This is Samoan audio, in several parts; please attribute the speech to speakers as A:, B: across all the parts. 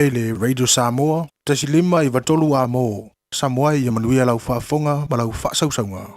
A: I le Radio Samoa, 1.5 93 A mo Samoa ia manuia lau faafofoga ma lau faasausauga.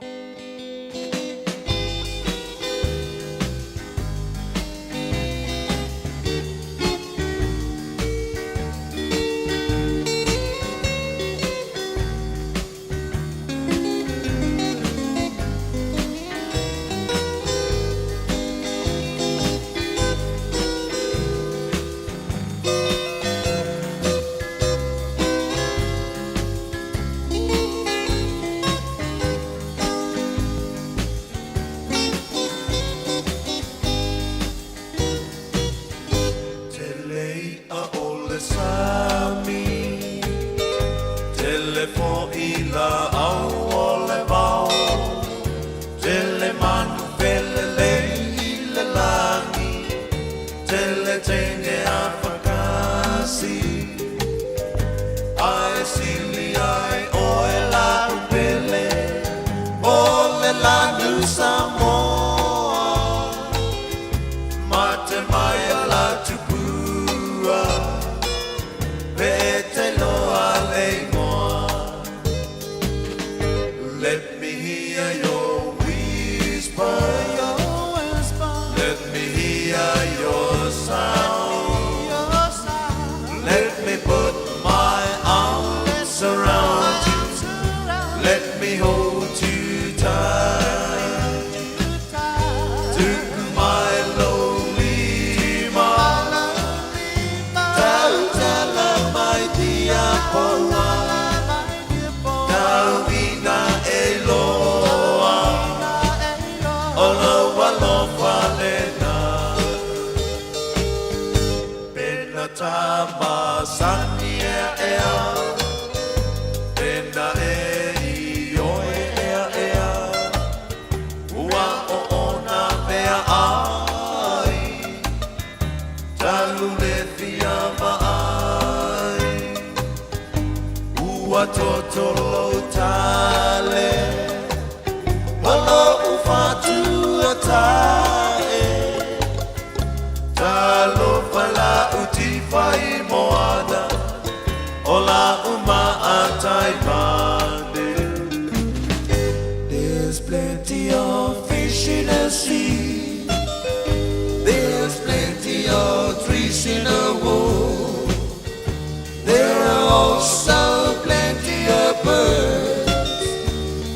B: Tele i'a o le sami, Tele fo'i la'au o le vao, Tele manu felelei i le lagi, Tele teine afakasi, Ae sili ae oe la'u pele, O le lanu Samoa. Mate mai a la tupua, Pe te loa le igoa. Let me hear your whisper, Let me hear your sound, Let me put my arms around you, Let me hold you tight. Tuku mai lou lima, Tautala mai dia paua, Tau ina e loa, O lou alofa lena. Pena ta masani ea ea, Pena e i oe ea ea, Ua oona mea ai, Talu le fia vaai. Ua toto lou tale, Ma lou fatu atae, Talofa la'u tifa i moana, O la'u maatai mane. There's plenty of fish in the sea, There's plenty of trees in the wood, There are also plenty of birds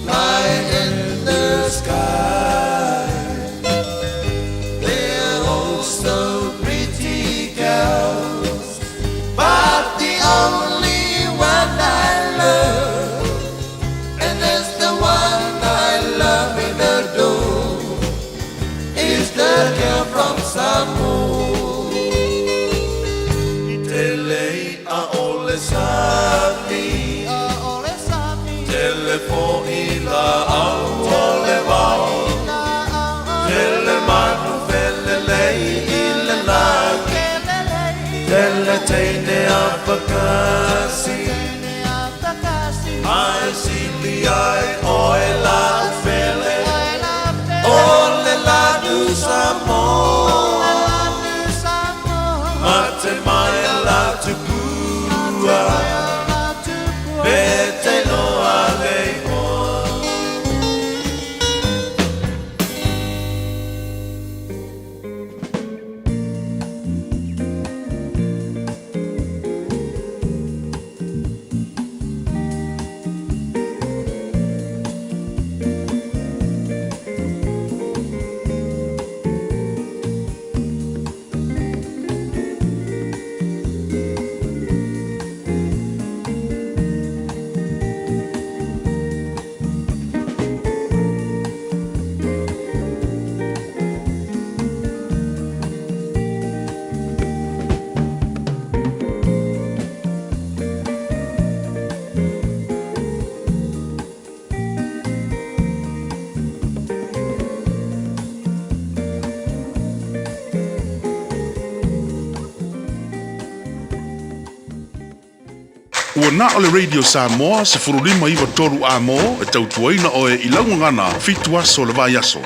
B: flying in the sky. There are also pretty girls, but the only one I love, and that's the one I love and adore, is the girl from Samoa. Tele i'a o le sami, Tele fo'i la'au o le vao, Tele manu felelei i le lagi, Tele teine afakasi, Ae sili ae oe la'u pele, O le lanu Samoa. Mate mai a la tupua, Pe te loa le igoa.
C: Ua na o le Radio Samoa 15 93 A mo e tautuaina oe i lau gagana 7 aso o le vaiaso.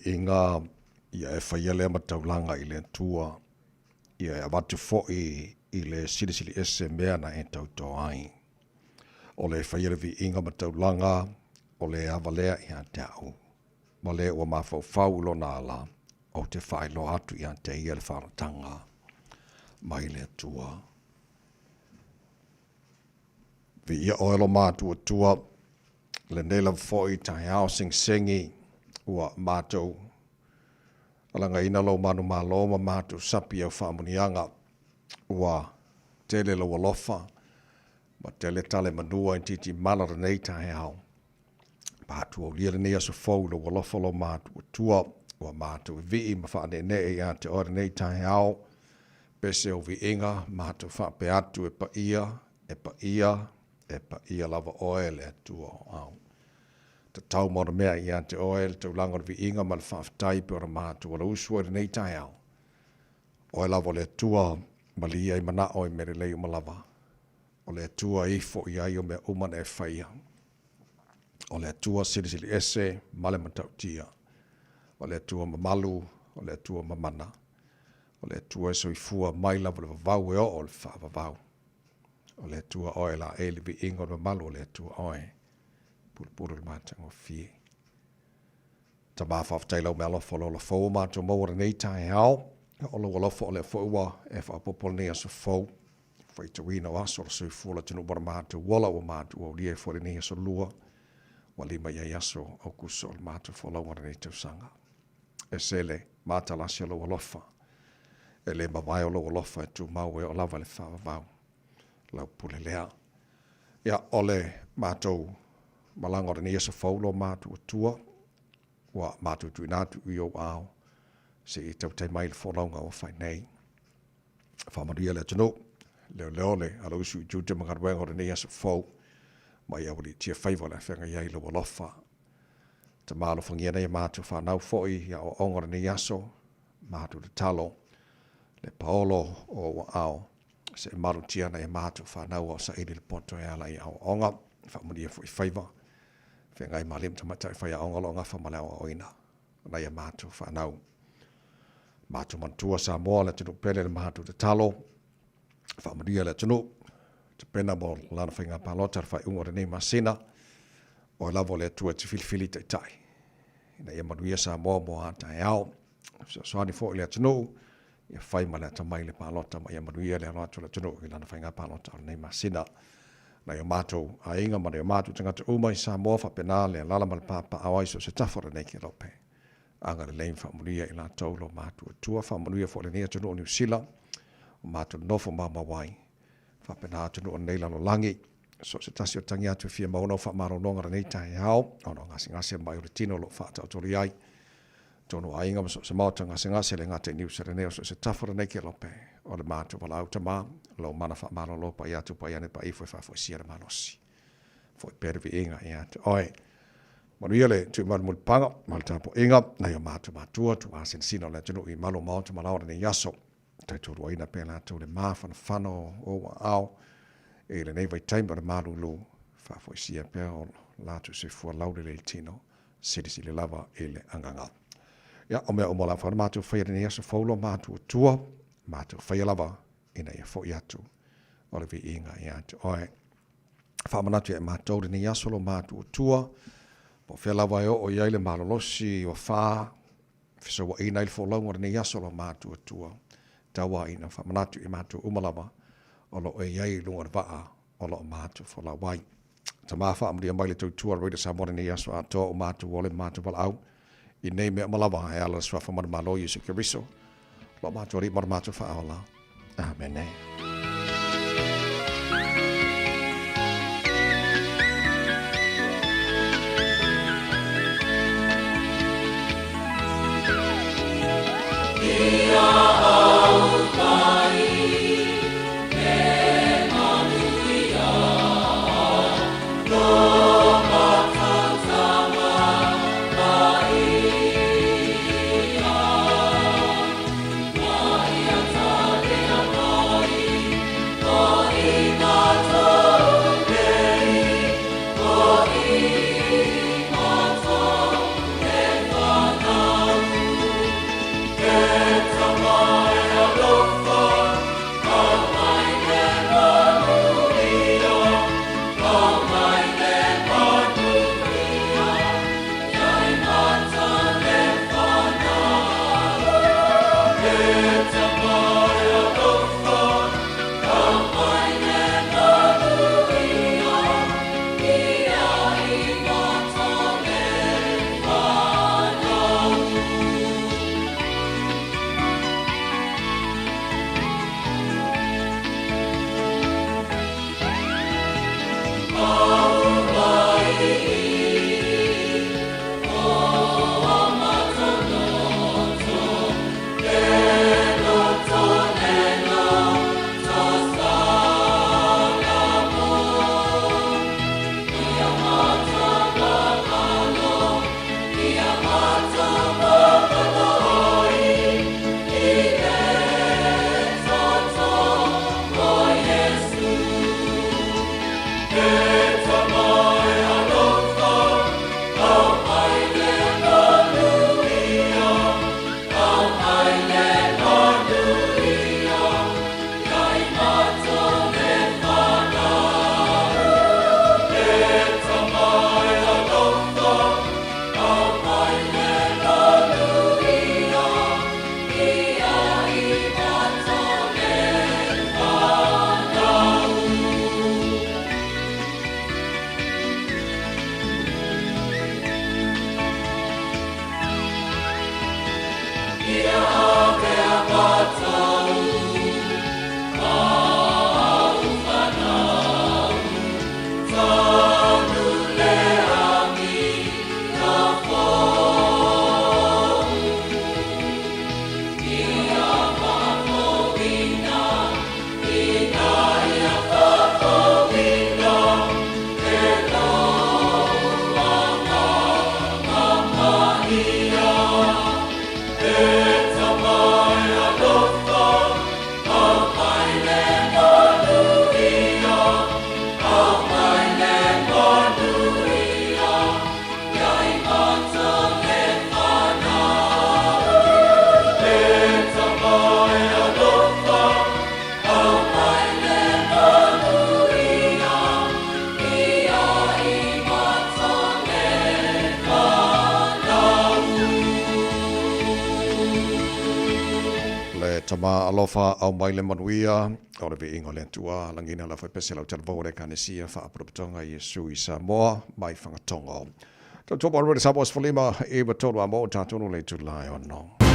D: viiga ia e faia lea ma taulaga i le Atua, ia e avatu foi i le Silisili Ese mea na e tauto ai. O le faia le viiga ma taulaga, o le ava lea ia te au, ma le ua mafaufau i lona ala, ou te faailoa atu ia te ia le faaolataga mai le Atua. Viia oe lo matuatua, lenei lava foi taeao segisegi ua matou alagaina lou manumalo ma matou sapi i au faamanuiaga. Ua tele lou alofa ma tele tale manua i titimala lenei taeao. Matou aulia lenei aso fou i lou alofa lo matuatua, ua matou vivii ma faaneenee ia te oe lenei taeao. Pese o viiga matou faapea atu e paia, e paia, e paia lava oe le Atua o au. Tatau ma ona mea ia te oe le taulaga o le viiga ma le faafetai pe ona matou alausu ai lenei taeao. Oe lava o le Atua malie ai manao i mea lelei uma lava. O le Atua e ifo i ai o mea uma na e faia. O le Atua silisili ese ma le matautia. O le Atua mamalu, o le Atua mamana. O le Atua e soifua mai lava le vavau e oo le faavavau. O le Atua oe la e le viiga o le mamalu o le Atua oe. Pulupulu le matagofie. Tama faafetai lau mealofa o le ola fou o matou maua lenei taeao. O lou alofa o lea foi ua e faaopoopo lenei aso fou. Faitauina o aso o le soifua o le atunuu ma le matou ola ua matou aulia ai foi lenei aso lua. Ua lima i ai aso Aukuso o le matou folauga lenei tausaga. Ese le matalasi o lou alofa. E le mavae o lou alofa e tumau e oo lava i le faavavau. Lau pule lea. Ia, o le matou malaga o lenei aso fou lo matou atua, ua matou tuuina atu i ou ao, se i tautai mai le folauga ua fai nei. Faamanuia le atunuu, leoleo le alausu i tiute ma galuega o lenei aso fou, ma ia aualiitia faiva o le a feagai ai lou alofa. Tama alofagia nei a matou fanau foi i aoaoga o lenei aso, matou tatalo le paolo o ou aao se i malutia nai a matou fanau a o saili le poto e ala i aoaoga, faamanuia foi faiva, feagai ma alii ma tamaitai faiaoga o lo o gafa ma le aoaoina o nai a matou fanau. Matou manatua Samoa le atunuu pele le matou tatalo, faamanuia le atunuu, tapena mo lana faiga palota le faaiuga o lenei masina, oe lava o le Atua e te filifili taitai ina ia manuia Samoa mo a taeao. Fesoasoani foi le atunuu ia fai ma le atamai le palota ma ia manuia le alo atu o le atunuu i lana faiga palota o lenei masina. Nai o matou aiga ma nai o matou tagata uma i Samoa faapena le alala ma le papaaao ai so o se tafa o lenei kelope. Agalelei ma faamanuia i latou lo matou Atua, faamanuia foi lenei atunuu o Niu Sila o matou nofo maumau ai, faapena atunuu o lenei lalolagi. So o se tasi o tagi atu e fia maua nau faamalologa lenei taeao, ona o gasegase mai o le tino o lo o faataotoli ai. Tonu aiga ma so o se maota gasegase le gata i Niu Sila nei o so o se tafa o lenei kelope o le matou valaau tama, lou mana faamalolo paia atu paia ane paia ifo e faafoisia le malosi. Foi pea le viiga ia te oe. Manuia le tuumalu mulipaga ma le tapuaiga nai o matou matua tuuasinasina o le atunuu i malu o maota ma lao o lenei aso. Taitoaluaina pea latou le mafanafana o ou aao i lenei vaitaimi o le malulu, faafoisia pea o latou soifua laulelei tino, silisili lava i le agaga. Ia, o mea uma o le a mafai ona matou faia i lenei aso fou lo matou Atua, matou faia lava ina ia foi atu o le viiga ia te oe. Faamanatu ia i matou lenei aso lo matou Atua, po o fea lava e oo i ai le malolosi ua fa, fesauaina ai le folauga o lenei aso lo matou Atua, tau ina faamanatu i matou uma lava o lo o i ai i luga o le vaa o lo o matou folau ai. Tama faamanuia mai le tautua o le Radio Samoa lenei aso atoa o matou ole ma matou valaau i nei mea uma lava e ala le suafa manumalo Iesu Keriso lo matou Alii ma lo matou Faaola. Amene. Tama alofa aumai le manuia o le viiga o le Atua, lagiina le aufaipese lau talavou o le Ekalesia Faapotopotoga Iesu i Samoa mai Fagatogo. Tautua mo le Samoa 15 93 a mo tatou le itula e 6.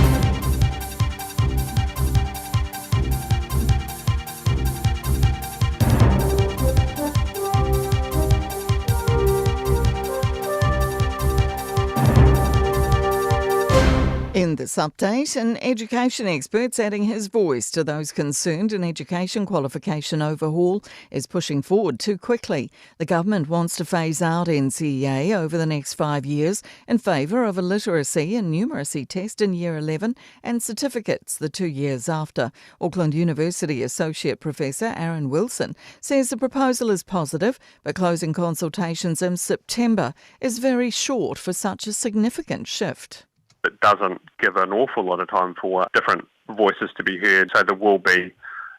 E: In this update, an education expert's adding his voice to those concerned an education qualification overhaul is pushing forward too quickly. The government wants to phase out NCEA over the next 5 years in favour of a literacy and numeracy test in Year 11 and certificates the 2 years after. Auckland University Associate Professor Aaron Wilson says the proposal is positive, but closing consultations in September is very short for such a significant shift.
F: It doesn't give an awful lot of time for different voices to be heard, so there will be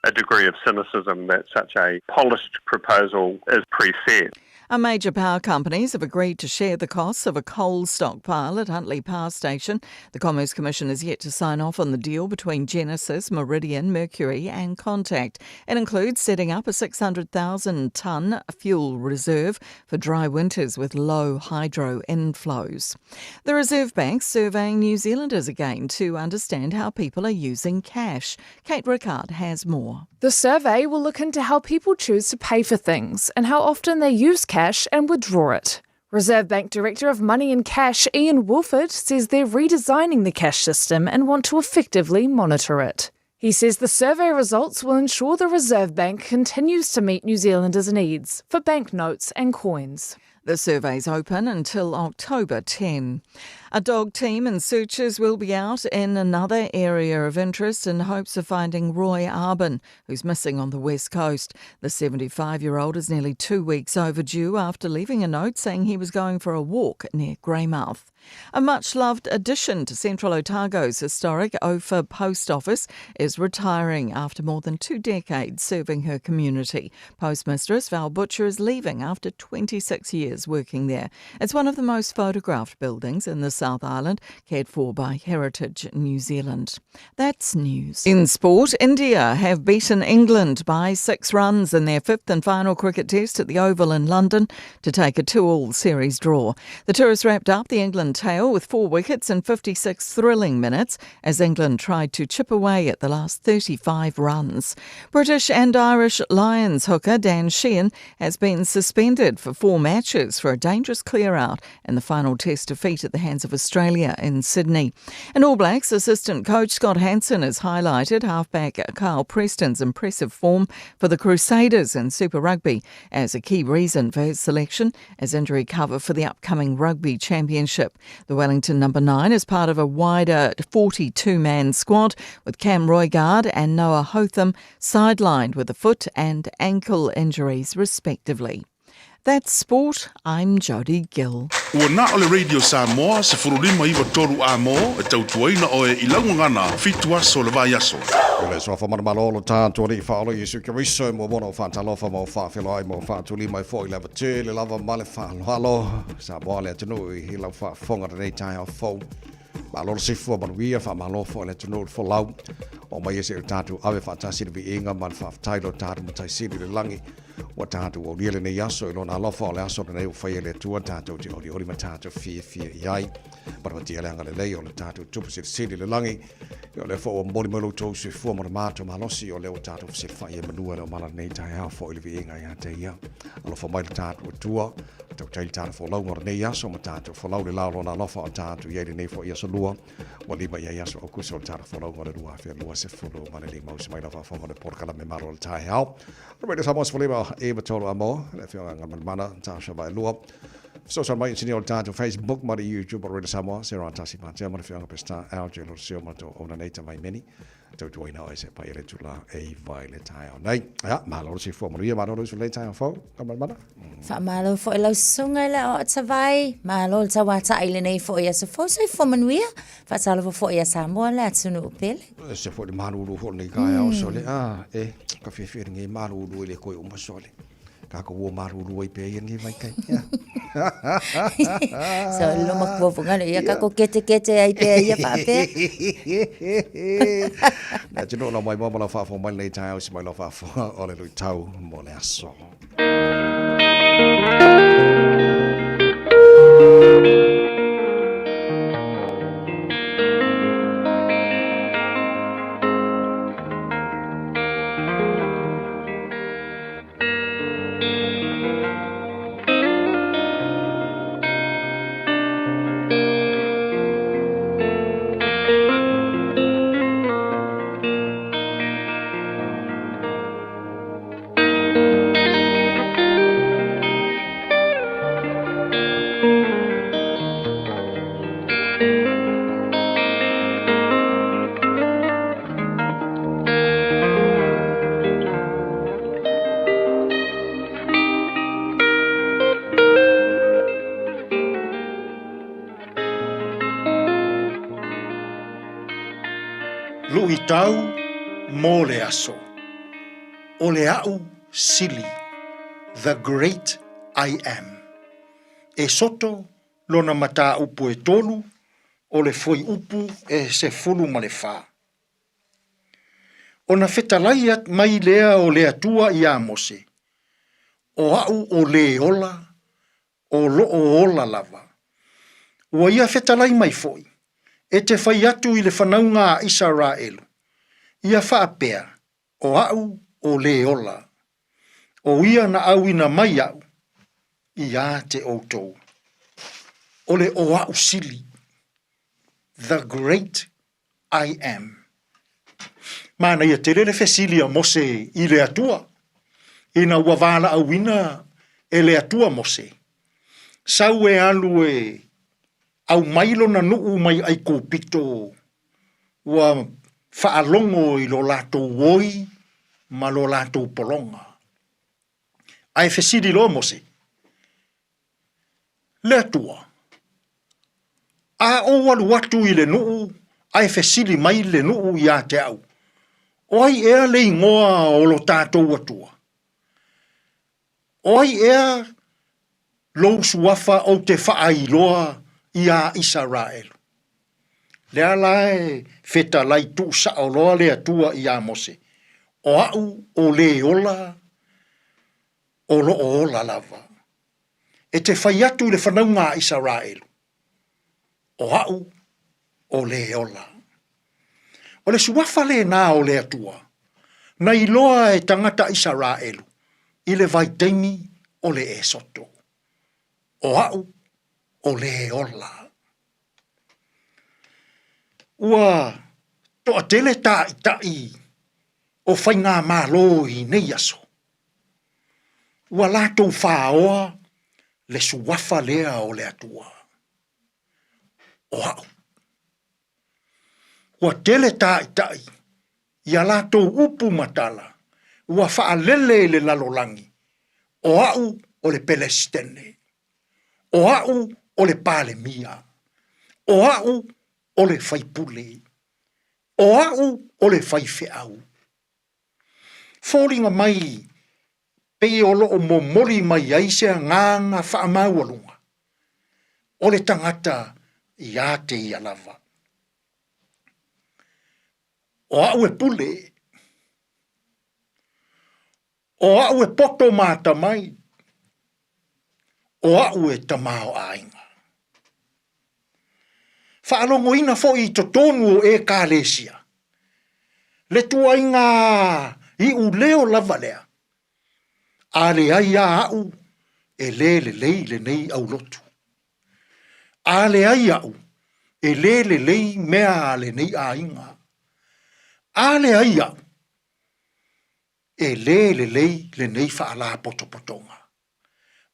F: a degree of cynicism that such a polished proposal is preset.
E: Our major power companies have agreed to share the costs of a coal stockpile at Huntly Power Station. The Commerce Commission is yet to sign off on the deal between Genesis, Meridian, Mercury and Contact. It includes setting up a 600,000-tonne fuel reserve for dry winters with low hydro inflows. The Reserve Bank surveying New Zealanders again to understand how people are using cash. Kate Rickard has more.
G: The survey will look into how people choose to pay for things and how often they use cash and withdraw it. Reserve Bank Director of Money and Cash Ian Woolford says they're redesigning the cash system and want to effectively monitor it. He says the survey results will ensure the Reserve Bank continues to meet New Zealanders' needs for banknotes and coins.
E: The survey's open until October 10. A dog team and searchers will be out in another area of interest in hopes of finding Roy Arbin, who's missing on the west coast. The 75-year-old is nearly 2 weeks overdue after leaving a note saying he was going for a walk near Greymouth. A much-loved addition to Central Otago's historic Ophir Post Office is retiring after more than 2 decades serving her community. Postmistress Val Butcher is leaving after 26 years working there. It's one of the most photographed buildings in the South Island, cared for by Heritage New Zealand. That's news. In sport, India have beaten England by 6 runs in their fifth and final cricket test at the Oval in London to take a 2-all series draw. The tourists wrapped up the England tail with 4 wickets in 56 thrilling minutes as England tried to chip away at the last 35 runs. British and Irish Lions hooker Dan Sheehan has been suspended for 4 matches for a dangerous clear-out in the final test defeat at the hands of Australia in Sydney. And All Blacks assistant coach Scott Hansen has highlighted halfback Kyle Preston's impressive form for the Crusaders in Super Rugby as a key reason for his selection as injury cover for the upcoming Rugby Championship. The Wellington number 9 is part of a wider 42-man squad with Cam Roigard and Noah Hotham sidelined with a foot and ankle injuries respectively. That's sport. I'm Jodie Gill.
C: Ua na o le Radio Samoa 1593 a mo e tautuaina oe i laugagana 7 aso le vaiaso.
D: O le suafa manumalo o lo tātou Alii faaola Iesu Keriso e muamua o faatalofa ma o faafeloai ma o faatuli mai foi i le ava tele lava ma le faaaloalo. Samoa le atunuu i lau faafofoga lenei taeao fou. Malo le soifua manuia, faamalo foi le atunuu le folau. O mai e se o tātou ave faatasi le viiga ma le faafetai lo tātou matai sili i le lagi. Ua tātou aulia lenei aso i lona alofa o le aso lenei ua faia e le Atua tātou te olioli ma tātou fiafia i ai. Manawatia le agalelei o le tātou tupu silisili i le lagi. O lea foi ua momoli mai lo outou soifua ma le matou malosi, o lea ua tātou fesilafai e manua le omala lenei taeao foi i le viiga ia te ia. Alofa mai le tātou Atua, tautai le tātou folauga o lenei aso ma tātou folau le lao lona alofa o tātou i ai lenei foi aso lua. Ua lima i ai aso Aukuso o le tātou folauga o le 2025 usi mai lau faafofoga o le polokalame malo o le taeao. Radio Samoa 15 93 a mo, le afioga Galumalemana, Tasha Vaelua. Fesoasoani mai inisinia o le tātou Facebook ma le YouTube o Radio Samoa, Sarah Tasi Patea ma le afioga Peseta Alge Lorosio ma tō ona nei tamai meni. Tautuaina oe se pai e le tula e vai le taeao nei. Ia, malo le soifua manuia, malo le usu lenei taeao fou, Galumalemana.
H: Faamalo foi lau susuga i le Aoatavai, malo le tauatai i lenei foi aso fou, soifua manuia, faatalofa foi ia Samoa le atunuu pele.
D: Se foi le malulu foi lenei taeao sole, a, e, ka fiafia lenei malulu i le koe uma sole. Tatou o malulu ai pea ia lenei vaitaimi.
H: So lo matua fo ngalo ia kako kete kete ai pea ia faapea.
D: Le atunuu lau mai ma lau faafofoga mai lenei taeao i se mai lau faafofoga o le luitau mo le aso.
I: Luitau mo le aso. O le A'u Sili, The Great I Am. Esoto lona mataupu e tolu o le fuaiupu e 14. Ona fetalai mai lea o le Atua iā Mose, O a'u o lē ola, o lo'o ola lava. Ua ia fetalai mai foi, E te fai atu i le fanauga a Isaraelu, ia faapea, O a'u o lē ola, o ia na auina mai a'u iā te outou. O le o a'u sili, The Great I Am. Manaia tele le fesili a Mose i le Atua, ina ua valaauina e le Atua Mose, sau e alu e aumai lona nuu mai Aikupito, ua faalogo i lo latou oi ma lo latou pologa. Ae fesili loa Mose, Le Atua, a ou alu atu i le nuu ae fesili mai le nuu iā te au, o ai ea le igoa o lo tatou Atua? O ai ea lou suafa ou te faailoa iā Isaraelu? Lea la e fetalai tuusao loa le Atua iā Mose, O a'u o lē ola, o loo ola lava. E te fai atu i le fanauga a Isaraelu, O a'u o lē ola. O le suafa lena o le Atua, na iloa e tagata Isaraelu i le vaitaimi o le Esoto. O a'u o lē ola. Ua toatele tāitaʻi o faigamalo i nei aso. Ua latou fāoa le suafa lea o le Atua, o a'u. Ua tele tāitaʻi i a latou upu ma tala, ua faalele i le lalolagi, o a'u o le Pelesitene. O a'u o le Palemia. O a'u o le faipule. O a'u o le faifeau. Foliga mai pei o loo momoli mai ai se agaga faamaualuga o le tagata iā te ia lava. O a'u e pule. O a'u e poto ma atamai, o a'u e tamaoaiga. Faalogoina foi i totonu o Ekalesia le tuaiga iuleo lava lea, a leai a a'u e le lelei lenei aulotu. A leai a'u e le lelei mea a lenei aiga. A leai a'u e lē lelei lenei faalapotopotoga.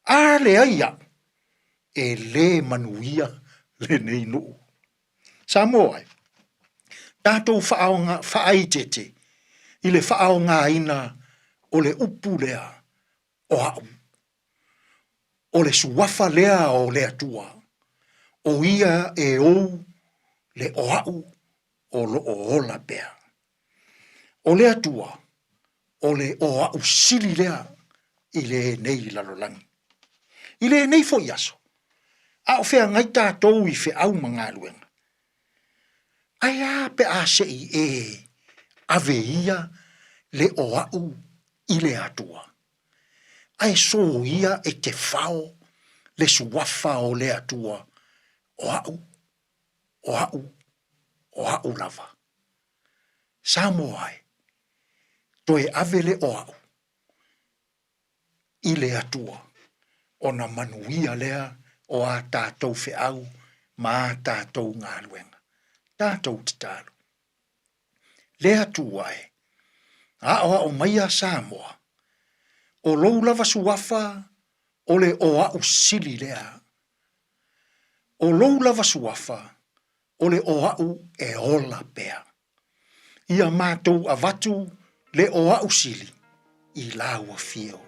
I: A leai a'u, e lē manuia lenei nuu. Samoa e, tatou faaoga, faaeiteete i le faaaogaina o le upu lea o a'u. O le suafa lea o le Atua, o ia e ou le o a'u o loo ola pea. O le Atua, o le o a'u sili lea i lenei lalolagi. I lenei foi aso, a o feagai tatou i feau ma galuega, ae a pe a se i e ave ia le o a'u i le Atua, ae soia e te fao le suafa o le Atua, o a'u, o a'u, o a'u lava. Samoa e, toe ave le o a'u i le Atua, ona manuia lea o a tatou feau ma a tatou galuega. Tatou tatalo. Le Atua e, aoao maia Samoa, o lou lava suafa o le o a'u sili lea. O lou lava suafa o le o a'u e ola pea. Ia matou avatu le o a'u sili i lau afio.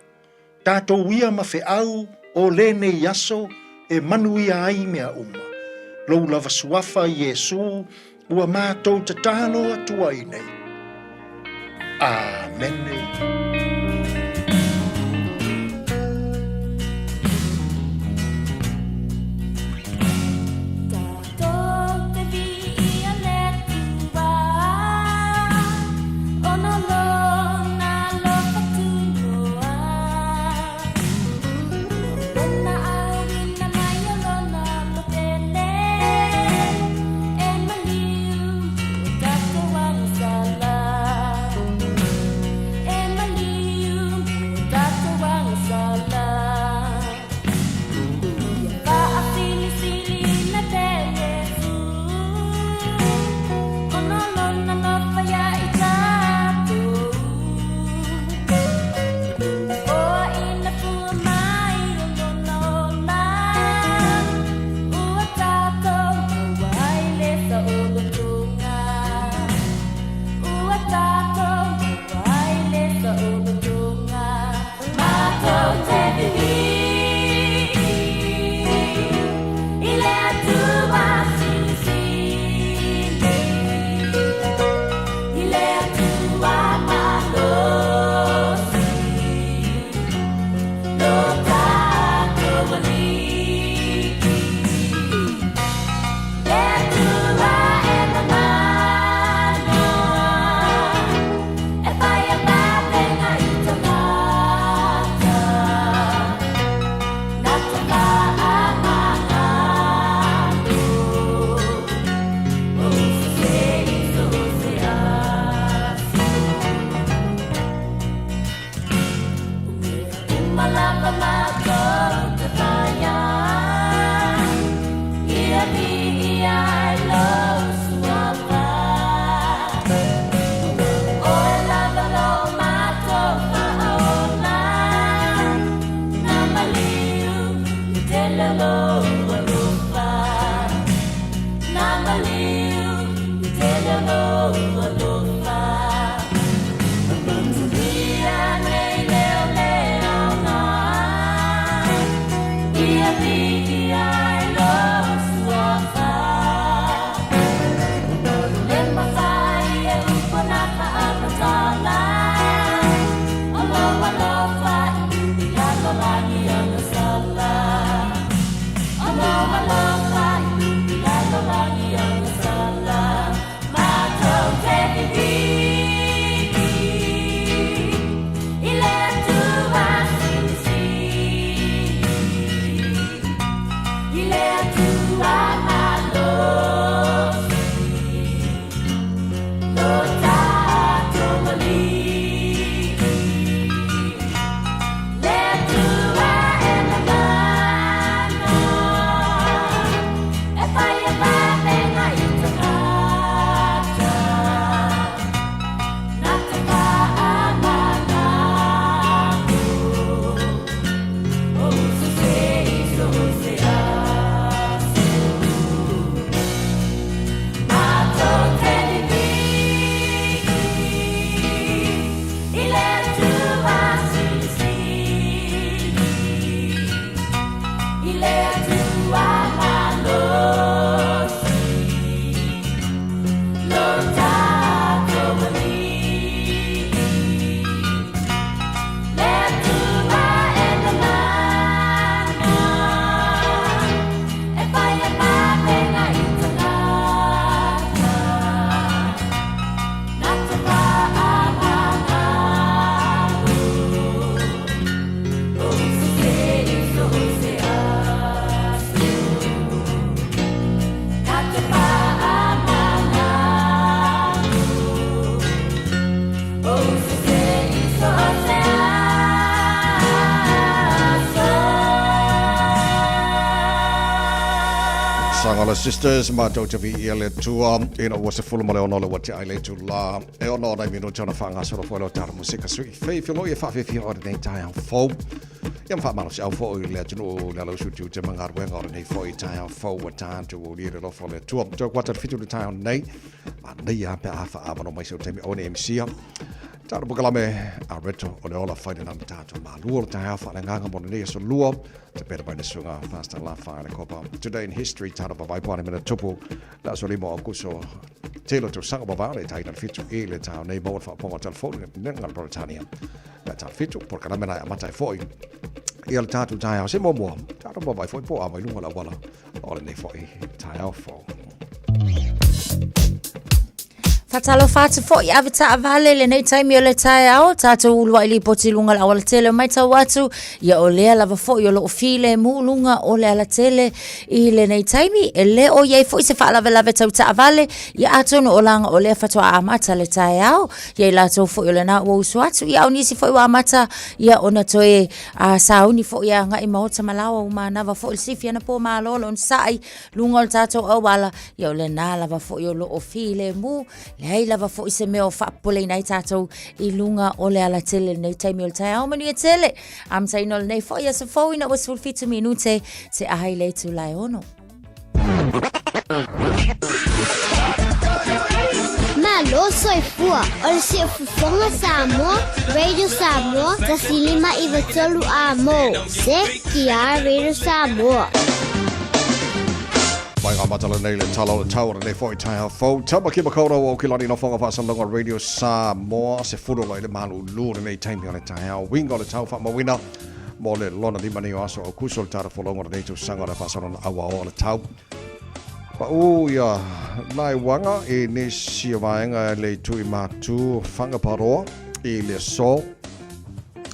I: Tatou ia ma feau o lenei aso e manuia ai mea uma. Lou lava suafa Iesu ua matou tatalo atu ai nei. Amene.
D: Sangala Sisters, matou te viia le Atua, ina ua 16 le ua tea i le itulā, e ono o nai minute ona faagasolo foi lea o tatou musika sui feifelo ia faafefia o lenei taeao fou. Ia ma faamalosiau foi i le atunuu le alausu tiute ma galuega o lenei foi taeao fou ua tatou aulia i le alofa o le Atua. Toe kuata le 7 le taeao nei, manaia lava pe a faaavanoa mai se taimi aua ne i misia. Tatou polokalame a Reto o le ola fai lena ma tatou malu o le taeao faaleagaga mo lenei aso lua. Te pera mai le suga Pastor Lafa le kopa. Today in history tatou vavai po mena tupu. Le aso lima o Aukuso tele o tausaga vavao le taina le 7 i le taeao nei maua le faaopoga o telefoni le nega le Peretania. Le ta 7 polokalame na e amata ai foi ia le tatou taeao se muamua. Tatou vavai foi po a mai luga o le auala o lenei foi taeao fou.
H: Faatalofa atu foi ave taavale lenei taimi o le taeao, tatou uluai lipoti i luga o le aualatele o matau atu, ia o lea lava foi o loo filemu luga o le alatele i lenei taimi, e le o i ai foi se faalavelave tau taavale, ia atonu o laga o lea faatoa amata le taeao, ia i latou foi o lena ua usu atu, ia a o nisi foi ua amata ia ona toe sauni foi e agai i maota ma laoa ua manava foi le sifi anapo malo le onosai luga o le tatou auala, ia o lena lava foi o lo o filemu, leai lava foi se mea o faapopoleina ai tatou i luga o le alatele i lenei taimi o le taeao. Manuia tele, amataina o lenei foi aso fou ina ua 17 minute te ai le itula e 6.
J: Malo soifua o le Siufofoga Samoa, Radio Samoa, 105 93 A mo, CTR Radio Samoa.
D: Mai ngā matala nei le tala o le tau o lenei foi taeao fou. Tamaki Makaurau o Kilani no Whanga Whaasalonga Radio Samoa. Se furo loa i le malulu lenei taimi o le taeao. Winga o le tau whaamauina mo le lona lima nei o aso o kuso le tara folonga o lenei tausaga o le whaasalonga aua o le tau. Pau ia nai wanga i nisi o vaega le itu i Matu Whangaparoa i le aso.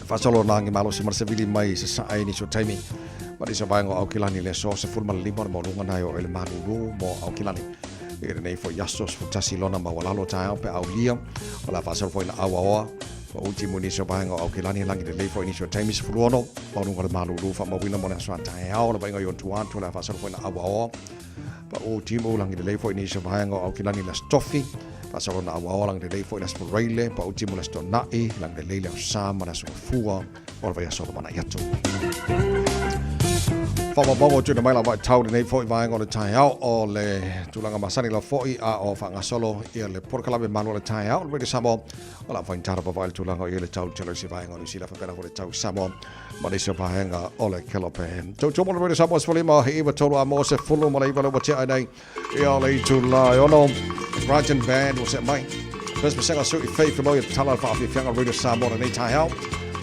D: Faasolo na agi malosi ma le savili mai i sasae i nisi o taimi. Ma nisi o vaega o Aukilani i le aso 15 o le maualuga nai o ele malulu mo Aukilani. I lenei foi aso 11 lona maualalo taeao pe aulia. O le a faasolo foi na auaoa. Ua uti mo nisi o vaega o Aukilani lagi lelei foi nisi o taimi 16 maualuga o le malulu faamauina mo le aso a taeao le vaaiga i ona tua atu o le a faasolo foi na auaoa. Pau timu lagi lelei foi nisi o vaega o Aukilani le Aso Tofi, faasolo na auaoa lagi lelei foi le Aso Faraile, pau timu le Aso Toonai, lagi lelei le Aso Sa ma le Aso Gafua o le vaiaso o le lumanai atu. Faamaumauga o tuuina mai la vaitau lenei foi vaega o le taeao o le tulaga masani lava foi a o faagasolo ia le polokalame malu o le taeao o le Radio Samoa o le a faigata vavae le tulaga o i ai le tau tele o se vaega o Niu Sila faapena foi le tau Samoa ma nisi o vaega o le kelope. Tautua mo le Radio Samoa 15 he iwa tolu a mo se fulu ma le iwa le ua tea ai nei ia le itula e ono. Brighton Band ua see mai. Pesepesega sui fei feloi e tala le faafiafiaga o Radio Samoa lenei taeao.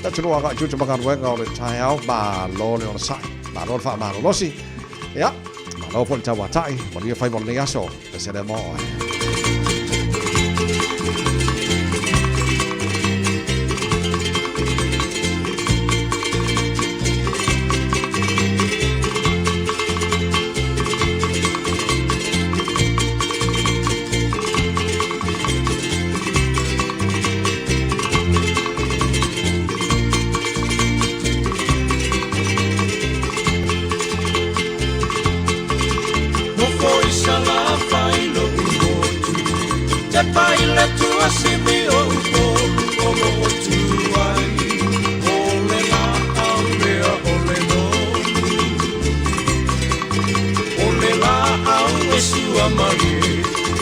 D: Le atunuu agai i tiute ma galuega o le taeao, malo le onosai, malo le faamalolosi. Ia, malo foi le tauatai, manuia faiva o lenei aso. Pese lea mo oe.
B: Nofo i Salafai lo'u motu Tepa i le tuasimi o Upolu o lo'o tu ai O le lā'au lea o le nonu O le lā'au e sua malie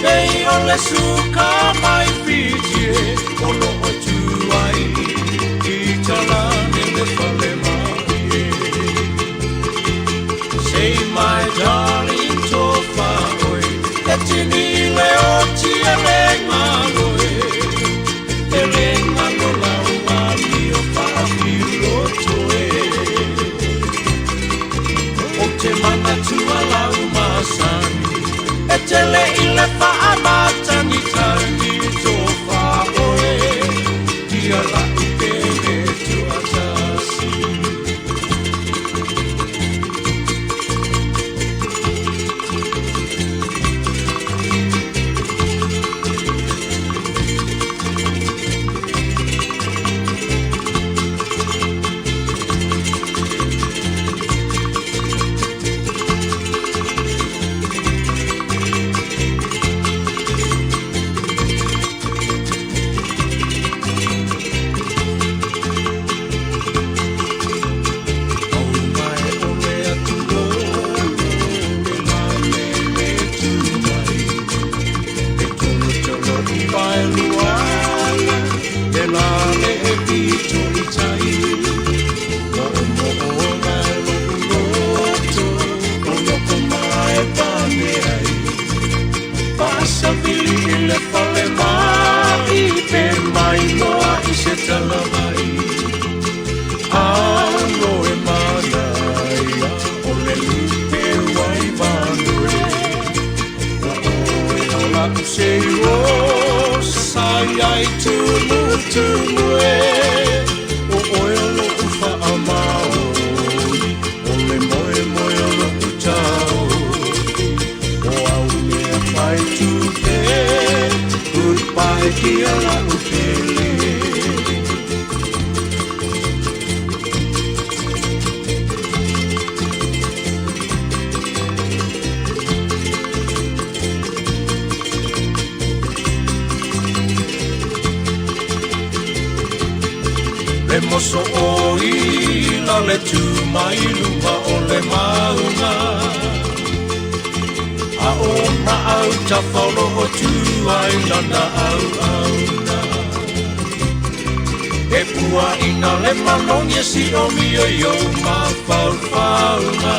B: Pei o le suka mai Fiji e O lo'o tu ai I Talane le fale malie Say my darling tofa oe E tini i le oti e le ngalo e E le ngalo lau amio faafiuloto e O te manatua lau masani E tele i le faamatagitagi tofa oe Ia la'u pele tuatasi. se tala mai Alo e manaia o le lupe wai manue O oe o la'u seu o sai ai tumu tumu e O oe o lo'u faamaoni o le moemoe o lo'u taofi O au mea fai tupe Goodbye kia la'u pele. Le moso o ila le tu mai luga o le maunga A o na au tafalo o tu ai lana au auna E pua ina le malogi e si o mio i o mafaufauga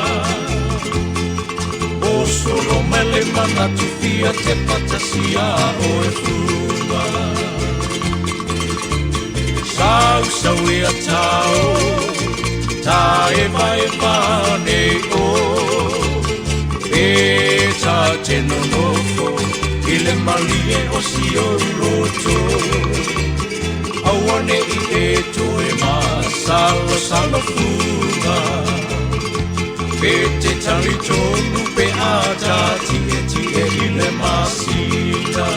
B: O solo mai le manatu fia te patasia o e fuga Sau sau e a tao ta e vai nei o E ta te nonofo i le malie o si o loto Aua ne i e toe ma salo salo fuga Pe te tali tonu pe a ta tie tie i le masina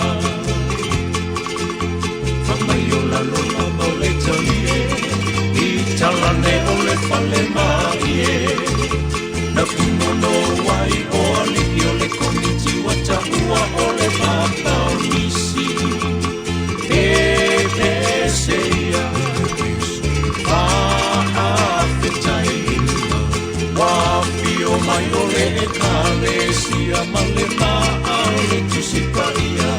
B: Whamai o la lola mo le talie I talane o le fale mai e Na kumono wai o ali o le komiti wa taua o le papa o nisi E peseia Faafetai Wa fio mai o le ekalesia ma le maa o le tusi paia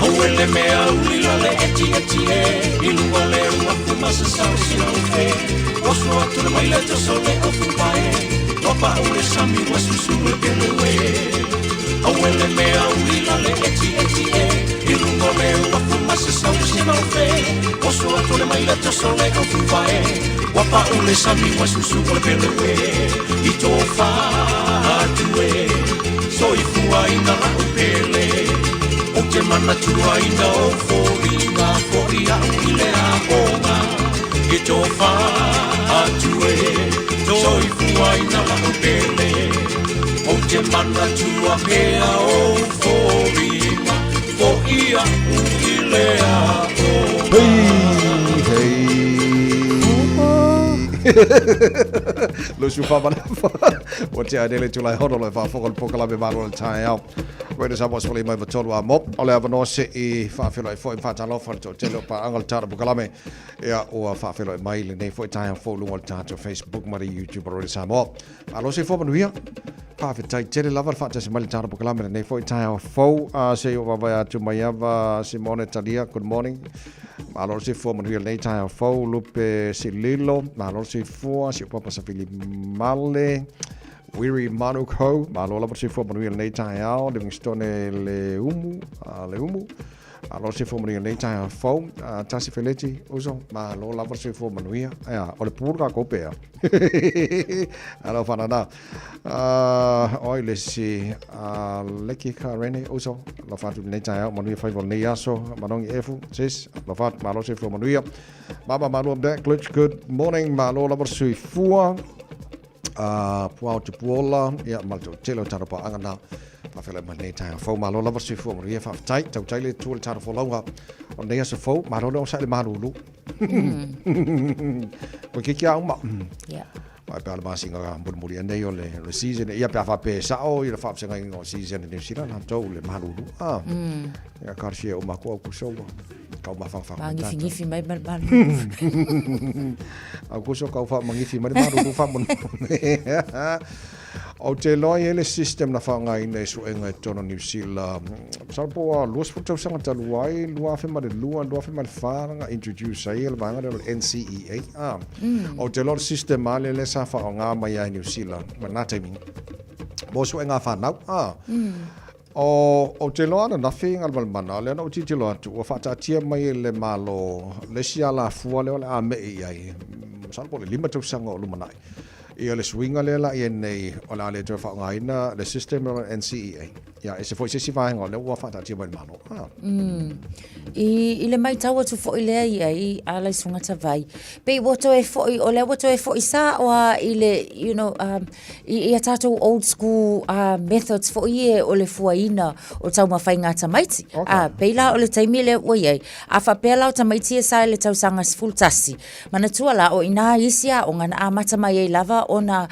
B: Auele mea uli la le eti eti e I lunga le uafu ma se sau sina ufe Oso atu le mai le toso le ofu pae Wapa o le sami wa susu le pele we Auele mea uli la le eti eti e I lunga le uafu ma se sau sina ufe Oso atu le mai le toso le ofu pae Wapa o le sami wa susu le pele we I tō whātu e Soifua ina lau pele O te manatua ina o fōringa Fōri au i le aonga I tō whātu e Soifua ina lau pele O te manatua pea o fōringa Fōri au i le aonga
D: Hey, hey. Lusu whamanafa. Ua tea nele tūlai hono le whaafoga le pokalame malo le taeao. Radio Samoa sefulu lima iva tolu a mo. O le avanoa se i whaawhelo e foi whaatalofa le toatele o paanga le tata pokalame. Ia ua whaawhelo e mai lenei foi taeao fou lunga o le tatou Facebook ma le YouTube o Radio Samoa. Malo se fua manuia. Faafetai tele lava le faatasi mai le tata pokalame lenei foi taeao fou. Se i o vavae atu mai ava Simone Talia. Good morning. Malo le soifua manuia lenei taeao fou Lupe Sililo. Malo le soifua si o papa Safili Male. Weary Manuko. Malo lava le soifua manuia lenei taeao. Livingstone le umu. Le umu. Malo le soifua manuia lenei taeao fou. Tasi Feleti uso. Malo lava le soifua manuia. Ea, o le pulu ka kope ea. Alo whanana. Oi le si leki ka rene uso. Lo whatu lenei taeao manuia whaiwa lenei aso. Manongi efu, sis. Lo whatu, malo soifua manuia. Mama Manu I'm back. Glitch, good morning. Malo lava le soifua. Puao te puola. Ia, ma le tele o taro paanga na. Whawhela mai nei taeao fou. Malo lava le soifua manuia. Whawhetai, tautai le tua le taro folauga. O nei aso fou, malo le osa i le malulu. Koe ke kia uma.
H: Yeah.
D: Mai pe a le masinga ka mulimuli e nei o le, le season. Ia pe a whape sao i le whaapsenga inga o season i New Zealand, han tau le malulu. Ah. Ia karsia o mako au kusoua. Kau mawhangawhanga.
H: Mā ngifi ngifi mai ma le malulu.
D: Au kuso kau wha mangifi mai le malulu wha mun. Ou te iloa e i ai le system na faaaogaina i suega i totonu o Niu Sila, masalo po ua 20 tausaga talu ai, 2002, 2004 na introduce ai le vaega lea o le NCEA. Ah. Ou te iloa o le system lava lea lea sa faaaoga mai ai i Niu Sila ma lena taimi mo suega a fanau. Ah. Ou te iloa ananafi Galumalemana, o lea na ou tilotilo atu, ua faataatia mai e le Malo le isi alafua lea o le a me'i i ai, masalo po o le 5 tausaga o lumanai. Ia le suiga lea la i ai nei, o le a le toe faaaogaina le system o le NCEA. Ia, ese foi se isi vaega o lea ua faataatia mai e le Malo. Ah.
H: I le matau atu foi lea i ai a Laisuga Tavai, pei ua toe foi, o lea ua toe foi sao lava i le, you know, i a tatou old school methods foi ia o le fuaina o taumafaiga a tamaiti. Okay. Pei la o le taimi lea ua i ai, a faapea la o tamaiti ia sa i le tausaga 11, manatua la o i ina isi aoga na amata mai ai lava ona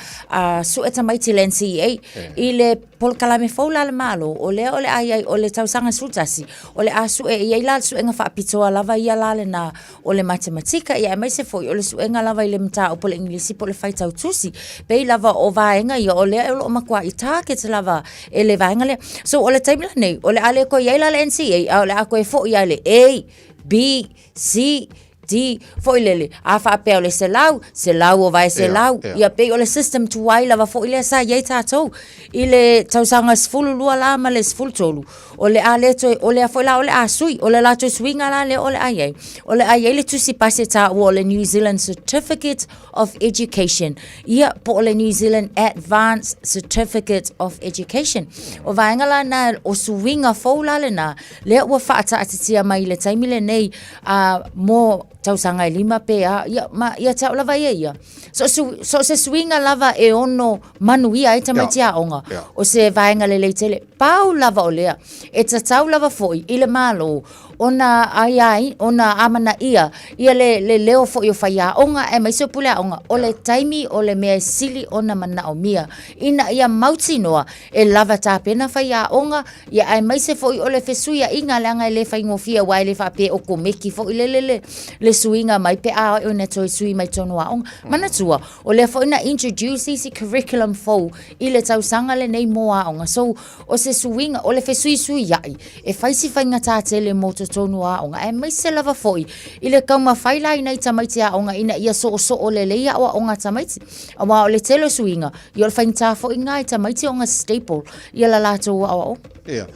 H: sue tamaiti i le NCEA i le polokalame fou la a le Malo, o lea o le a i ai o le tausaga 11, o le a sue i ai la le suega faapitoa lava ia la lena o le matematika, ia aemaise foi o le suega lava i le mataupu o le Igilisi po o le faitau tusi. Pei lava o vaega ia o lea o lo o matuai target lava e le vaega lea. So o le taimi lenei, o le a le toe i ai la le NCEA, a o le a toe foi lava i le A, B, C, D, foi lele, a faapea o le 100, 100 ova e 100, ia pei o le system tuai lava foi lea sa i ai tatou i le tausaga 12 la ma le 13. O le a le toe, o lea foi la o le a sui, o le latou suiga la lea o le a i ai, o le a i ai le tusi pasi e taua o le New Zealand Certificate of Education, ia, po o le New Zealand Advanced Certificate of Education. O vaega la na, o suiga fou la lena, lea ua faataatitia mai i le taimi lenei, a, mo tausaga e lima pe a, ia, ma, ia te au lava ia ia. So, so se suiga lava e ono manuia ai tamaiti aoga, o se vaega lelei tele. Pau lava o lea, e tatau lava foi i le Malo ona aiai, ona amanaia ia le, le leo foi o faiaoga aemaise o puleaoga, o le taimi o le mea e sili ona manaomia ina ia mautinoa e lava tapena faiaoga, ia aemaise foi o le fesuiaiga leaga e le faigofie aua e le faapea e okomeki foi le, le, le, le suiga mai pe a oo ina toe sui mai totonu o aoga. Manatua, o lea foi na introduce isi curriculum fou i le tausaga lenei mo aoga. So, o se suiga, o le fesuisuiai, e fai si faigata tele mo totonu o aoga, aemaise lava foi i le taumafai la i nai tamaiti aoga ina ia soosoo lelei aoaoga a tamaiti. Aua o le tele o suiga, ia o le faigata foi lena i tamaiti ona staple ia la latou aoaoga.
D: Ia.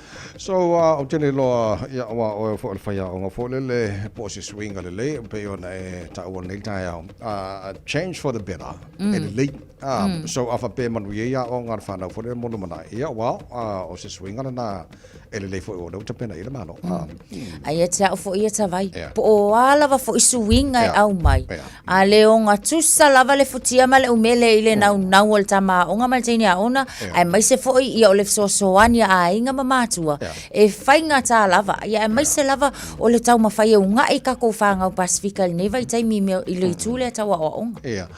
D: So, ou te le iloa, ia, aua o oe foi o le faiaoga foi lele, po o se suiga lelei, e pei ona e taua nei le taeao, change for the better, e lelei. So, a faapea e manuia ai aoga a le fanau foi lele mo lumanai, ia, well, o se suiga lena e lelei foi o lea ua tapena i ai le Malo.
H: A ia te au foi ia Tavai, po o a lava foi suiga e aumai, a le ogatusa lava le futia ma le umele i le naunau o le tama aoga ma le teine aoga, aemaise foi ia o le fesoasoani a aiga ma matua, e faigata lava, ia aemaise lava o le taumafai e uga'i takou fanau Pasefika i lenei vaitaimi i mea i le itu lea tau aoaoga.
D: Ia.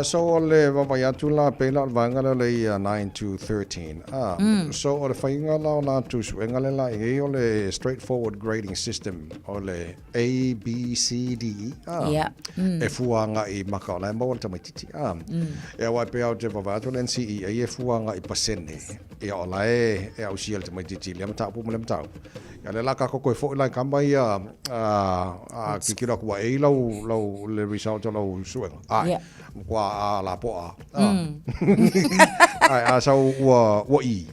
D: So o le vaavaai atu la, pei la o le vaega lea o le Year 9 to 13. So o le faiga la o latou suega lea la i ai o le straight forward grading system o le A, B, C, D, E. E fua agai i maka o la e maua le tamaitiiti. Ia aua e pei lava ou te vaavaai atu o le NCEA e fua agai i pasene. Ia o la e ausia e le tamaitiiti i lea mataupu ma lea mataupu. Ia lea la tatou toe foi la i tama ia a tilotilo atu ua A lau lau le result o lau suega. Ae
H: Yeah.
D: matua a lapoa. Ae a sau ua ua E.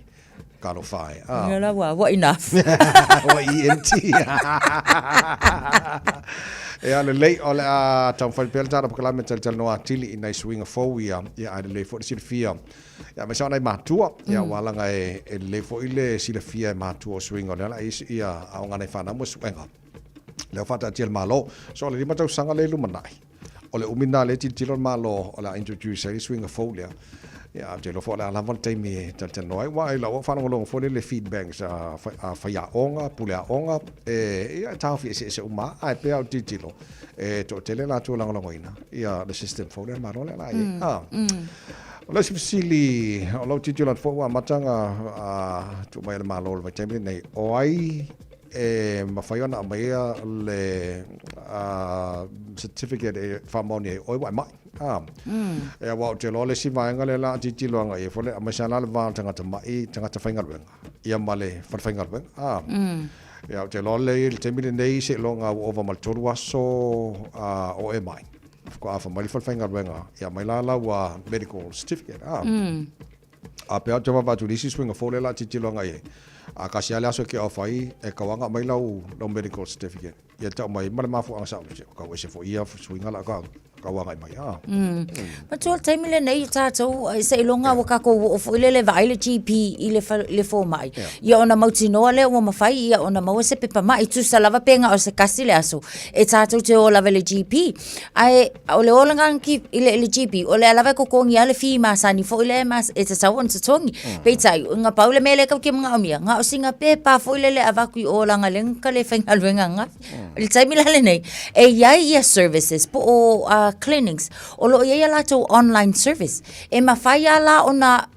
D: Talofa e.
H: Ia la ua ua enough.
D: Ua ENT. Ia lelei, o le a taumafai pea le tatou polokalame e talatalanoa atili i nai suiga fou ia, ia ae lelei foi le silafia Ia aemaise o nai matua, ia aua leaga e lelei foi le silafia e matua o suiga o lea o le a i ai ia aoga a nai fanau mo suega. Lea ua faataatia e le Malo. So o le 5 tausaga lea i lumanai, o le umi lena lea e tilotilo le Malo o le a introduce ai le suiga fou lea. Ia ou te iloa foi o le a lava le taimi e talatalanoa ai, aua i lau faalogologo foi lea i le feedbacks a faiaoga, puleaoga, e ia e taofi eseese uma lava, ae pei lava o le tilotilo, e toatele latou e lagolagoina ia le system fou lea a le Malo lea o le a i ai. O le isi fesili, o lau tilotilo atu foi ua amata ona tuu mai e le Malo i le vaitaimi lenei, o ai e mafai ona aumaia le certificate e faamaonia ai oe ua e mai? A. E aua ou te iloa le isi vaega lea la a tilotilo agai i ai foi le aemaise lava la le va o le tagata ma'i, tagata faigaluega, ia ma le falefaigaluega. A. Ia ou te iloa le i le taimi lenei seiloga ua ova ma le 3 aso o e ma'i, faatoa fai mai le falefaigaluega, ia aumai la lau medical certificate. A. A pea ou te vaavaai atu i le isi suiga fou lea o le a tilotilo agai i ai, a tasi lava le aso e te off ai, e tatau lava ona aumai lau medical certificate. Ia tau mai ma le mafuaaga sao, tau ese foi ia suiga la ka tau agai mai. Ah.
H: Matua le taimi lenei tatou seiloga ua tatou oo foi lele vaai le GP i le le fomai. Ia ona mautinoa lea ua mafai ia ona maua se pepa mai tusa lava pe na o se tasi le aso e tatou te o lava i le GP. Ae o le olaga i le GP o lea lava e totogi lava le fee masani foi lea e tatau ona totogi. Peitai, na pau le mea lea tatou te manaomia, na o sina pepa foi lele e avatu i o leaga lea na ta le faigaluega ananafi. I le taimi la lenei, e i ai ia services po o clinics o lo o i ai a latou online service. E mafai lava la ona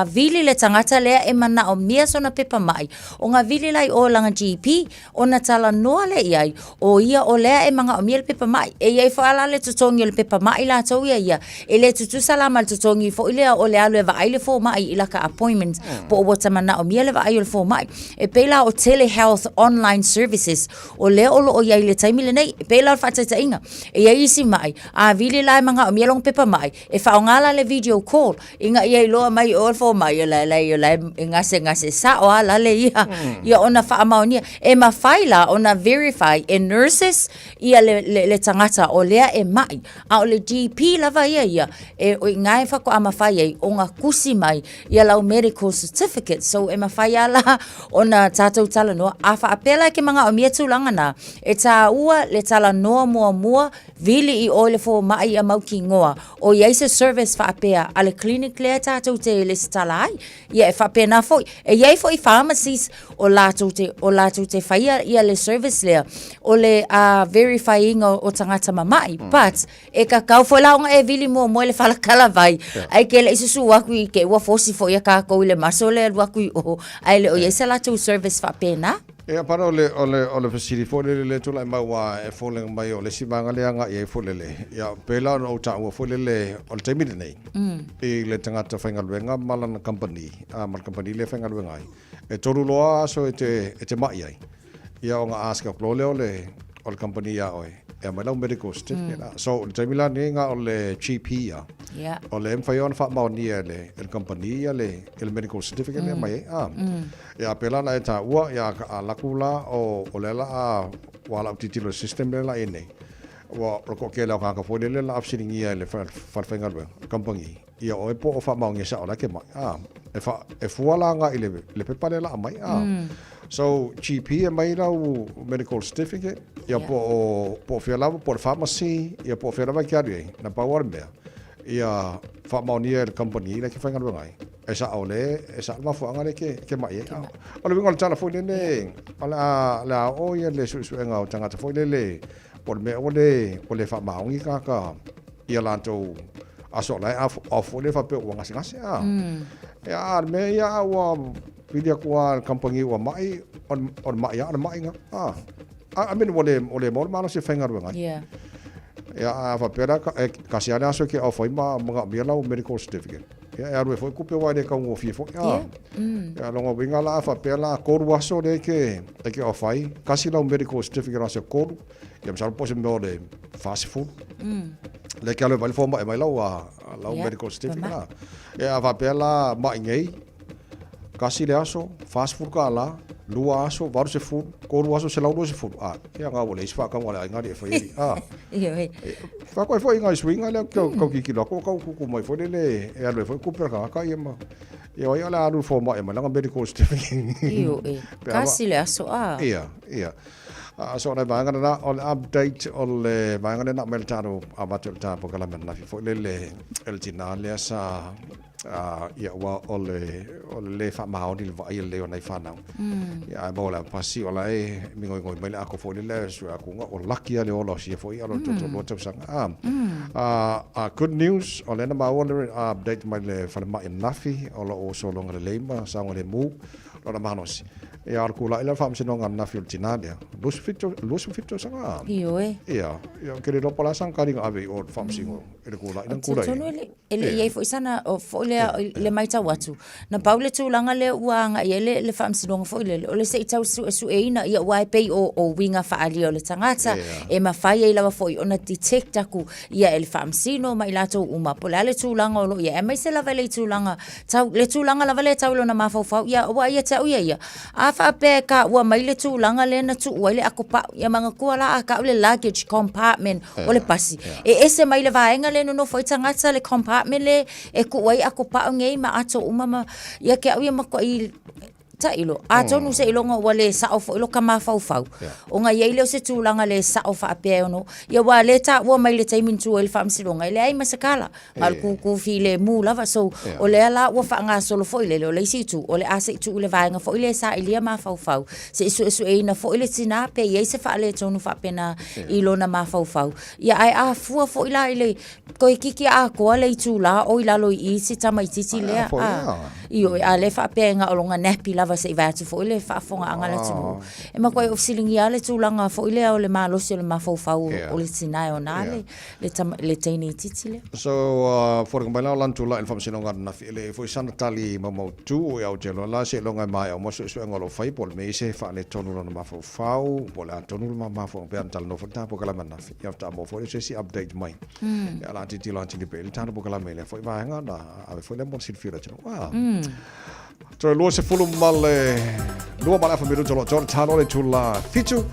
H: vili le tagata lea e manaomia sona pepa mai, ona vili la i o i lana GP, Ona talanoa lea i ai, o ia o lea e manaomia le pepa ma'i. E i ai foi la le totogi o le pepa ma'i latou ia ia, e le tutusa la ma le totogi foi lea o le alu e vaai le fomai i laka appointment po o ua ta manaomia le vaai o le fomai. E pei la o telehealth online services o lea o lo o i ai i le taimi lenei. E pei la o le faataitaiga, e i ai isi ma'i, a vili la e manaomia lona pepa ma'i, e faaaoga la le video call ina ia iloa mai o le fomai o la la o la e gasegase sao a la le ia ia ona faamaonia e mafai la ona verify e nurses ia le, le, le tagata o lea e mai a o le GP lava ia ia e o ina e faatoa mafai ai ona tusi mai ia lau medical certificate so e mafai a la ona tatou talanoa a faapea la e ke manaomia tulaga na e tāua le talanoa muamua Vili i o i le fomai ia mautinoa o i ai se service faapea a le clinic lea tatou te lesitala ai. Ia e faapena foi. E i ai foi pharmacies o latou te, o latou te faia ia le service lea o le verify ina o tagata mamai. But e tatau foi la ona e vili muamua i le fala talavai ae ke le i susu atu i te i ua fosi foi ia tatou i le maso le alu atu i o ae le o i ai se latou service faapena.
D: Ia pana o le o le o le fesili foi lele lea e tulai mai aua e foliga mai o le isi vaega lea e agai ai foi lele. Ia pei la ona ou taua foi lele o le taimi lenei i le tagata faigaluega ma lana kamupani, a ma le kamupani lea e faigaluega ai, e tolu loa aso e te e te mai ai, ia ona ask atu loa lea o le o le kamupani iā oe e aumai lau medical certificate. So i le taimi la lenei na o le GP ia. O lea e mafai ona faamaonia e le e le kamupani ia le le medical certificate lea e aumai ai. A. Ia, pēlā la e tāua, ia, a alu atu la, o, o lea la a, ua ala ou tilotilo i le system lea la i ai nei, ua, o le toatele o tagata foi lele la a fesiligia e le falefaigaluega, kamupani, ia oe po o faamaonia sao la e ke mai, a, e fa, e fua la agai i le, le pepa lea la aumai, a. So, GP e aumai lau medical certificate, ia po o, po o fea lava, po o le pharmacy, ia po o fea lava e te alu i ai, na pau lava le mea, ia faamaonia e le kamupani la e te faigaluega ai. E sao le, e sao le mafuaaga lea e ke mai ai. O le uiga o le tala foi lele, o le a, le a oo ia le suesuega o tagata foi lele, po o le mea ua le, ua le faamaoni tagata ia latou aso la e off foi lele faapea ua gasegase. A, ia, a o le mea ia a ua pili atu lava i le kamupani ua mai, o le mai lava o le mai lena. A, I mean, ua le, ua le maua le malosi e faigaluega ai. Ia, a faapea la, e tasi lava le aso e ke off ai ma manaomia lau medical certificate. Ia, e alu ai foi kupe aua e le taugofie foi. A, ia, lona uiga la a faapea la, tolu aso lea e ke, e ke off ai, tasi lau medical certificate o aso e tolu, ia masalo po o se mea o le 40. Lea e ke alu e vaai le fomai e aumai lau, lau medical certificate la. Ia, a faapea la mai nei, Tasi le aso, $40, lua aso, 80, tolu aso, 120. A, ia ngā ua leai se faatauga a le aiga alii e fai alii. A,
H: Ioe.
D: Faatoa foi ngai suiga lea kau kau tilotilo atu kau kuku mai foi lele e alu ai foi kupe a le tagata ia ma ia o ai o le a alu i le fomai e aumai lana medical certificate.
H: Ioe.
D: Pe a
H: Kasi le aso a.
D: Ia, ia. A so o le vaega lena o le update o le vaega lea na aumai le tatou avatu e le tatou polokalame ananafi foi lele e le tinā lea sa Ia aua o le o le lē faamaoni le vaaia lelei o nai fanau. Ia ae maua le avapasi o la e migoigoi mai le ato foi lele e sue atu ua laki lava le ola o sia foi ia o le toatoalua tausaga. A good news o lea na maua le update mai le falemai ananafi o lo o sologa lelei ma saogalemu lona malosi. Ia, o le kulaʻi la le faamasinoga ananafi o le tinā lea. 27, 27 tausaga.
H: Ioe.
D: Ia, ia, ou te le iloa po o le a sana taliga ave i o i le faamasino i le kulaʻi lea na kulaʻi ai.
H: Talitonu e le, e le i i ai foi sana, o foi lea i le matau atu, na pau le tulaga lea ua agai i ai le, le faamasinoga foi lele, o le se i tau suesueina, ia aua e pei o, o uiga faaalia o le tagata, e mafai ai lava foi ona detect atu ia e le faamasino ma i latou uma, po o le a le tulaga o lo o i ai, aemaise lava i le tulaga tau, le tulaga lava lea tau i lona mafaufau, ia aua ia te au ia ia, a faapea e taua mai le tulaga lea na tuu ai le atopau, ia manatua la a tau le luggage compartment o le pasi, e ese mai le vaega lea e nonofo ai tagata le compartment lea e tuu ai atopau nei ma ato uma ma, ia te au ia matuai tailo. Atonu seiloga ua le sao foi lota mafaufau, ona i ai lea o se tulaga le sao faapea e ono, ia aua o lea e taua mai i le taimi na tu ai le faamasinoga, e leai ma se kala. Na o le kūkū filemu lava. So, o lea la ua faagasolo foi lele, o le isi itu, o le a se i tuu i le vaega foi lea e sailia mafaufau, se i suesueina foi le tina pe i ai se faaletonu faapena i lona mafaufau. Ia, ae a fua foi la i le toeitiiti atoa le itula o i lalo i i si tamaitiiti lea, a, ioe, a o lea e faapea na o lona nappy lava se i vae atu foi le faafofogaaga a le atunuu. E matuai ou fesiligia lava le tulaga foi lea o le malosi o le mafaufau o le tina e ona le le, tama, le teine itiiti lea.
D: So, foliga mai la o lana tulaga i le faamasinoga ananafi, e leai foi sana tali maumautu i Aotearoa la seiloga e maea uma suesuega o lo o fai po o le mea i se faaletonu lona mafaufau, po o le a tonu le mafuaaga pei ona talanoa foi le tatou polokalame ananafi. Ia faatoa maua foi lea o se isi update mai. Ia o le a tilotilo atili pea i le tatou polokalame i lea foi vaega ona ave foi lea mo le silafia o le atunuu. Ah. Toe 22 ma le afa minuta o lo o toa le talo le itula 7.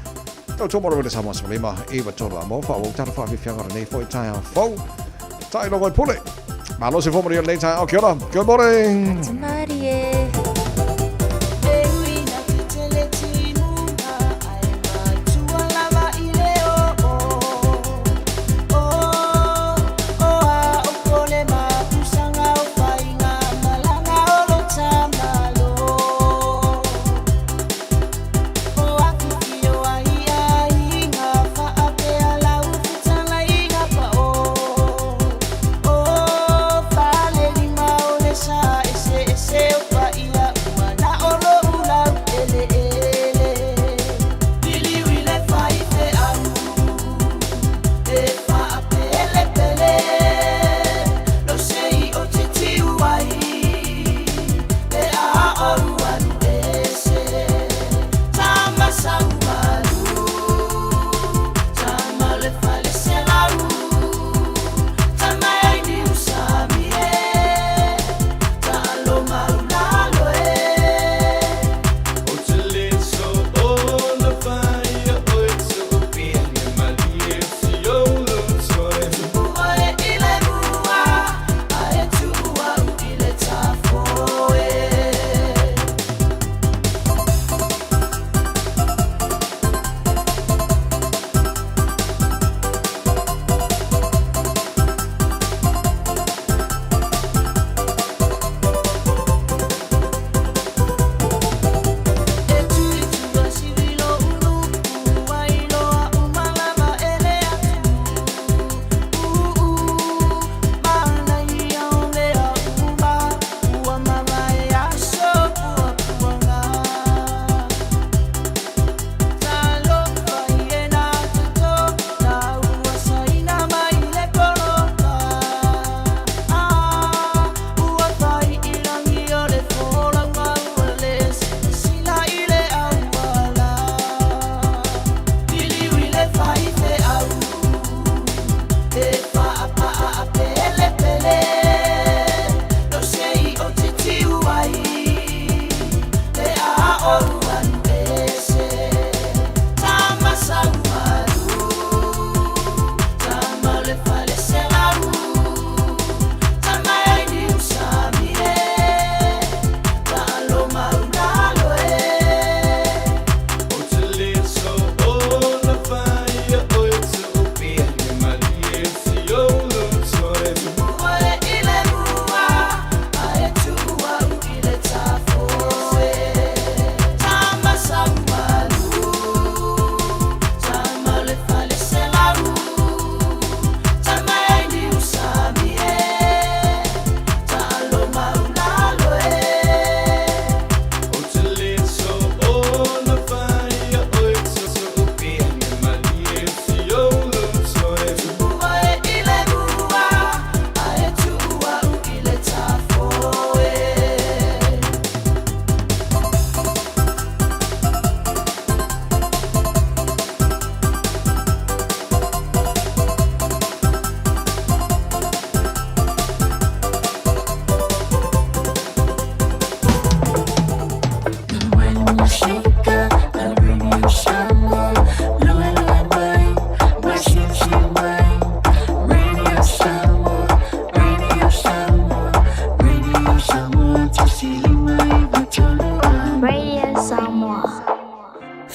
D: Tautua mo le Samoa 15 9 3 a mo faaauau tatou faafiafiaga o lenei foi taeao fou. Tai logo i pule. Malo se fomori o lenei taeao. Kia ora. Good morning.
H: Atu marie.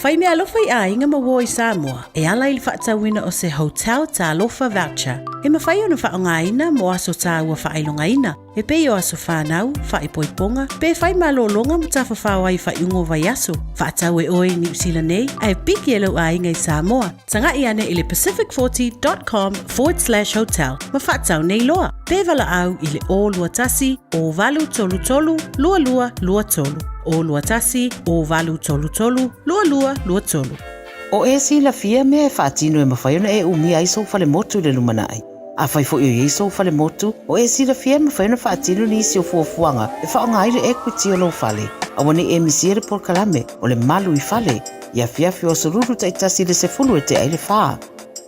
K: Fai meaalofa i aiga ma uo i Samoa e ala i le faatauina o se Hotel Talofa Voucher e mafai ona faaaogaina mo aso tāua faailogaina e pei o aso whānau, whaipoiponga, pe whai malōlōga ma tafafao ai i faaiuga o vaiaso. Faatau e oe i Niu Sila nei, ae piki e lou aiga i Samoa. Taga'i ane i le pacific40.com forward slash hotel ma faatau nei loa. Pe valaau i le 021 0833 2223. 021 0833 2223.
L: O e silafia mea e faatino e mafai ona e umia ai sou falemotu i le lumanai. Afai foi o i ai sou falemotu, o e silafia e mafai ona faatino nisi o fuafuaga e faaaoga ai le equity o lou fale. Aua ne i e misia le polokalame o le Malu i Fale i afiafi o Aso Lulu taitasi i le 10 e tea i le fa.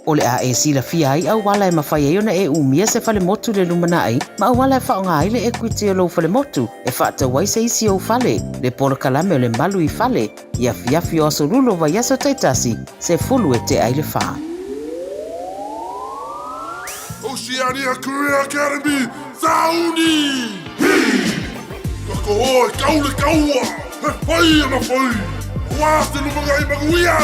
L: O le a e silafia ai auala e mafai ai ona e umia se falemotu i le lumanai ma auala e faaaoga ai le equity o lou falemotu e faatau ai se isi ou fale, le polokalame o le Malu i Fale i afiafi o Aso Lulu o vaiaso taitasi, 10 e tea i le fa.
C: Oceania Career Academy, Sauni! Hi! Ka koho e kau le kaua, he whai ana whai, wā te lumangai manuia!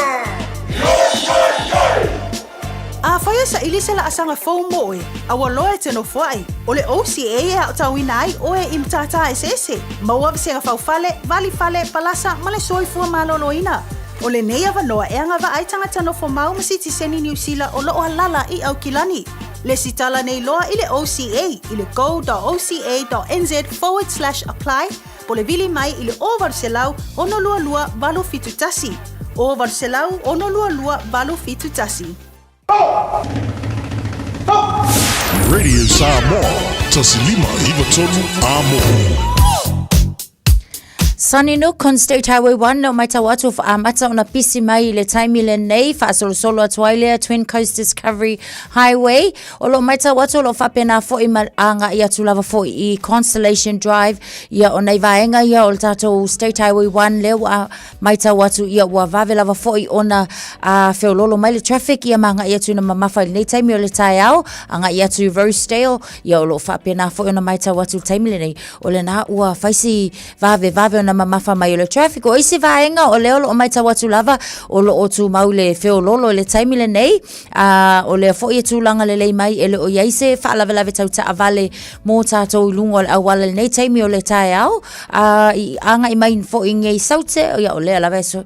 K: Afai e saili se laasaga fou mo oe, a ua loa e te nofoai, o le OCA e aotauina ai oe i matata eseese, maua vasega faufale, vali fale, palasa ma le soifua maloloina. O lenei avanoa e agavaa ai tagata nofo mau ma sitiseni Niu Sila o loo alala i Aukilani. Lesitala nei loa i le OCA i le go.oca.nz forward slash apply po le vili mai i le 0800 622 871. 0800 622 871.
C: Radio Samoa, 1593 Amo.
H: Sunny Nook on State Highway 1 o matau atu whaamata ona pisi mai i le taimi lenei whaasolosolo atu ai lea Twin Coast Discovery Highway o lo matau atu o lo whapena foi ma anga i atu lava foi i Constellation Drive ia o nei vaenga ia o le tātou State Highway 1 lea ua matau atu ia ua vave lava foi ona a feololo mai le traffic ia ma ngai atu na mamafa i lenei taimi o le taeao a ngai atu i Rosedale ia o lo whapena foi ona matau atu le taimi lenei O lena ua fai si vavevave ona mamafa mai o le traffic. O isi vaega o lea o loo maitau atu lava o loo tumau le feololo i le taimi lenei. A o lea foi e tulaga lelei mai e le o i ai se faalavelave tau taavale mo tatou i luga o le auala i lenei taimi o le taeao. A i agai mai foi nei Saute, ia o lea lava e so,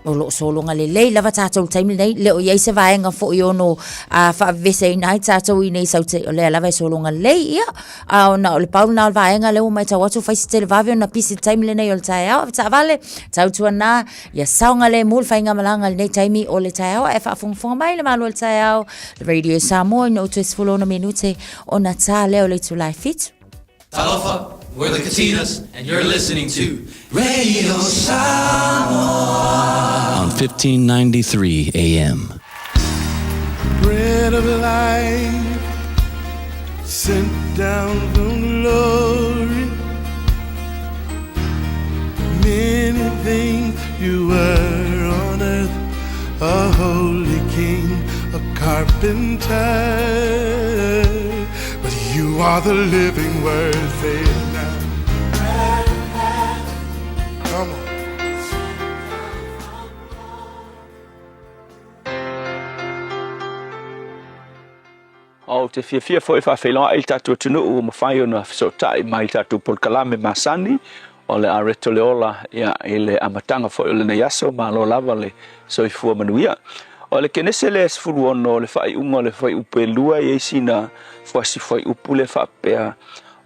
H: o loo sologa lelei lava tatou i le taimi lenei. Le o i ai se vaega foi ono a faaveveseina ai tatou i nei Saute, o lea lava e sologa lelei. Ia, A ona o le pau lena o le vaega lea ua matau atu fai se televave ona pisi i le taimi lenei o le taeao. Ave taavale, tautuana, ia saogalemu le faigamalaga i lenei taimi o le taeao. Ae faafogafoga mai le malu o le taeao, le Radio Samoa ina ua toe 16 minute ona ta lea o le itula e fitu.
M: Talofa, we're the Katinas, and you're listening to Radio Samoa
N: on 1593 AM.
B: Bread of life sent down from glory. Many things you were on earth, a holy king, a carpenter. But you are the living word, say it now. Come on.
O: Ou te fiafia foi e faafeiloai i le tatou atunuu ua mafai ona fesootai mai i le tatou polokalame masani o le Areto le Ola ia, i le amataga foi o lenei aso. Malo lava le soifua manuia. O le Kenese lea e 16 o le faaiuga o le fuaiupu e lua e i ai sina fuasi fuaiupu lea faapea,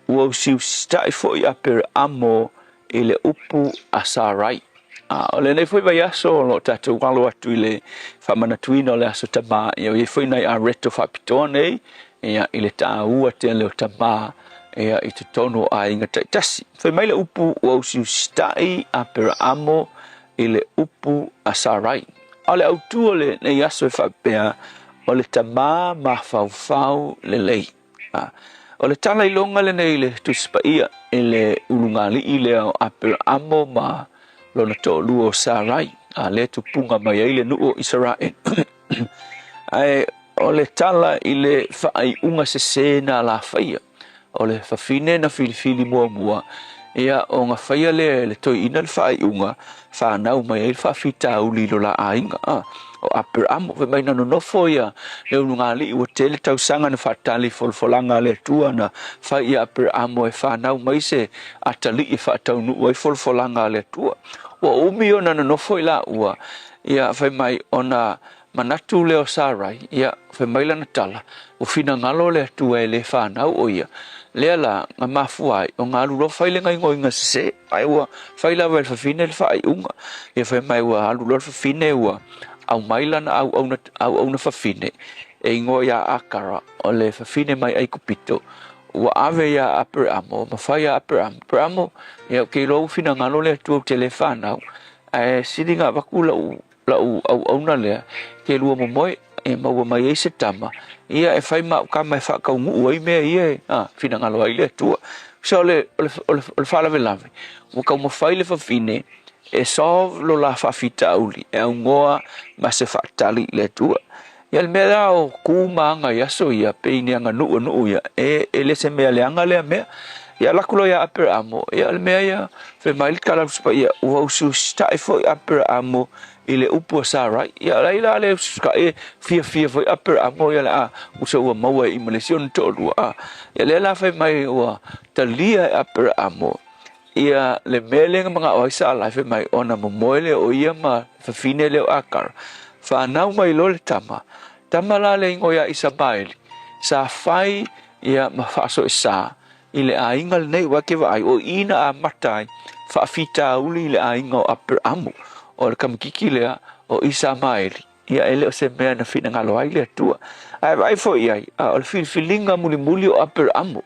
O: Ua usiusitai foi Apereamo i le upu a Sarai. A o lenei foi vaiaso o lo o tatou alo atu i le faamanatuina o le Aso Tamā, ia o i ai foi nai areto faapitoa nei ia i le tāua tele o tamā ia i totonu o aiga taitasi. Fai mai le upu ua usiusitai Aperaamo i le upu a Sarai. A o le autu o lenei aso e faapea, o le tamā mafaufau lelei. O le tala iloga lenei i le Tusi Paia i le ulugalii lea o Aperaamo ma lona toalua o Sarai, a lea tupuga mai ai le nuu o Isaraele. Ae o le tala i le faaiuga sese na alafaia o le fafine na filifili muamua, Ia, ona faia lea e le toeaina le faaiuga, fanau mai ai le faafitauli i lo la aiga, a, o Aperamo. Fai mai na nonofo ia le ulugalii ua tele tausaga na faatali i folafolaga a le Atua na fai ia Aperamo e fanau mai se atalii e faataunuu ai folafolaga a le Atua. Ua umi ona nonofo i laua, ia fai mai ona manatu lea o Sarai, ia fai mai lana tala, ua finagalo le Atua e le fanau o ia, lea la na mafua ai ona alu loa fai le gaoioiga sese, ae ua fai lava e le fafine le faaiuga. Ia fai mai ua alu loa le fafine ua aumai lana auauna, auauna fafine e igoa ia Akara, o le fafine mai Aikupito, ua ave ia Aperamo, ma fai ia Aperamo, Aperamo, ia ou te iloa ua finagalo le Atua ou te le fanau, ae sili ona avatu lau lau auauna lea, ke lua momoe, e maua mai ai se tama, ia e fai ma au kama e faataunuu ai mea ia e a, finagalo ai le Atua. So o le, o le, o le, o le faalavelave, ua taumafai le fafine e solve lo la faafitauli, e augoa ma se faatali i le Atua. Ia le mea la o ku ma aga i aso ia, pei ni aganuu a nuu ia, e, e le se mea leaga lea mea. Ia alu atu loa ia Aperaamo, ia o le mea ia, fai mai le tala Paia, ua usiusita'i foi Aperaamo i le upu a Sarai. Ia o ai la le usiusita'i e fiafia foi Aperaamo ia le a uso ua maua e i ma le isi ona toalua. A, ia lea la fai mai ua talia e Aperaamo ia le mea lea na manao ai Sarai fai mai ona momoe lea o ia ma le fafine lea o Akara. Fanau mai loa le tama, tama la le igoa ia Isamaeli, sa fai ia ma faasoesa i le aiga lenei ua ke vaai o i na amata ai faafitauli i le aiga o Aperaamo, o le kamakiki lea o Isamaeli. Ia e le o se mea na finagalo ai le Atua. Ae vaai foi i ai, a o le filifiliga mulimuli o Aperaamo,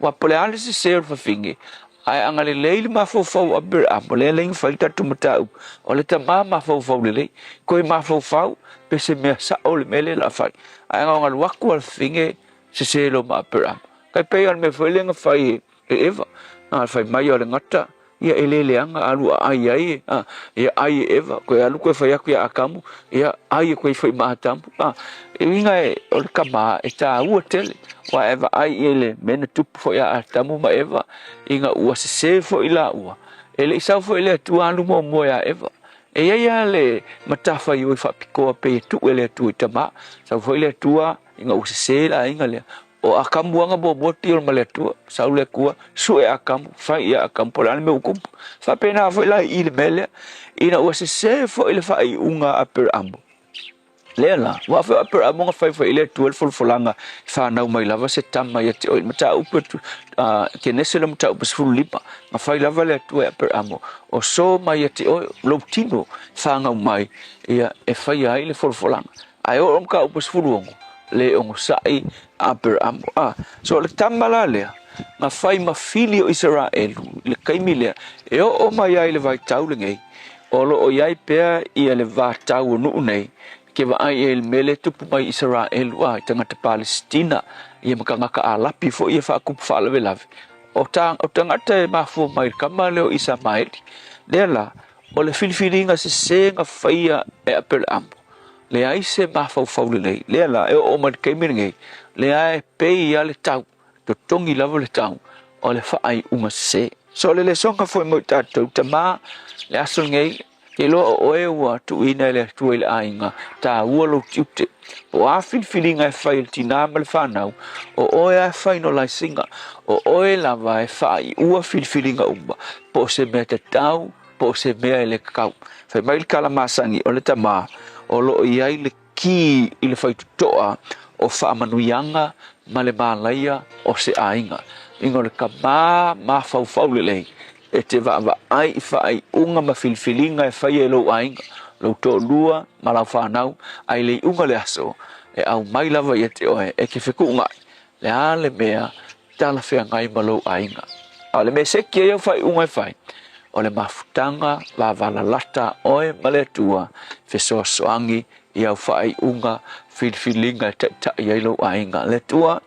O: ua po o le a le sese o le fafine, ae agalelei le mafaufau o Aperaamo, lea lea na fai le tatou mataupu, o le tama mafaufau lelei, toe mafaufau pe se mea sao le mea lea o le a fai. Ae na ona alu atu lava le fafine sese loa ma Aperamo. Tai pei o le mea foi lea na fai e Eva, a fai mai o le gata, ia e le leaga, alu aai ai, a, ia ai e Eva, koe alu koe fai atu ia Atamu, ia ai e koe foi ma Atamu. A, e uiga e, o le tama e tāua tele, wa e vaai i le mea na tupu foi a Atamu ma Eva, ina ua sese foi laua, e le i sau foi le Atua alu muamua ia Eva. E i ai lava le matafaioi faapitoa pei e tuu e le Atua i tama, sau foi le Atua ina ua sese le aiga lea, o Akamu aga muamua tio ma le Atua, sau le Atua, sue Akamu, fai ia Akamu, po o le a le mea ua tupu. Faapena foi la i i le mea lea, ina ua sese foi le faaiuga a Aperamo. Lea la, ua foi o Aperamo na fai foi i le Atua le folafolaga e fanau mai lava se tama ia te oe. I le mataupu atu, Kenese le mataupu 15, na fai lava le Atua e Aperamo, o so mai ia te oe, lou tino fanau mai, ia e faia ai le folafolaga. Ae oo i le mataupu 16, le onosai Aperamo. A, so o le tama la lea, na fai ma fili o Isaraelu i le taimi lea, e oo mai ai i le vaitau lenei, o lo o i ai pea ia le vatau o nuu nei, ke vaai i ai i le mea lea e tupu mai i Isaraelu, a, i tagata Palesitina, ia ma tagata Alapi foi ia faatupu faalavelave. O, ta, o tagata e mafua mai i le tama lea o Isamaeli. Lea la, o le filifiliga sese na faia e Aperamo, Leai se mafaufau lelei. Lea la, e oo mai le taimi lenei, lea e pei lava le tau, totogi lava le tau o le faaiuga sese. So o le lesoga foi mo i tatou, tama, le aso lenei, ke iloa o oe ua tuuina e le Atua i le aiga, taua lou tiute. Po o a filifiliga e fai e le tinā ma le fanau, o oe lava e fai no laisiga, o oe lava e faaiua filifiliga uma, po o se mea tatau, po o se mea e le tatau. Fai mai le tala masani o le tama o lo o i ai le kī i le faitotoa o faamanuiaga ma le malaia o se aiga. Ina o le tama mafaufau lelei e te vaavaai i faaiuga ma filifiliga e faia e lou aiga, lou toalua ma lau fanau, a i le iuga o le aso, e aumai lava ia te oe e te fetuunai le a le mea talafeagai ma lou aiga. A o le mea seki ai au faaiuga e fai, o le mafutaga vavalalata a oe ma le Atua fesoasoani i au faaiuga filifiliga e taitai ai lou aiga. Le Atua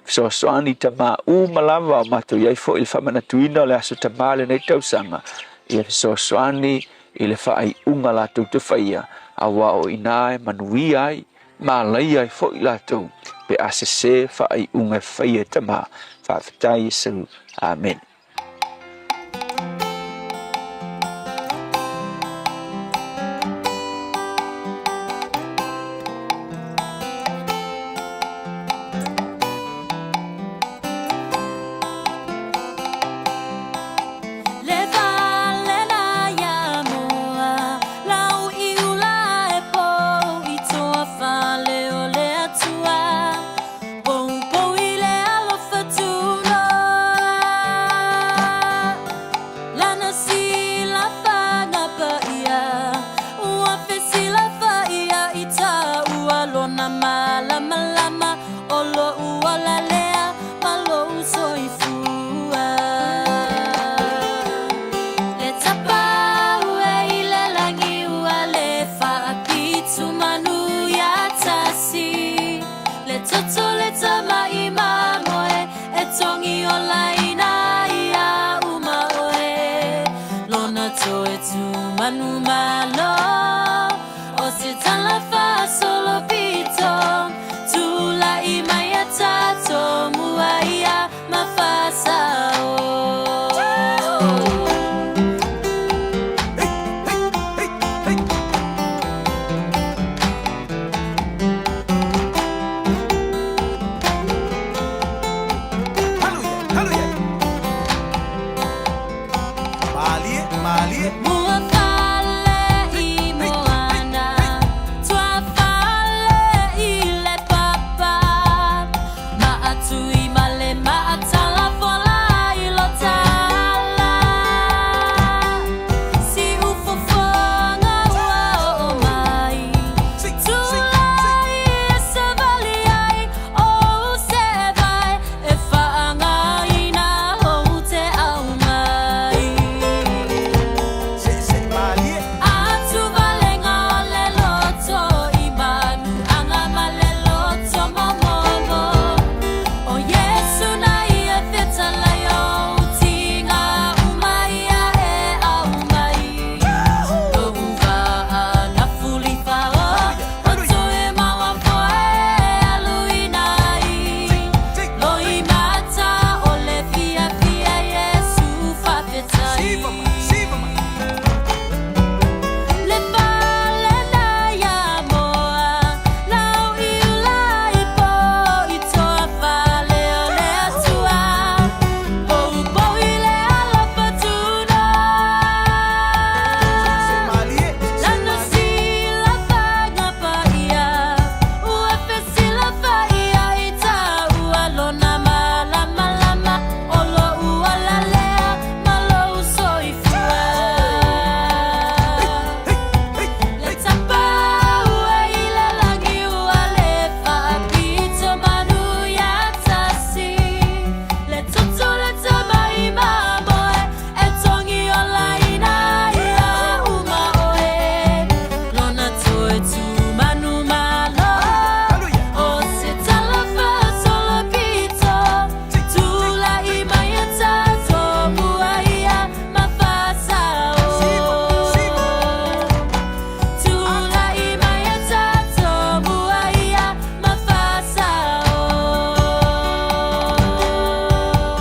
O: fesoasoani tamā uma lava o matou i ai foi i le faamanatuina o le Aso Tamā lenei tausaga, ia fesoasoani i le faaiuga latou te faia, auā o i ina e manuia ai Mālaia ai foi latou pe a sese faaiuga e faia e Tama. Faafetai Iesu. Amene.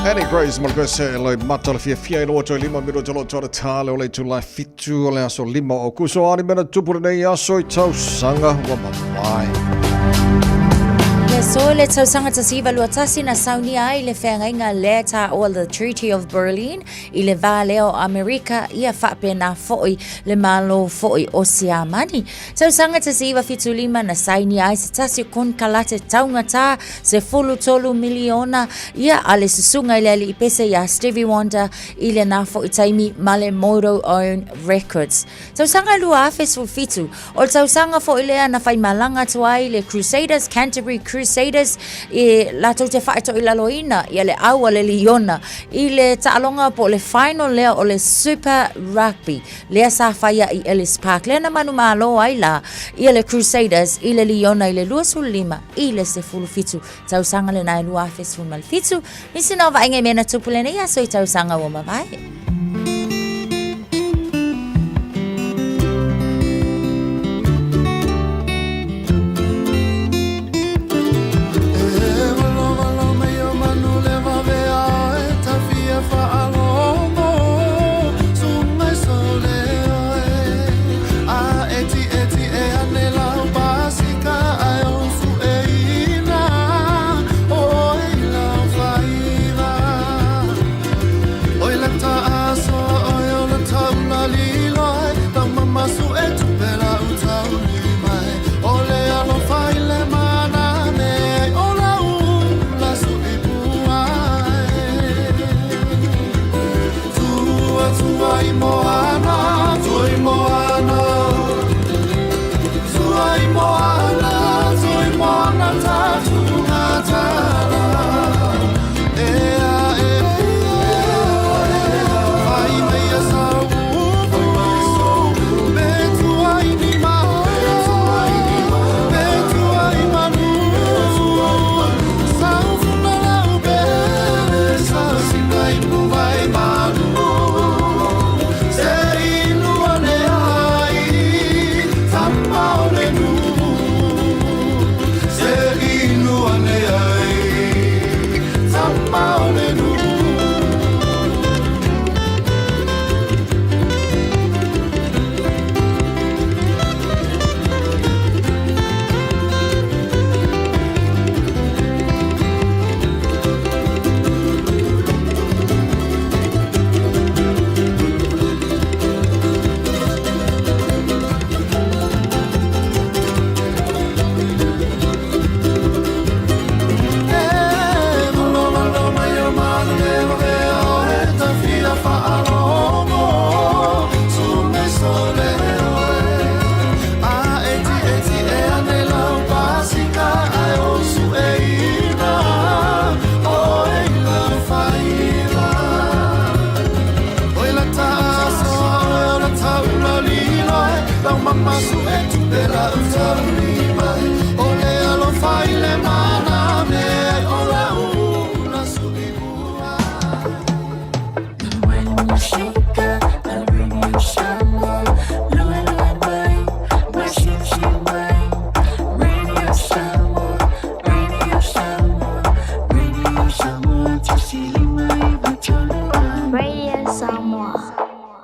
D: Annie Grace ma le pese e loi mata le fiafia i loa toi lima miro te loto le tale o le itula e fitu o le aso lima o kuso ani mena tupu lenei aso i tausaga ua mamae.
H: Ia so le tausaga 1921 na saunia ai le feagaiga lea taua The Treaty of Berlin i le va lea o Amerika ia faapena foi le Malo foi o Siamani. Tausaga 1975 na sainia ai se tasi o konekarate taugatā 13 miliona ia a le susuga i le alii pese iā Stevie Wonder i lena foi taimi ma le Moto Own Records. Tausaga 2017, o le tausaga foi lea na faimalaga atu ai le Crusaders, Canterbury Crusaders, e latou te faatoilaloina ia le au a le Liona i le taaloga po o le final lea o le Super Rugby lea sa faia i Ellis Park. Lea na manumalo ai la ia le Crusaders i le Liona i le 25 i le 17 tausaga lena e 2017. Nisi na o vaaiga i mea na tupu lenei aso i tausaga ua mavae.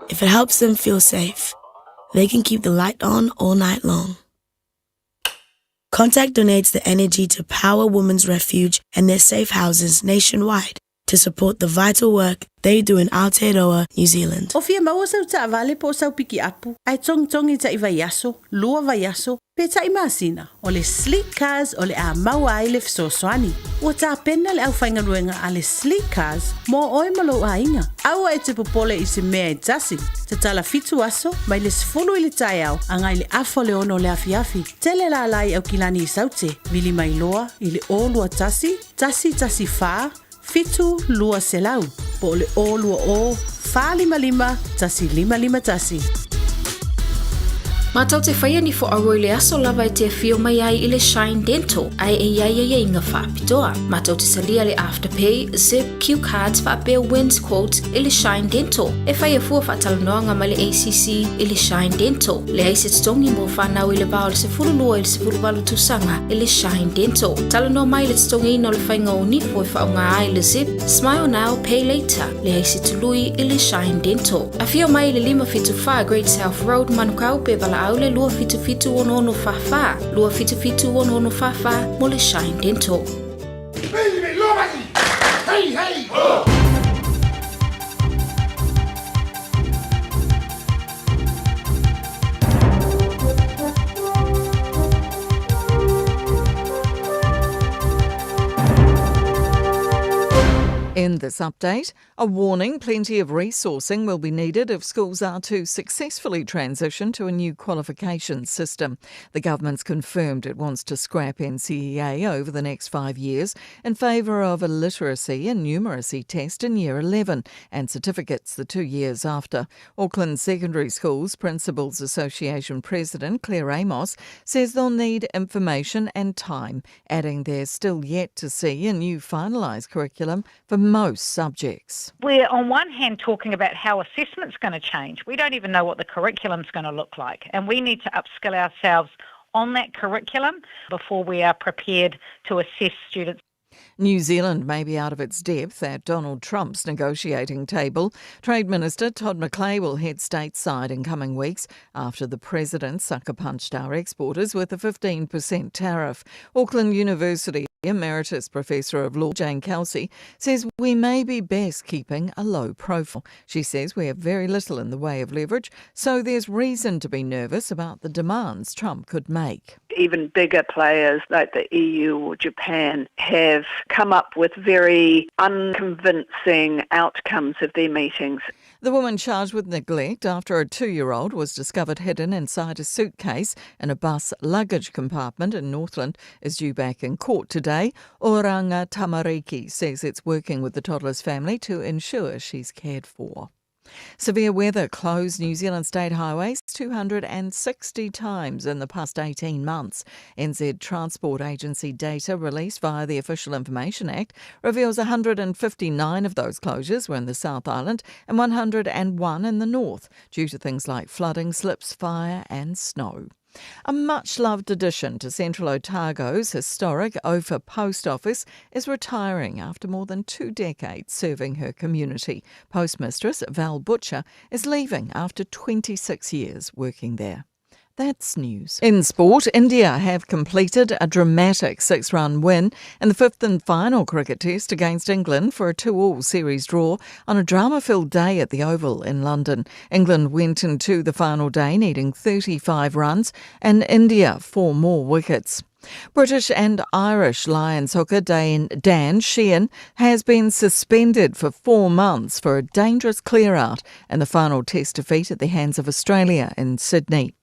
P: If it helps them feel safe, they can keep the light on all night long. Contact donates the energy to Power Women's Refuge and their safe houses nationwide to support the vital work they do in Aotearoa, New Zealand.
K: O fia maua sau taavale po o sau pikiapu, ae togitogi taʻi vaiaso, lua vaiaso, pe taʻi masina, o le Sleek Cars o le a maua ai le fesoasoani. Ua tapena le aufaigaluega a le Sleek Cars mo oe ma lou aiga. Aua e te popole i se mea e tasi. Tatala fitu aso, mai le 10 i le taeao agai i le afa o le ono o le afiafi. Tele lala i Aukilani i Saute, vili mai loa i le 021 114 7200 po o le 020 455 1551.
Q: Matou te faia ni fo'auo i le aso lava e te afio mai ai i le Shine Dental ae e i ai aiaiga faapitoa. Matou te talia le Afterpay, Zip, Q Cards faapea Wins Quotes i le Shine Dental. E faia fua faatalanoaga ma le ACC i le Shine Dental. Leai se totogi mo fanau i le va o le 12 i le 18 tausaga i le Shine Dental. Talanoa mai i le totogiina o le faiga o nifo e faaaoga ai le Zip, Smile Now, Pay Later. Leai se tului i le Shine Dental. Afio mai i le 574 Great South Road, Manukau, pe valaau le 277 6644, 277 6644 mo le Shine Dental.
C: Hey, hey! Ho!
E: In this update, a warning plenty of resourcing will be needed if schools are to successfully transition to a new qualification system. The government's confirmed it wants to scrap NCEA over the next five years in favour of a literacy and numeracy test in year 11 and certificates the two years after. Auckland Secondary Schools Principals Association President Claire Amos says they'll need information and time, adding they're still yet to see a new finalised curriculum for most subjects.
R: We're on one hand talking about how assessment's going to change. We don't even know what the curriculum's going to look like, and we need to upskill ourselves on that curriculum before we are prepared to assess students.
E: New Zealand may be out of its depth at Donald Trump's negotiating table. Trade Minister Todd McClay will head stateside in coming weeks after the president sucker punched our exporters with a 15% tariff. Auckland University Emeritus Professor of Law Jane Kelsey says we may be best keeping a low profile. She says we have very little in the way of leverage, so there's reason to be nervous about the demands Trump could make.
S: Even bigger players like the EU or Japan have come up with very unconvincing outcomes of their meetings.
E: The woman charged with neglect after a two year old was discovered hidden inside a suitcase in a bus luggage compartment in Northland is due back in court today. Oranga Tamariki says it's working with the toddler's family to ensure she's cared for. Severe weather closed New Zealand state highways 260 times in the past 18 months. NZ Transport Agency data released via the Official Information Act reveals 159 of those closures were in the South Island and 101 in the North due to things like flooding, slips, fire, and snow. A much loved addition to Central Otago's historic Ophir Post Office is retiring after more than two decades serving her community. Postmistress Val Butcher is leaving after 26 years working there. That's news. In sport, India have completed a dramatic six run win in the fifth and final cricket test against England for a 2 all series draw on a drama filled day at the Oval in London. England went into the final day needing 35 runs and India four more wickets. British and Irish Lions hooker Dan, Dan Sheehan has been suspended for four months for a dangerous clear-out in the final test defeat at the hands of Australia in Sydney.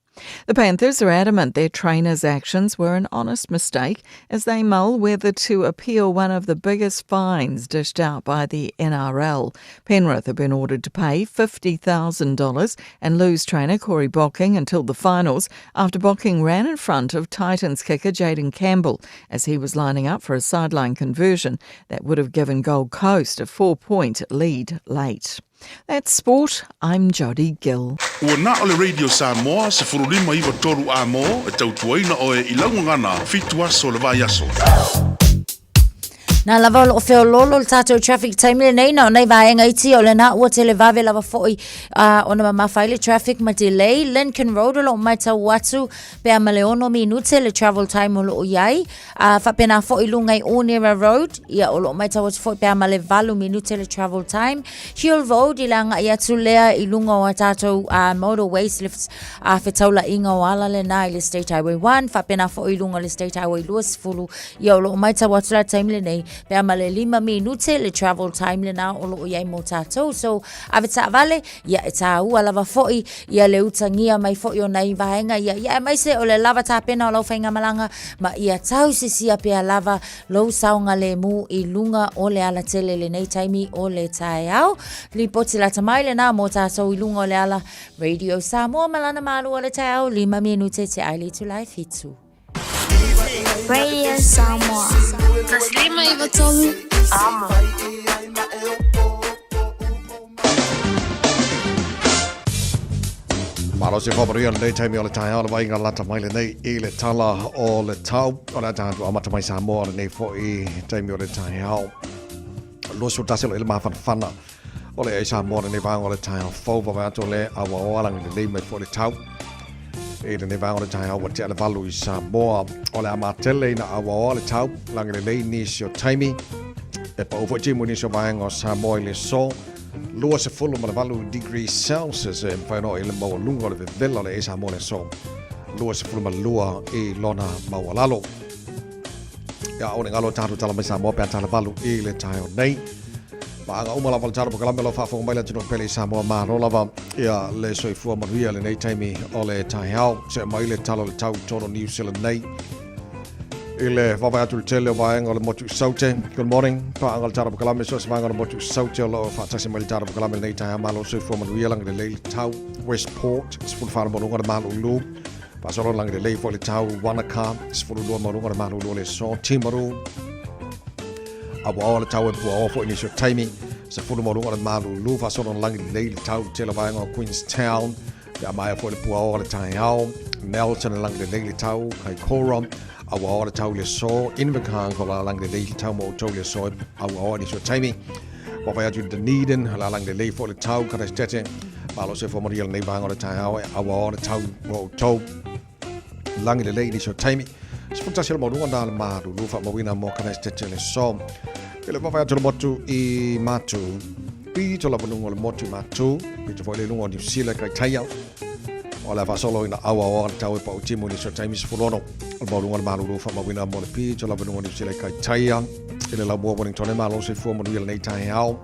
E: The Panthers are adamant their trainer's actions were an honest mistake as they mull whether to appeal one of the biggest fines dished out by the NRL. Penrith have been ordered to pay $50,000 and lose trainer Corey Bocking until the finals after Bocking ran in front of Titans kicker Jaden Campbell as he was lining up for a sideline conversion that would have given Gold Coast a four point lead late. That's sport. I'm Jodie Gill.
C: Ua na o le Radio Samoa, 1593 a mō, e tautuaina oe i laugagana, fitu aso le vai aso.
H: Nā lava o loo feololo le tātou traffic taimi lenei na o nei vaenga iti o lena ua tele vave lava foi uh, ona mamafa ai le traffic ma delay Lincoln Road o loo matau atu pe a ma le ono minute le travel time o loo iai uh, faapena foi lunga i Onera Road ia o loo matau atu foi pe a ma le valu minute le travel time Hill Road i le agai atu lea i luga o a tātou uh, motorways le uh, fetaulaiga o ala lena i le State Highway 1 faapena foi i luga o le State Highway 20 ia o loo matau atu la taimi lenei. pe a ma le 5 minute le travel time lena o loo iai mo tatou. So ave taavale, ia e tāua lava foi ia le utagia mai foi o nai vaega ia, ia aemaise o le lava tapena o lau faigamalaga ma ia tausisia pea lava lou saogalemu i luga o le alatele i lenei taimi o le taeao. Lipoti lata mai lena mo tatou i luga o le ala Radio Samoa ma lana malu o le taeao, 5 minute te ai le itula e 7.
J: Radio Samoa. 153 Amo.
D: Malo se whamaruia lenei taimi o le taeao le vaaiga lata mai lenei i le tala o le tau. O le ata amata mai Samoa lenei foi taimi o le taeao. 21 o le mafanafana o le ai Samoa lenei vaega o le taeao fou vavae atu le aua o lagi lelei mai foi le tau. I lenei vaega o le taeao ua tea le 8 i Samoa. O le a matele ina aua o le tau lagi lelei nisi o taimi. E pau foi timu nisi o vaega o Samoa i le so. 28 degrees Celsius e mawhai no i le maualuga o le vevela o le esa mo le aso 22 i lona maualalo. Ia o le ngalo tātou tala mai Samoa pe a tala valu i le taeo nei. Maaga uma lava le tātou pakalame lo faafofoga mai le atunuu pele i Samoa malo lava ia le soifua manuia lenei taimi o le taeao. Se mai le tala o le tau tonu New Zealand nei. I le vaavaai atu i le tele o vaega o le motu i Saute. Good morning. Paaga le tala pakalame so se vaega o le motu i Saute o loo faatasi mai le tala pakalame lenei taeao malo soifua manuia lagi lelei le tau Westport 14 ma luga le malulu. Faasolo lagi lelei foi le tau Wanaka 12 ma luga le malulu o le aso Timaru. Aua le tau e puaoa foi nisi o taimi 10 ma luga le malulu. Faasolo lagi lelei le tau tele vaega o Queenstown. Pe a maea foi le puaoa le taeao, Nelson e lagi lelei le tau, Kaikoura, auaoa le tau i le aso, Invercargill la lagi lelei le tau mo outou i le aso, auaoa nisi o taimi. Vaavaai atu i Dunedin, la lagi lelei foi le tau, Karaitete, malo se fua manuia lenei vaega o le taeao, e auaoa le tau mo outou, lagi lelei i nisi o taimi. 11 o le maualuga na le malulu faamauina mo Karaitete le aso. I le vaavaai atu le motu i Matu, pito lava luga o le motu i Matu, pito foi le luga o Niu Sila kai taia. O le a faasolo ina auaoa le tau e pau timu nisi o taimi 16. O le maualuga o le malulu faamauina mo le pito lava luga o Niu Sila kai taia. I le laumua Wellington e malo soifua manuia lenei taeao.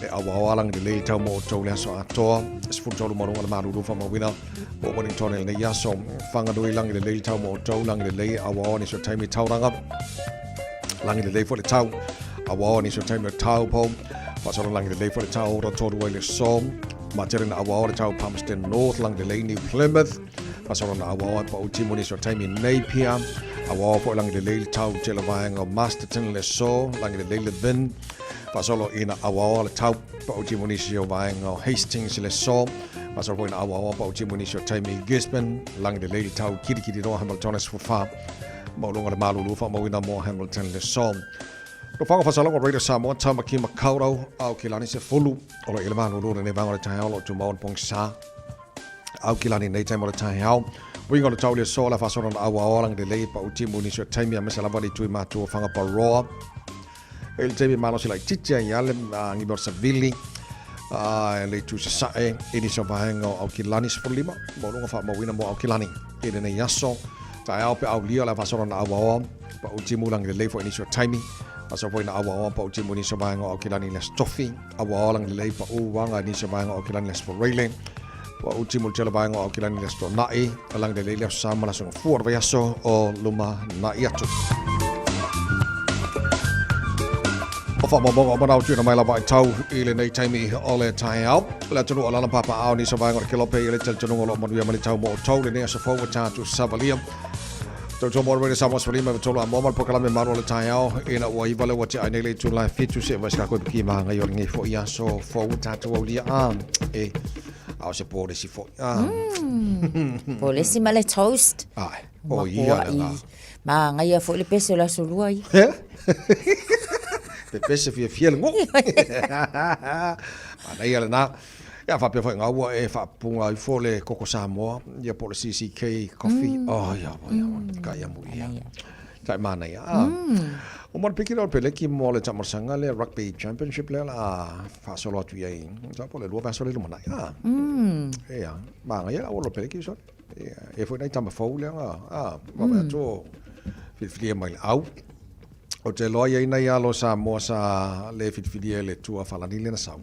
D: E auaoa lagi lelei le tau mo outou le aso atoa. 13 maualuga o le malulu faamauina mo Wellington i lenei aso. Whanganui lagi lelei le tau mo outou lagi lelei e auaoa nisi o taimi Tauranga. Lagi lelei foi le tau. Auaoa nisi o taimi o Taupo. Faasolo lagi lelei foi le tau o Rotorua i le aso. Matele na auaoa le tau Palmerston North, lagi lelei New Plymouth. Faasolo na auaoa e pau timu nisi o taimi Napier. Auaoa foi lagi lelei le tau tele vaega o Masterton le aso, lagi lelei Levin. Faasolo ina auaoa le tau pau timu nisi o vaega o Hastings le aso. Faasolo foi ina auaoa pau timu nisi o taimi Gisborne, lagi lelei le tau Kirikiriroa Hamilton 14. Maualuga le malulu faamauina mo Hamilton le aso. Lofaga faasalaga o Radio Samoa, Tamaki Makaurau, Aukilani se fulu, o lo i le malulu lenei vaega o le taeao, o lo o tumau le pogisa. Aukilani nei taimi o le taeao. Uiga o le tau i le aso, le faasolo na auaoa lagi lelei pau timu nisi o taimi aemaise lava le itu i matua o Whangaparoa. E le taimi malosi laitiiti ai ia le ngiva o le savili le itu sasae i nisi o vaega o Aukilani 15 maualuga faamauina mo Aukilani i lenei aso. Taeao pe aulia o le a faasolo na auaoa pau timu lagi lelei foi nisi o taimi. Faasolo foi na auaoa pau timu nisi o vaega o Aukilani i le Aso Tofi. Auaoa lagi lelei pau waga nisi o vaega o Aukilani i le Aso Faraile. Pau timu le tele vaega o Aukilani i le Aso Toonai. Lagi lelei le Aso Sa ma le Aso Gafua o le vaiaso o luma na'i atu. O faamaumauga uma na o tuuina mai lava i tau i lenei taimi o le taeao. Le atunuu o lana papaao nisi o vaega o le kelope i le talitonuga o lo o manuia mai le tau mo outou lenei aso fou ua tatou savalia. Tautua mo Radio Samoa 15 i 3 a moa ma le polokalame malu o le taeao ina ua iva le ua tea ai nei le itula e 7 seia mai se kako e piki maga o lenei foi aso fou ua tatou aulia a e a o se polesi foi a.
H: Polesi ma le toast.
D: Ai, o ia le nga.
H: Magaia foi le pese o le aso lua ia.
D: Pe pese fiafia le ngo. Manaia lena. Ia faapea foi nga ua e faapuga ifo le koko Samoa, ia po o le CCK coffee. Oh, ia, ia, ka ia mu ia. Tai manaia. Ah. O mo le piki lea o le peleki mo le taamailosaga lea Rugby Championship lea o le a faasolo atu i ai. Sa po o le lua vaiaso lea i lumanai. Ah. Ia, magaia le auala o le peleki sole. Ia, e foi nai tama fou lea nga, ah, vaavaai atu o filifilia mai le au. Ou te iloa i ai nai alo Samoa sa le filifilia i le Atua Faalani lea na sau.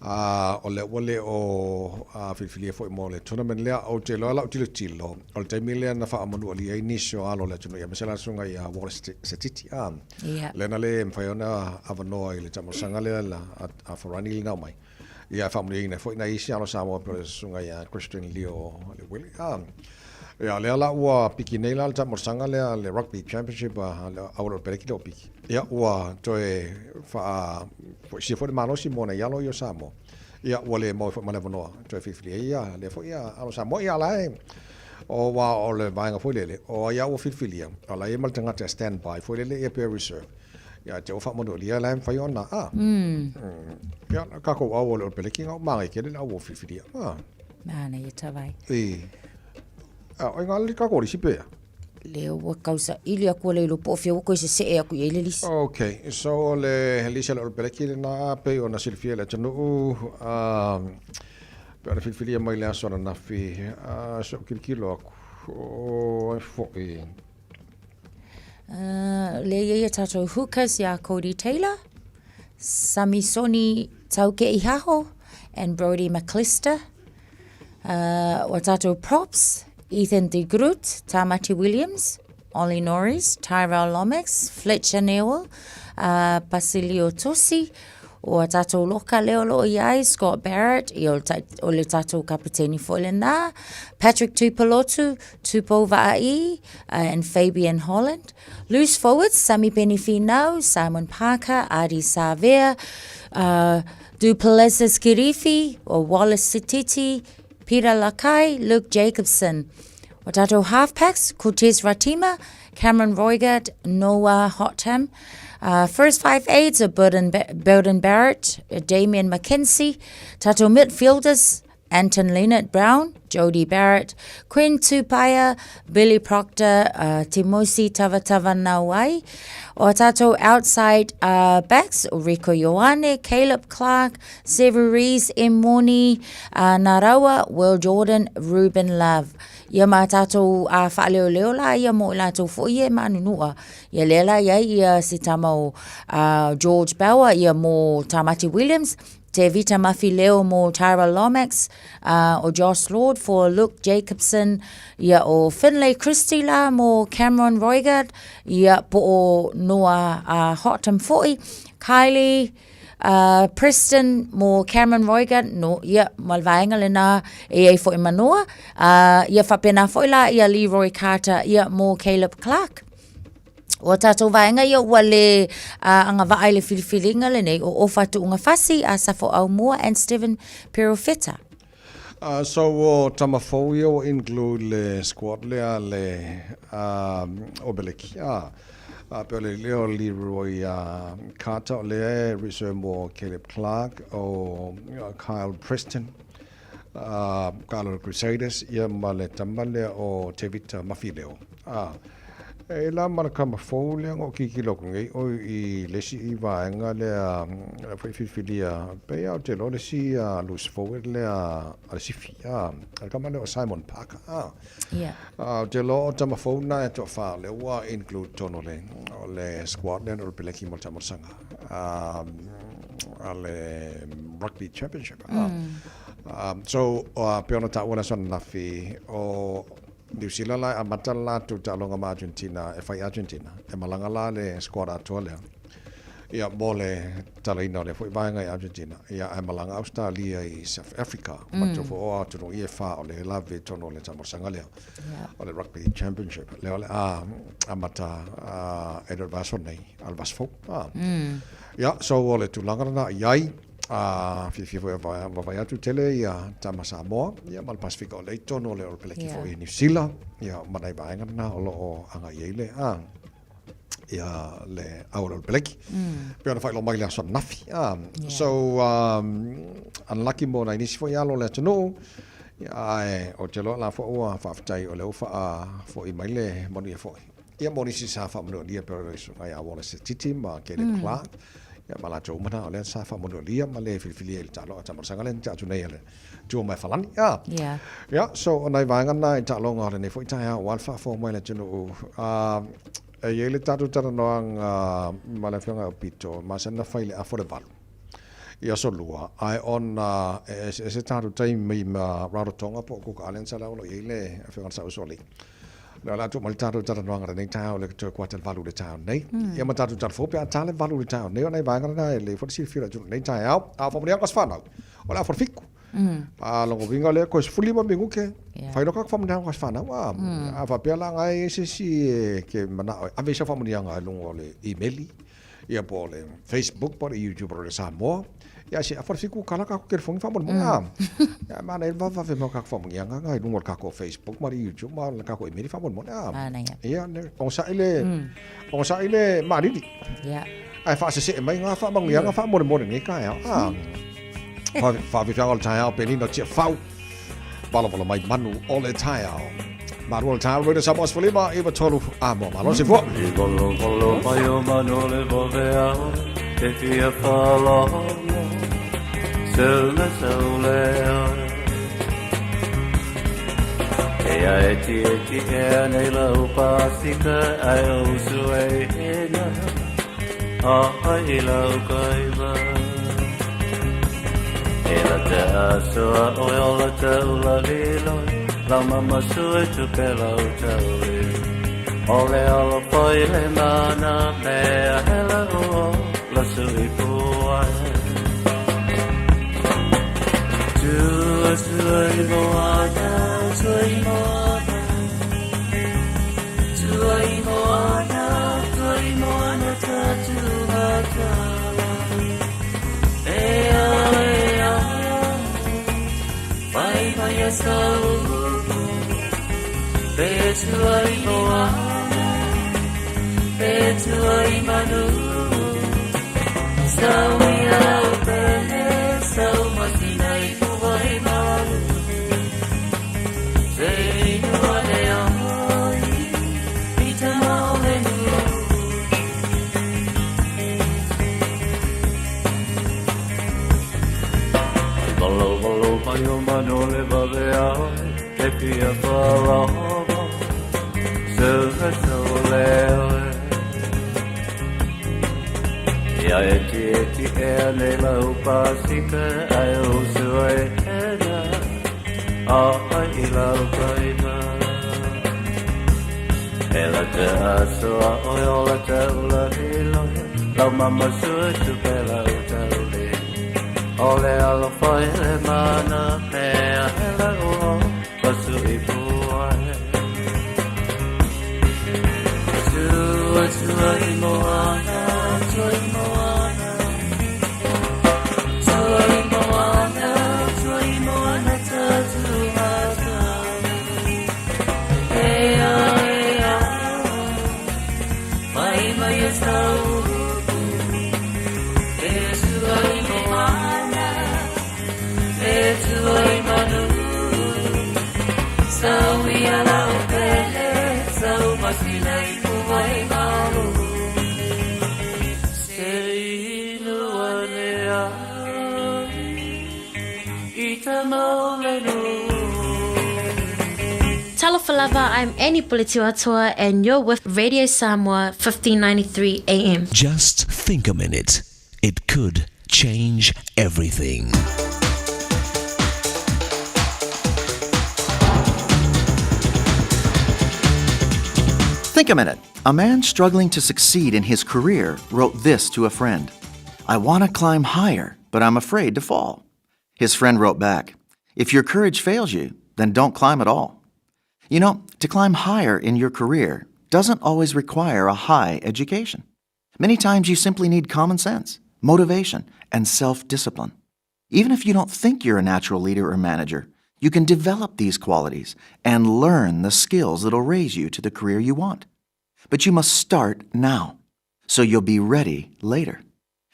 D: A o lea ua le o filifilia foi mo le tournament lea. Ou te iloa lau tilotilo, o le taimi lea na faamanualia ai nisi o alo o le atunuu aemaise la le susuga ia Wallace Sititi, a. Lea na le mafai ona avanoa i le taamailosaga lea a Farani lea na aumai. Ia e faamanuiaina ai foi nai isi alo Samoa pei o le susuga ia Christian Leo Leuele. A. Ia, lea la ua piki nei la le taamailosaga lea le Rugby Championship a le au o le Peleki lea ua piki. Ia, ua toe faafoisia foi le malosi mo nai alo ia o Samoa. Ia, ua le maua foi ma le avanoa toe filifili ai ia lea foi ia alo Samoa. Ia, la e, o, aua o le vaega foi lele, o ai lava ua filifilia, o la e i ai ma le tagata e stand by foi lele ia pe reserve. Ia, te ua faamanualia la e mafai ona, a. Ia, kākou au o le Peleki, ngā o māngai kele le au ua filifilia. A.
H: Māna ia tawai.
D: E. A, oi ngā le kākou lisi pea.
H: Le ua kausaʻili aku le ilo po o fia ua koe seseʻe aku i ai le lisi.
D: Okay, so o le lisi a le Peleki lena pei ona silafia e le atunuu, pei ona filifilia mai le aso ananafi, se i ou kilokilo aku, o ai foi.
H: Lea i ai a tātou hookers iā Cody Taylor, Samisoni Taukeihaho and Brodie McAlister. O a tātou props, Ethan De Groot, Tamati Williams, Ollie Norris, Tyrell Lomax, Fletcher Newell, Basilio Tosi, o a tātou loka lea o lo o i ai, Scott Barrett, ia o le tātou kapiteni foi lenā, Patrick Tuipulotu, Tupou Vaa'i, and Fabian Holland. Loose forwards, Samipeni Finau, Simon Parker, Ardie Savea, Du Plessis Kirifi, o Wallace Sititi, Peter Lakai, Luke Jacobson. O tātou halfbacks, Cortez Ratima, Cameron Roigard, Noah Hotham. First five eights o Beauden Barrett, Damian McKenzie. Tātou midfielders, Anton Lienert-Brown, Jodie Barrett, Quinn Tupaea, Billy Proctor, Timoci Tavatavanawai. O a tātou outside backs, o Rieko Ioane, Caleb Clarke, Sevu Reece, Emoni Narawa, Will Jordan, Ruben Love. Ia ma tātou faaleoleo la ia mo i latou foi ia e manunua. Ia lea la iai ia se tama o George Bower ia mo Tamati Williams, Te Vita Mafileo mō Tyrell Lomax, ā, o Josh Lord for Luke Jacobson, ia o Finlay Christie la mō Cameron Roigard, ia po o Noah Hotham foi, Kylie Preston mō Cameron Roigard, no, ia, ma le vaega lenā e i ai foi ma Noah, ā, ia faapena foi la ia Leroy Carter, ia mō Caleb Clarke. O a tātou vaega ia ua le agavaa i le filifiliga lenei o Ofa Tu'ugafasi, Asafo Aumua and Stephen Perofeta.
D: So o tama fou ia ua include le squad lea le o Beleki. Pei o le leo o Leroy Carter o lea e reserve mo Caleb Clarke o Kyle Preston ka alo le Crusaders ia ma le tama lea o Tevita Mafileo. E la ma le kama fou lea na ou tilotilo atu nei oi i le isi vaega lea lea foi filifilia pei lava ou te iloa le isi loose forward lea a le Sifi a le kama lea o Simon Parker a.
H: Yeah.
D: Ou te iloa o tama fou na e toafa lea ua include tonu le o le squad lea na Peleki mo le taamailosaga a le Rugby Championship a. So pei ona taua le aso ananafi o Niu Sila la e amata le latou taaloga ma Argentina e fai i Argentina, e malaga la le squad atoa lea ia mo le talaina o lea foi vaega i Argentina, ia ae malaga Australia i South Africa, matou foi o atunuu ia e fa o lea e lave i totonu o le taamailosaga lea o le Rugby Championship lea o le a amata e le o le vaiaso nei a o le vaiaso fou. Ia so o le tulaga lena i ai. A fiafia foi e vaavaai atu tele ia tama Samoa ia ma le Pasifika o lea i totonu o le All Peleki foi i Niu Sila ia ma nai vaega na o lo o agai ai le a ia le au o le All Peleki. Pei ona faailoa mai le aso ananafi. So unlucky mo nai nisi foi alo o le atunuu ia ae ou te iloa la foi ua faafetai o lea ua faafoi mai le manuia foi. Ia mo nisi sa faamanualia pei o le susuga ia Wallace Sititi ma Caleb Clarke, ia ma latou uma na o lea sa faamanualia ma le filifilia i le taaloga taamailosaga lea na tea atu nei a le Tua mai Falani. Ia. Ia, so o nai vaega na i taaloga o lenei foi taeao aua le faafofoga mai a le atunuu. E i ai le tatou talanoaga ma le Afioga ia Aupito, e masani ona fai i le afa o le 8 i Aso Lua, ae ona e eseese tatou taimi ma Rarotonga po o Cook Islands la o lo o i ai le Afioga i le Saʻusoalii. O le a tuu mai le tatou talanoaga i lenei taeao i le toe kuata i le 8 i le taeao nei. Ia ma tatou tala fou pe a ta le 8 i le taeao nei, o nai vaega lena e lelei foi le silafia o le atunuu i lenei taeao. A o faamanuiaga o se fanau, o le afa o le 7. A lona uiga lea, toe 15 minute, fai loa tatou faamanuiaga o se fanau. A faapea la na e i ai se isi e te manao e ave i sau faamanuiaga i luga o le imeli, ia po o le Facebook po o le YouTube o le Samoa. Ia se afa o le 7 tala tatou telefoni faamolemole. Ia manaia le vavevave mai o tatou faamanuiaga na i luga o le tatou Facebook ma le YouTube ma le tatou imeli faamolemole. Ia onosai le onosai le malili. Ae faasesee mai ngā faamanuiaga faamolemole i lenei taeao. Faafiafiaga o le taeao Penina Tiafau. Valavala mai manu o le taeao. Malu o le taeao Radio Samoa 15 9 3 a moa. Malo se fua. I valo valo mai o manu le vave ao te fia whalono Se le sau le oe E a e ti e ti e a nei lau pasika ai o su e hena A ai i lau kaiva E la te asoa oe o la te ula liloi Lau mama sue tu pe lau tauli O le alo foi le mana mea hela o la sui puai Tua tua i moana, tua i moana Tua i moana, tua i moana ta tua tala E a e a Pai mai a sau Pe tua i moana Pe tua i manu Sau i au pele Sau masina i puai malu Se inua le ai I te maole nu Valo valo mai o manu le vave ai Te fia wharama Se me sau le oe Ia e ti e ti e a nei lau pasika Ai o sua e hena A ai i lau kaima E la te asoa oe o la te ula liloi Lau mama sua tu pe lau tauli O le alofa i le mana mea hele o la sui puai Tua tua i moana, tua i moana Tua i moana, tua i moana ta tua tala E a e a Mai mai e sau E tua i moana E tua i manu Sau i a lau pele Sau masina i puai malu Se inua le ai I te maole nu
Q: Talofa lava, I'm Annie Puletiuatoa and you're with Radio Samoa 1593 AM.
N: Just think a minute. It could change everything.
T: Think a minute. A man struggling to succeed in his career wrote this to a friend I want to climb higher, but I'm afraid to fall. His friend wrote back, If your courage fails you, then don't climb at all. You know, to climb higher in your career doesn't always require a high education. Many times you simply need common sense, motivation, and self discipline. Even if you don't think you're a natural leader or manager, you can develop these qualities and learn the skills that'll raise you to the career you want. But you must start now, so you'll be ready later.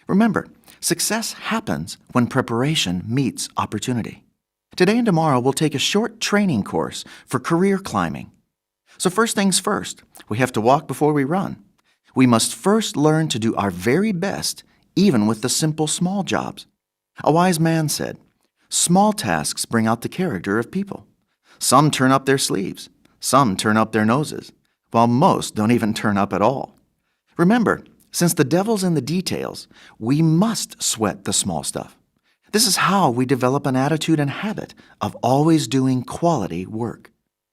T: Remember, success happens when preparation meets opportunity. Today and tomorrow, we'll take a short training course for career climbing. So, first things first, we have to walk before we run. We must first learn to do our very best, even with the simple small jobs. A wise man said, Small tasks bring out the character of people. Some turn up their sleeves, some turn up their noses. while most don't even turn up at all. Remember, since the devil's in the details, we must sweat the small stuff. This is how we develop an attitude and habit of always doing quality work.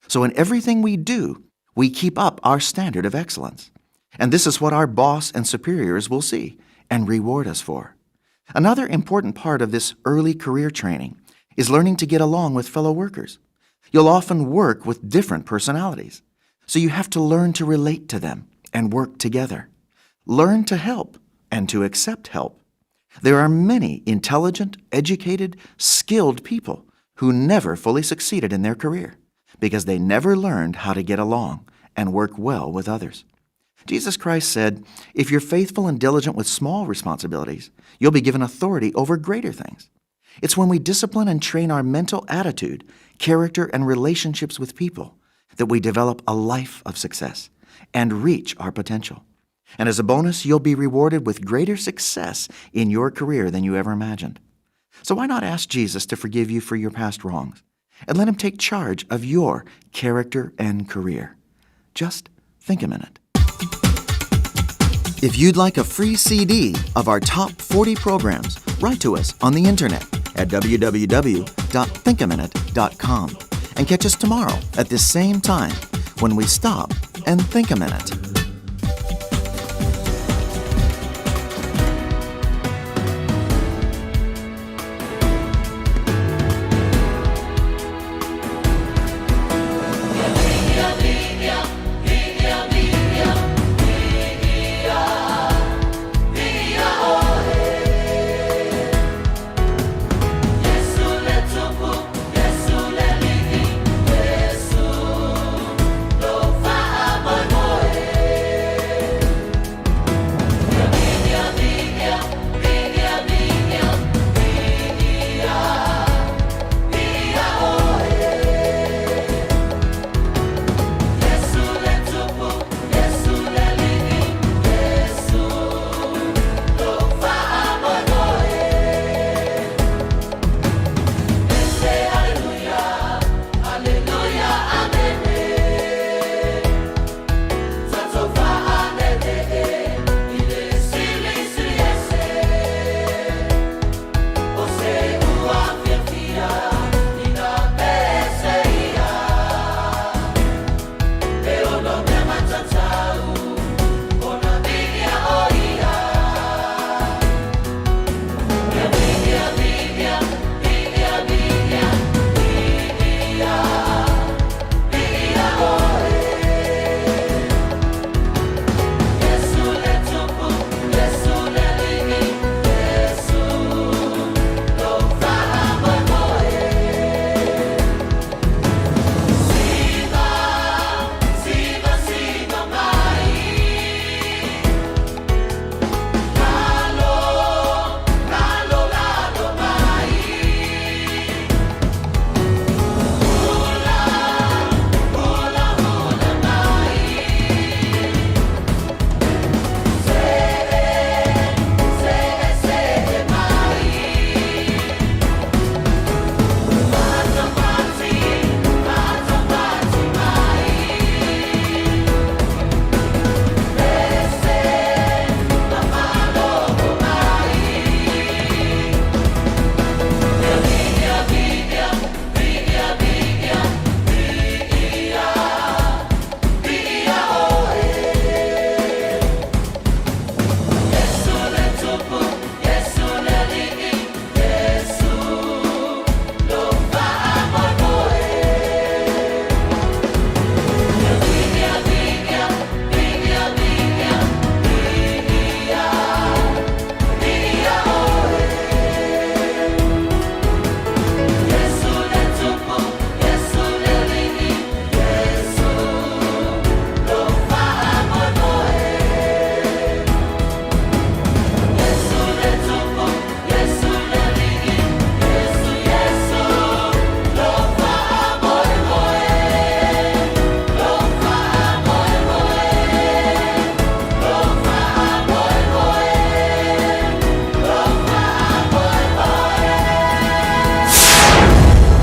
T: So in everything we do, we keep up our standard of excellence. And this is what our boss and superiors will see and reward us for. Another important part of this early career training is learning to get along with fellow workers. You'll often work with different personalities, so you have to learn to relate to them and work together. Learn to help and to accept help. There are many intelligent, educated, skilled people who never fully succeeded in their career because they never learned how to get along and work well with others. Jesus Christ said, If you're faithful and diligent with small responsibilities, you'll be given authority over greater things. It's when we discipline and train our mental attitude, character, and relationships with people that we develop a life of success and reach our potential. And as a bonus, you'll be rewarded with greater success in your career than you ever imagined. So why not ask Jesus to forgive you for your past wrongs and let him take charge of your character and career? Just think a minute. If you'd like a free CD of our top 40 programs, write to us on the internet at www.thinkaminute.com and catch us tomorrow at this same time when we stop and think a minute.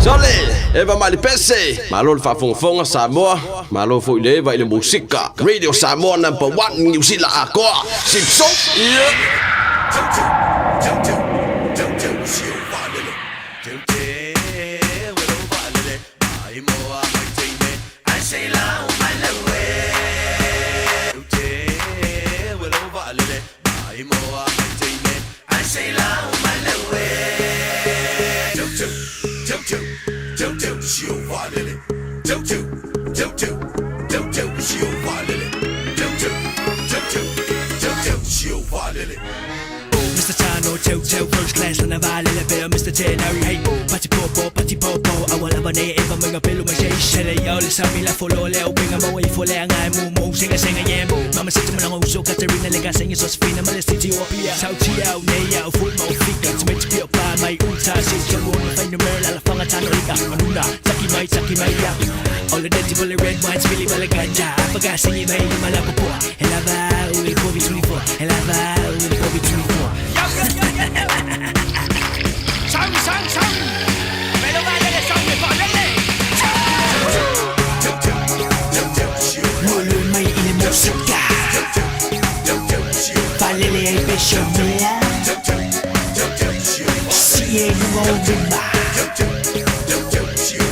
M: Sole!
U: Eva mai le pese. Malo le faafogafoga Samoa. Malo foi le Eva i le musika. Radio Samoa number one Niu Sila atoa. Simpson. Yeah.
V: Mr. Tano, teu teu, first class na valele pe Mr. Ten, Harry hey, pati popo, pati popo, awa lava ne eva menga pelu ma shei shele yo le sami la folo le o pinga mo i fole anga mu mu singa singa yeah mama sit mo nango so Katerina le ga singa so sfina ma le city o pia sau ti au ne ya full mo fika to make pio pa mai unta si so mo no fainu mer la fanga tano ika manuna taki mai ya all the dirty bullet red wine spilly bala ganja faga singi mai mala popo elava u il covid 24 elava u il covid 24
W: Sang, sang, sang. Velo valele, sang, valele.
V: Lulu mai i le musika Falele ai pesho mea Si e lunga o lima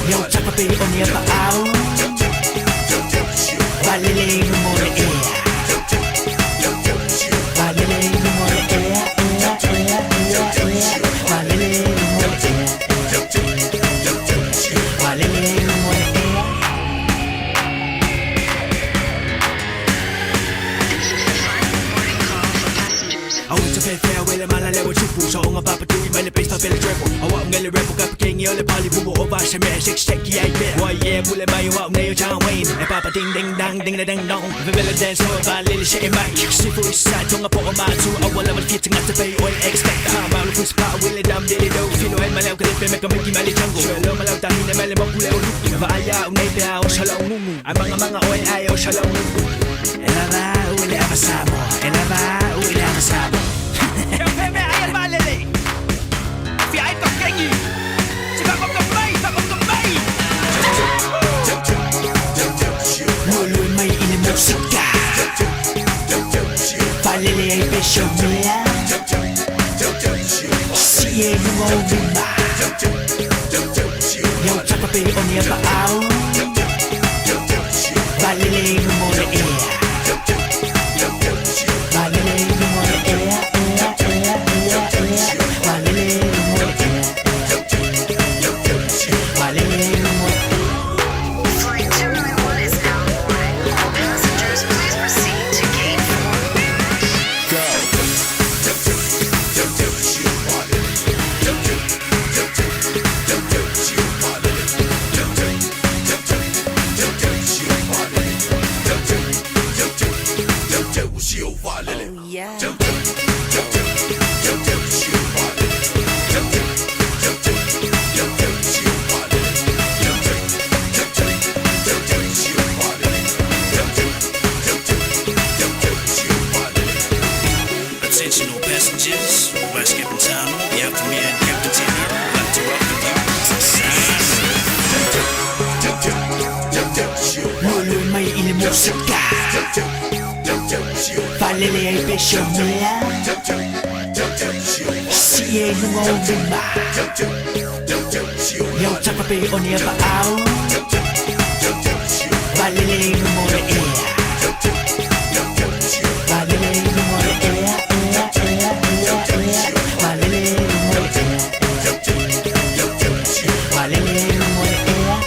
V: Leo tapa pe o nea pa au Falele i lunga o le ea Falele i lunga o le ea ea ea ea ea Falele i lunga o le ea Falele i lunga o le ea Au te whewhea wele mala lewa tupu So onga papa tui mai le base papele treble Au au ngele rebel ka peking yo le pali bubu O va me six check ki ai be Wai yeah pule mai o au nei o John Wayne E papa ding ding dang ding da ding dong Vevele dance ho va lele she mai Sifu isa tonga po o matu Au wala wala fitu ngata pay oil expect Ha malu fusi pa wile dam dili do Fino el malau ka lepe meka miki mali jungle Shwe lo malau tahine mele moku le o luku Va aya au nei pe au shala ungungu Ai manga manga oe ai o shala ungungu Ela va ule ava Samoa Ela va ule ava Samoa Lulu mai i le musika Falele ai pesho mea Si e lunga o lima Leo tapa pe o nea pa au Falele i lunga o le ea Falele i lunga o le ea ea ea ea ea Falele i lunga o le ea Falele i lunga o le
X: Flight 291 is now boarding. All passengers, please proceed to gate 4.
V: Attention all passengers, Vice Captain Tano, the after me and Captain Tanner would like to welcome you to Samoa. Lulu mai i le musika Falele ai pesho mea Si e lunga o lima Leo tapa pe o nea pa au Falele i lunga o le ea Falele i lunga o le ea ea ea ea ea Falele i lunga o le ea Falele i lunga o le ea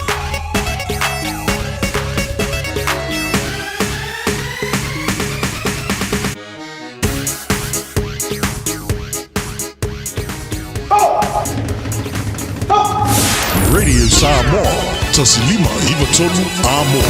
C: Radio Samoa, Tasilima Ivatolu Amo.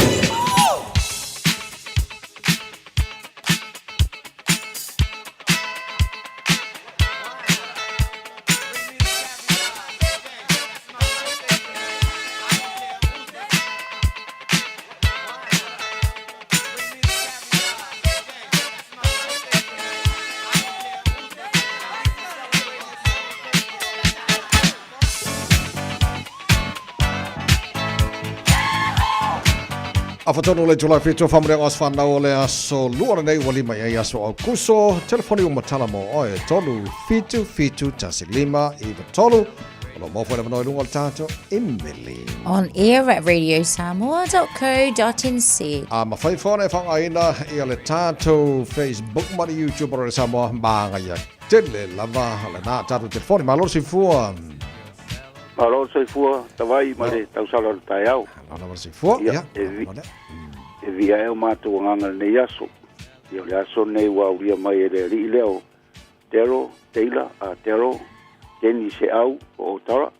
D: Afa tonu le itula e 7 o faamanuiaga o aso fanau o le aso lua lenei ua lima i ai aso Aukuso. Telefoni ua matala mo oe, 3 7 7 1 5 9 3. O lo o maua foi le avanoa i luga o le tatou imeli.
H: On air at radiosamoa.co.nz.
D: A mafai foi ona e faaaogaina ia le tatou Facebook ma le YouTube o Radio Samoa magaia tele lava lena tatou telefoni. Malo le soifua.
A: Malo le soifua Tavai ma le tausala o le taeao.
D: Malo lava le soifua.
A: Ia, e vi, e via ai o matou agaga i lenei aso. Ia, o le aso lenei ua aulia mai e le alii lea o Daryl Taylor, a Daryl Kenny Seau o Otara,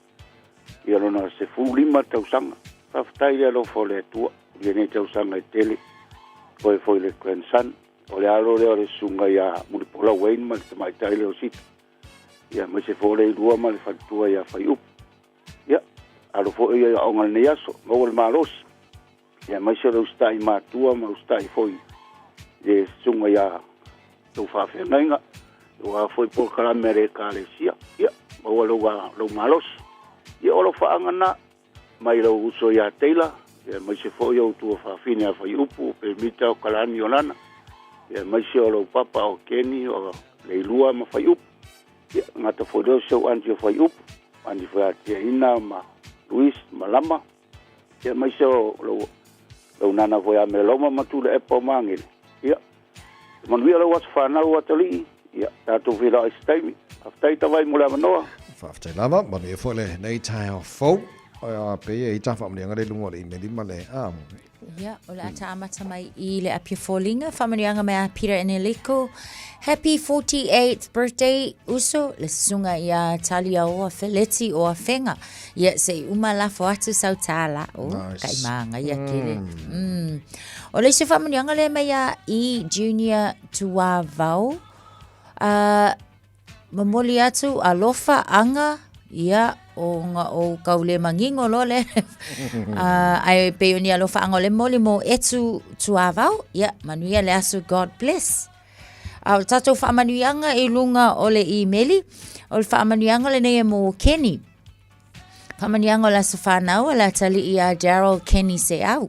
A: ia lona 15 tausaga. Faafetai le alofa o le Atua i lenei tausaga e tele, oe foi le grandson. O le alo lea o le susuga ia Mulipola Wayne ma le tamaitai lea o Sita. Ia, aemaise foi o Leilua ma le faletua ia Faiupu. Ia, alo foi ia aoga i lenei aso, maua le malosi. Ia, aemaise o le usitai matua ma usitai foi i le susuga ia tou faafeagaiga, aua foi polokalame a le Ekalesia. Ia, maua lou, lou malosi. Ia, o alofaaga na, mai lou uso ia Taylor, ia, aemaise foi o outou fafine ia Faiupu, o Pemita, o Kalani, o Lana, ia, aemaise o lou papa o Kenny, o Leilua ma Faiupu. Ia, gata foi lea o si ou aunty o Faiupu, aunty foi a Tiaina ma Luis ma Lama, ia, aemaise o lou, lou nana foi a Meloma ma Tuilaepa o Magele. Ia, manuia lou aso fanau atalii, ia, tatou feiloai i se taimi. Faafetai Tavai mo le avanoa.
D: Faafetai lava, manuia foi lenei taeao fou. A pei e i ta faamanuiaga le luga o le imeli ma le a.
H: Ia, o le a ta amata mai i le Apia Foliga, faamanuiaga mai a Peter Eneliko. Happy 48th birthday, uso, le susuga ia Taliaoa Feleti o Afega. Ia, se i uma lafo atu sau tāla. O,
D: Nice.
H: kai mānga ia kele. O le isi faamanuiaga lea mai ia E Junior Tuavao. Momoli atu alofa aga ia o nga o kau le mangingo loa le ae pei o ni alofa aga o le momoli mo Etu Tuavao ia manuia le aso God bless. A o le tatou faamanuiaga i luga o le imeli o le faamanuiaga lenei e mo Kenny. Faamanuiaga o le aso fanau a le atalii ia Daryl Kenny Seau.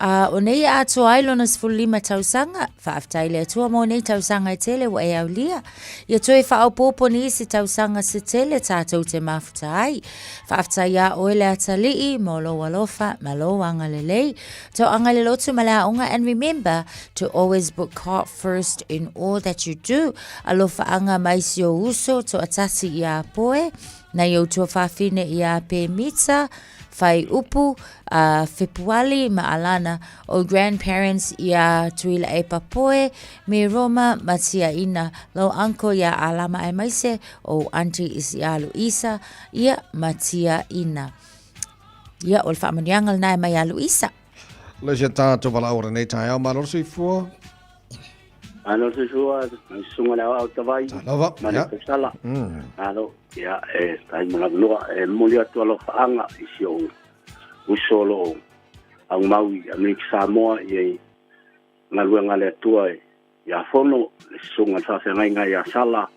H: A o nei e atoa ai lona 15 tausaga, faafetai le Atua mo nei tausaga e tele ua e aulia. Ia toe faaopoopo nisi tausaga se tele tatou te mafuta ai. Faafetai iā oe le atalii mo lou alofa ma lou agalelei. Toaga i le lotu ma le aoga and remember to always put God first in all that you do. Alofaaga mai si ou uso toatasi iā Poe. Nei ou tuafafine iā Pemita, Whaiupu, a Fepuali ma Alana, ou grandparents iā Tuilaepa Poe, me Roma ma Tiaina, lou uncle iā Alama aemaise ou aunty iā Luisa, ia ma Tiaina. Ia, o le faamanuiaga lena e mai ia Luisa.
D: Le si a tātou valaau o lenei taeao, malo le soifua.
A: Malo le soifua, mai susuga le aoao Tavai.
D: Lava,
A: Ma le
D: ia.
A: tausala. Malo, ia, e tai mo le avanoa, e momoli atu alofaaga i si ou uso o lo o aumau i Amerika Samoa i e galuega a le Atua ia Fono, le susuga i le faafeagaiga ia Sala,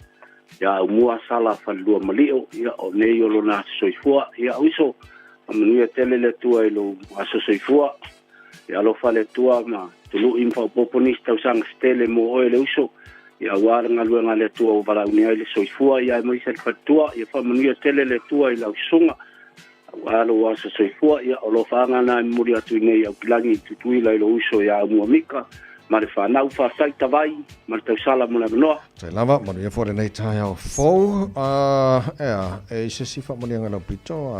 A: ia Aumua Sala Falelua Malio, ia, o nei o lona aso soifua. Ia, uso, faamanuia tele le Atua i lou aso soifua. Ia alofa le Atua ma tului ma faaopoopo nisi tausaga se tele mo oe le uso, ia aua le galuega a le Atua ua valaaunia ai le soifua, ia aemaise le faletua, ia faamanuia tele le Atua i lau susuga, aua lou aso soifua, ia o alofaaga na e momoli atu i nei Aukilagi i Tutuila i lou uso ia Aumua Mika ma le fanau. Faafetai Tavai ma le tausala mo le avanoa.
D: Tai lava, manuia foi lenei taeao fou. Ea, e i se isi faamanuiaga i lau pito,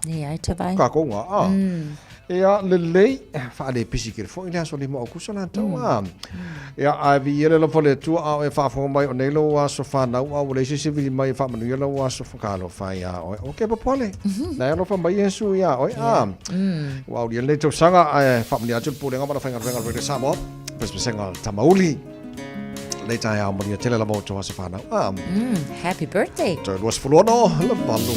H: Leai, Tavai.
D: Kākou ngā, a. Ea, lelei, faalepisi kele foi le aso 5 o Aukuso latou, a. Ea, ae viia le alofa o le Atua, a o e faafofoga mai o nei lou aso fanau, a ua leai se isi e vili mai e faamanuia lou aso whakaalofa iā oe. O ke popole, nai alofa mai Iesu iā oe, a. Ua aulia lenei tausaga, ae faamanuia atu le Pulega ma le Faigaluega o le Radio Samoa, pesepesega o le Tamauli. Lenei taeao manuia tele lava o outou aso fanau.
H: Happy birthday.
D: Toe 26 le valu.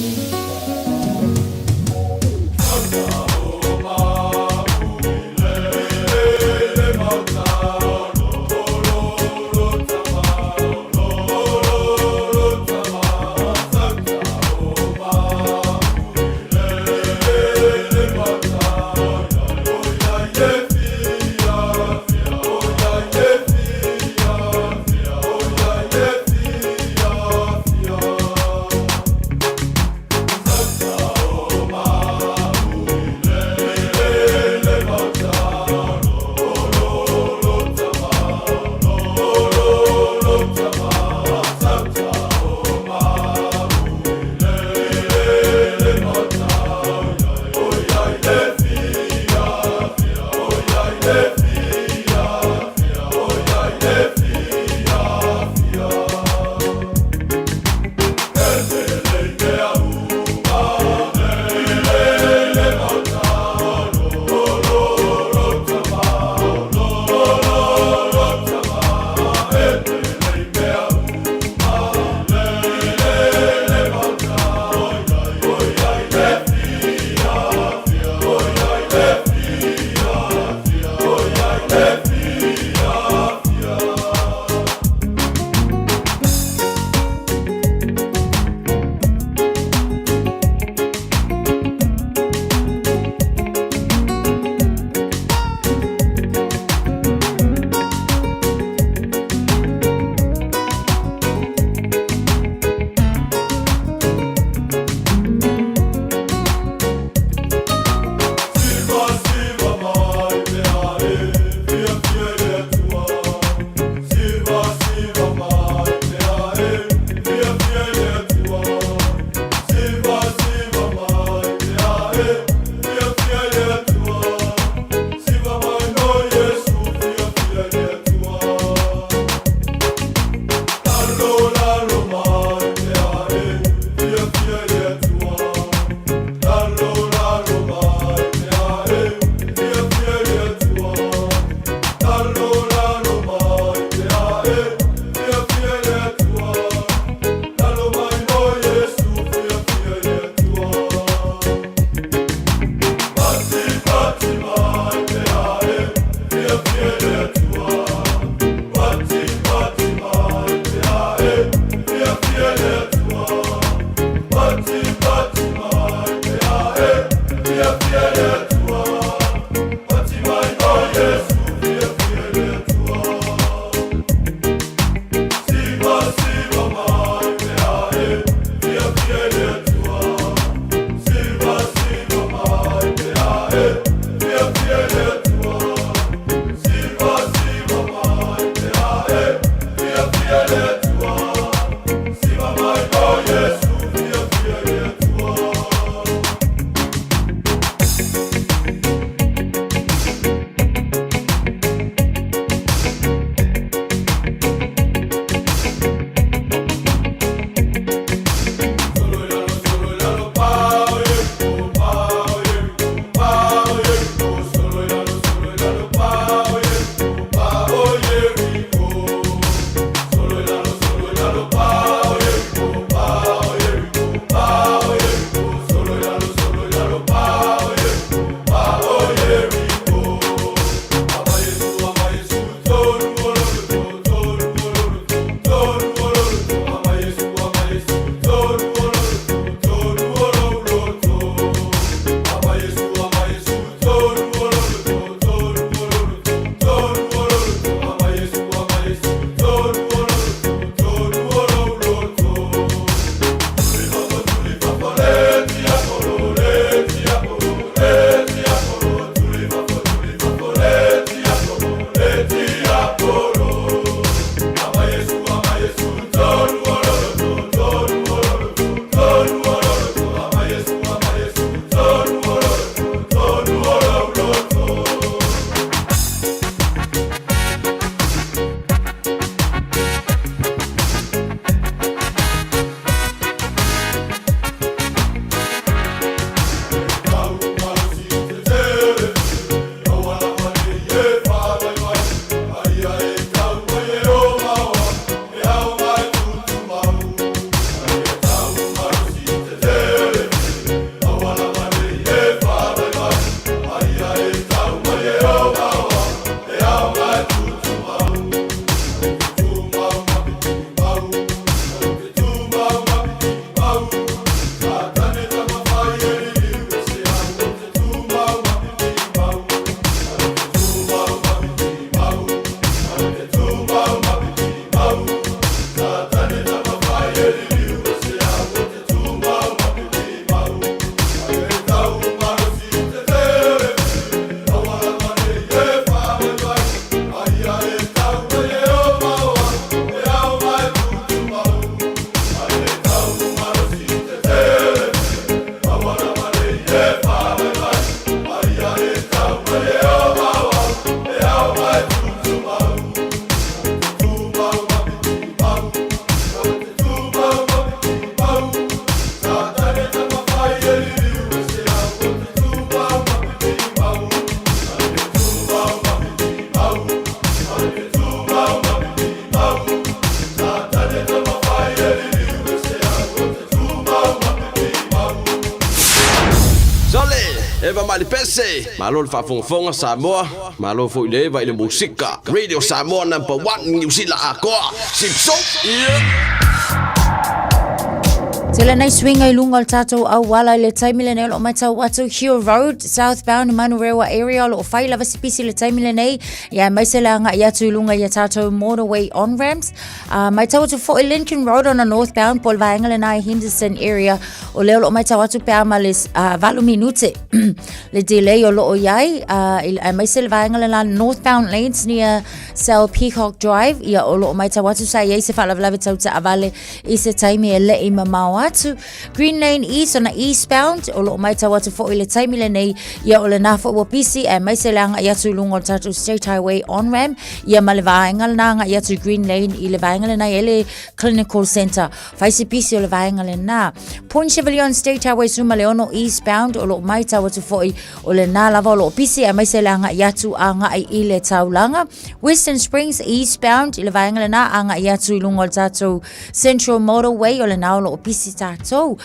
U: ma le pese. Malo le faafogafoga Samoa, malo foi le eva i le musika. Radio Samoa number 1 Niu Sila atoa. Simpson. Yeah.
H: Tele nei suiga i luga o le tatou auala i le taimi lenei o lo o matau atu Hill Road, southbound Manurewa area o lo o fai lava se pisi i le taimi lenei ia aemaise le agai atu i luga i a tatou motorway on ramps. Uh, matau atu foi Lincoln Road ona northbound po o le vaega lena i Henderson area o lea o lo o matau atu pe a ma le uh, 8 minute le delay o lo o i ai uh, aemaise le vaega lena northbound lanes near Sal Peacock Drive ia o lo o matau atu sa i ai se faalavelave tau taavale i se taimi e le'i mamao atu. Green Lane East ona eastbound, o loo maitau atu foi le taimi lenei, ia o lena foi ua pisi, aemaise le agai atu i luga o le tatou State Highway on-ramp, ia ma le vaega lena agai atu i Green Lane i le vaega lena e le Clinical Centre. Fai si pisi o le vaega lena. Point Chevalier on State Highway 16 eastbound, o loo maitau atu foi o lena lava o loo pisi, aemaise le agai atu agai i le taulaga. Western Springs eastbound i le vaega lena agai atu i luga o le tatou Central Motorway o lena o loo pisi tatou.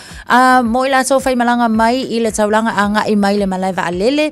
H: Mo i latou faimalaga mai i le taulaga agai mai le malae vaalele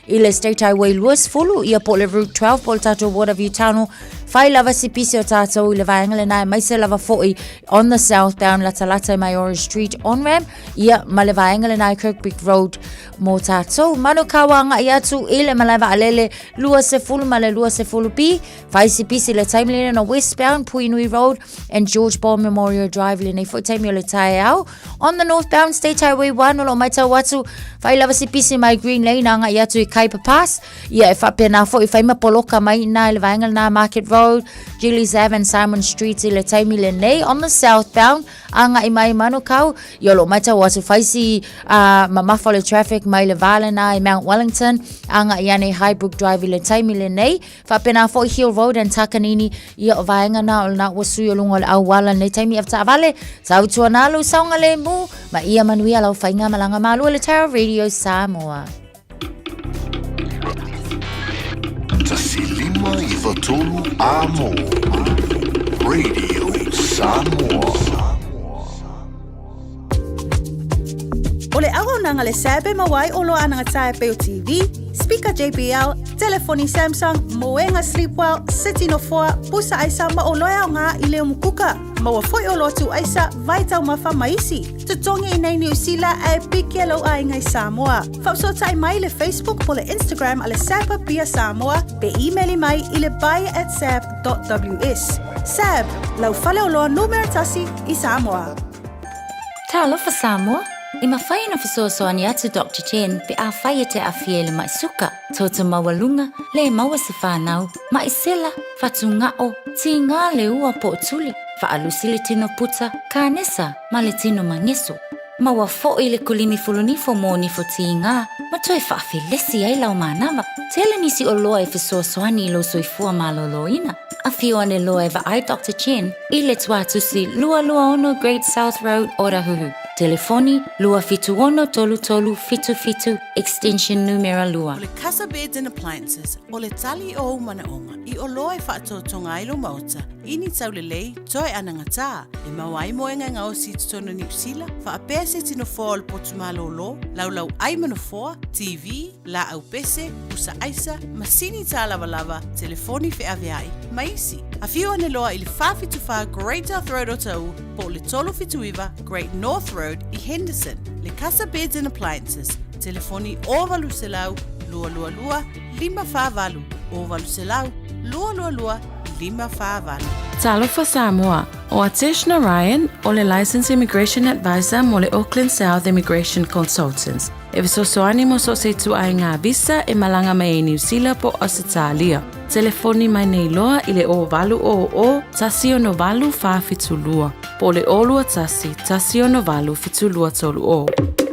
H: i le State Highway 20 ia po o le Route 12 po o le tatou Waterview Tunnel fai lava si pisi o tatou i le vaega lena aemaise lava foi on the southbound latalata i Maiori Street on ramp ia ma le vaega lena i Kirkbrigg Road mo tatou. Manukau agai atu i le malae vaalele 20 ma le 20 B, fai si pisi le taimi lenei na westbound Puinui Road and George Ball Memorial Drive lenei foi taimi o le taeao. On the northbound State Highway 1 o lo maitau atu, fai lava si pisi mai Green Lane agai atu i Kuiper Pass, ia e faapena foi fai ma poloka mai ina i le vaega lena Market Road, Gillies Ave and Simon Street i le taimi lenei. On the southbound, agai mai Manukau, ia o lo o matau atu fai si uh, mamafa o le traffic mai le va lena i Mount Wellington, agai ane Highbrook Drive i le taimi lenei, faapena foi Hill Road and Takanini, ia o vaega na o lena ua sui o luga o le auala lenei taimi avetaavale, tautuana lou saogalemu, ma ia manuia lau faigamalaga malua le Tara Radio Samoa.
C: 153 Amo Radio Samoa.
K: O le auaunaga le SAB e maua ai oloa anagata e pei o TV, speaker JBL, telefoni Samsung, moega Sleepwell, seti nofoa, pusa aisa ma oloa e aoga i le umukuka. Maua foi oloa tuu aisa, vai taumafa ma isi. Totogi i nei Niu Sila ae piki e lou aiga i Samoa. Faafesootai mai i le Facebook po le Instagram a le SAB Apia Samoa pe imeli mai i le buy at sab dot ws. SAB, lau faleoloa numera tasi i Samoa.
H: Talofa Samoa! E mafai ona fesoasoani atu Doctor Chen pe afai e te aafia i le mai suka, toto maualuga, le maua se fanau, mai sela, fatugao, tiga le ua po o tuli, faalusi le tino puta, kanesa, ma le tino mageso. Maua foi le kulimi fulunifo mo nifo tiga ma toe faafelesi ai lau manava. Tele nisi oloa e fesoasoani i lou soifua malōlōina. Afio ane loa e vaai Doctor Chen i le tuatusi 226 Great South Road, Otahuhu. Telefoni, 276 3377, extension numera 2.
K: O le Casa Beds and Appliances, o le tali o ou manaoga i oloa e faatoatoga ai lou maota i ni taulelei toe anagatā e maua ai moega e gaosi i totonu o Niu Sila, faapea se tino foa o le potu malōlō, laulau ai ma nofoa, TV, laau pese, pusa aisa, masini tālavalava, telefoni feaveai, ma isi. Afio ane loa i le 474 Great South Road Otahuhu po o le 379 Great North Road i Henderson, le Casa Beds and Appliances, telefoni 0800 222 548, 0800 222 548.
F: Talofa Samoa, ʻO Atesh Narayan, ʻo le Licensed Immigration Advisor mo le Auckland South Immigration Consultants, e fesoasoani mo so o se ituaiga visa e malaga mai ai Niu Sila po o Ausetalia. Telefoni mai nei loa i le 0800 168 472 po o le 021 168 7230.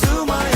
B: To my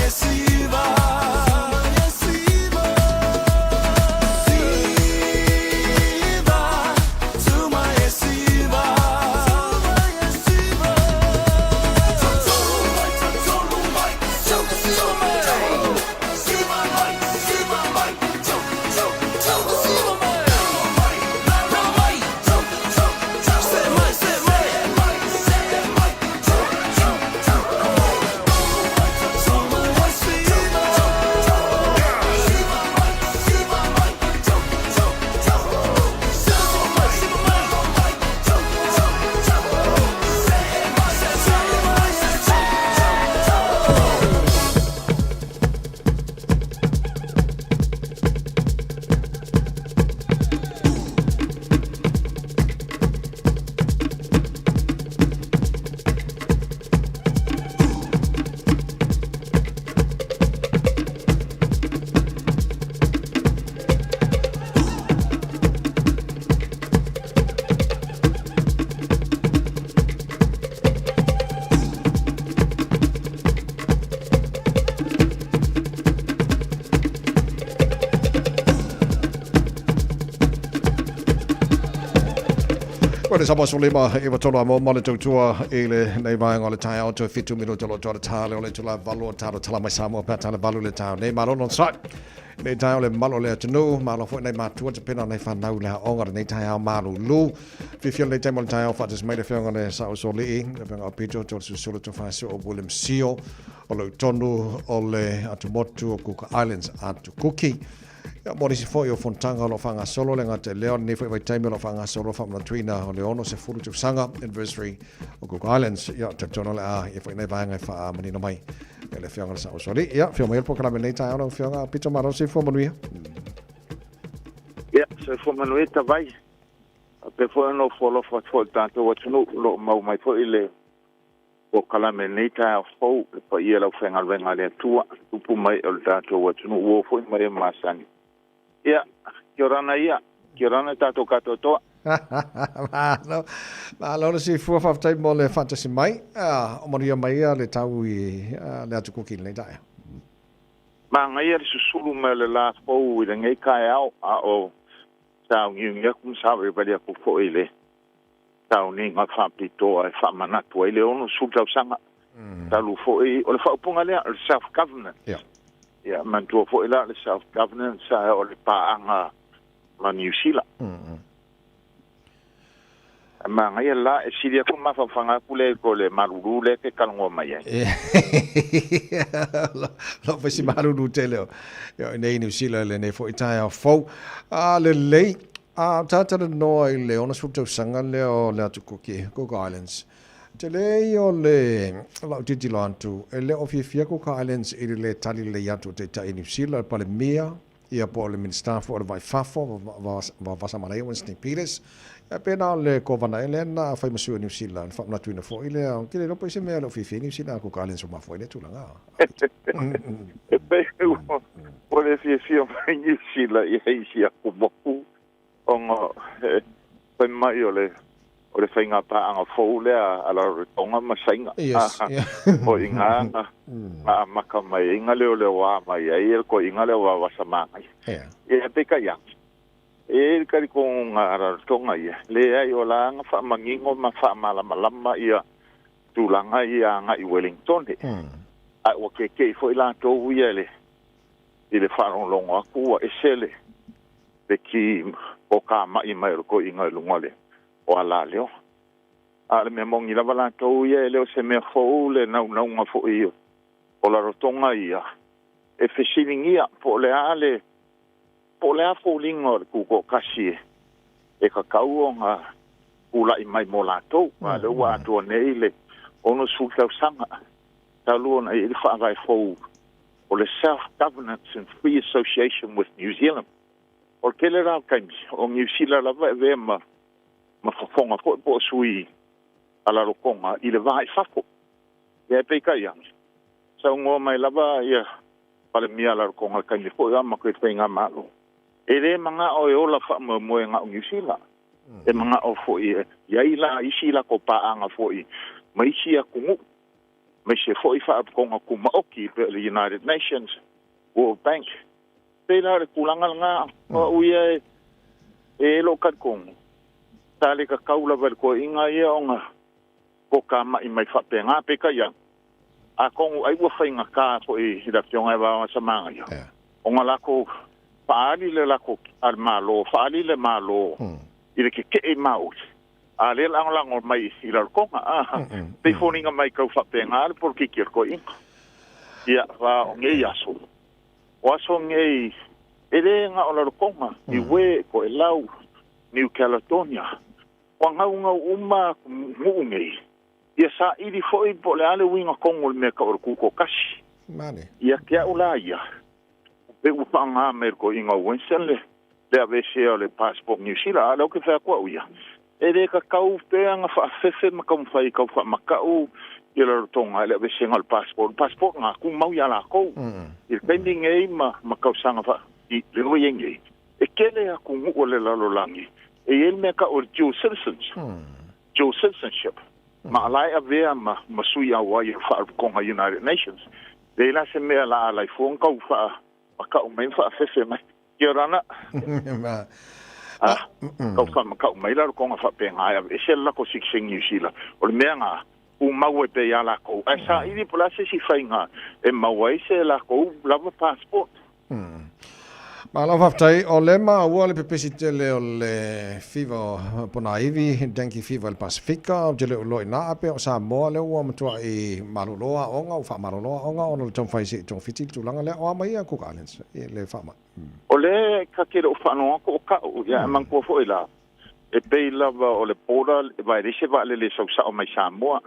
D: le 95 i tolu a mo le tautua i lenei vaega o le taeao toe 7 minuta o lo o le tā le o le itula valu o talo tala mai Samoa pe tala valu le taeao nei malo non sai. Nei taeao le malo le atunuu, malo foi nei matua te pena nei whanau le haonga le nei taeao malulu. Fiafia lenei taimi o le taeao faatasi mai le afioga le Sa'o Soli'i, le afioga o Pito Tolesusulu Tofaesu o William Sio, o lo tonu o le atumotu o Cook Islands atu Kuki. Ia, mo nisi foi o fonotaga o lo o faagasolo le gata i lea, o lenei foi vaitaimi o lo o faagasolo le faamanatuina o le 60 tausaga anniversary o Cook Islands. Ia, talitonu o le a ia foi nai vaega e faamanino mai e le afioga le Sa'o Soli'i. Ia, afio mai le polokalame lenei taeao lau afioga Pito Malo, soifua manuia.
B: Ia, soifua manuia Tavai. Faapea foi ona ofo alofa atu foi i le tatou atunuu o lo o mau mai foi le polokalame i lenei taeao fou, le paia o le aufaigaluega a le Atua, tupu mai o le tatou atunuu, uo foi ma e masani. Ia, kia orana ia, kia orana tatou katoatoa.
D: Malo, malo le soifua, faafetai mo le faatasi mai. O manuia mai ia le tau i le atu kuki i lenei taeao.
B: Manaia le susulu mai o le la fou i lenei taeao, a o sauniuni atu ma savalivali atu foi i le sauniga faapitoa e faamanatu ai le 60 tausaga talu foi o le faaupuga lea o le self governance. Ia manatua foi la le self governance o le paaga ma Niu Sila. Manaia la e sili atu mafaufauga atu lea i ko le malulu lea ke talanoa mai ai.
D: Lo fai si malulu tele o nei Niu Sila lenei foi taeao fou. A lelei, a talanoa i le 60 tausaga lea o le atu Kuki, Cook Islands. Tele ia o le lau tilotilo atu, e le o fiafia Cook Islands i le le tali lelei atu o Taitai Niu Sila, le Palemia, ia po o le Minisita foi o le Vai Fafo, Vasamalaia Winston Peters. Ia pe na o le kovana ea lea na fai ma sui o Niu Sila, le faamanatuina foi lea, ou te le iloa po o se mea e le o fiafia ai Niu Sila a Cook Islands ua mafua ai lea tulaga.
B: E pei ua le fiafia mai Niu Sila i isi atumotu ona e fai mai o le o le faiga paaga fou lea a Rarotonga ma Saina.
D: Yes, yeah.
B: O i ngā na amata mai ai ngā leoleoā mai ai e le koiga lea o Vavasamāngai.
D: Yeah.
B: Ia peitai ane, e i ai le talitonga a Rarotonga ia, leai o la nga faamanino ma faamalamalama ia tulaga ia agai i Wellingtone. Ae ua keke'i foi latou ia i le i le faalogologo atu ua ese le le ki o kama'i mai o le toeaina i luga o le o Alaleo. A o le mea moni lava latou ia e le o se mea fou le naunauga foi o Rarotonga ia e fesiligia po o le a le po o le a foliga o le tutoatasi e tatau ona tulai mai mo latou. A o lea ua atoa nei le 60 tausaga talu ona i ai le faavae fou o le Self-Governance and Free Association with New Zealand. O le tele la o taimi, o Niu Sila lava e avea ma, ma fofoga foi po o sui a Rarotonga i le va i fafo. Ia e peitai ane, saunoa mai lava ia Palemia a Rarotonga i le taimi foi o amata i le faigamalo, e le manao e ola faamoemoe na o Niu Sila. E manao foi e i ai la isi latou paaga foi ma isi atunuu aemaise foi Faalapotopotoga Tumaoti pei o le United Nations, World Bank. Pei la o le tulaga lena, o au ia e e lou talitonu, sa le tatau lava i le toeaina ia ona tokamai mai faapena. Peitai ane, atonu ai ua faigata foi i le Afioga ia Vaogasamanaia ona latou faaali le latou a le Malo, faaali le Malo i le tetee i Maui. A lea lagolago mai i Rarotonga, a pei foliga mai tau faapena le polokiki a le toeaina. Ia, va o nei aso, o aso nei, e le na o Rarotonga, Niue, Toelau, New Caledonia, ua naunau uma atunuu nei, ia saili foi po o le a le uiga tonu o le mea tau o le tutoatasi.
D: Mane.
B: Ia te au la ia, pe ua faaaoga mai e le toeaina o Winston le le aveesea o le passport Niu Sila, a o lea ou te fai atu au ia, e le tatau pea ona faafefe ma taumafai e tau faamata'u ia Rarotonga i le aveesega o le passport. O le passport lena, tumau iā latou. I le taimi nei ma ma tausaga faa i le ua i ai nei, e tele atunuu o le lalolagi e i ai le mea tau o le dual citizens, dual citizenship, ma o la e avea ma ma sui auai o le Faalapotopotoga United Nations. Leai la se mea la alai fua ona tau faamata'u mai ma faafefe mai. Kia ora ana. A, kau faamatau mai la lokoga faapena e aveese le lako sitiseni Niu Sila, o le mea na tumau ai pea iā lakou, ae saili po o le a se isi faiga e maua ai se lakou lava passport.
D: Malo faafetai. O lea maua le pepesi tele o le fiva ponaivi, dengue fever i le Pasefika, ou te le o iloa i ina a pea o Samoa lea ua matuai malolo aoga, ua faamalolo aoga ona o le taumafai se i togafiti le tulaga lea. O a mai ia Cook Islands i le faamai?
B: O lea ta te le o faalogo atu o ka'u, ia ae manatua foi la, e pei lava o le border, aua e leai se vaalele e sau sao mai Samoa,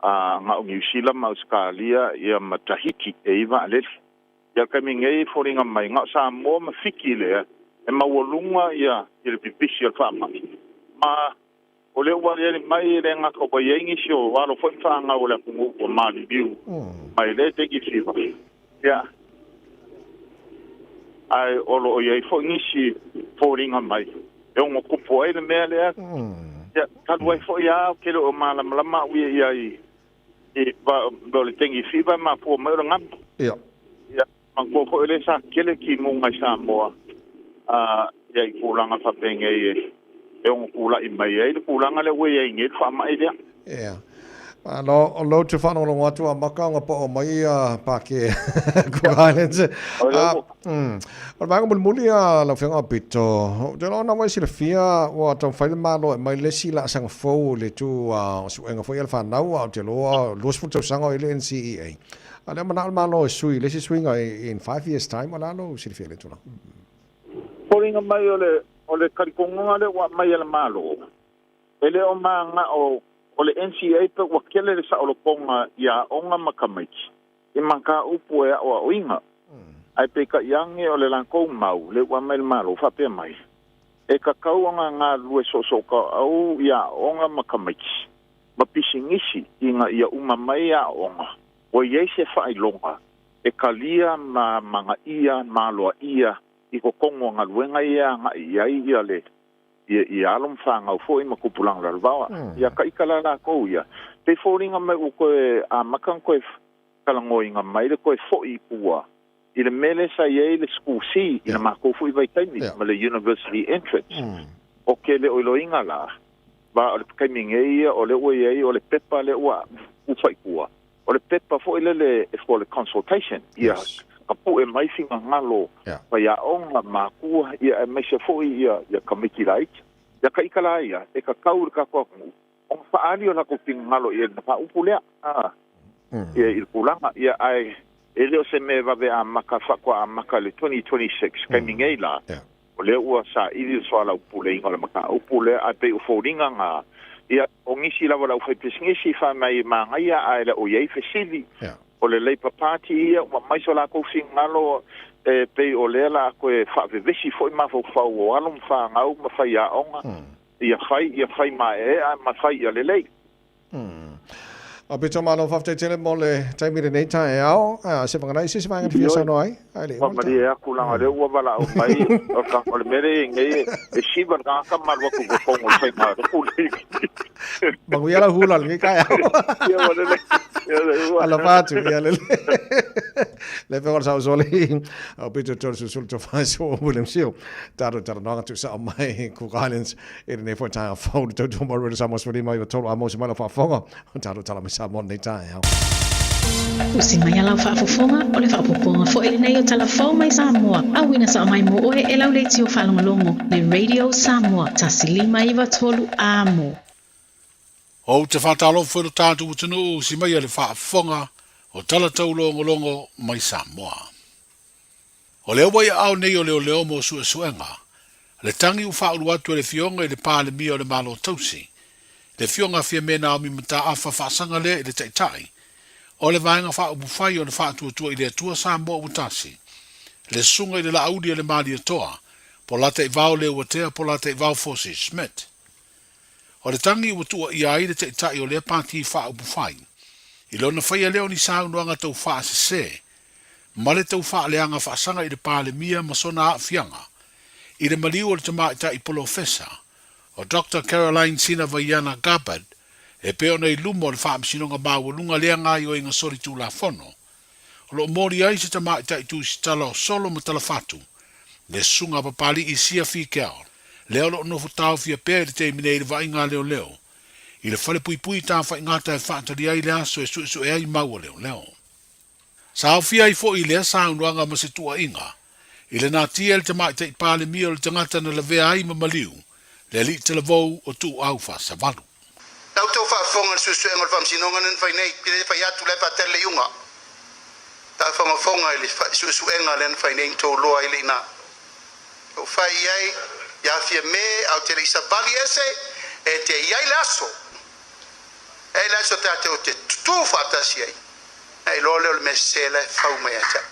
B: a na o Niu Sila ma Ausetalia ia ma Tahiti e i ai vaalele. Ia le taimi nei e foliga mai na o Samoa ma Fiti lea e maualuga ia le pipisi o le faamai, ma o lea ua aliali mai e le gata ua i ai nisi o alo foi ma fanau o le atunuu ua maliliu mai lea dengue fever, ia, ae o lo o i ai foi nisi foliga mai e ono tupu ai le mea lea. Ia, talu ai foi lava ou te le o malamalama au ia i ai i o le dengue fever e mafua mai o le galu.
D: Ia.
B: Ia, manatua foi o lea sa tele timuga i Samoa, a, ia i tulaga faapenei e, e ono tulai mai ai le tulaga lea ua i ai nei le faamai lea.
D: Ia. Malo, o lou te faalogologo atu a maka ona pao mai ia Pākē Cook Islands. O le vaega mulimuli a lau Afioga Pito, ou te iloa ona ua e silafia ua taumafai le Malo e aumai le isi laasaga fou i le itu o suega foi a le fanau, a ou te iloa 20 tausaga o i le NCEA. A o lea manao le Malo e sui i le isi suiga in 5 years time, o le a lou silafia i lea tulaga?
B: Foliga mai o le o le talitonuga lea ua aumai e le Malo, e le o manao o le NCEA pe ua tele le saolotoga i aoga ma tamaiti i mataupu e aoaoina, ae peitai ane o le latou mau lea ua aumai e le Malo faapea mai, e tatau ona galulue soosootaau i aoga ma tamaiti ma pisinisi ina ia uma mai aoga ua i ai se faailoga e talia ma manaia ma aloaia i totonu o galuega ia e agai i ai ia le ia alo ma fanau foi ma tupulaga lalovaoa. Ia taita la latou ia, pei foliga mai ua toe amata ona toe talanoaina mai le toe foi i tua i le mea lea sa i ai le School C i le matou foi vaitaimi ma le University Entrance. Ou te le o iloaina la, ma o le taimi nei ia o lea ua i ai o le pepa lea ua tufa i tua, o le pepa foi lele for le consultation, ia tapue mai finagalo faiaoga, matua, ia aemaise foi ia tamaiti laiti. Ia taita la ia, e tatau i le tatou atunuu ona faaali o latou finagalo i ai i le mataupu lea, ia i le tulaga, ia ae e le o se mea e vave amata, faatoa amata i le 2026, taimi nei la, O lea ua saili le soalaupuleina o le mataupu lea, ae pei o foliga na, ia, o nisi lava o le aufaipisinisi fai mai e manaia ae le o i ai fesili. O le Labour Party ia ua aumai so latou finagalo e pei o lea la a toe faavevesi foi mafaufau o alo ma fanau ma faiaoga ia fai ia fai maeaea ma fai ia lelei.
D: A Pito malo faafetai tele mo le taimi lenei taeao. Se vaganai se isi vaega e te fia saunoa ai? Ai le
B: Ua malie atu leaga o lea ua valaau mai o le mea lea e i ai nei e siva le tagata ma alu atu i totonu o le faiga pule.
D: Manuia lau hula lenei taeao.
B: Ia ua lelei.
D: Alofa atu, ia lelei. Le pea o le sausoli o Pito Tolesusulu Tofaeso William Seal. Tatou talanoaga tuusao mai Cook Islands I lenei foi taeao fou le tautua mai Radio Samoa 15 93 a mo se mai lau faafofoga o tatou tala mai Samoa lenei taeao.
Q: Usi mai a lau faafofoga, o le faaopoopoga foi lenei o tala fou mai Samoa, auina sao mai mo oe e lau leitio faalogologo, le Radio Samoa 1593 amo.
G: Ou te faatalofa i lo tatou atunuu usi mai a le faafofoga o tala taulogologo mai Samoa. O lea ua i aao nei o leoleo mo suesuega, le tagi ua faaulu atu e le Afioga i le Palemia o le Malo Tausi, le Afioga a Fiame Naomi Mataafa faasaga lea i le Taitai o le Vaega Faaupufai o le Faatuatua i le Atua Samoa Ua Tasi, le Susuga i le Laauli a le Malietoa, Polataivao Leuatea Polataivao Fosi Schmidt. O le tagi ua tuuaia ai le Taitai o lea Pati Faaupufai i lona faia lea o ni saunoaga tau faasese ma le tau faaleaga faasaga i le Palemia ma sona aafiaga i le maliu o le tamaitai polofesa o Doctor Caroline Sinavaiana Gabbard e pei ona i luma o le Faamasinoga Maualuga lea gaoioiga solitulafono o lo o moli ai se tamaitai tusitala o Solo ma Talafatu, le Susuga a Papali'i Sia Fikeaol. lea o lo o nofo taofia pea i le taimi nei i le vaaiga a leoleo i le falepuipui tafaigata e faatali ai le aso e suesue ai mau a leoleo. Sa aofia ai foi lea saunoaga ma se tuuaiga i le natia e le Tamaitai Palemia o le tagata na lavea ai ma maliu le alii talavou o Tuuau Faasavalu.
I: La outou faafofoga i le suesuega o le Faamasinoga lea na fai nei, e le fai atu la e faatali le iuga. Faafogafoga i le suesuega lea na fai nei na toloa ai le ina. Ou fai i ai ia Fiame a ou te le i savali ese e te i ai le aso. E ai le aso tatou te tutū faatasi ai. Na iloa lea o le mea sese la e fau mai ia te au.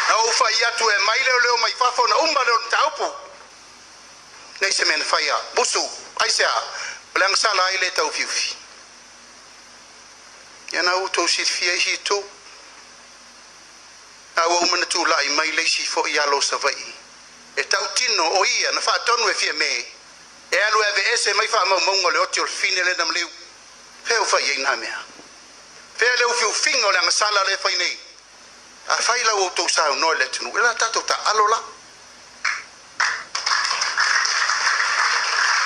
I: Na ou fai atu e aumai leoleo mai fafo ona uma lea o le mataupu. Nei se mea na faia. Musu, aisea? O le agasala ai lea e taufiufi. Ia na ua outou silafia isi itu. A ua uma ona tulai mai le isi foi alo o Savaii e tautino o ia na faatonu e Fiame e alu e aveese mai faamaumauga o le oti o le fine lea na maliu. Fea ua fai ai na mea? Fea le ufiufiga o le agasala lea e fai nei? Afai la ua outou saunoa i le atunuu, e la tatou taaalo la.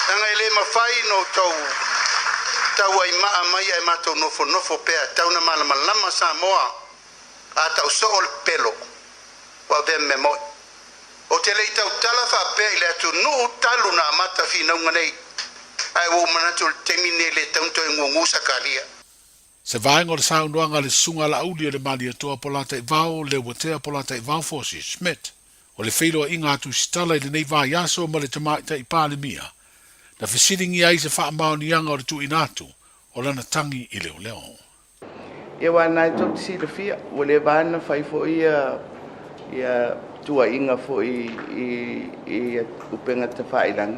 I: Leaga e le mafai ona outou tauaimaa mai ae matou nofonofo pea, tau na malamalama Samoa. A tau soo le pelo, ua avea ma mea moi. Ou te le i tautala faapea i le atunuu talu na amata finauga nei, ae ua ou manatu o le taimi lenei e le tatau ona toe gugu Sakaria.
G: Se vaega o le saunoaga a le Susuga a Laauli o le Malietoa Polataivao Leuatea Polataivao Fosi Schmidt, o le feiloaiga a Tusitala i lenei vaiaso ma le Tamaitai Palemia, na fesiligia ai se faamaoniaga o le tuuina atu o lana tagi i leoleo.
L: Ia aua na e tou te silafia, ua leva lava ona fai foi ia ia tuuaiga foi i i upega tafailagi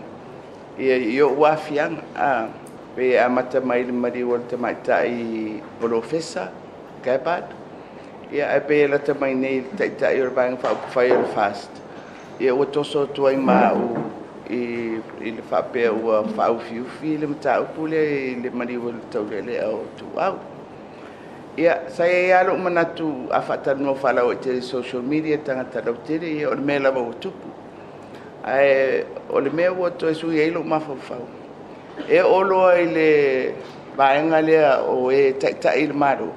L: ia i ou aafiaga a pei e amata mai i le maliu o le tamaitai polofesa Gabbard ia ae pei e lata mai nei i le taitai o le Vaega Faaupufai o le FAST ia ua toso atu ai ma au i i le faapea ua faaufiufi le mataupu lea i le maliu o le taulealea o Tuuau. Ia, sa i ai lava lou manatu a faatalanoa faalauaitele i social media tagata lautele, ia o le mea lava ua tupu. Ae o le mea ua toe sui ai lou mafaufau, e oo loa i le vaega lea o e taitai i le Malo,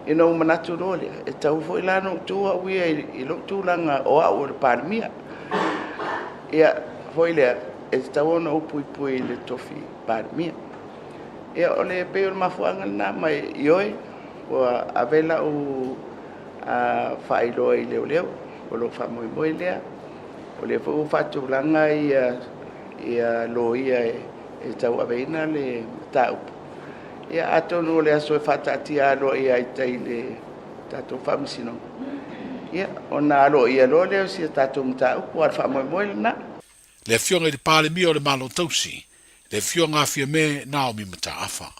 L: ia ona ou manatu loa lea, e tatau foi la ona ou tu au ia i lou tulaga o au o le Palemia. Ia, foi lea, e tatau ona ou puipui i le tofi Palemia. Ia, o le pei o le mafuaaga lena, ma ioe, ua ave lau faailoa i leoleo, o lou faamoemoe lea. O lea foi ua faatulaga ia, ia loia e tauaveina le mataupu. Ia, atonu o le aso e faataatia aloaia ai tai i le tatou Faamasinoga, ia, ona aloaia loa lea o si a tatou mataupu, a o le faamoemoe lena.
G: Le Afioga i le Palemia o le Malo Tausi, le Afioga a Fiame Naomi Mataafa.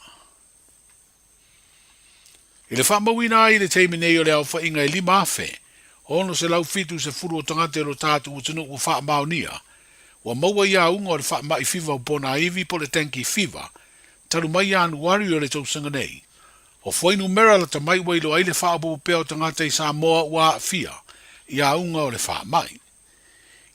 G: I le faamauina ai i le taimi nei o le aofaiga e 5,670 o tagata i lo tatou atunuu ua faamaonia, ua maua i auga o le faamai fiva o ponaivi po o le dengue fever talu mai Ianuari o le tausaga nei. O fuainumera lata mai ua iloa ai le faaopoopo pea o tagata i Samoa ua aafia i auga o le faamai.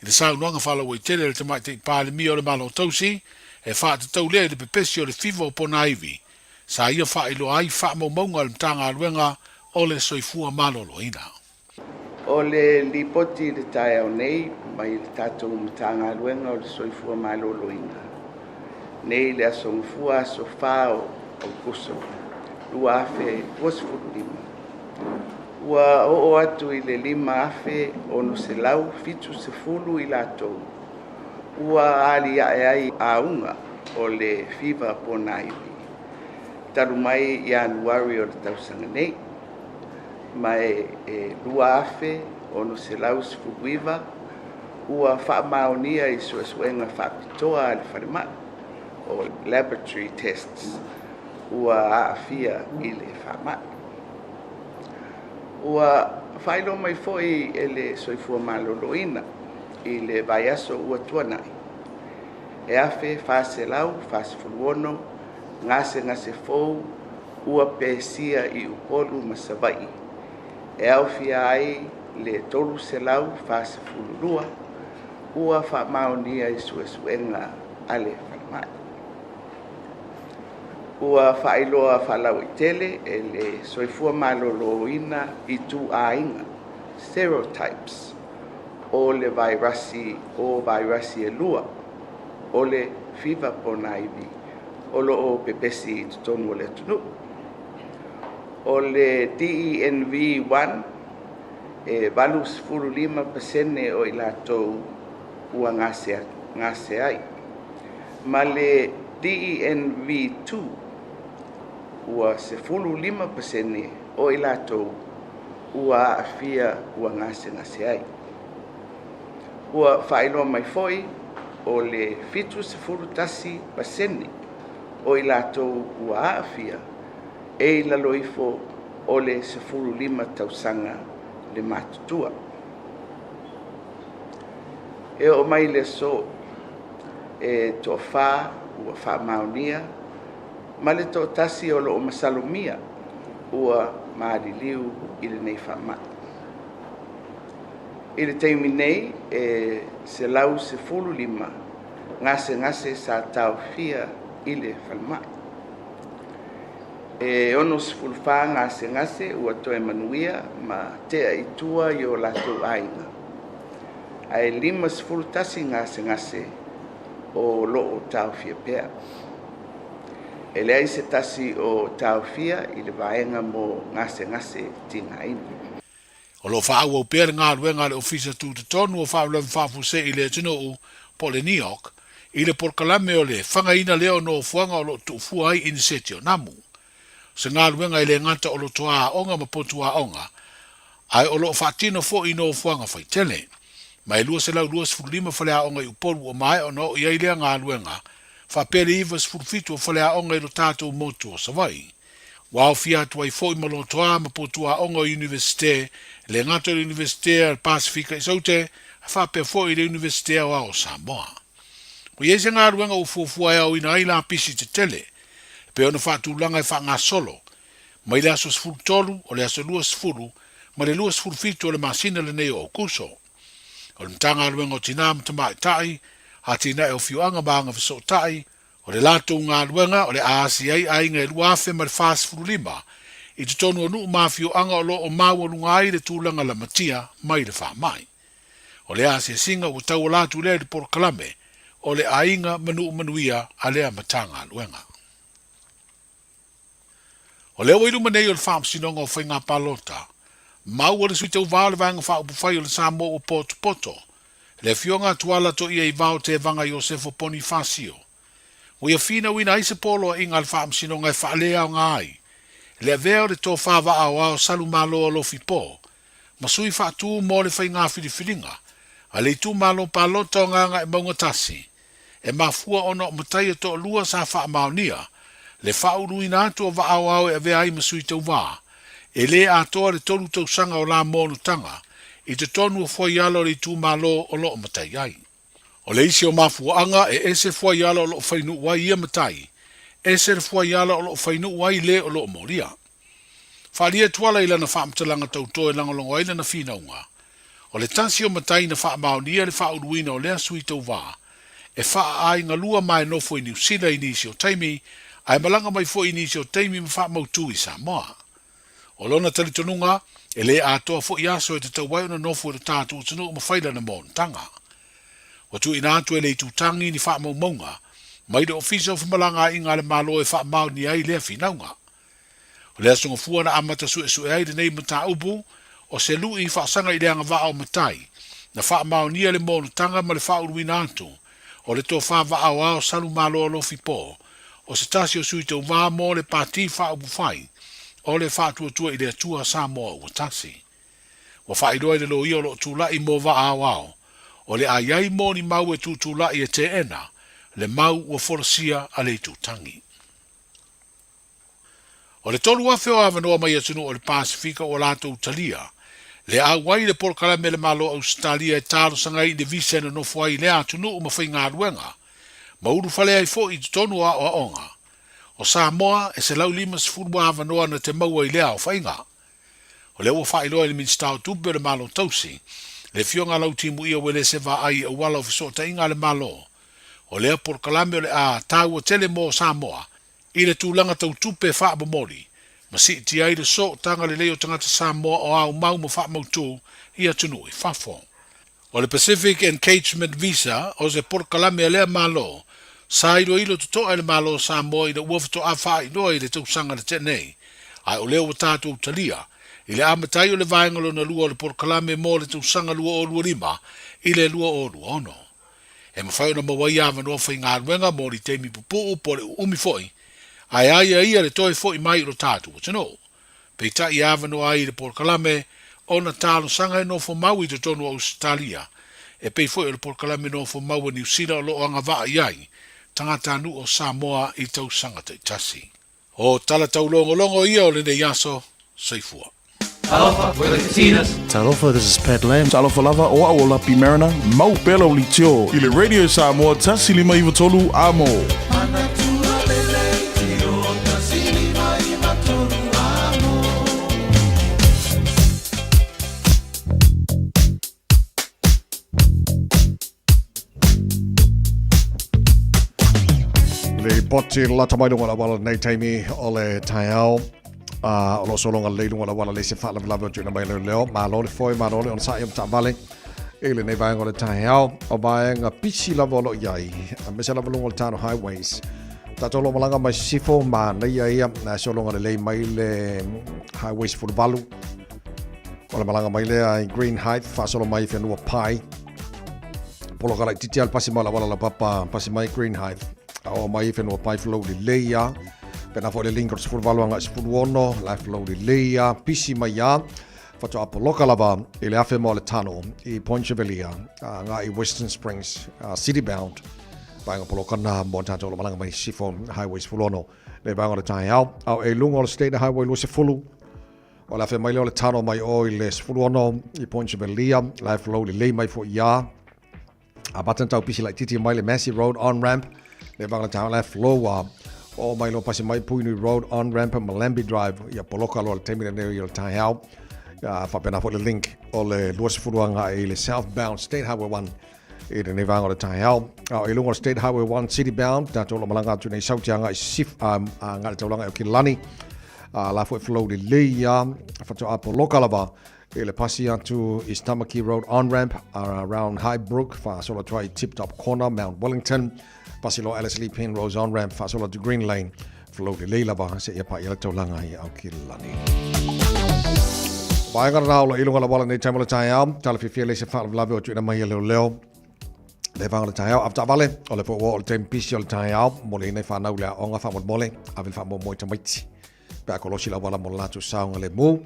G: I le saunoaga faalauaitele a le Tamaitai Palemia o le Malo Tausi, e faatatau lea i le pepesi o le fiva o ponaivi, sa ia faailoa ai faamaumauga a le Matagaluega o le Soifua Maloloina.
L: O le lipoti i le taeao nei mai le tatou Matagaluega o le Soifua Maloloina nei le Aso Gafua aso 4 o Aokuso 2025, ua oo atu i le 5,670 i latou ua aliae ai auga o le fiva ponaivi talu mai Ianuari o le tausaga nei. Ma e 2,619 ua faamaonia i suesuega faapitoa a le falemai, o laboratory tests, ua aafia i le faamai. Ua faailoa mai foi e le Soifua Maloloina i le vaiaso ua tuanai, e 1,446 gasegase fou ua pesia i Upolu ma Savaii, e aofia ai le 342 ua faamaonia i suesuega a le falemai. Ua faailoa faalauaitele e le Soifua Maloloina ituaiga, serotypes, o le vairasi o vairasi e lua o le fiva ponaivi o lo o pepesi i totonu o le atunuu. O le DENV-1 e 85% o i latou ua gase ai, ma le DENV-2 ua 15% o i latou ua aafia ua gasegase ai. Ua faailoa mai foi o le 71% o i latou ua aafia e i lalo ifo o le 15 tausaga le matutua. E oo mai le aso e toafa ua faamaonia ma le toatasi o lo o masalomia ua maliliu i lenei faamai. I le taimi nei e 115 gasegase sa taofia i le falemai. E 64 gasegase ua toe manuia ma tea i tua i o latou aiga, ae 51 gasegase o lo o taofia pea. E leai se tasi o taofia i le vaega mo gasegase tigaina.
G: O lo o faaauau pea le galuega a le Ofisa Tutotonu o Faalavelave Faafuasei i le atunuu, po o le NEOC, i le polokalame o le fagaina lea o nofoaga o lo o tuufua ai iniseti o namu. O se galuega e le gata o lotoa aoga ma potu aoga, ae o lo o faatino foi i nofoaga faitele. Ma e 225 faleaoga i Upolu ua maea ona oo i ai lea galuega, faapea le 97 o faleaoga i lo tatou motu o Savaii. Ua aofia atu ai foi ma lotoa ma potu aoga o Iunivesite, e le gata i le Iunivesite a le Pasefika i Saute, ae faapea foi i le Iunivesite Aoao o Samoa. Ua i ai se galuega ua fuafua e aoina ai lapisi tetele, e pei ona faatulaga e faagasolo, mai le aso 13 o le aso 20 ma le 27 o le masina lenei o Aokuso. O le Matagaluega o Tinā ma Tamaitai, Atinae o Afioaga ma Agafesootai, O le latou galuega o le a asi ai aiga e 2045 i totonu o nuu ma afioaga o lo o maualuga ai le tulaga lamatia mai le faamai. O lea asiasiga ua tauala atu lea i le polokalame o le Aiga ma Nuu Manuia a lea Matagaluega. O lea ua i luma nei o le Faamasinoga o Faiga Palota, maua le Sui Tauva o le Vaega Faaupufai o le Samoa ua potopoto, le Afioga a Tuala Toiaivao Tevaga Iosefo Ponifasio. Ua ia finauina ai se poloaiga a le Faamasinoga e faaleaoga ai le avea o le tofa vaaoao Salumalo Alofi Po ma sui faatu mo le faiga filifiliga a le itumalo palota o Gagaemauga 1 e mafua ona o matai e toalua sa faamaonia le faauluina atu o vaaoao e avea ai ma sui tauva, e le atoa le tolu tausaga o la monotaga i totonu o fuaiala o le itumalo o lo o matai ai. O le isi o mafuaaga e ese fuaiala o lo o fainuu ai ia matai, ese le fuaiala o lo o fainuu ai le o lo o molia. Faaalia Tuala i lana faamatalaga tauto e lagolago ai lana finauga, o le tasi o matai na faamaonia le faauluina o lea sui tauva e faaaigalua ma e nofo i Niu Sila i nisi o taimi, ae malaga mai foi i nisi o taimi ma faamautu i Samoa. O lona talitonuga, e le atoa foi aso e tatau ai ona nofo i lo tatou atunuu ma fai lana monotaga. Ua tuuina atu e le Itutagi ni faamaumauga mai le Ofisa o Femalagaaiga a le Malo e faamaonia ai lea finauga. O le aso Gafua na amata suesue ai lenei mataupu, o se lui faasaga i le agavaa o matai, na faamaonia le monotaga ma le faauluina atu o le tofa vaaoao Salumalo Alofi Po, o se tasi o sui tauva mo le Pati Faaupufai o le Faatuatua i le Atua Samoa Ua Tasi. Ua faailoa i le loia o lo o tulai mo vaaoao, o le a i ai molimau e tutulai e teena le mau ua folasia a le Itutagi. O le 3,000 o avanoa mai atunuu o le Pasefika ua latou talia le auai i le polokalame a le Malo o Ausetalia e talosaga ai i le visa e nonofo ai i lea atunuu ma faigaluega ma ulufale ai foi i totonu o aoaoga. O Samoa e 150 avanoa na te maua i lea aofaiga. O lea ua faailoa e le Minisita o Tupe o le Malo Tausi Le Afioga a Lautimuia Uelese Vaai i auala o fesootaiga a le Malo, o lea polokalame o le a taua tele mo Samoa i le tulaga tau tupe faamomoli ma siitia ai le sootaga lelei o tagata Samoa o aumau ma faamautu i atunuu i fafo. O le Pacific Encagement Visa o se polokalame a lea Malo sa iloilo totoa e le Malo o Samoa ina ua faatoa faailoa i le tausaga na tea nei, ae o lea ua tatou talia i le amata ai o le vaega lona lua o le polokalame mo le tausaga 2025 i le 2026. E mafai ona maua ai avanoa faigaluega mo ni taimi pupuu po o le uumi foi, ae aiaia le toe foi mai i lo tatou atunuu. Peitai e avanoa ai i le polokalame ona talosaga e nofo mau i totonu o Ausetalia, e pei foi o le polokalame nofo mau a Niu Sila o lo o agavaa i ai tagatanuu o Samoa i tausaga taitasi. O tala taulogologo ia o lenei aso. Soifua.
M: Talofa, we're the Katinas.
O: Talofa, this is Pat Lam.
C: Talofa lava, o au o Lapi Mariner, mau pea lau leitio i le Radio Samoa 153 Amo.
D: Lipoti lata mai luga o le auala lenei taimi o le taeao. O lo o sologa lelei luga o le auala le se faalavelave o tuuina mai leoleo. Malo le foe, malo le onosai o taavale i lenei vaega o le taeao. O vaega pisi lava o lo o i ai, aemaise lava luga o le Tano Highways. Tatou lo malaga mai Sisifo, manaia ia, na sologa lelei mai le Highway 18. O le malaga mai lea i Green Height, faasolo mai i whenua pai. Poloka laitiiti a le pasi mai o le auala laupapa, pasi mai Green Height. A oo mai i whenua pai flow lelei a. Pena foi le link o le 18 agai 16, la flow lelei a, pisi mai a. Faatoa poloka lava i le afe mo le tano i Point Chevalier, agai i Western Springs, city bound. Vaega poloka na mo tātou o lo malaga mai Sifo Highway 16. Le vaega o le taeao, au e lunga o le State Highway 20, O le afe mai lea o le tano mai o i le 16 i Point Chevalier, la e flow lelei mai foi ia. A button tau pisi laititi mai le Massey Road on ramp, le vanga tau la e flow a. O mai lo pasi mai Puinui Road on ramp Malambi Drive, ia poloka loa le taimi lenei o le taeao. Ia faapena foi le link o le 20 agai i le southbound State Highway 1 i lenei vaega o le taeao. A o i luga o le State Highway 1 City Bound, tatou lo malaga atu nei Sauti agai Sisifo, agai le taulaga i Aukilani. A la foi flow lelei ia, faatoa poloka lava i le pasi atu i Tamaki Road on-ramp around Highbrook, faasolo atu ai Tip Top Corner, Mount Wellington, pasi loa Ellerslie Penrose on-ramp, faasolo atu Green Lane, flow lelei lava seia paia le taulaga i Aukilani. Vaega na o lo i luga la wala nei taimo le taeao, tala fiafia le se faalavelave o tuuina mai e leoleo. Le vaega o le taeao, ave taavale, o le po ua o le taimi pisi o le taeao, mo le ina i whanau le aoga faamolemole, ave le faamoemoe i tamaiti. Pe a kolosi le auala mo le latou saogalemu,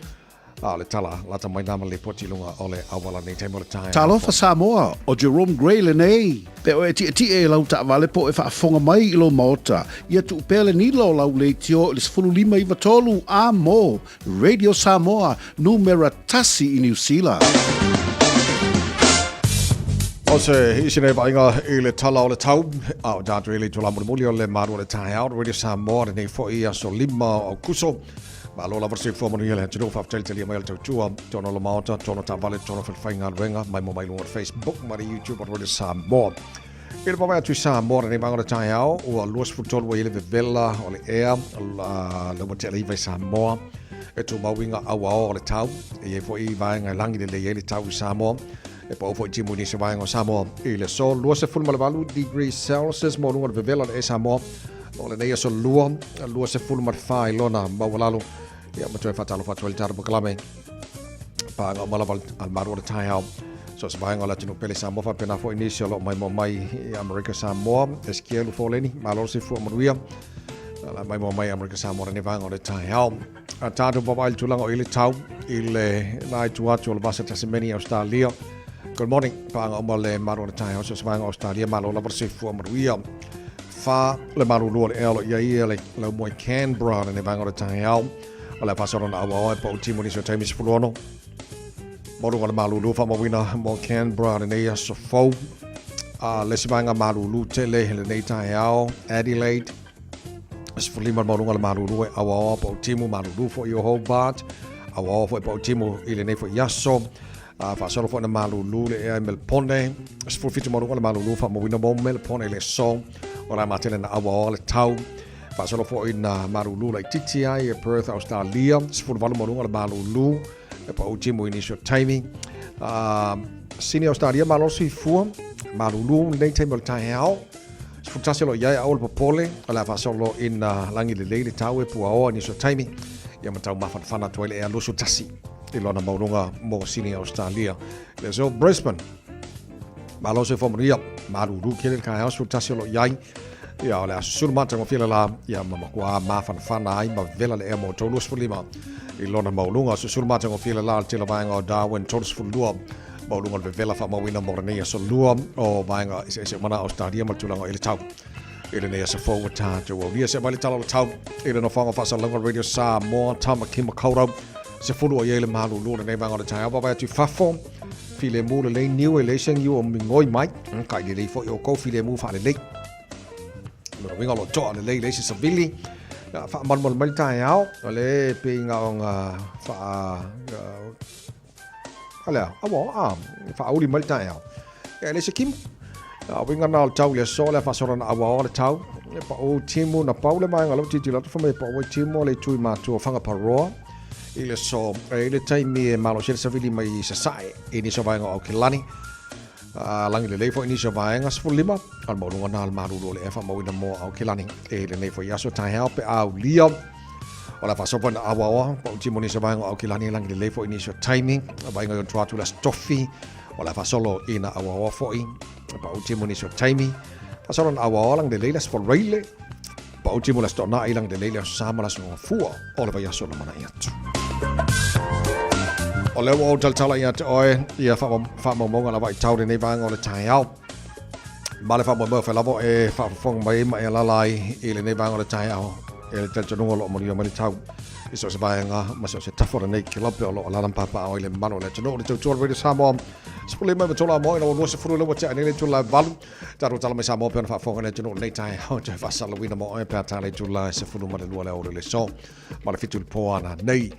D: a o le tala lata mai nā ma le lipoti i luga o le auala nei taimi o le taeao.
G: Talofa Samoa, o Jerome Gray lenei. Pe o e tietie i lau taavale po o e faafofoga mai i lou maota, ia tuu pea le nila o lau leitio i le 15 93 a mo Radio Samoa, numera tasi i Niu Sila.
D: O se isi nei vaaiga i le tala o le tau, a o tatou i le itula mulimuli o le malu o le taeao, Radio Samoa, lenei foi aso 5 o Aukuso. Malo lava le soifua manuia le atunuu, faafetai le talia mai o le tautua, tono o le maota, tono taavale, tono falefaigaluega, mai mo mai luga o le Facebook ma le YouTube o Radio Samoa. I le vaavaai atu i Samoa lenei vaega o le taeao, ua 23 ua i ai le vevela o le ea, le ua tea le iva i Samoa, e tumau i ngā auao o le tau, e i ai foi vaega e lagi lelei ai le tau i Samoa, e pau foi timu i nisi vaega o Samoa i le aso 28 degrees Celsius mo luga o le vevela o le ea Samoa, o lenei aso lua, 24 i lona maualalo, ia ma toe faatalofa atu ai le tatou polokalame. Pāga uma lava a le malu o le taeao. So se vaega o le atunuu pele Samoa faapena foi nisi o lo o maimoa mai i Amerika Samoa. Eskielu Foleni, malo le soifua manuia. La maimoa mai Amerika Samoa lenei vaega o le taeao. A tatou vaavaai i le tulaga o i le tau i le la i tua atu o le Vasa Tasimeni Australia. Good morning, pāga uma le malu o le taeao so se vaega o Australia, malo lava le soifua manuia. Whā le malulu o le ea o lo o i ai ia le laumua i Canberra lenei vaega o le taeao. O le a faasolo na auao e pau timu nisi o taimi 16. Mo luga o le malulu faamauina mo Canberra lenei aso fou. A le isi vaega malulu tele lenei taeao Adelaide. 15 le maualuga o le malulu e auaoa pau timu malulu foi o Hobart. Auaoa foi pau timu i lenei foi aso. Faasolo foi na malūlū le ea i Melepone, 17 maualuga le malūlū faamauina mo Melepone i le aso o le a matele na auaoa le tau. Faasolo foi na malūlū laitiiti ai e Perth, Australia, 18 maualuga le malūlū e pau timu i nisi o taimi. Sydney, Australia, malo le soifua, malūlū lenei taimi o le taeao. 11 o lo o i ai a aua le popole, o le a faasolo ina lagi lelei le tau e puaoa i nisi o taimi, ia ma tau mafanafana atu ai le ea 21 i lona maualuga mo Sydney, Australia. Le aso Brisbane, malo soifua manuia, malūlū tele le taeao 11 o lo o i ai, ia o le a susulu matagofie le la, ia ma matua mafanafana ai ma vela le ea mo outou 25 i lona maualuga. Susulu matagofie le la le tele o vaega o Darwin 32 maualuga o le vevela faamauina mo lenei aso lua o vaega eseese uma na Australia ma le tulaga i le tau i lenei aso fou ua tatou aulia. Se mai le tala o le tau i le nofoaga o faasalalauga Radio Samoa, Tamaki Makaurau, 10 o i ai le malūlū o lenei vaega o le taeao. Vaavaai atu i fafo, filemu lelei niu e leai se niu o migoi mai, kai lelei foi oukou filemu faalelei. Lona uiga o lo o toa lelei leai se savili. Faamalumalu mai le taeao, o le pei na ona faa A lea, aua, a, faauli mai le taeao. Ia, e leai se timu. A uiga na o le tau i le aso, le a faasolo na auaoa le tau. E pau timu, na pau le vaega lau tilotilo atu fai mai e pau ai timu o le itu i matua o Whangaparāoa i le aso. E i le taimi e malosi ai le savili mai i Sasae i nisi o vaega o Aukilani. A lagi lelei foi nisi o vaega 15, o le maualuga na o le malulu o le ea faamauina mo Aukilani i lenei foi aso taeao pe a aulia. O le a faasoa na auaoa, pau timu nisi o vaega o Aukilani e lagi lelei foi nisi o taimi, vaaiga i ona atu le Aso Tofi, o le a faasolo i na auaoa foi, pau timu nisi o taimi, faasolo na auaoa lagi lelei le Aso Faraile, pau timu le Aso Toonai lagi lelei le Aso Sa ma le Aso Gafua o le vaiaso na manai atu. O lea ua ou talatala ia te oe ia faamaumauga lava i tau lenei vaega o le taeao. Ma le faamoemoe o fai lava e faafofoga mai ai ma e alaala ai i lenei vaega o le taeao e le talitonuga o lo o manuia mai le tau i so o se vaega ma so o se tafa o lenei kelope o lo o alaala ma papaao ai le mamalu o le atunuu. Le tautua o le Radio Samoa, 15 ma tola moa ina ua 20 le ua tea nei le itula e 8. Tatou tala mai Samoa pe ona faafofoga le atunuu lenei taeao toe faasalalauina mo oe pe a ta le itula e 12 le aoauli o le aso ma le 7 i le po ana nei.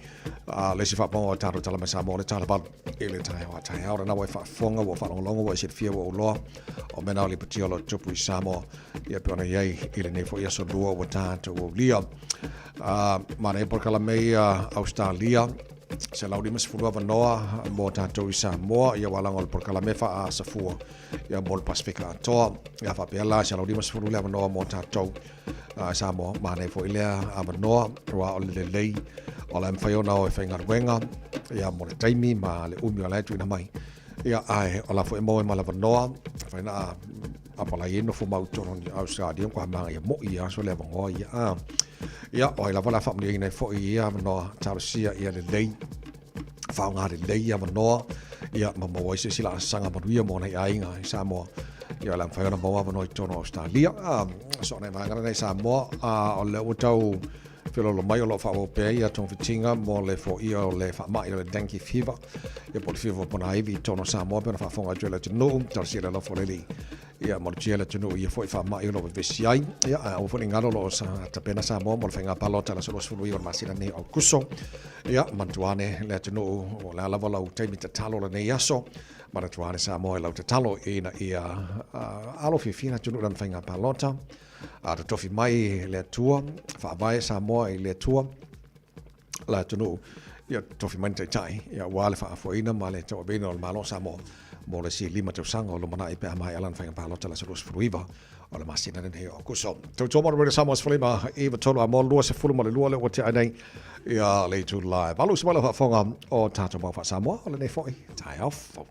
D: A le isi faapaoga o tatou tala mai Samoa le tala 8 i le taeao a taeao lena ua e faafofoga ua faalogologo ua e silafia ua ou loa o mea na o lipotia o lo o tupu i Samoa ia pe ona i ai i lenei foi aso lua ua tatou aulia. Manaia polokalame ia Australia 150 avanoa mo tatou i Samoa ia ua laga o le polokalame faa-asafua ia mo le Pasifika atoa ia faapea la 150 le avanoa mo tatou Samoa manaia foi lea avanoa aua o le lelei o le mafai ona o e faigaluega ia mo le taimi ma le umi o la e tuuina mai ia ae o la foi e maua ai ma le avanoa fai na apalai ai nofo mau i totonu o Australia kwa manga ia moi ia so le avanoa ia a ia o ai lava la faamanuiaina ai foi ia avanoa talosia ia lelei faaaoga lelei ia avanoa ia ma maua ai se isi laasaga manuia mo nai aiga i Samoa ia o le a mafai ona maua avanoa i totonu o Australia. So nai vaega lenei Samoa o lea ua tau feoloolo mai o lo o faaauau pea ia togafitiga mo le foia o le faamai o le dengue fever ia po o le fever ponaivi i totonu o Samoa pe ona faafofoga atu e le atunuu talosia le alofa o le Alii Ia, malutia le atunuu i ia foi faamai o lo o vevesi ai. Ia, ae aua foi ne i galo o lo o sa tapena Samoa mo le faiga palota i le aso 29 o le masina nei o Aokuso. Ia, manatua ane le atunuu, o le a lava lau taimi tatalo o lenei aso, manatua ane Samoa i lau tatalo ina ia alo fiafia le atunuu i lana faiga palota. A totofi mai le Atua, faavae Samoa i le Atua, le atunuu, ia tofi mai ni taitai, ia aua le faafoeina ma le tauaveina o le Malo o Samoa mo le isi 5 tausaga o lumanai pe a maea lana faiga palota i le aso 29 o le masina lenei o Aokuso. Tautua mo le Radio Samoa 15 i 3 a mo 22 le ua tea nei ia le itula e 8 se mai le faafofoga o tatou mau faa-Samoa o lenei foi taeao fou.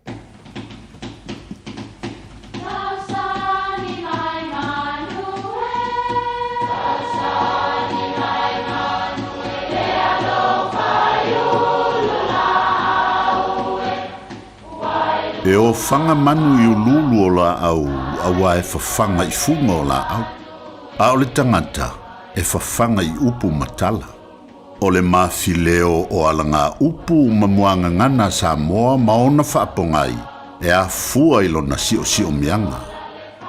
O: E ofaga manu i uluulu o laau auā e fafaga i fuga o laau, a o le tagata e fafaga i upu ma tala. O le mafileo o alagaupu ma muagagana a Samoa ma ona faapogai e afua i lona siosiomiaga.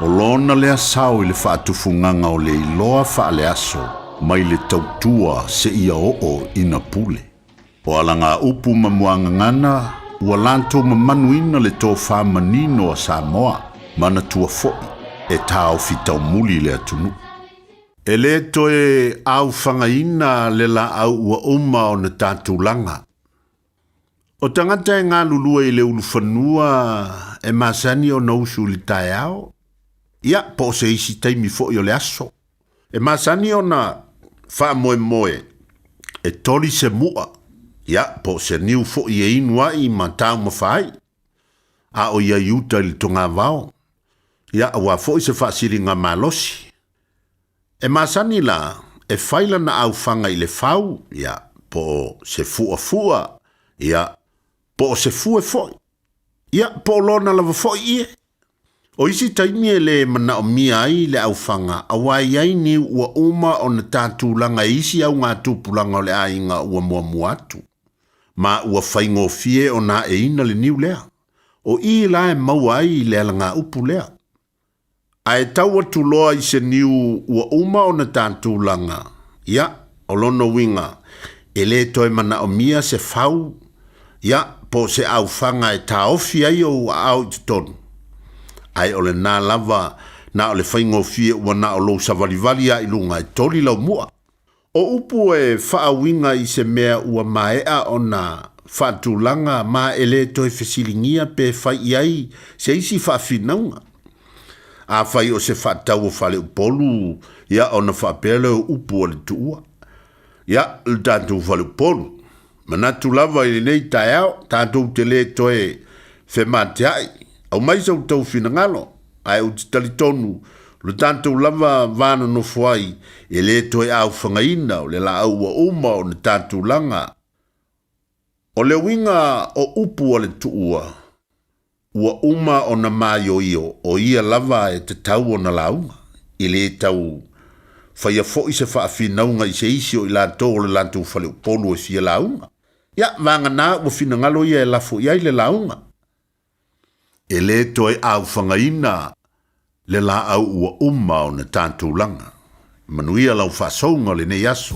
O: O lona lea sao i le faatufugaga o le iloa faaleaso mai le tautua seia oo ina pule. O alagaupu ma muagagana Ua latou mamanuina le tofa manino a Samoa, manatua foi e taofi taumuli le atunuu. E lē toe aufagaina le laau ua uma ona tatulaga. O tagata e galulue i le ulufanua e masani ona usu i le taeao, ia po o se isi taimi foi o le aso. E masani ona faamoemoe e toli se mu'a, ia po o se niu foi e inu ai ma taumafa ai, a o i ai uta i le togavao, ia auā foi se faasiligamalosi. E masani la e fai lana aufaga i le fau, ia po o se fu'afu'a, ia po o se fue foi, ia po o lona lava foi ie. O isi taimi e lē manaomia ai le aufaga, auā e i ai niu ua uma ona tatulaga e isi augatupulaga o le aiga ua muamua atu, ma ua faigofie ona aeina le niu lea. O i la e maua ai le alagaupu lea. Ae tau atu loa i se niu ua uma ona tatulaga, ia, o lona uiga, e lē toe manaomia se fau, ia, po o se aufaga e taofi ai ou aao i totonu. Ae o lenā lava, na o le faigofie ua na o lou savalivali a i luga e toli lau mu'a. O upu e faauiga i se mea ua maea ona faatulaga ma e lē toe fesiligia pe fai i ai se isi faafinauga. Afai o se faatau o faleupolu, ia ona faapea lea o upu a le tuua. Ia, le tatou faleupolu. Manatu lava i lenei taeao, tatou te lē toe femateaʻi. Aumai so outou finagalo, ae ou te talitonu, o le tatou lava va nonofo ai, e lē toe aufagaina o le laau ua uma ona tatulaga. O le uiga o upu a le tuua, ua uma ona maioio o ia lava e tatau ona lauga, e lē tau faia foi se faafinauga i se isi o i latou o le latou faleupolu e fia lauga. Ia, vagana ua finagalo ia e lafo i ai le lauga. E lē toe aufagaina le laau ua uma ona tatulaga. Manuia lau faasouga o lenei aso.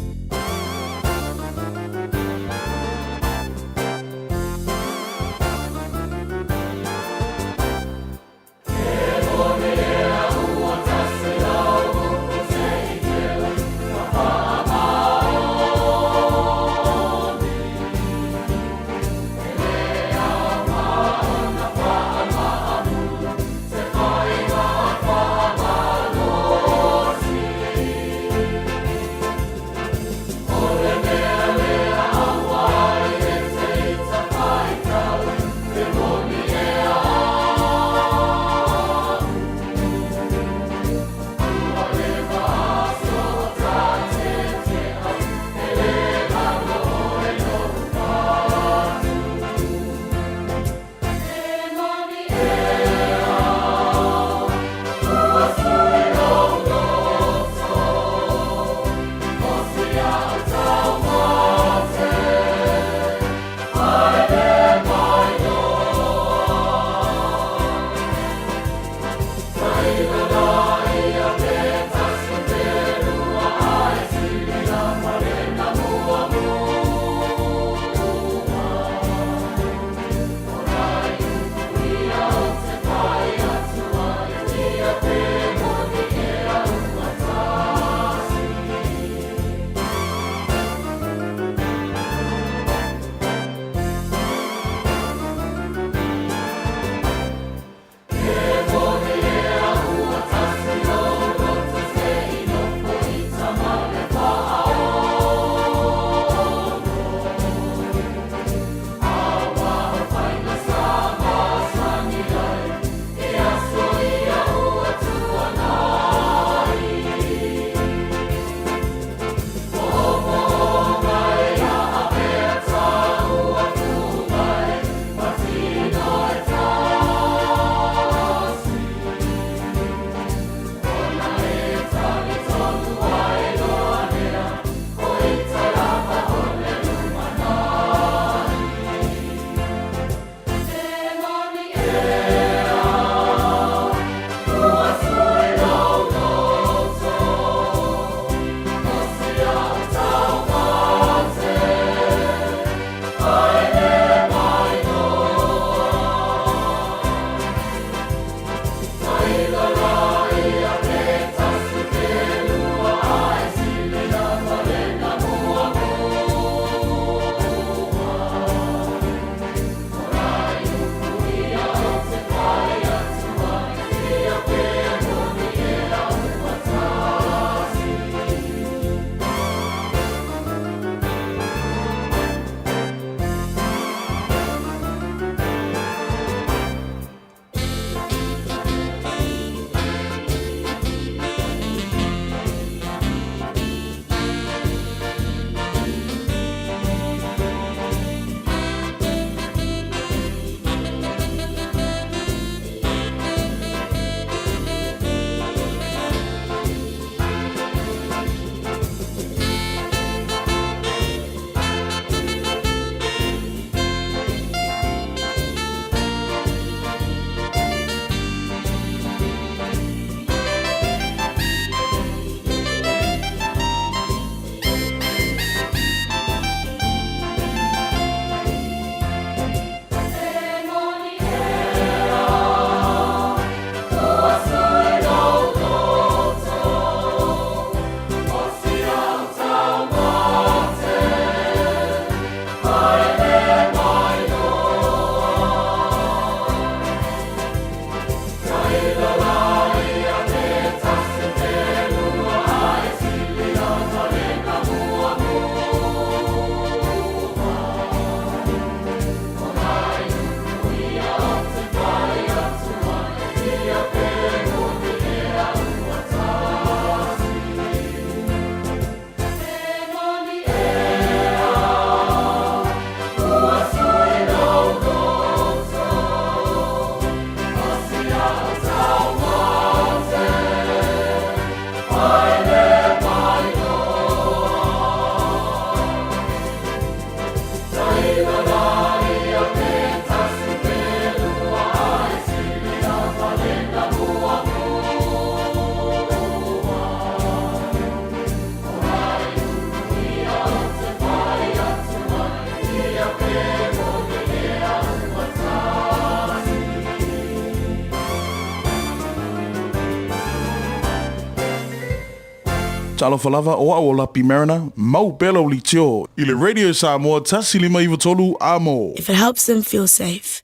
C: Talofa lava, o au o Lapi Mariner, mau pea lau leitio i le Radio Samoa 1593 amo.
E: If it helps them feel safe,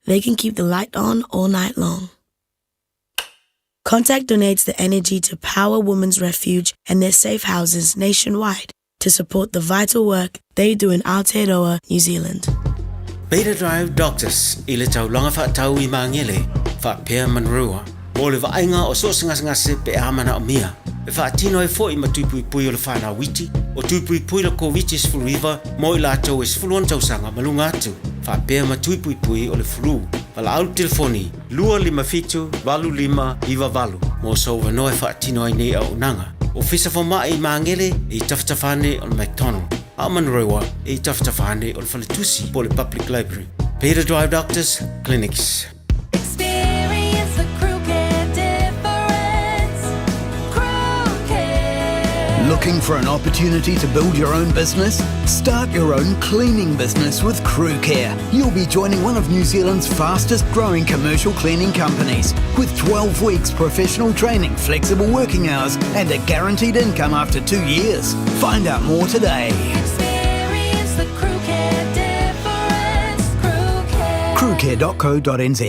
E: they can keep the light on all night long. Contact donates the energy to Power Women's Refuge and their safe houses nationwide to support the vital work they do in Aotearoa, New Zealand.
P: Beta Drive Doctors i le taulaga faatau i Magele faapea Manurewa mo le vaaiga o so o se gasegase pe a manaomia e faatino ai foi ma tui puipui o le fanau iti o tui puipui le Koviti-19 mo i latou e 16 tausaga ma luga atu faapea ma tui puipui o le flu. Valaau le telefoni 257 8598 mo sou avanoa e faatino ai nei auaunaga. Ofisa Fomai i Magele e i tafatafa ane o le McDonald, a o Manurewa e i tafatafa ane o le Faletusi po o le Public Library. Peter Drive Doctors Clinics.
R: Experience the crew care difference. Crew care.
S: Looking for an opportunity to build your own business? Start your own cleaning business with Crew Care. You'll be joining one of New Zealand's fastest growing commercial cleaning companies with 12 weeks professional training, flexible working hours, and a guaranteed income after two years. Find out more today.
R: Experience the crew care difference. Crew care.
S: Crewcare.co.nz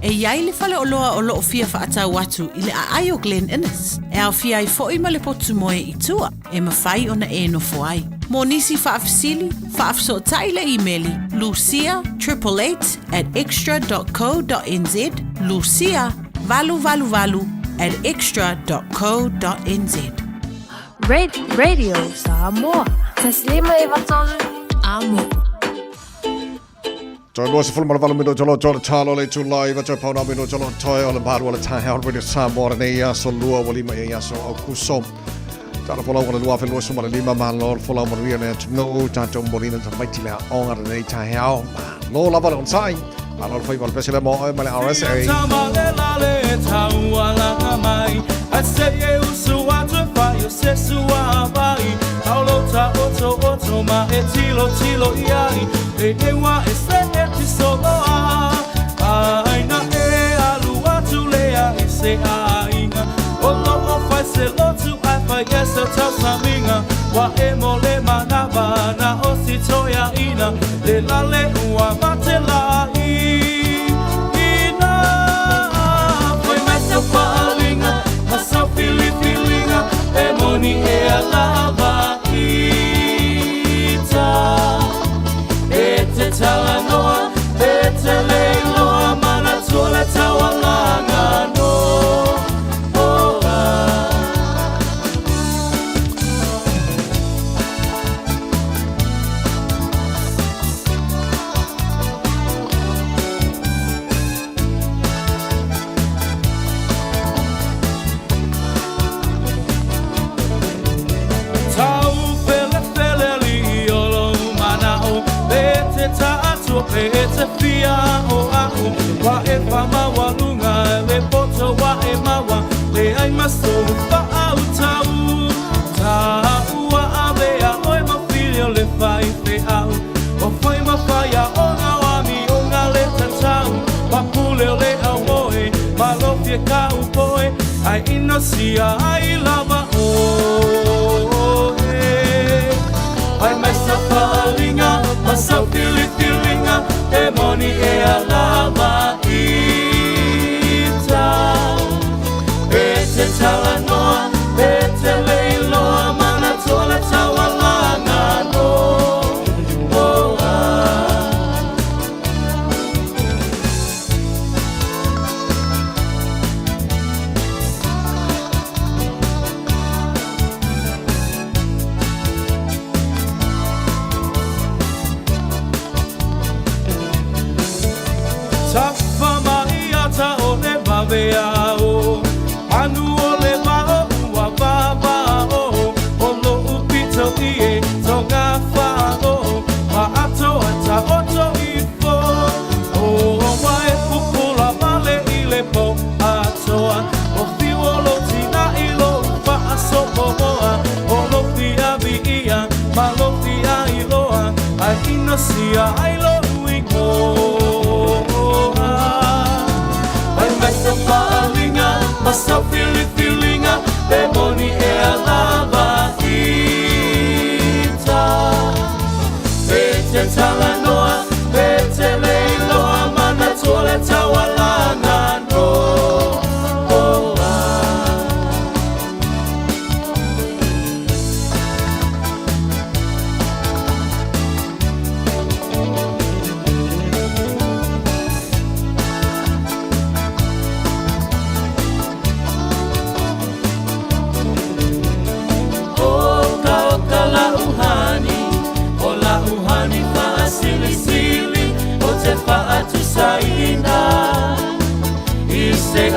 K: E i ai le faleoloa o loo fia faatau atu i le aai o Glen Innes, e aofia ai foi ma le potu moe i tua e mafai ona e nofo ai. Mo nisi faafesili, faafesootai le imeli lucia 888 at xtra dot co dot nz, lucia 888 at xtra dot co dot nz.
Y: Radio Samoa. 1593 Amo.
D: Toe 28 minute o lo tolo talo le tula i vato pauna minute o lo toe o le maru o le tahe o Radio Samoa lenei aso lua ua lima i aso Aukuso. Tala folau o le 2025 malo le folau manuia le atunuu tatou momoliina tamaiti le aoga lenei taeao. Malo lava le onosai. Malo le faiva o le pese lea mo oe ma le RSA.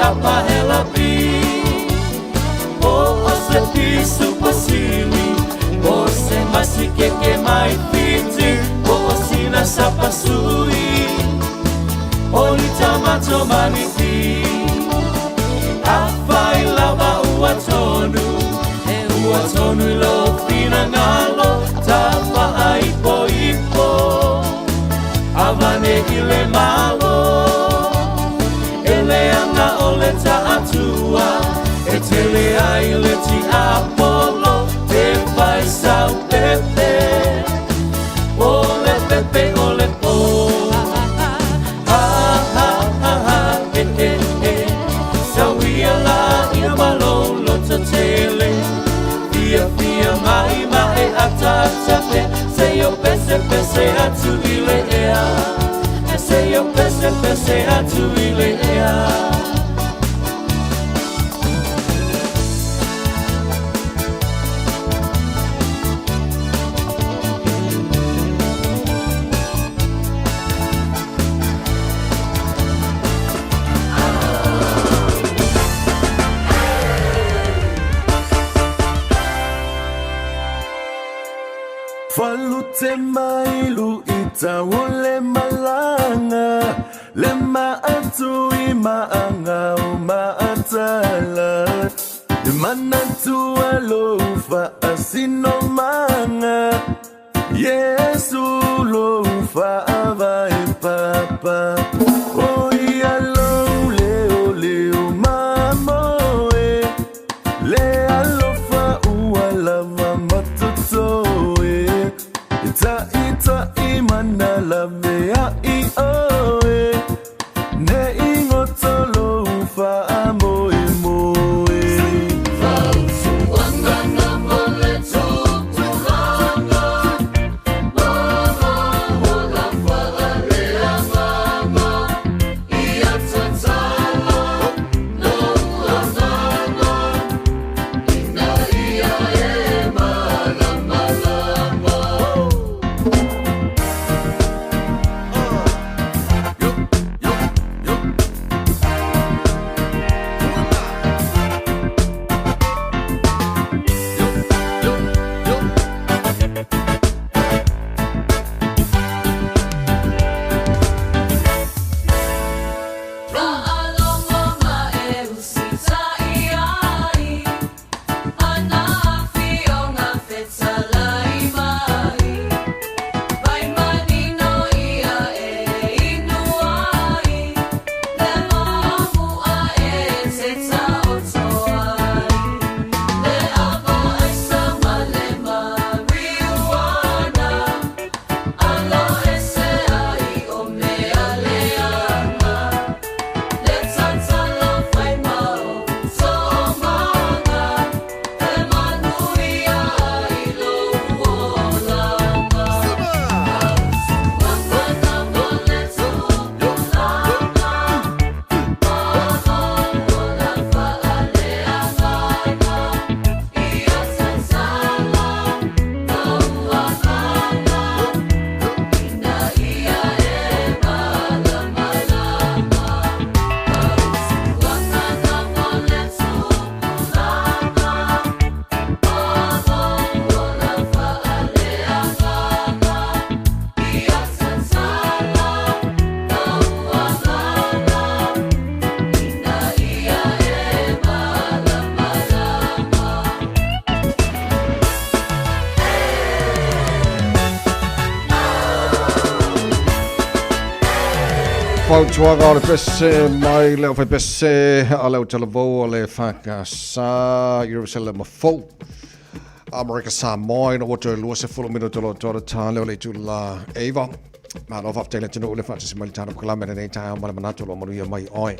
J: Tapahela pi O o se pi supasili O se masikeke mai fiti O o sina sapasui O ni tamato maniki Afai lava ua tonu E ua tonu i lo finangalo Tapa ai po ipo Avane i le malo Ele anga o le taatua E tele ai le ti apolo Te fai sau pepe O le pepe o le po Ha ha ha ha e e e Sauia la ina malolo tele Fia fia mai mai ata ata pe Se yo pese pese atu i le ea Se yo pese pese atu i le ea
N: Falute mailu ita o le malanga Le maatu i maanga o maatala Le manatu alofa asino manga Yesu lofa ava e papa O ia lou leo leo mamoe Le alofa ua lava matotoe Ta i ta i mana lave a i oe Ne ingoto loufa a moe moe
D: Fautuaga o le pese mai le aufai pese a le talavou o le whakasa Yerusalema fou. Amerika Samoa ina ua toe 20 minuto lo tōra tā leo le tūla Eva. Malo whafte le tunu le whaatasi mai le tāna kalame le nei taeao ma le manatu lo manuia mai oe.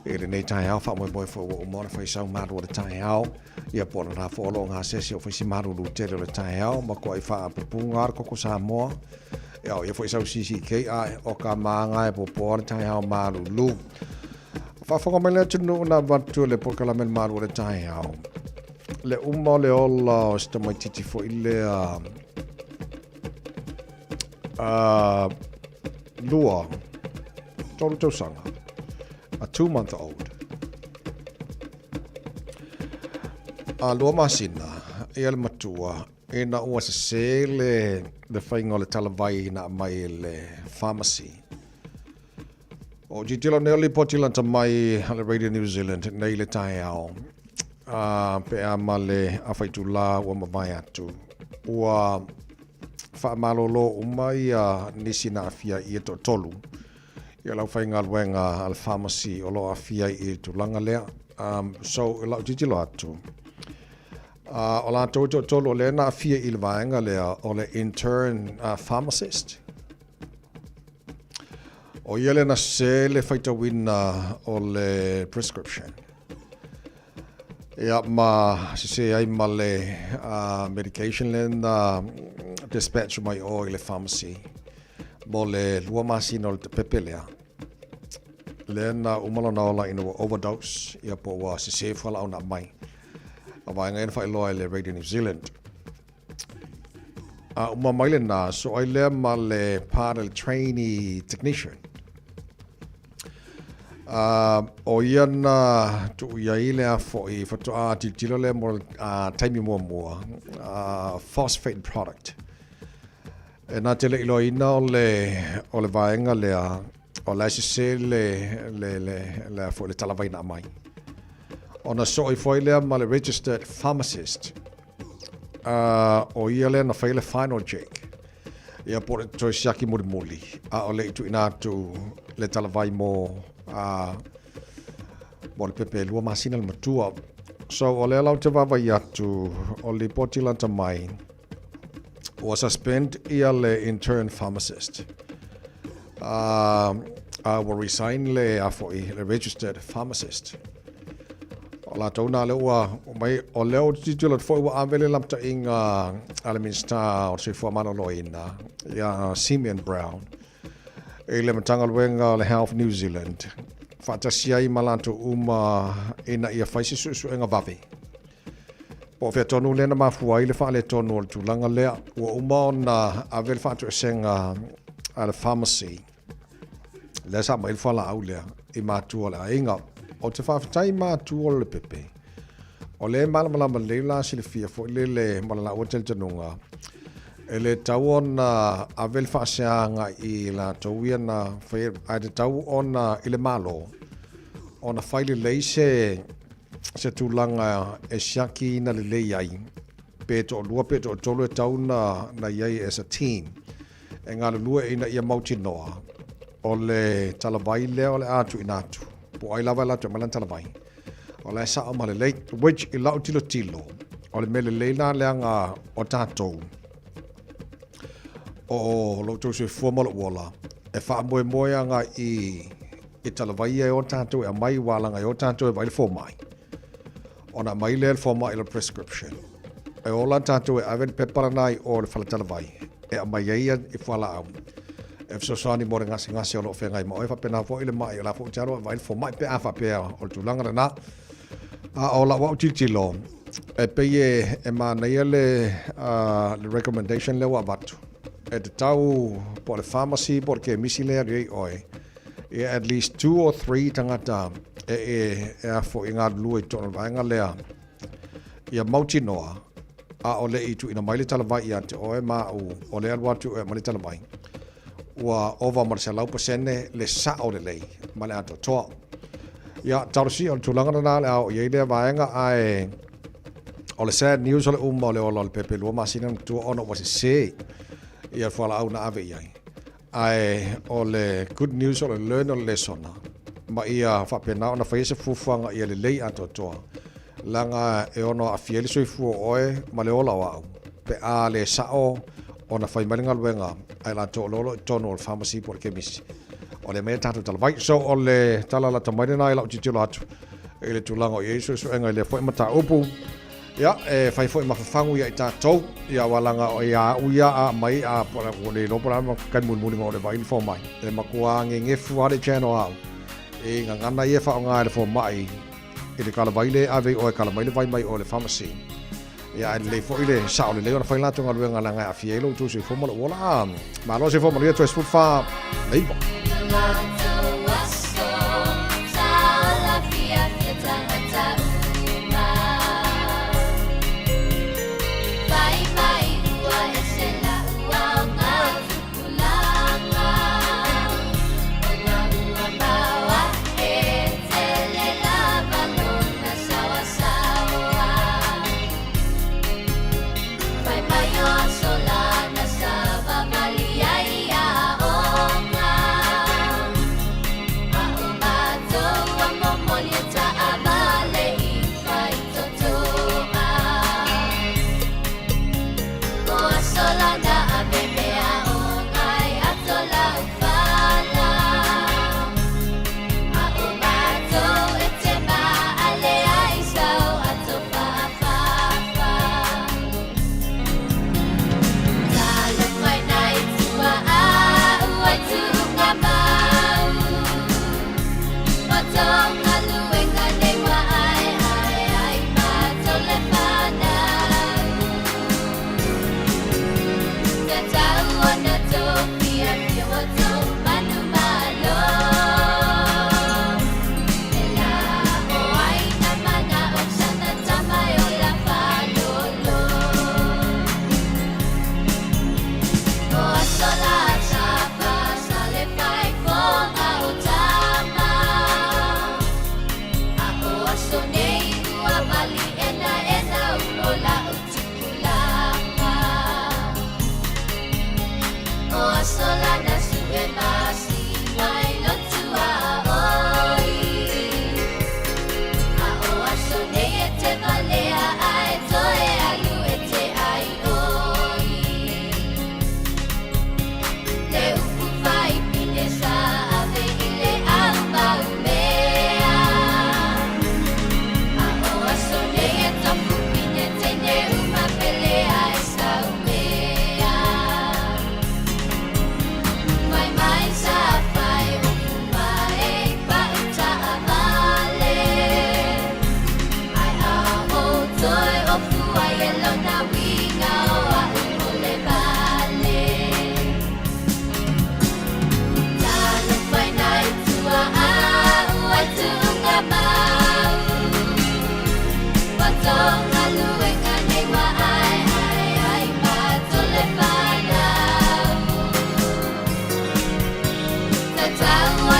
D: I le nei taeao wha moe moe fo ua umona whai sau maru o le taeao. Ia pōna rā fo olo ngā sesi o whaisi maru lu tele o le taeao ma kua i wha apupu ngā koko Samoa. Ia o ia foi sau CCK ai o ka maanga e popo le taeao maru lu. Whaafonga mai le tunu na watu le pokalame le maru o le taeao. Le uma o le ola o sita mai titi fo i lea lua, tolu tausanga, a 2 month old. lua masina ia le matua ina ua sese le le faiga o le talavai na aumai e le pharmacy. O tilotilo nei o le lipoti lata mai a le Radio New Zealand nei le taeao pe a ma le afa itula ua mavae atu. Ua faamalolo uma ia nisi na aafia i ia toatolu i le aufaigaluega a le pharmacy o lo o aafia i le tulaga lea. So i lau tilotilo atu, o latou e toatolu o lea na aafia i le vaega lea o le intern pharmacist. O ia lea na sese le faitauina o le prescription. Ia ma sese ai ma le medication lea na dispatch mai o i le pharmacy mo le 2 masina o le tapepe lea. Lea na uma lona ola ina ua overdose, ia po ua sese fualaau na aumai. A vaega ia na faailoa e le Radio New Zealand. A uma mai lena, so ai lea ma le part o le trainee technician. O ia na tuu i ai le foi faatoa tilotilo lea mo le taimi muamua, phosphate product. E na te le iloaina o le, o le vaega lea, o la e sese le, le, le, le, foi le talavai na aumai. Ona soo ifo ai lea ma le registered pharmacist. O ia lea na fai le final check. Ia po o le toe siaki mulimuli, a o le i tuuina atu le talavai mo mo le pepe e 2 masina le matua. So o lea la ou te vaavaai atu o le lipoti lata mai, ua suspend ia le intern pharmacist. Ua resign le a foi le registered pharmacist. O latou na lea ua mai, o lea ou te tilotilo atu foi ua ave le lapataiga a le Minisita o le Soifua Maloloina ia Simeon Brown i le Matagaluega o le Health New Zealand faatasi ai ma latou uma ina ia fai se suesuega vave. Po o fea tonu lea na mafua ai le faaletonu o le tulaga lea. Ua uma ona ave le faatoesega a le pharmacy lea sa aumai le fualaau lea i matua o le aiga. Ou te faafetai i matua o le pepe. O lea e malamalama lelei la silafia foi lele ma le laua talitonuga. E le tatau ona ave le faaseaga i latou ia na fai, ae tatau ona i le Malo ona fai lelei se se tulaga e siakiina lelei ai pe toalua pe toatolu e tatau na i ai as a team e galulue ina ia mautinoa o le talavai lea o le a tuuina atu, po o ai lava e alu atu e aumai lana talavai, o la e sao ma lelei, which i lau tilotilo, o le mea lelei la leaga o tatou, o lo outou soifua ma lou ola, e faamoemoe agai i talavai ia e o tatou e aumai, ua alaga e o tatou e vaai le fomai. Ona aumai lea e le fomai le prescription. E ola tatou e ave le pepa lena i o i le faletalavai e aumai ai ia fualaau e fesoasoani mo le gasegase o lo o feagai ma oe. Faapena foi le mai o la foi ou te alo e vaai le fomai pe a faapea o le tulaga lena. A o lau au tilotilo, e pei e manaia le recommendation lea ua avatu. E tatau po o le pharmacy po o le kemisi lea e alu i ai oe, ia at least 2 or 3 tagata e e a foi e galulue i totonu o le vaega lea ia mautinoa a o le i tuuina mai le talavai ia te oe ma au o le alu atu e aumai le talavai ua ova ma le 100% le sao lelei ma le atoatoa. Ia, talosia o le tulaga lena le a oo i ai lea vaega ae o le sad news o le uma o le ola o le pepe 2 masina na matua ona ua sese ia le fualaau na ave i ai. Ae o le good news o le learn o le lesona ma ia faapena ona faia se fuafuaga ia lelei atoatoa leaga e ono aafia ai le soifua o oe ma le ola o au pe a le sao ona fai mai le galuega a i latou o lo o i totonu o le pharmacy po o le kemisi o lea mai a tatou talavai. So o le tala lata mai lena i lau tilotilo atu i le tulaga o i ai suesuega i lea foi mataupu. Ia, e fai foi ma fafagu ia i tatou, ia aua leaga o ia au ia a aumai a po o le iloa po o le a le taimi mulimuli na oo le vaai le fomai. E matua gegefu lava le channel a au i gagana ia e faaaoga e le fomai i le talavai lea e ave i oe e tala mai le vai mai oe i le pharmacy. Ia ae lelei foi le sao lelei ona fai latou galuega leaga e aafia ai lo outou soifua ma lou ola. A malo soifua manuia toe 14 le 9.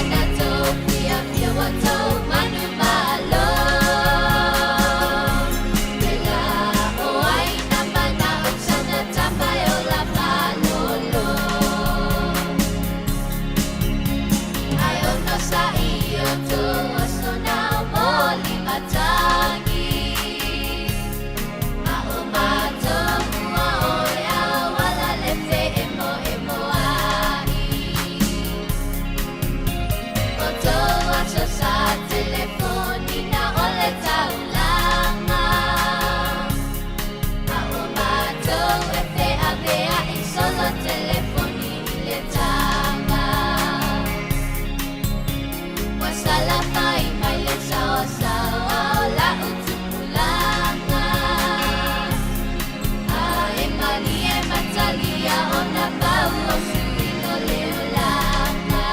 R: ona tou fiafia ua tou manumalo. Le la o ai na mana'o i sana tama e ola malolo. Ae onosa'i i outou aso na o moli matagi. A o matou ua o e auala le fe'emo'emo'ai. O tou aso sa telefoniina o le taulaga. A o matou e fe'avea'i solo telefoni i le taga. Ua salafai mai le saosaoa o la'u tupulaga. A e malie matalia ona pau o suiga o le olaga.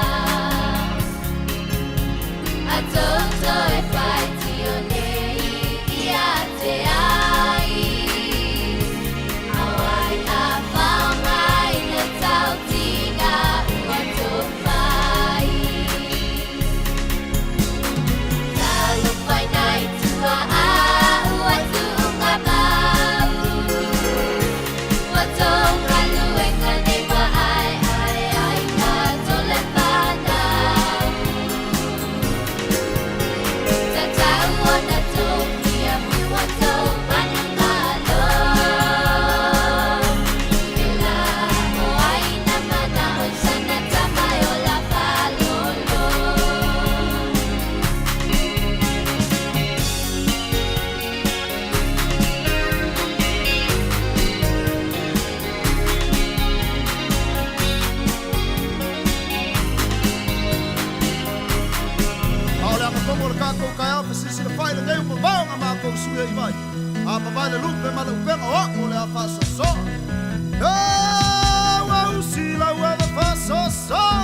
R: A tou toe faitio nei ia te ai. A o ai a faaaogaina tautiga ua tou fai. Talofa i nai tua'a ua tuugamau. Ua tou galuega nei ua aeae ai tatou le fanau. Tatau ona tou fiafia ua tou manumalo. E la o ai na mana'o i sana tama e ola malolo.
A: A o le agatogo o le tatou taeao fesisilafai lenei ua mamao na matou sui ai mai. A mavae le lupe ma le upega o a'u o le a faasoasoa. E ua usi lau ava faasoasoa.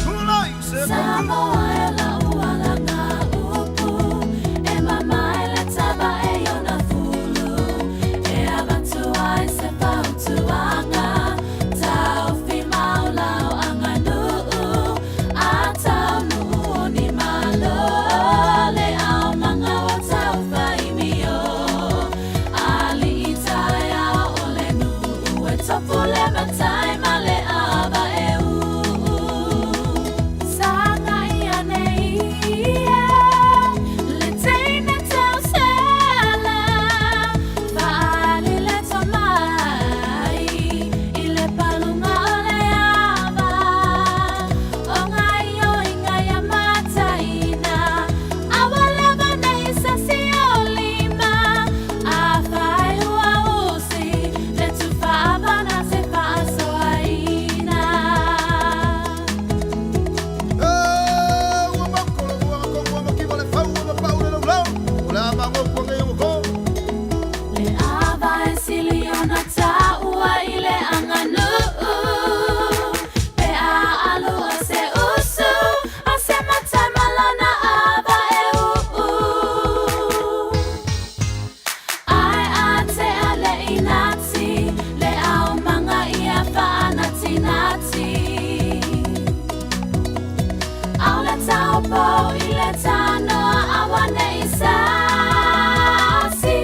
A: Tulai se
R: Samoa e la'u alaga upu e mamae le tavae i ona fulu e avatu ai se fautuaga taofi mau lau aganuu a taunuu o ni malo le aumaga ua taufai mio alii taeao o le nuu e tofu le matai ma le ava e uu sagai ane ia le teine tausala faaali le tomai i le paluga o le ava o gaoioiga ia mataina aua lava nei sasi o lima afai ua usi le tufa ava na te faasoaina.
A: E ua mako le muaga tonu ua makiva le fau ua mapa'u le laulau. O le a magoutua nei o go.
R: Le ava e sili ona taua i le aganuu pe a alu o se usu a se matai ma lona ava e uu. Ae a tea le inati le aumaga ia faanatinati. Aole taupou i le tanoa aua nei sasi.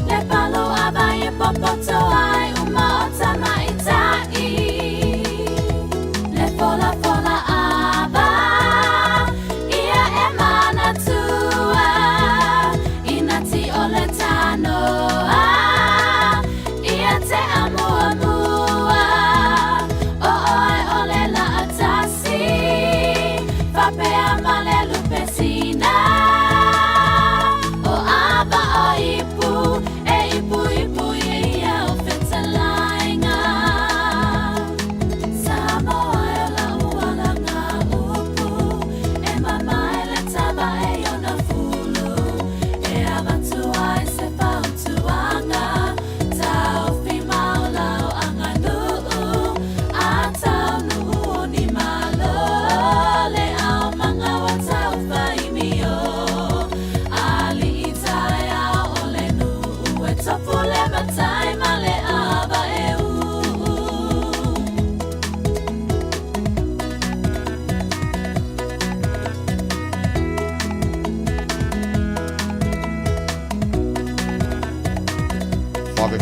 R: Le palu ava e popoto ai uma o tamaita'i. Le folafola ava ia e manatua inati o le tanoa ia te amuamua. O oe o le laatasi faapea ma le lupe sina. O ava o ipu e ipu ipu ia o fetalaiga. Samoa e o la'u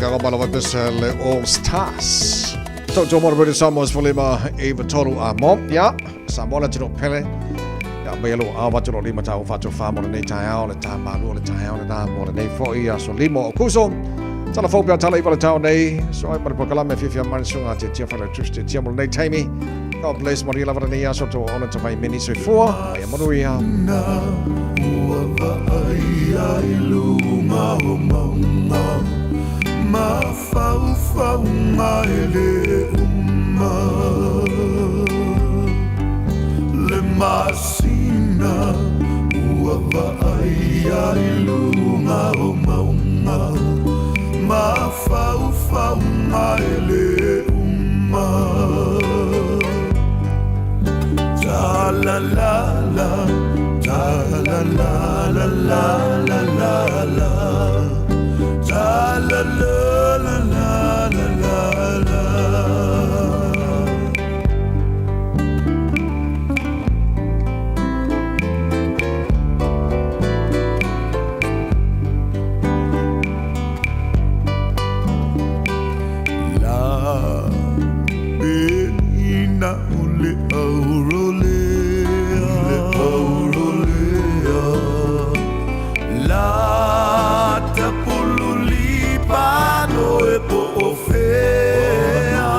D: ka ma lava pesa le All Stars. Tau tau mora Radio Samoa sefulima iva tolu a mo. Ia, Samoa le atunuu pele. Ia, mai alo a watu lo lima tau whatu wha mo lenei taeao, le tā malu o le taeao le nā mo lenei fo'i aso lima o Okuso. Tala fou pea tala iva le tau nei. So ai ma le polokalame fiafia mai le susuga a Tiatia Wharetusi Tiatia mo lenei taimi. God bless manuia lava lenei aso tou ona tawai meni soifua. Mai a manuia.
N: Ua vaaia i luga o mauga Mafaufauga e lē uma Le masina Ua vaaia i luga o mauga Mafaufauga e lē uma Ta la la la Ta la la la la la la la Ta la la la la la la la La pena o le aurolea Le aurolea La tapululi pano e po o fea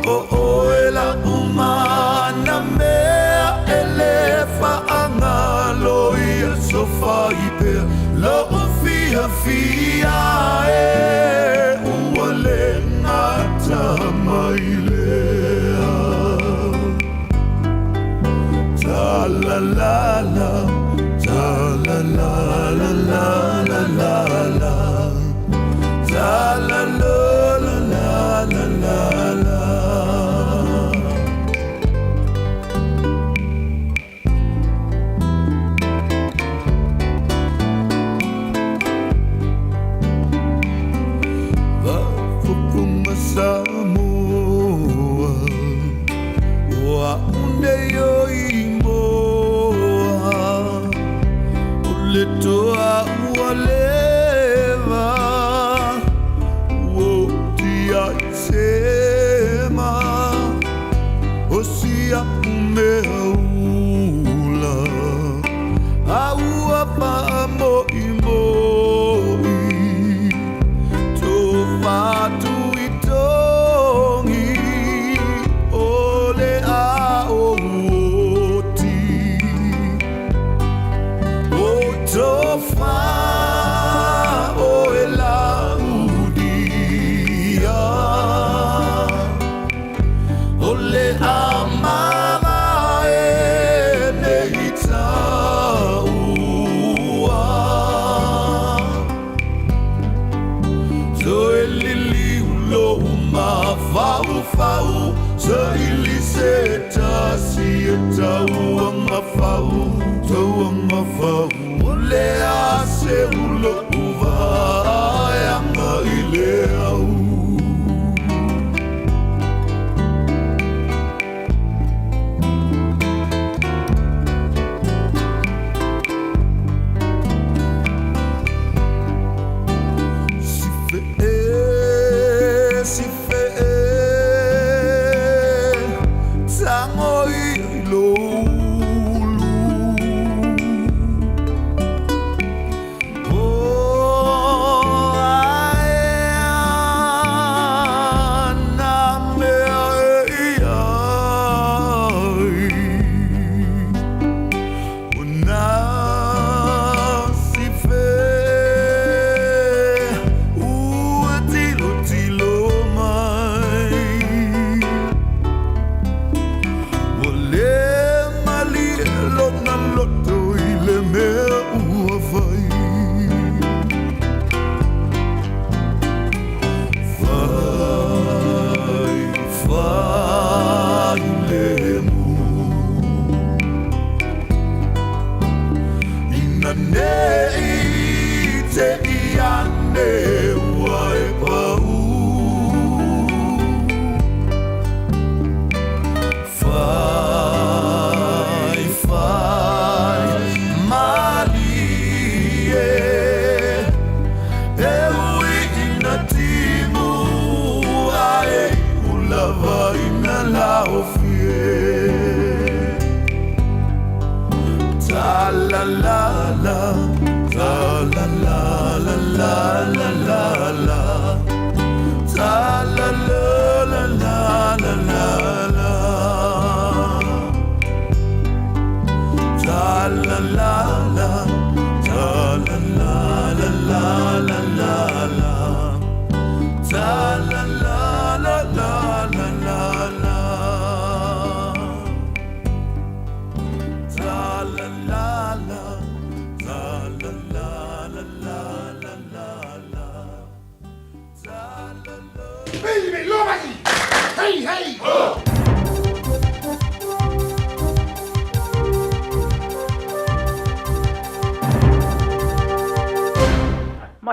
N: O oe la umana mea e le faagalo i aso faipea Lou fiafia e ua le gata mai lea Ta la la la ta la la la la la la la Ta la la la la la la la Faafofoga Samoa O a'u nei o imoa O le toa ua leva Ua oti ai se ma O si a'u mea ula A ua faamo'imo'i Tofa Tuitogi O le ao oti O tofa oe Laudia O le a mavae nei taua Toe liliu lou mafaufau Saili se tasi e tauagafau Tauagafau O le a seu lou vaeaga i le au Sife e, sife e, tago i lou ulu.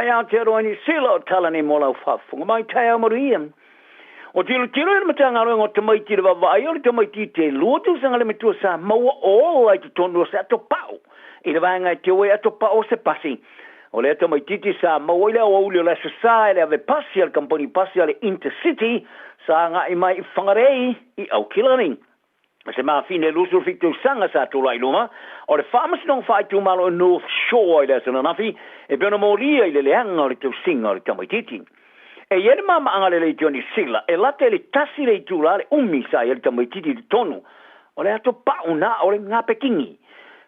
T: Mai Aotearoa Niu Sila o tala nei mo lau faafofoga mai taeao manuia. O tilotilo i le Matagaluega o Tamaiti i le vaavaai o le tamaitiiti e lua tausaga le matua sa maua ola i totonu o se ato pao i le vaega e teu ai ato pao o se pasi. O lea tamaitiiti sa maua i le aoauli o le Aso Sa e le ave pasi a le kamupani pasi a le Intercity sa agai mai i Whangarei i Aukilani. Se mafine e 27 tausaga sa tulai i luma o le Faamasinoga Faaitumalo o North Shore i le aso ananafi e pei ona molia i le leaga o le tausiga o le tamaitiiti. E i ai le mamaaga lelei i Johnny Sila e lata i le tasi le itula le umi sa i ai le tamaitiiti i totonu o le ato pau na o le Ngapekini.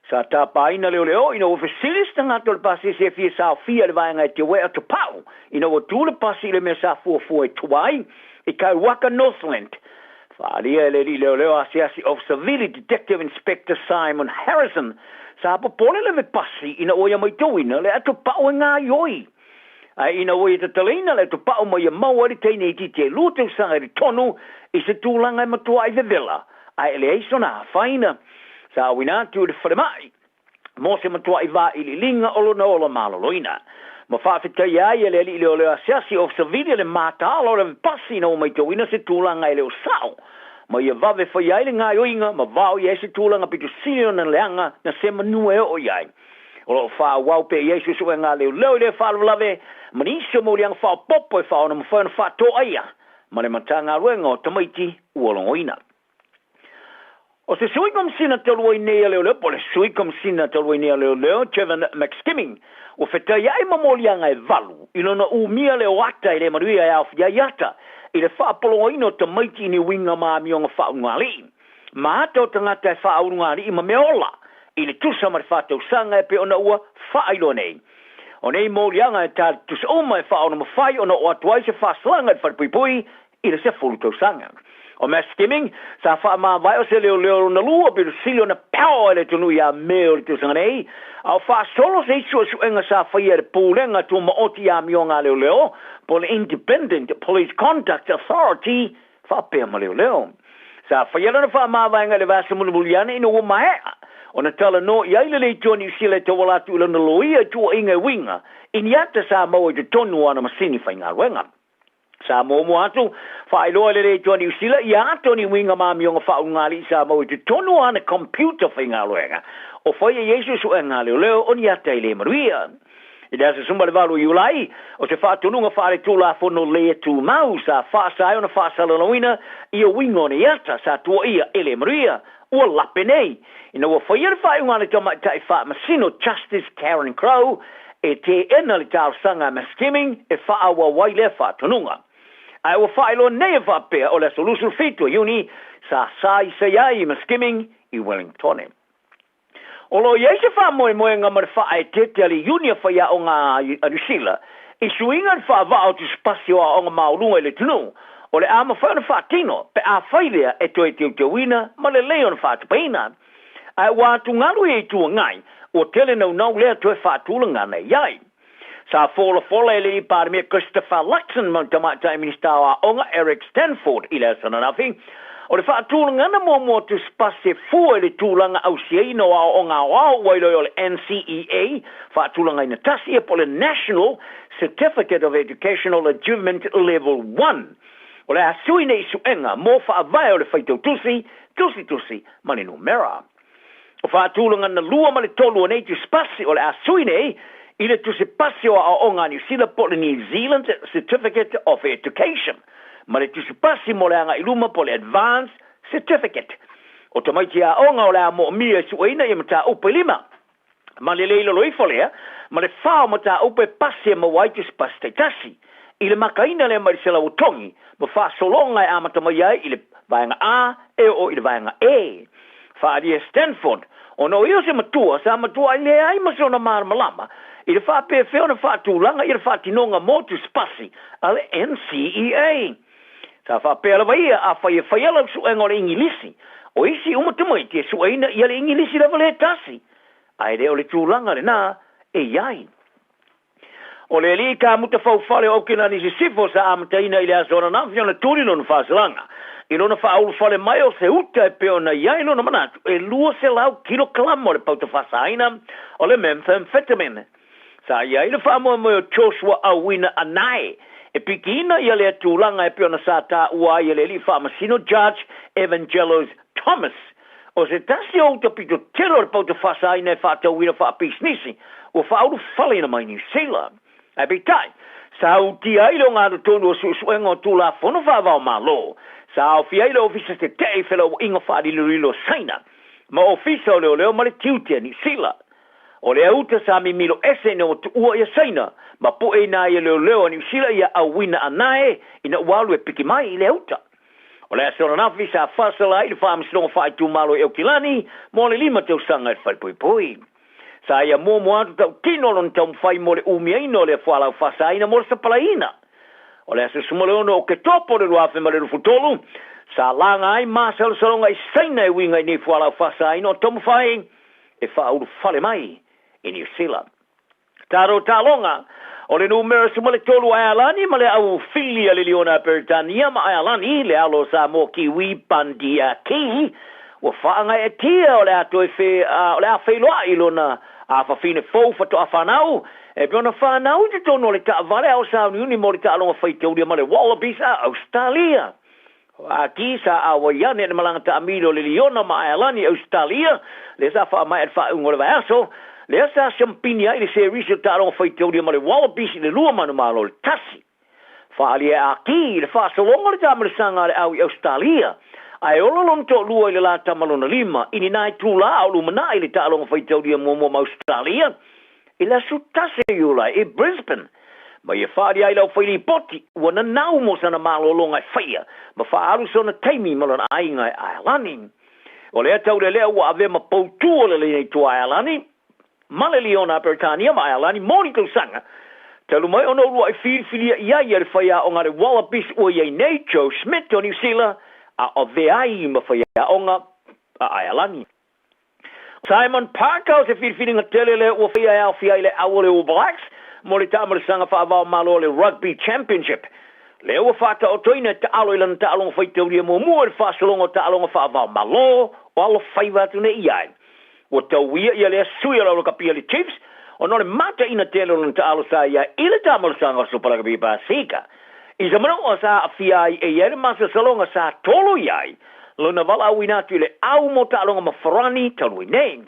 T: Sa tapaina leoleo ina ua fesili se tagata o le pasese e fia saofia i le vaega e teu ai ato pau ina ua tu le pasi i le mea sa fuafua e tua ai i Kaiwaka Northland. Faaalia e le alii leoleo asiasi of Savili Detective Inspector Simon Harrison, sa popole le vepasi ina ua ia maitauina le atopa'u e gaioi. Ae ina ua ia tatalaina le atopa'u ma ia maua ai le teine itiiti e lua tausaga i le tonu i se tulaga e matua'i vevela ae e leai sona afaina, sa auina atu i le falemai. mo se matua'i vailiiliga o lona ola maloloina. Ma faafetaia ai e le alii leoleo asiasi o Savilia le mataala o le avepasi ina ua maitauina se tulaga e le o sa'o ma ia vave faia ai le gaoioiga ma vao i ai se tulaga pito sili ona leaga na se manu e oo i ai. O lo o faaauau pea i ai suesuega a leoleo i lea faalavelave ma nisi o moliaga faaopoopo e faaona mafai ona faatoaia ma le Matagaluega o Tamaiti ua logoina. O se Sui Komesina talu ai nei a Leoleo po o le Sui Komesina talu ai nei a Leoleo, Trevin McSkimming, ua fetaiai ma moliaga e valu i lona umia leo ata e le manuia e aofia ai ata i le faapologaina o tamaiti i ni uiga ma amioga faaulugalii ma ata o tagata e faaulugalii ma mea ola i le tusa ma le faatausaga e pei ona ua faailoa nei. O nei moliaga e tali tusa uma e faaonomafai ona oo atu ai se faasalaga i le falepuipui i le 10 tausaga. O McSkimming, sa faamavae o se leoleo lona lua pito sili ona power i le atunuu ia Me o le tausaga nei, a o faasolo se isi suesuega sa faia e le Pulega Tumaoti i Amioga a Leoleo po o le Independent Police Conduct Authority faapea ma leoleo. Sa faia lana faamavaega i le vaiaso mulimuli ane ina ua maea ona talanoa i ai le Leitio a Niu Sila e tauala atu i lana loia i tuuaiga e uiga i ni ata sa maua i totonu o ana masini faigaluega. Sa muamua atu, faailoa e le Leitoa Niu Sila ia ata o ni uiga ma amioga faaulugalii sa maua i totonu o ana computer faigaluega o faia i ai suesuega a leoleo o ni ata e le manuia. I le aso 18 o Iulai, o se faatonuga faaletulafono le tumau sa faasa ai ona faasalalauina ia uiga o nei ata sa tuuaia e le manuia ua lape nei ina ua faia le faaiuga a le tamaitai faamasino Justice Karen Crowe e teena le talosaga a McSkimming e faaauau ai lea faatonuga. Ae ua faailoa nei e faapea o le aso 27 o Iuni sa saisai ai McSkimming i Wellingtone. O lo o i ai se faamoemoega ma le faaeteete a le Iuni a Faiaoga a Niu Sila i suiga i le faavaa o tusipasi o aoga maualuga i le atunuu, o le a mafai ona faatino pe afai lea e toe teuteuina ma lelei ona faatupeina. Ae ua atugalu i Itu Agai, ua tele naunau lea toe faatulagana i ai. Sa folafola e le Palemia Christopher Luxon ma le Tamaitai Minisita o Aoga Eric Stanford i le aso ananafi, o le faatulagana muamua o tusipasi e fua i le tulaga ausiaina o aoaoga aoao ua iloa o le NCEA faatulagaina tasi ia po o le National Certificate of Educational Achievement Level 1. O le a sui nei suega mo faavae o le faitau tusi, tusitusi ma le numera. O faatulagana lua ma le tolu o nei tusipasi o le a sui nei i le tusipasi o aoaoga a Niu Sila po o le New Zealand Certificate of Education ma le tusipasi mo le agai luma po o le Advanced Certificate. O tamaiti aoga o le a moomia e sueina ia mataupu e lima ma le le i lalo ifo lea ma le fa o mataupu e pasi e maua ai tusipasi taitasi. I le makaina lea mai le selau o togi ma faasologa e amata mai ai i le Vaega A e oo i le Vaega E. Faaalia e Stanford, ona o ia o se matua sa matuai leai ma sona malamalama i le faapefea ona faatulaga ia le faatinoga mo tusipasi a le NCEA. Sa faapea lava ia, afai e faia lau suega o le Igilisi, o isi uma tamaiti e sueina ia le Igilisi lava le tasi, ae le o le tulaga lena e i ai. O le alii kamuta faufale o Aukilani Sisifo sa amataina i le aso ananafi ona tuli lona faasalaga i lona faaulufale mai o se uta e pei ona i ai lona manatu e 200 kilokalama o le pauta faasaina o le methamphetamine. Sa i ai le faamoemoe o Joshua Auina Anae e pikiina ia lea tulaga e pei ona sa taua ai e le Alii Faamasino Judge Evangelos Thomas. O se tasi o uta pito tele o le pauta faasaina e faatauina faapisinisi ua faaulufaleina mai Niu Sila. Ae peitai, sa utia ai le ogatotonu o suesuega o Tulafono faava-o-Malo, sa aofia ai le Ofisa Tetee i Felauaiga Faalilolilo o Saina, ma Ofisa o Leoleo ma le Tiute a Niu Sila. O lea uta sa mimilo ese ina ua tuua ia Saina, ma pueina ai e leoleo a Niu Sila ia Auina Anae ina ua alu e piki mai i lea uta. O le aso ananafi sa faasala ai le Faamasinoga Faaitumalo i Aukilani mo le 5 tausaga i le falepuipui. Sa ia muamua atu tautino lona taumafai mo le umiaina o lea fualau faasaina mo le sapalaiina. O le aso 16 o Oketopa o le 2023, sa laga ai masalosaloga i Saina e uiga i nei fualau faasaina o taumafai e faaulufale mai i Niu Sila. Taro Taaloga, O le numera 13 Aealani ma le au fili a le Liona Peretania ma Aealani, le alo o Samoa Kiwi Bundy Aki, ua faagaeetia o le a toe fe, o le a feiloai lona afafine fou faatoa fanau, e pei ona fanau i totonu o le taavale a o sauniuni mo le taaloga faitaulia ma le Wallabies a Ausetalia. O Aki sa auai ane i le malaga taamilo o le Liona ma Aealani i Ausetalia, lea sa faamaea i le faaiuga o le vaiaso, lea sa siampini ai le serisi o taaloga faitaulia ma le Wallabies i le 2 manumalo i le 1. Faaalia e Aki i le faasologa o le taamilisaga a le au i Ausetalia, ae ola lona toalua i le la tama lona lima i ni nai itulā a o lumanai le taaloga faitaulia muamua ma Ausetalia i le aso 1 o Iulai i Brisbane. Ma ia faaalia ai le aufailipoti ua nanau mo sana malologa e faia ma faaalu sona taimi ma lona aiga e Aealani. O lea taulelea ua avea ma poutū o le laina i tua Aealani ma le Liona a Peretania ma Aealani mo ni tausaga talu mai ona uluai filifilia i ai e le faiaoga a le Wallabies ua i ai nei Joe Schmidt o Niu Sila a avea ai ma faiaoga a Aealani. Simon Parker o se filifiliga tele lea ua faia e aofia ai le au o le All Blacks mo le taamilisaga faava-o-Malo o le Rugby Championship. Lea ua faataotoina e taalo i lana taaloga faitaulia muamua i le faasologa o taaloga faava-o-Malo o alofaiva atu nei i ai. Ua tauia ia lea sui o le aulakapi a le Chiefs ona o le mataina tele o lona taalo sa i ai i le taamilisaga o Super Rugby Pasika. I se manawa sa aafia ai e ia le masalosaloga sa tolo i ai lona valaauina atu i le au mo taaloga ma Farani talu ai nei.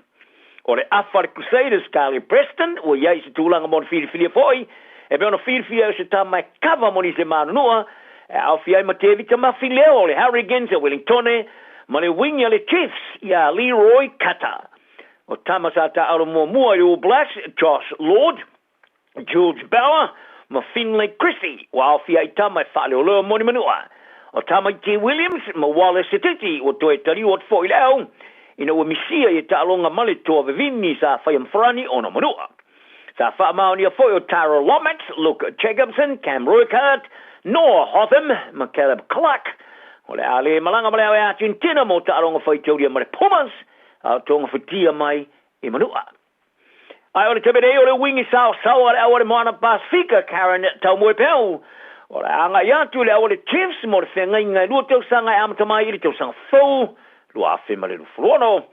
T: O le afa a le Crusaders Carly Preston ua i ai i se tulaga mo le filifilia foi e pei ona filifia ai o se tama e kava mo nisi manunua e aofia ai ma Tevita Mafileo o le Hurricanes a Wellingtone ma le wing a le Chiefs ia Leroy Carter. O tama sa taaalo muamua i le All Blacks Josh Lord, George Bower ma Finlay Christie ua aofia i tama e faaleoleo mo ni manua. O Tamaiti Williams ma Wallace Sititi ua toe taliu atu foi i le au ina ua misia i taaloga ma le toa vevini sa faia ma Farani ona manua. Sa faamaonia foi o Tara Lomax, Luke Jacobson, Cam Urquhart, Noah Hotham ma Caleb Clarke. O le a le malaga ma le au e Argentina mo taaloga faitaulia ma le Pumas a o togafitia mai i Manua. Ae o le taimi nei o le uingi saosaoa a le au a le Moana Pasifika, Karen Taumoepeau, o le a agai atu i le au a le Chiefs mo le feagaiga e 2 tausaga e amata mai i le tausaga fou 2026.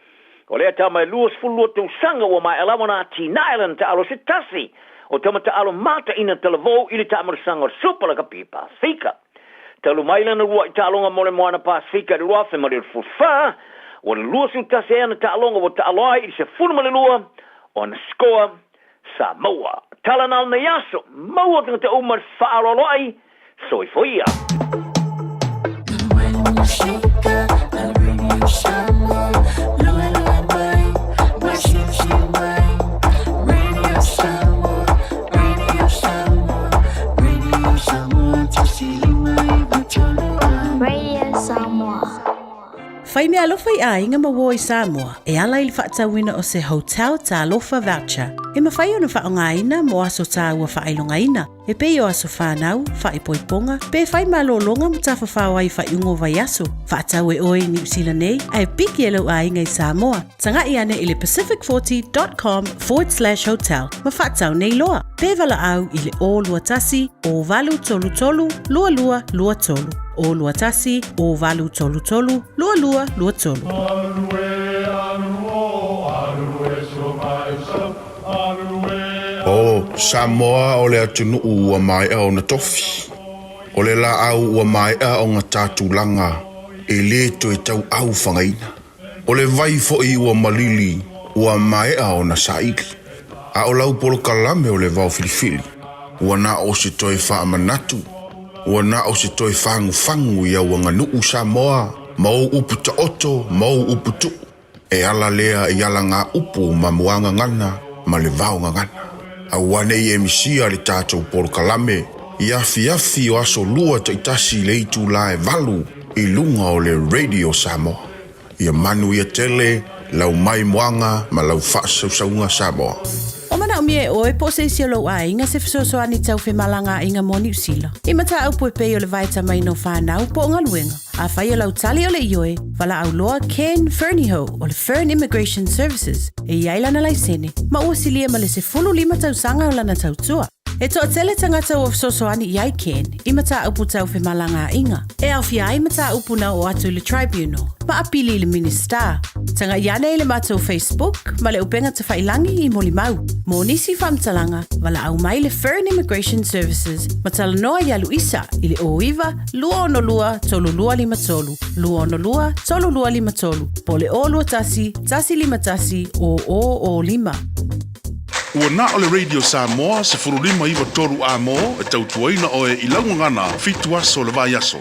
T: O lea tama e 22 tausaga ua maea lava ona atinae lana taalo se tasi o tama taalo mataina talavou i le taamalasaga o le Super Lakapi Pasifika. Talu mai lana uluai taaloga mo le Moana Pasifika i le 2024, ua 21 ai ana taaloga ua taalo ai i le 12 o ana sikoa sa maua. Tala na o lenei aso, maua tagata uma le faaaloalo ai, soifua ia.
E: Radio Samoa.
K: Fai meaalofa i aiga ma uo i Samoa e ala i le faatauina o se Hotel Talofa Voucher e mafai ona faaaogaina mo aso taua faailogaina e pei o aso fanau, faaipoipoga, pe fai malologa ma tafafao ai i faaiuga o vaiaso. Faatau e oe i Niu Sila nei ae piki e lou aiga i Samoa. Taga'i ane i le pacific40.com/hotel ma faatau nei loa. Pe valaau i le 021 0833 2223. 021 0833 2223.
C: O Samoa o le atunuu ua maea ona tofi. O le laau ua maea ona ta tulaga e lē toe tauau fagaina. O le vai foʻi ua malili ua maea ona saili. A o lau polokalame o le vaofilifili, ua na o se toe faamanatu, ua na o se toe fagufagu i au aganuu Samoa ma ou upu taoto ma ou upu tuu. E ala lea i alagāupu ma muagagana ma le vaogagana. Aua ne i e misia le tatou polokalame i afiafi o aso lua taitasi i le itulā e 8 i luga o le Radio Samoa. Ia manuia tele lau maimoaga ma lau faasausauga Samoa.
K: O manaomia e oe po o se isi o lou aiga se fesoasoani tau femalagaaiga mo Niu Sila. I mataupu e pei o le vaetamaina o fanau po o galuega. Afai o lau tali o le ioe, valaau loa Ken Fernihough o le Fern Immigration Services e i ai lana laisene ma ua silia ma le 15 tausaga o lana tautua. E toatele tagata ua fesoasoani i ai Ken i mataupu tau femalagaaiga, e aofia ai mataupu na oo atu i le Tribunal ma apili i le Minisita. Tagai ane i le matou Facebook ma le upega tafailangi i molimau. Mo nisi faamatalaga, valaau mai le Fern Immigration Services ma talanoa iā Luisa i le 09 262 3253, 262 3253, po o le 021 151 0005.
C: Ua na o le Radio Samoa 15 93 amo e tautuaina oe i lau gagana 7 aso o le vaiaso.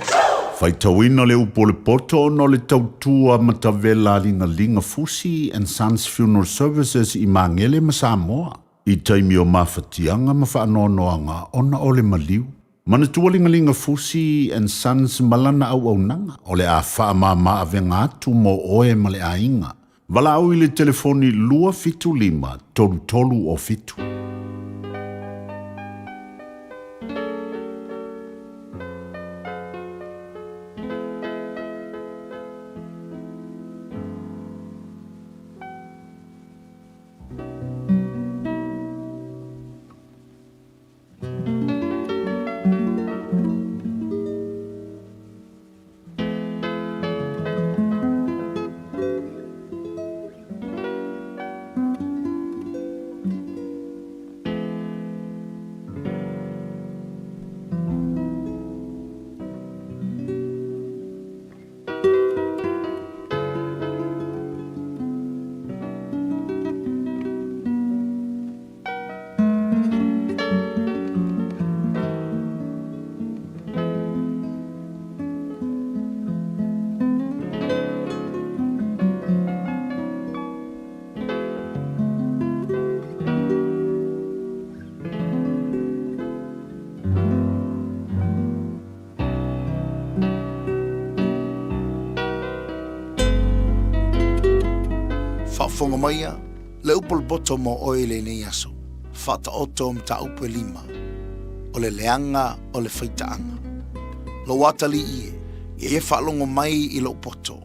O: Faitauina le upu o le poto ona o le tautua matavela a Ligaliga Fusi and Sons Funeral Services i Magele ma Samoa i taimi o mafatiaga ma faanoanoaga ona o le maliu. Manatua Ligaliga Fusi and Sons ma lana auaunaga o le a faamama avega atu mo oe ma le aiga. Valaau i le telefoni 275 33 o 7.
A: Faafofoga maia, le upu o le poto mo oe i lenei aso, faataoto o mataupu e lima, o le leaga o le faitaaga. Lou atalii e, ia e faalogo mai i lou poto,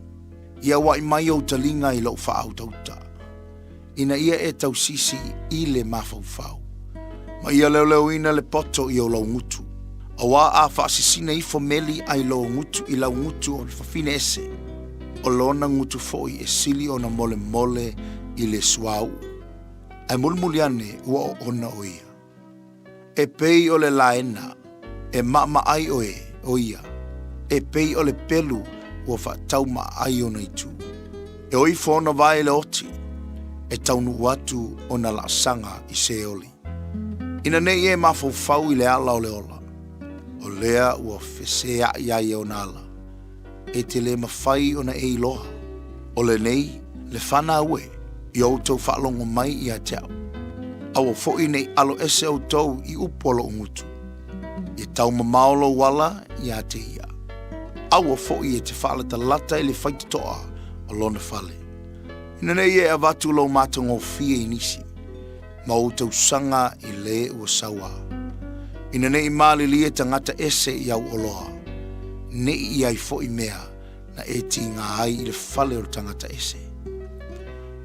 A: ia auai mai ou taliga i lou faautauta, ina ia e tausisi i le mafaufau, ma ia leoleoina le poto i ou laugutu, auā a faasisina ifo meli ai lou gutu i laugutu o le fafine ese, o lona gutu foi e sili ona molemole i le suauu. Ae mulimuli ane ua oona o ia. E pei o le laena e maamaai oe o ia, e pei o le pelu ua faataumaa ai ona itu. E o ifo ona vae i le oti, e taunuu atu ona laasaga i Seoli. Ina ne i e mafaufau i le ala o le ola, o lea ua feseai ai ona ala, e te le mafai ona e iloa. O lenei le fanau e, i outou faalogo mai ia te au. Aua foi ne i alo ese outou i upu a lou gutu. Ia taumamao lou ala ia te ia. Aua foi e te faalatalata i le faitotoa o lona fale. Ina ne i e avatu lou matagofie i nisi, ma ou tausaga i le ua sauā. Ina ne i malilie tagata ese i au oloa, ne i i ai foi mea na e tiga ai i le fale o le tagata ese.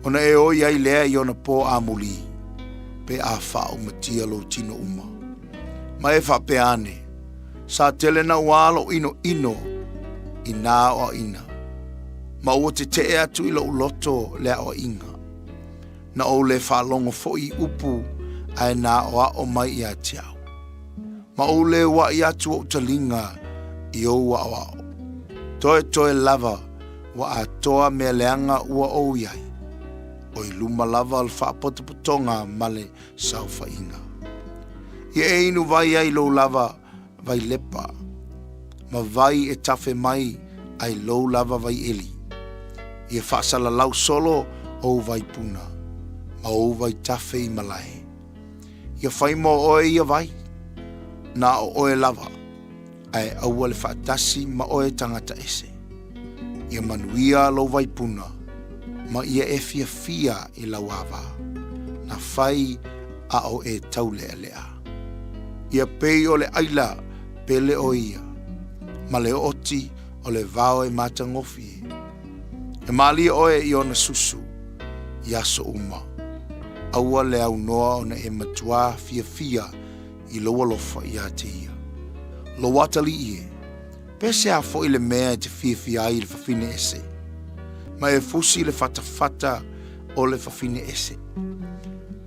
A: Ona e oi ai lea i ona pō amulī, pe a faaumatia lou tino uma. Ma e faapea ane, Sa tele nauā lou ʻinoʻino i nā aoaiga, ma ua teteʻe atu i lou loto le aoaiga. Na ou lē faalogo foi i upu ae na aʻoaʻo mai iā te au. Ma ou lē uaʻi atu oʻu taliga i ou aʻoaʻo. Toetoe lava ua atoa mea leaga ua ou i ai, o i luma lava o le faapotopotoga ma le saofaiga. Ia e inu vai ai lou lava vai lepa, ma vai e tafe mai ai lou lava vai eli. Ia faasalalau solo ou vai puna, ma ou vai tafe i malae. Ia fai mo oe ia vai, na o oe lava, ae aua le faatasi ma oe tagata ese. Ia manuia lou vaipuna, ma ia e fiafia i lau ava, na fai a o e taulealea. Ia pei o le aila pele o ia, ma le ooti o le vao e matagofie. E malie oe i ona susu i aso uma. Aua le aunoa ona e matuā fiafia i lou alofa iā te ia. Lou atalii e, pehea foʻi le mea e te fiafia ai i le fafine ese, ma e fusi le fatafata o le fafine ese?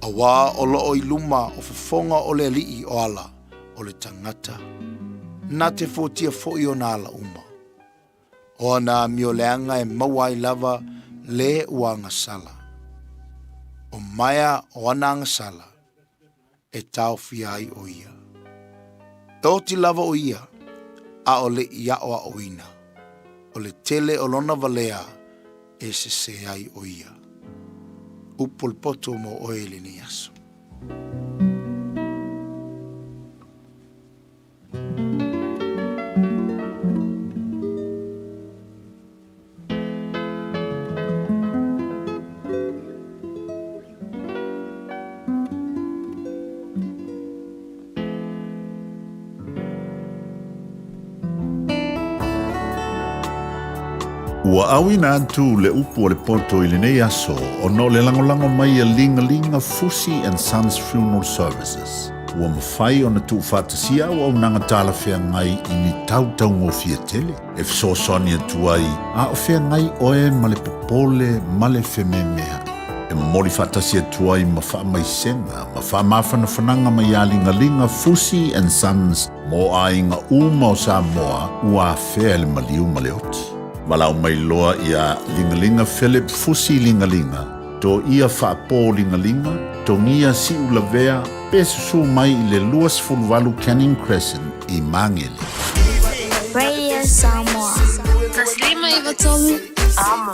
A: Auā o loo i luma o fofoga o le Alii o ala o le tagata, na te fuatia foʻi ona ala uma. O ana amioleaga e maua ai lava le ua agasala. O maea o ana agasala e taofia ai ʻo ia. E oti lava ʻo ia, ʻaʻole i aʻoaʻoina. ʻO le tele o lona walea e sesē ai ʻo ia. Upu o le poto mo ʻoe i lenei aso.
O: Ua auina atu le upu o le poto i lenei aso ona o le lagolago mai a Ligalinga Fusi and Sons Funeral Services. Ua mafai ona tuufaatasia auaunaga talafeagai i ni tautaugofie tele e fesoasoani atu ai a o feagai oe ma le popole ma le fememeaʻi. E momoli faatasi atu ai ma faamaisega ma faamafanafanaga mai iā Ligaliga Fusi and Sons mo aiga uma o Samoa ua afea e le maliu ma le oti. Valaau mai loa iā Ligaliga Philip Fusi Ligaliga, Toia Faapō Ligaliga, Togia Siulavea, pe susū mai i le 28 Canning Crescent i Māgele.
H: Radio Samoa. 153 Amo.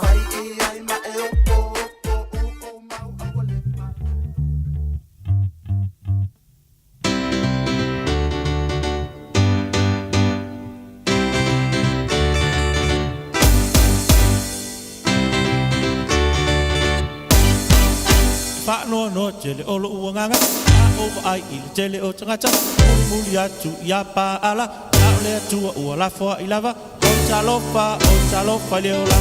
J: Faanoanoa tele o loʻu agaga A ou vaai i le tele o tagata Mulimuli atu iā Paala A o le Atua ua lafoaʻi lava Oi talofa, oi talofa i le olaga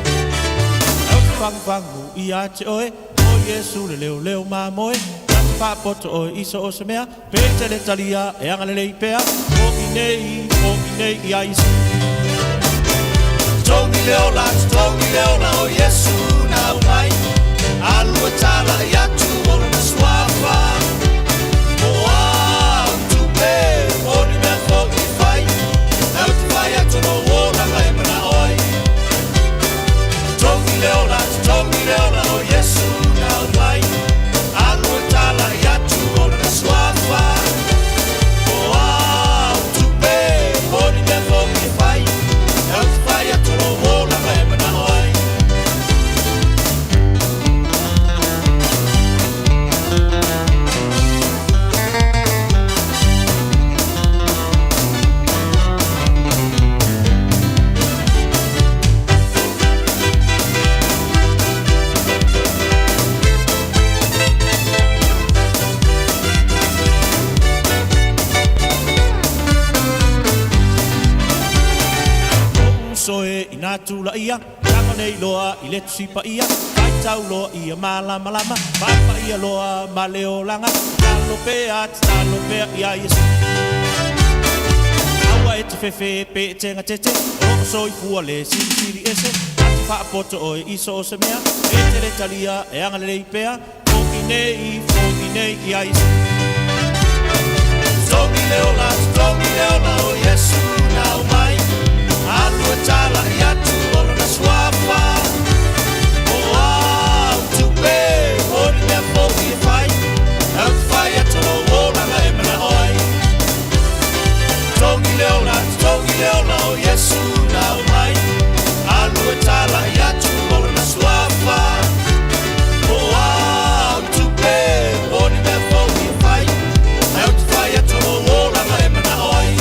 J: E ou te fagufagu ia te oe O Iesu le leoleo mamoe Na te faapoto oe i so o se mea Pe te le talia e agalelei pea Foʻi nei, foʻi nei iā Iesu Totogi le ola, totogi le ola o Iesu na aumai Alu e talaʻi atu o lona suafa Po au tupe, po ni mea foʻi e fai Ae ou te fai atu lou olaga e manaʻo ai Totogi le ola, totogi le ola o Iesu na aumai Alu e talaʻi atu o lona suafa Po au tupe, po ni mea foʻi e fai Ae ou te fai atu lou olaga e manaʻo ai Uso e inā tulaʻia, Tago nei loa i le Tusi Paia, Faitau loa ia malamalama, Papaia loa ma le olaga, Tatalo pea, tatalo pea iā Iesu. Aua e te fefe pe e tegatete, O loo soifua le Silisili Ese, Na te faapoto oe i so o se mea, E te le talia e agalelei pea, Foʻi nei fo'i nei i ai. Totogi le ola, totogi le ola o Iesu na aumai, alu e tala'i atu o lona suafa. O au tupe, o ni mea fo'i e fai, Au te fai atu lou olaga e mana'o ai. Totogi le ola, totogi le ola o Iesu na aumai, alu e tala'i atu o lona suafa. O au tupe, o ni mea fo'i e fai, Ae ou te fai atu lou olaga e mana'o ai.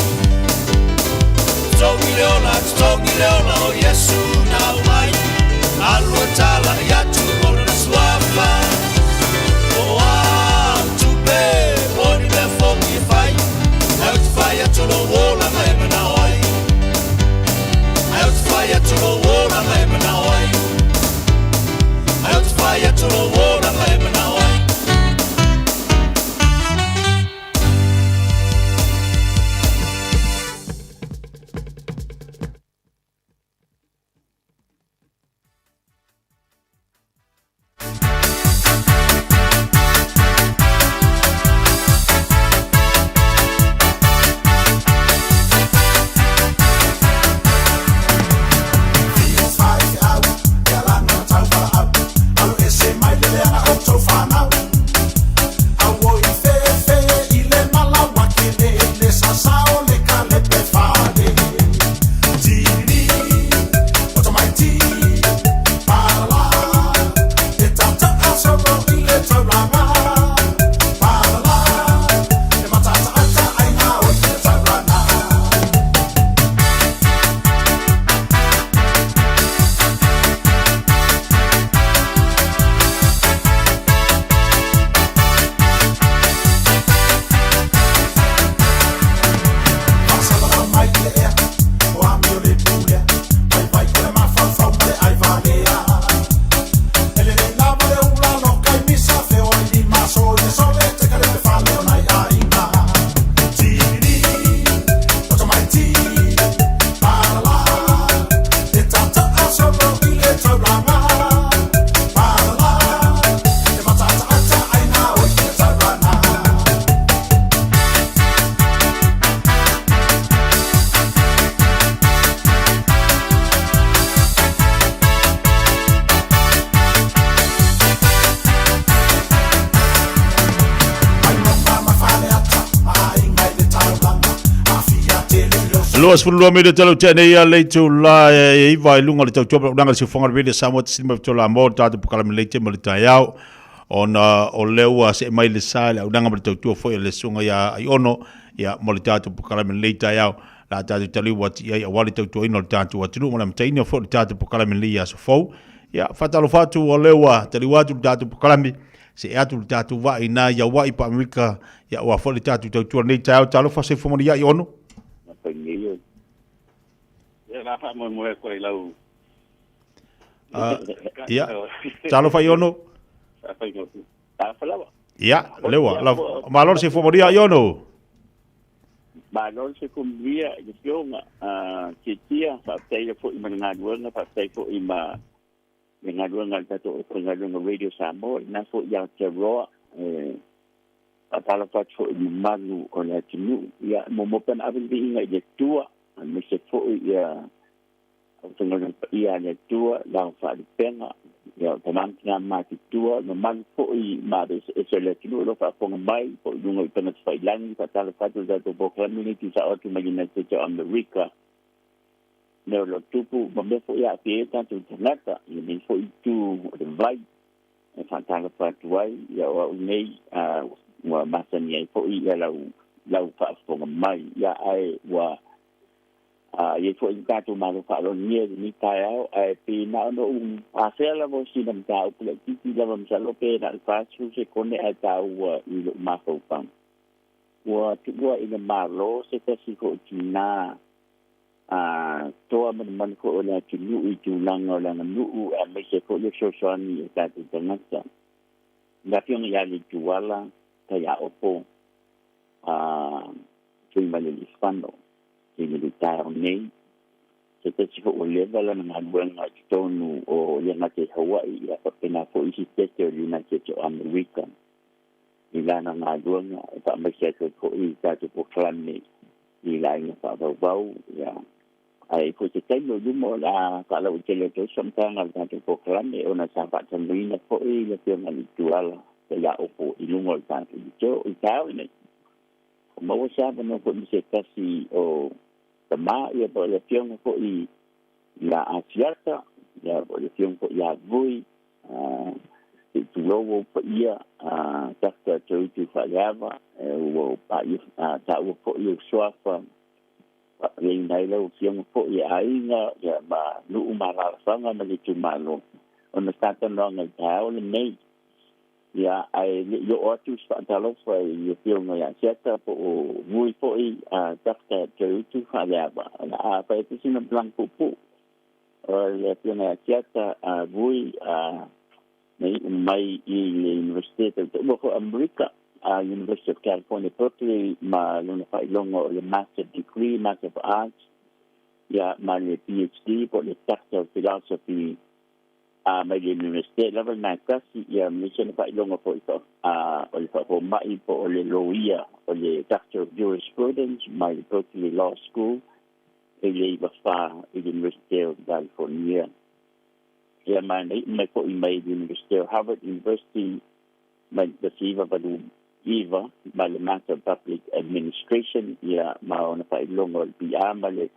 J: Totogi le ola, totogi le ola o Iesu na aumai, alu e tala'i atu o lona suafa. O au tupe, o ni mea fo'i e fai, Ae ou te fai atu lou olaga e mana'o ai. Ae ou te fai atu lou olaga e mana'o ai. Ae ou te fai atu lou olaga e mana'o ai.
G: 22 minute lau tea nei a le itula e iva i luga o le tautua ma unaga le siufoga le Radio Samoa te silima fitola mo le tatou pokalame lei te ma le taeao ona o lea ua see mai le sa i le aunaga ma le tautua foi a le susuga ia Aiono ia mo le tatou pokalame lei taeao la tatou taliu atu i ai aua le tautuaina o le tatou atunuu ma le amataina foi o le tatou pokalame lei aso fou. Ia faatalofa atu o lea ua taliu atu le tatou pokalame see atu le tatou vaa i na i Hawaii pa Amerika ia aua foi le tatou tautua lenei taeao. Talofa soifua manuia Aiono.
F: Ia la faamoemoe atu ai lau
G: Ia, talofa Aiono. Ia, lewa, la, malo le soifua manuia Aiono.
F: Malo le soifua manuia i le afioga Tiatia, faafetai foi ma le galuega, faafetai foi ma le galuega a le tatou aufaigaluega Radio Samoa, lena foi i Aotearoa, e faatalofa atu foi i le mamalu o le atunuu. Ia, e muamua pea ona ave le viiga i le Atua, aemaise foi ia aufaigaluega paia a le Atua, lau faalupega, ia o tama ma tina matutua, le mamalu foi ma eseese o le atunuu o lo o faafofoga mai po o i luga o upega tafailagi. Faatalofa atu i le tatou polokalame lenei tuusao atu mai United States o Amerika. Mea o lo o tupu ma mea foi e aafia ai o tatou tagata i lenei foi itu o le vai e faatalofa atu ai. Ia o au nei ua masani ai foi ia lau lau faafofoga mai ia ae ua i ai foi le tatou malo faalogia i lenei taeao ae pei na ona ou afea lava o sina mataupu laitiiti lava masalo pe na o le 40 sekone ae taua i lou mafaufau. Ua tuua i le Malo se tasi foi tinā a toa manumanu foi o le atunuu i tulaga o le aganuu aemaise foi le fesoasoani i o tatou tagata. Le Afioga ia Leituala Taiaopo a Tuimalealiifano i le taeao nei. Se tasi fo'i ua leva lana galuega i totonu o le gata i Hawai'i ia faapena fo'i isi tete o le United o Amerika i lana galuega e faamaise atu ai fo'i i tatou polokalame i laina faavauvau ia ae foi se taimi o luma o le a faalauaitele atu ai se faamatalaga o le tatou polokalame ona sa faatalanoaina fo'i le Afioga i le Tuala Faiaopo i luga o le tatou leitio i le taeao lenei. Ua maua se avanoa fo'i ma se tasi o tamā ia po o le Afioga fo'i ia Asiata ia po o le Afioga fo'i ia Vui se i tulou ou paia Dr. Toeutu Faaleava ua ou paia taua fo'i ou suafa faapaleina ai lau Afioga fo'i e aiga ia ma nuu ma alaalafaga ma le itumalo ona sa talanoaga i le taeao lenei. Ia ae le i oo atu se faatalofa i le Afioga ia Asiata po o Vui fo'i Dr. Toeutu Faaleava o le a fai atu sina palaga puupuu. O le Afioga ia Asiata Vui na iu mai i le Universite tautaua foi Amerika, University of California Berkeley ma lona faailoga o le Master Degree, Master of Arts, ia ma le PhD po o le Doctor of Philosophy mai le Universite lava lena e tasi, ia ma le isi ona faailoga foi o le faafoma'i po o le loia o le Doctor of Jurisprudence mai le Berkeley Law School i le 94 i le Universite o California. Ia ma na iu mai fo'i mai le Universite o Harvard University mai le 1989 ma le Master of Public Administration ia ma ona faailoga o le BA ma le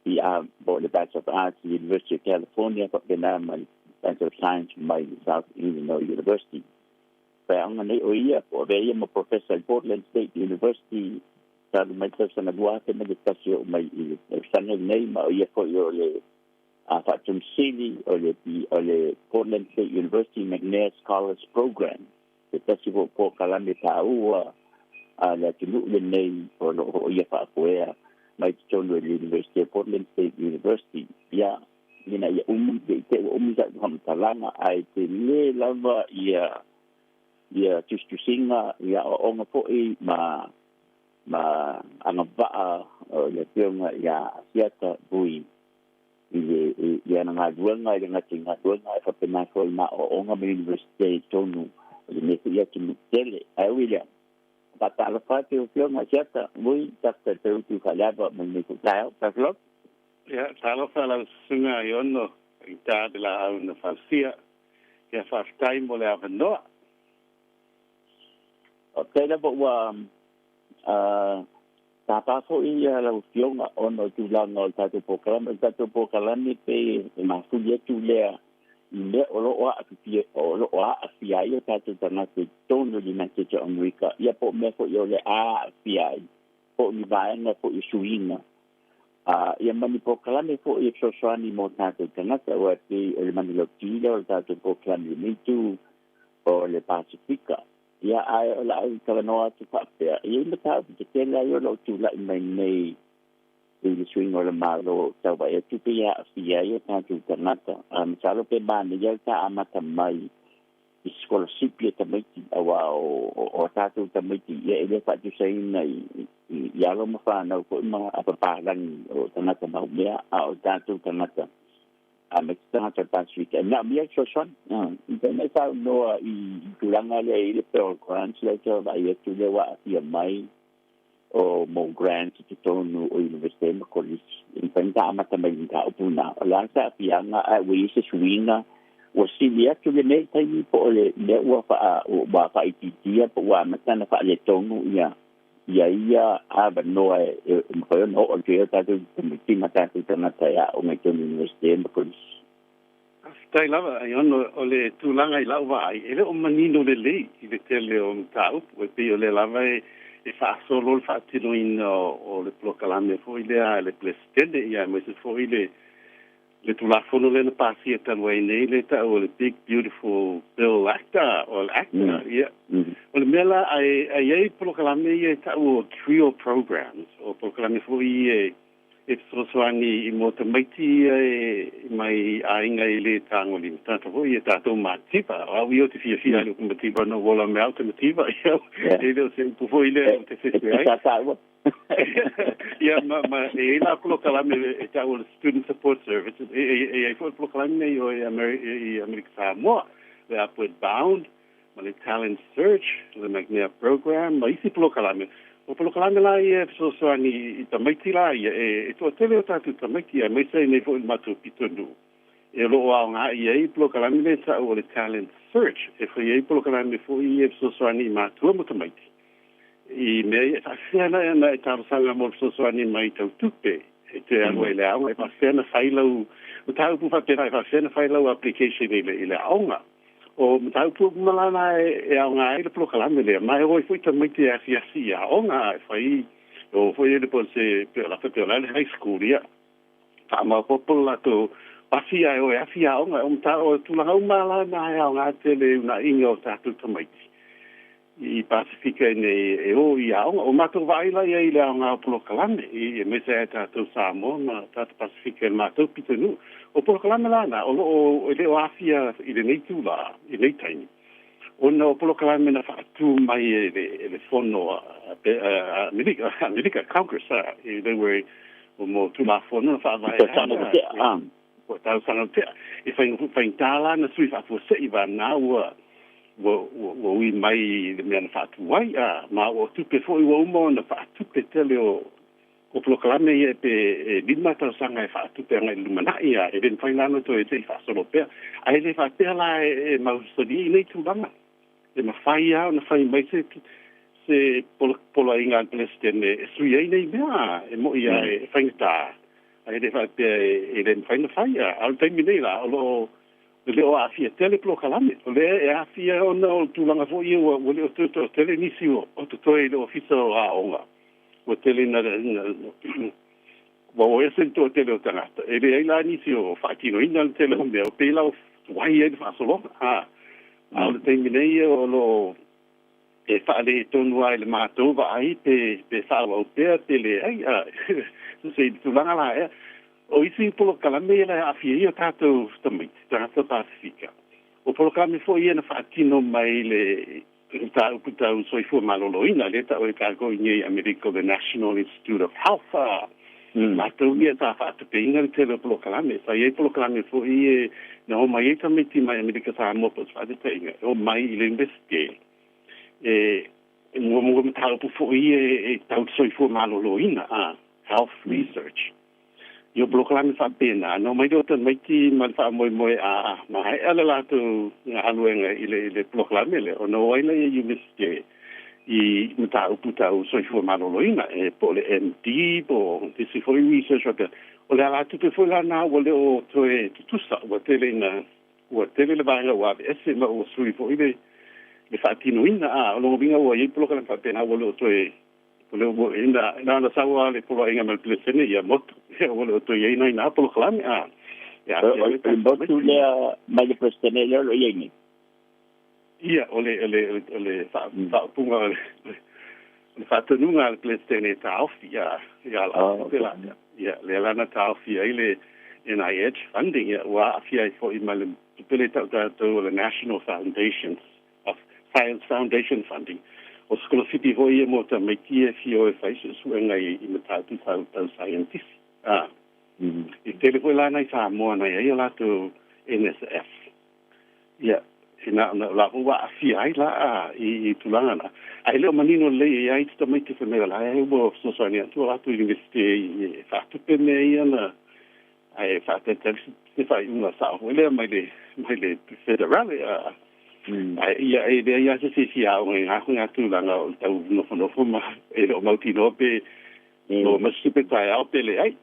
F: BA po o le Bachelor of Arts i le University of California faapena ma le Bachelor of Science mai le South Illinois University. Faiaoga nei o ia po o avea ia ma Professor i Portland State University talu mai le tausaga 2001 e oo mai i le tausaga lenei ma o ia fo'i o le a Faatonusili o le o le Portland State University McNair Scholars Program, se tasi foi o polokalame taua a le atunuu lenei o lo o hooia faafoea mai totonu e le University o Portland State University. Ia, ina ia umi, te i te ua umi sa'u faamatalaga, ae tele lava ia ia tusitusiga i aoaoga foi ma ma agavaa o le Afioga ia Asiata Vui i le i ana galuega i le gata i galuega ae faapena foi ma aoaoga ma Universite i totonu o lenei foi atunuu tele. Ae ui i lea, faatalofa atu i lau Afioga Asiata Vui Dr. Toeutu Faaleava ma lenei foi taeao. Tafilog.
B: Ia, talofa lau susuga Iono i ta le laau na fausia. Ia, faafetai mo le avanoa.
F: Faafetai lava ua tapa foi lau Afioga ona o tulaga o le tatou polokalame. O le tatou polokalame pei e mafuli atu lea i mea o lo o aafia, o lo o aafia ai o tatou tagata i totonu o le United States o Amerika, ia po o mea foi o le a aafia ai, po o ni vaega foi o suiga ia ma ni polokalame foi e fesoasoani mo tatou tagata, aua e pei o le manulauti lea o le tatou polokalame i lenei itu o le Pasifika. Ia, ae o le a ou talanoa atu faapea, e i ai mataupu tetele ai o lo o tulai mai nei i le suiga o le Malo tau vaai atu pei e aafia ai o tatou tagata. Masalo pe manaia le ta amata mai i sikolasipi a tamaiti, aua o a tatou tamaiti ia e le faatusaina i alo ma fanau foi ma papalagi o tagata maumea, a o tatou tagata a me te tagata o le Pasifika e manaomia le fesoasoani. I pei ona e saunoa i tulaga lea i le Pell Grants lea ou te vaavaai atu lea ua aafia mai o mo grants i totonu o Universite ma Kolisi. E mafai ona ta amata mai i le mataupu lena. O le a se aafiaga ae ua i ai se suiga ua sili atu lenei taimi po o le mea ua faa ua faaitiitia po ua amata ona faaletonu ia ia ia avanoa e mafai ona oo atu ai o tatou tamaiti ma tatou tagata e aoga i totonu o Universite ma Kolisi.
B: Faafetai lava, Aiono, o le tulaga i lau vaai, e le o manino lelei i le tele o mataupu, e pei o lea lava e faasolo le faatinoina o le polokalame foi lea a le Peresetene, ia aemaise foi le le Tulafono lea na pasia talu ai nei, le tau o le Big Beautiful Bill Act, o le Act, ia. O le mea la, ae i ai polokalame ia e tau o TRIO programs, o polokalame foi ia e fesoasoani i mo tamaiti ia e mai aiga e le tagolima, tagata foi ia tatou mativa. O au ia ou te fiafia i le upu mativa, ona ua ola mai au te mativa, ia, e le o se upu foi lea ou te fefe ai.
F: E sa taua.
B: Ia, ma, ma e i ai la polokalame e ta'u o le Student Support Service, e, e, e i ai fo'i le polokalame nei o e i Amerika Samoa, le Upward Bound, ma le Talent Search, le McNair Program, ma isi polokalame. O polokalame la ia e fesoasoani i tamaiti la ia, e, e toatele o tatou tamaiti, aemaise ai nei fo'i i le matou pitonuu, e o lo'o aoga'i ai polokalame lea e ta'u o le Talent Search, e fai ai polokalame fo'i ia e fesoasoani i matua ma tamaiti. I mea ia e faafefea na na e talosaga mo le fesoasoani mai tau tupe e toe alu ai i le aoga, e faafefea na fai lau mataupu faapena, e faafefea na fai lau application i le i le aoga. O mataupu uma la na e aoga ai le polokalame lea, ma e o ai foi tamaiti e asiasi i aoga e fai o foi le po se pe o la pe o la le high school ia faamaopoopo le latou afi ae o e afi aoga. O mata o tulaga uma la na e aoga tele uunaiga o tatou tamaiti i Pasefika nei e o i aoga. O matou vaai la i ai i le aoga o polokalame i aemaise ai tatou Samoa ma tatou Pasefika i le matou pitonuu. O polokalame la na o loo e le o aafia i lenei itulā i lenei taimi, ona o polokalame na faatū mai e le e le fono a Amerika, Amerika Congress i le ue o mo Tulafono na faavae ai ua tausaga ua tea e faigata la na sui faafuasei vana ua ua ua ui mai i le mea na faatū ai a ma ua tupe foi ua uma ona faatupe tele o o polokalame ia pe e 5 tausaga e faatupe agai i le lumanai a e le mafai la ona toe se i faasolo pea. Ae le faapea la e mausali i nei tulaga. E mafai lava ona fai mai se se poloaiga a le Peresetene e sui ai nei mea, e mo'i lava e faigata, ae le faapea e le mafai ona fai. A o le taimi nei la, o lo o e le o aafia tele polokalame. O lea e aafia ona o le tulaga foi ia ua le o toe toatele nisi o totoe i le Ofisa o Aoga. Ua tele ina ua o ese le toatele o tagata, e leai la nisi o faatinoina le tele o mea, o pei la ua tuai ai le faasologa. A a o le taimi nei o lo o e faaletonu lava i le matou vaai pe pe faaauau pea pe leai. A se i tulaga la ea o isi polokalame ia e aafia ai o tatou tamaiti tagata Pasefika, o polokalame foi ia na faatino mai le mataupu tau soifua maloloina lea ta'u e tatou i nei Amerika o le National Institute of Health. A latou ia sa faatupeina le tele o polokalame. Sa i ai polokalame foi e na o mai ai tamaiti mai Amerika Samoa, po o se faataitaiga, e o mai i le Universite e muamua mataupu foi ia e tau soifua maloloina, a health research. I o polokalame faapena, na omai lea o tamaiti ma le faamoemoe a maea le latou galuega i le i le polokalame lea, ona o ai lea i Universite i mataupu tau soifua maloloina, e po o le MD po o nisi foi research faapea. O le alatupe foi la na ua le o toe tutusa, ua tele ina ua tele le vaega ua aveese ma ua sui foi le le faatinoina. A o lona uiga ua i ai polokalame faapena ua le o toe o le ua ina na na sau lava le poloaiga mai le Peresetene ia motu, ua le o toe i ai nai na polokalame a e
F: aafia ai le motu lea mai le Peresetene lea o lo o i ai nei.
B: Ia, o le o le o le faaupuga o le faatonuga a le Peresetene e taofi ia ia alatupe la ia lea la na taofi ai le NIH funding, ia ua aafia ai foi ma le tupe lea e ta'u tatou o le National Foundations of Science Foundation funding. O sikolasipi foi ia mo tamaiti e fia o e fai suesuega i mataupu tau saienitisi. A i tele foi la nai Samoa na i ai o latou NSF. Ia, ina na la foi ua aafia ai la i tulaga na. Ae le o manino lelei e ai te tamaiti fai mai o la e ua fesoasoani atu o latou Universite e faatupe mea ia na ae faatalitali se faaiuga sao foi lea mai le mai le federale. A ae ia e leai lava se isi e fia aoga i na foi tulaga o le tau nofonofo ma e le o mautinoa pe maua mai se tupe taeao pe leai.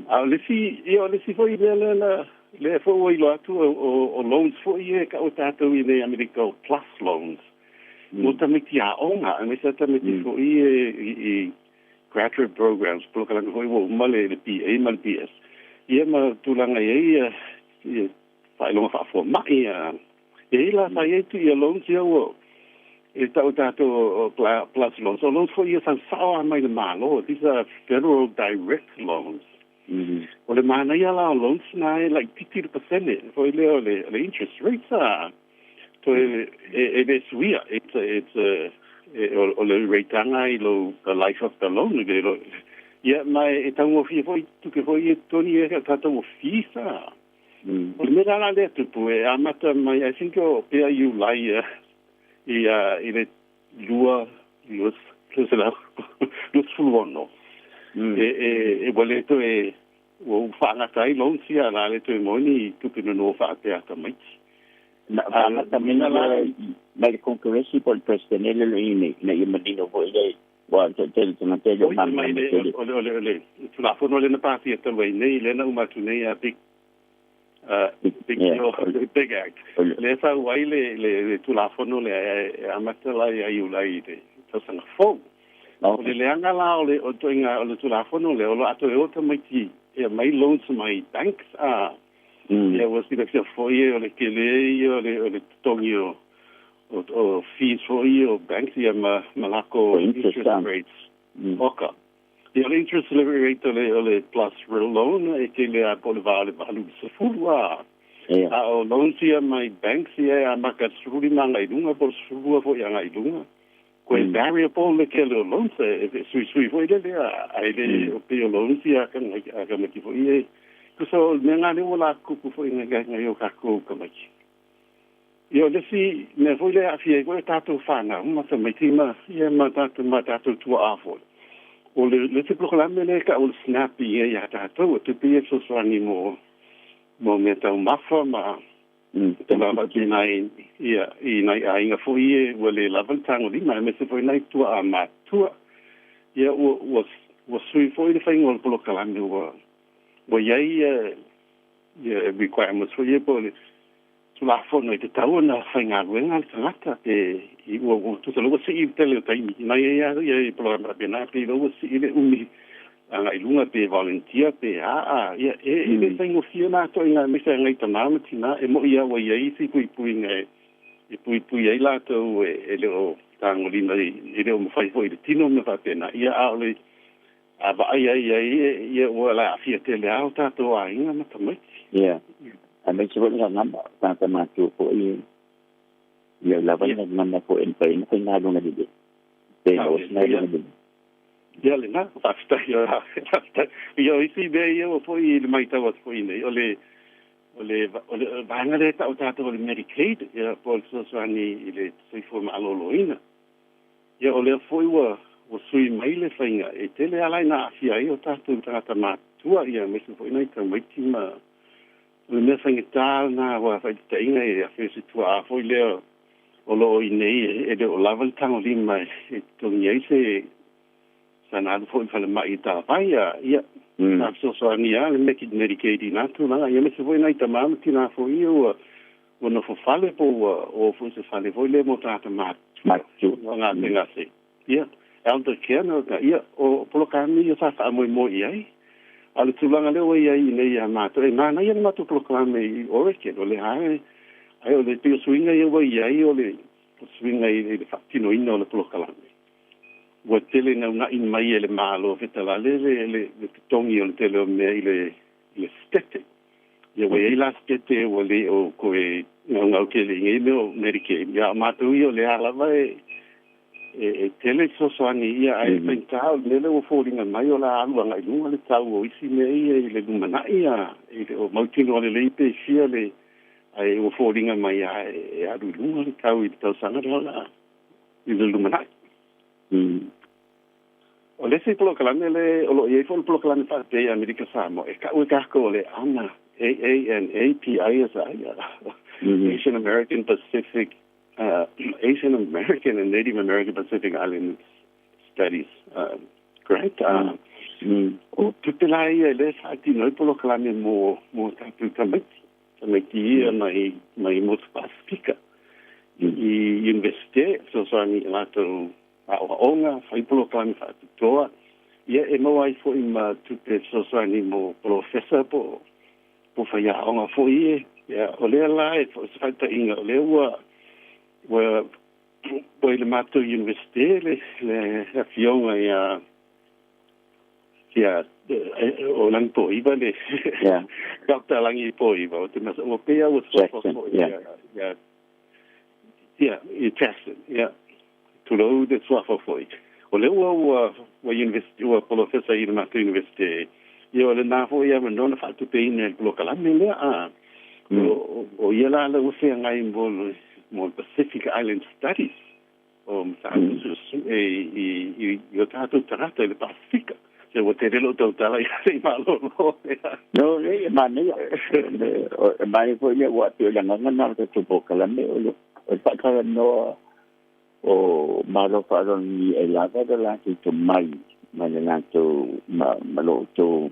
B: A o le isi ia o le isi foi mea lea na lea foi ua iloa atu o loans foi ia e ta'u e tatou i nei Amerika o plus loans mo tamaiti aoga, aemaise lava tamaiti foi ia i graduate programs, polokalame foi ua uma le BA ma le BS, ia ma tulaga i ai ia ia faailoga faafuama'i. Ia e i ai la sa i ai ia loans ia ua e ta'u tatou plus loans, o loans foi ia sau sao lava mai le Malo. These are federal direct loans. O le manaia la o loans na e laitiiti le pasene foi lea o le interest rates, a toe e le suia. It's a, it's a e o le reitaga i lou the life of the loan i le ia ma e taugofie foi tupe foi e totogi e tatou fees a. O le mea la lea tupu e amata mai I think o pea Iulai i i le lua lua 26 e e e ua le toe ua ou faagata ai loans ia la le toe maua ni tupe nono faapea a tamaiti.
F: Na faagata mai la mai le Congress po o le President le lo ina ina ia manino foi le ua toatele tagata e le o malamalama tele.
B: O le o le o le Tulafono lea na pasia talu ai nei lea na uma atu nei a big big big act lea sau ai le le Tulafono lea e amata la ia Iulai i le tausaga fou. O le leaga la o le o ituaiga o le Tulafono lea, o lo o toe o tamaiti e aumai loans mai banks a. Ia ua silafia foi o le tele ia o le o le totogi o o fees foi ia o banks ia ma ma lako interest rates. Oka. Ia o le interest rate o le o le plus loan e tele lava po o le va o le 80 a. A o loans ia mai banks ia e amata i le 15 agai i luga po o le 12 foi agai i luga. Koe variable le tele o loans e suisui foi lele a e le o pei o loans ia a tamaiti foi e tusa o le mea lena lea ua la tupu foi nai o tatou tamaiti. Ia o le isi mea foi lea e aafia ai foi a tatou fanau ma tamaiti ma ia ma tatou ma tatou tuaa foi, o le isi polokalame lea e tau o le SNAP ia ia tatou, e tupe ia e fesoasoani mo mo mea taumafa ma Te vaavaai i nai, ia, i nai aiga foi ia ua le lava le tagolima, aemaise foi nai tuaa matutua. Ia, ua, ua, ua sui foi le faiga o le polokalame, ua, ua i ai ia, ia requirements foi ia po o le Tulafono e tatau ona faigaluega le tagata pe i ua, ua tusa loa ua sii le tele o taimi, na i ai lava ia polokalame faapena, pei loa ua sii le umi agai i luga pe volunteer pe a a ia e e le faigofie la atoaiga aemaise a nai tama ma tina e mo'i a ua i ai isi puipuiga e e puipui ai latou e e le o tagolima i e le o mafai foi i le tino ma mea faapena ia a o le a vaai ai i ai ia ua la aafia tele a o tatou aiga ma tamaiti.
F: Ia aemaise foi le gagana o tagata matutua foi ia lava le gagana foi e mafai ai ona faigaluega lelei pe maua se galuega lelei.
B: Ia lena, faafetai, faafetai. Ia o isi mea ia ua foi i le matau atu foi nei, o le, o le, o le vaega lea e tau e tatou o le Medicaid, ia po o le fesoasoani i le soifua maloloina. Ia o lea foi ua, ua sui mai le faiga, e tele lava la ina aafia ai o tatou tagata matutua, ia aemaise foi nai tamaiti ma, o le mea faigata lena aua faataitaiga e afio se tuaa foi lea o lo o i inei e le o lava le tagolima e totogi ai se sana alu foi i le falemai i Taavai a ia sa fesoasoani lava le Medicaid i na tulaga ia aemaise foi nai tama ma tina foi ia ua ua nofo fale po ua o foi i se fale foi lea mo tagata matutua o gasegase ia elder care na ia o polokalame ia sa faamoemoe i ai. A o le tulaga lea ua i ai nei ia matou, e manaia le matou polokalame i Oregon, o lea lava ae o le pei o suiga ia ua i ai o le suiga i le faatinoina o le polokalame. Ua tele naunai mai e le Malo Fetalale le le totogi o le tele o mea i le i le Setete. Ia ua i ai la Setete ua le o toe gaugau tele i nei mea o Medicaid. Ia a o matou ia o lea lava e e tele fesoasoani ia ae faigata o le mea lea ua foliga mai o le a alu agai i luga le tau o isi mea ia i le lumanai a e le o mautinoa lelei pe fia le ae ua foliga mai lava e alu i luga le tau i le tausaga lea o le a i le lumanai. O le isi polokalame le o lo o i ai foi le polokalame faapea i Amerika Samoa e tau e tatou o le ANA, A-A-N-A-P-I-S-I, Asian American Pacific Asian American and Native American Pacific Island Studies Grant. O tupe la ia lea e faatino ai polokalame mo mo tatou tamaiti, tamaiti ia mai mai Motu Pasifika i Iunivesite, fesoasoani i latou aoaoga, fai polokalame faapitoa, ia e maua ai foi ma tupe fesoasoani mo polofesa po po faiaoga foi ia. Ia, o lea la e o se faataitaiga, o lea ua ua ua i le matou Iunivesite le le afioga ia ia o Lagipoiva le Doctor Lagipoiva o te mea ua pei lava ua soso foi ia ia ia Jackson ia. Tulou le suafa foi. O lea ua ua ua university ua polofesa i le matou university ia o lenā foi avanoa na faatupeina e le polokalame lea a. O o ia la le ua feagai mo le mo le Pacific Island Studies o mataupu suesue i i i o tatou tagata i le Pasefika. Se ua tele lou tautala ia se i malolo.
F: No, le e manaia. E manaia foi lea ua pei o le agaga lena o le tatou polokalame o le o le faatalanoa o Malo Faaaloalogia e lava lo latou tomai ma le latou ma ma lo outou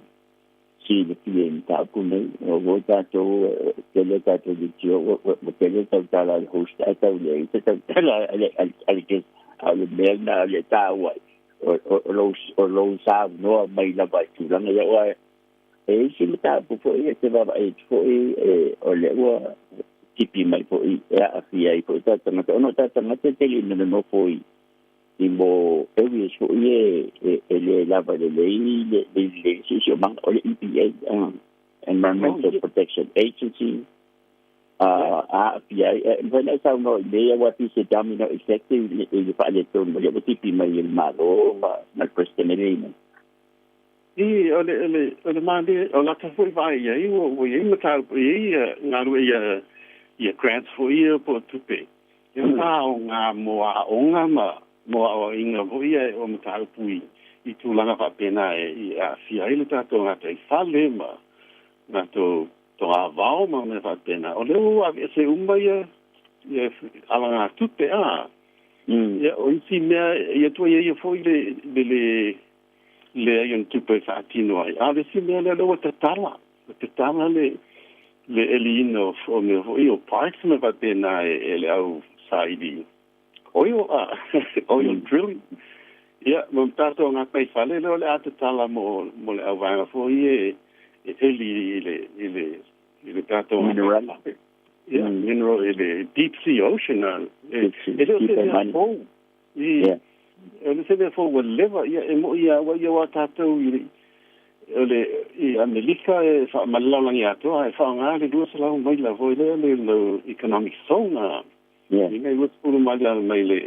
F: silafia i mataupu nei. Ua ua tatou tele tatou leitio ua tele tautala a le host ae tau leai se tautala a le a le guest. A o le mea lena o le taua ai o lou saunoa mai lava i tulaga ia aua e i ai isi mataupu foi e te vaavaai atu foi o lea ua tipi mai foi e aafia ai foi tatou tagata ona o tatou tagata e tele ina nonofo i i mo areas foi e e le lava lelei le le siosiomaga o le EPA, Environmental Protection Agency, a aafia ai. E mafai ona e saunoa i mea ia aua e pei se domino effect i le faaletonu o lea ua tipi mai e le Malo ma le President e lei nei.
B: I, o le, o le, o le malie, o lata foi vaai i ai, ua, ua i ai mataupu, e i ai galue ia, ia grants foi ia po o tupe, e faaaoga mo aoga ma mo aoaiga foi ia o mataupu i, i tulaga faapena e, i aafia ai le tatou gataifale ma tatou togavao ma mea faapena. O lea ua aveese uma ia, ia alagatupe, a. Ia, o isi mea, ia tuai ai foi le, le, le, leai o ni tupe e faatino ai. A o le isi mea lea, lea ua tatala, ua tatala le, le eliina o, o mea foi o parks ma faapena e, e le au saili oil, a, oil drilling. Ia, ma tatou gataifale lea o le a tatala mo, mo le auvaega foi e, e eli i le, i le, i le tatou gataifale. Ia, mineral i le deep sea ocean, a, e, e le o se mea fou. I, o le se mea fou ua leva, ia, e mo'i lava ua ia aua tatou i le, o le, i Amerika e faa, ma le lalolagi atoa, e faaaoga le 200 maila foi lea le le economic zone, a, i nai 20 maila mai le,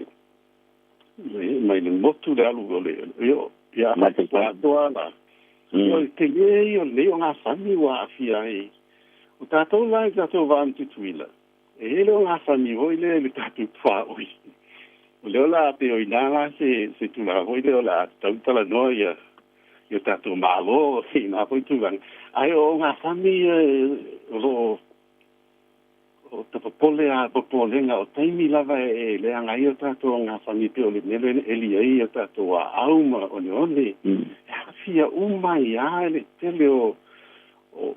B: mai le motu le alu o le, ia, ia, a atoa la. Ia, o le tele ia o lenei ogasami ua aafia ai. O tatou la i tatou va ma Tutuila, E i ai le ogasami foi lea i le tatou tuaoi. O lea o le a pei o i ina la se, se tulaga foi lea o le a tatau ona talanoa ia, i o tatou Malo i na foi tulaga. Ae o ogasami ia o lo o, o tapapole a popolega o taimi lava e leaga ai o tatou ogasami e pei o le mea lea na eli ai o tatou aau ma oneone. E aafia uma ai lava le tele o, o,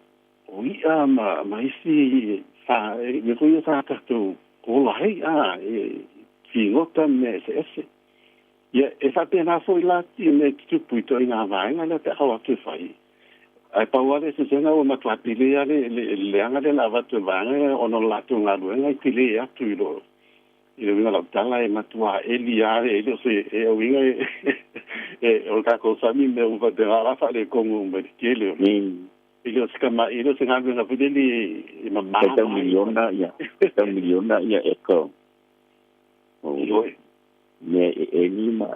B: O i'a ma, ma isi sa, mea foi ia sa tatou ola ai, a, e figota ma mea eseese. Ia, e faapena foi la ia mea e tutupu i ituaiga vaega lea pe a o atu e fai. Ae pau lava le eseesega ua matua pele lava le, le, le leaga lea na avatu e le vaega lea ona o le latou galuega e tele atu i lo, i le uiga o lau tala e matua eli lava, e le o se, e uiga e, e, o le tatou sami mea uma faapena o le a faaletonu uma i le tele o le, E le o se tama, e le o se galuega foi lele e mamā
F: Tai tau miliona ia, tau miliona ia eka o
B: Ioe.
F: mea e eli ma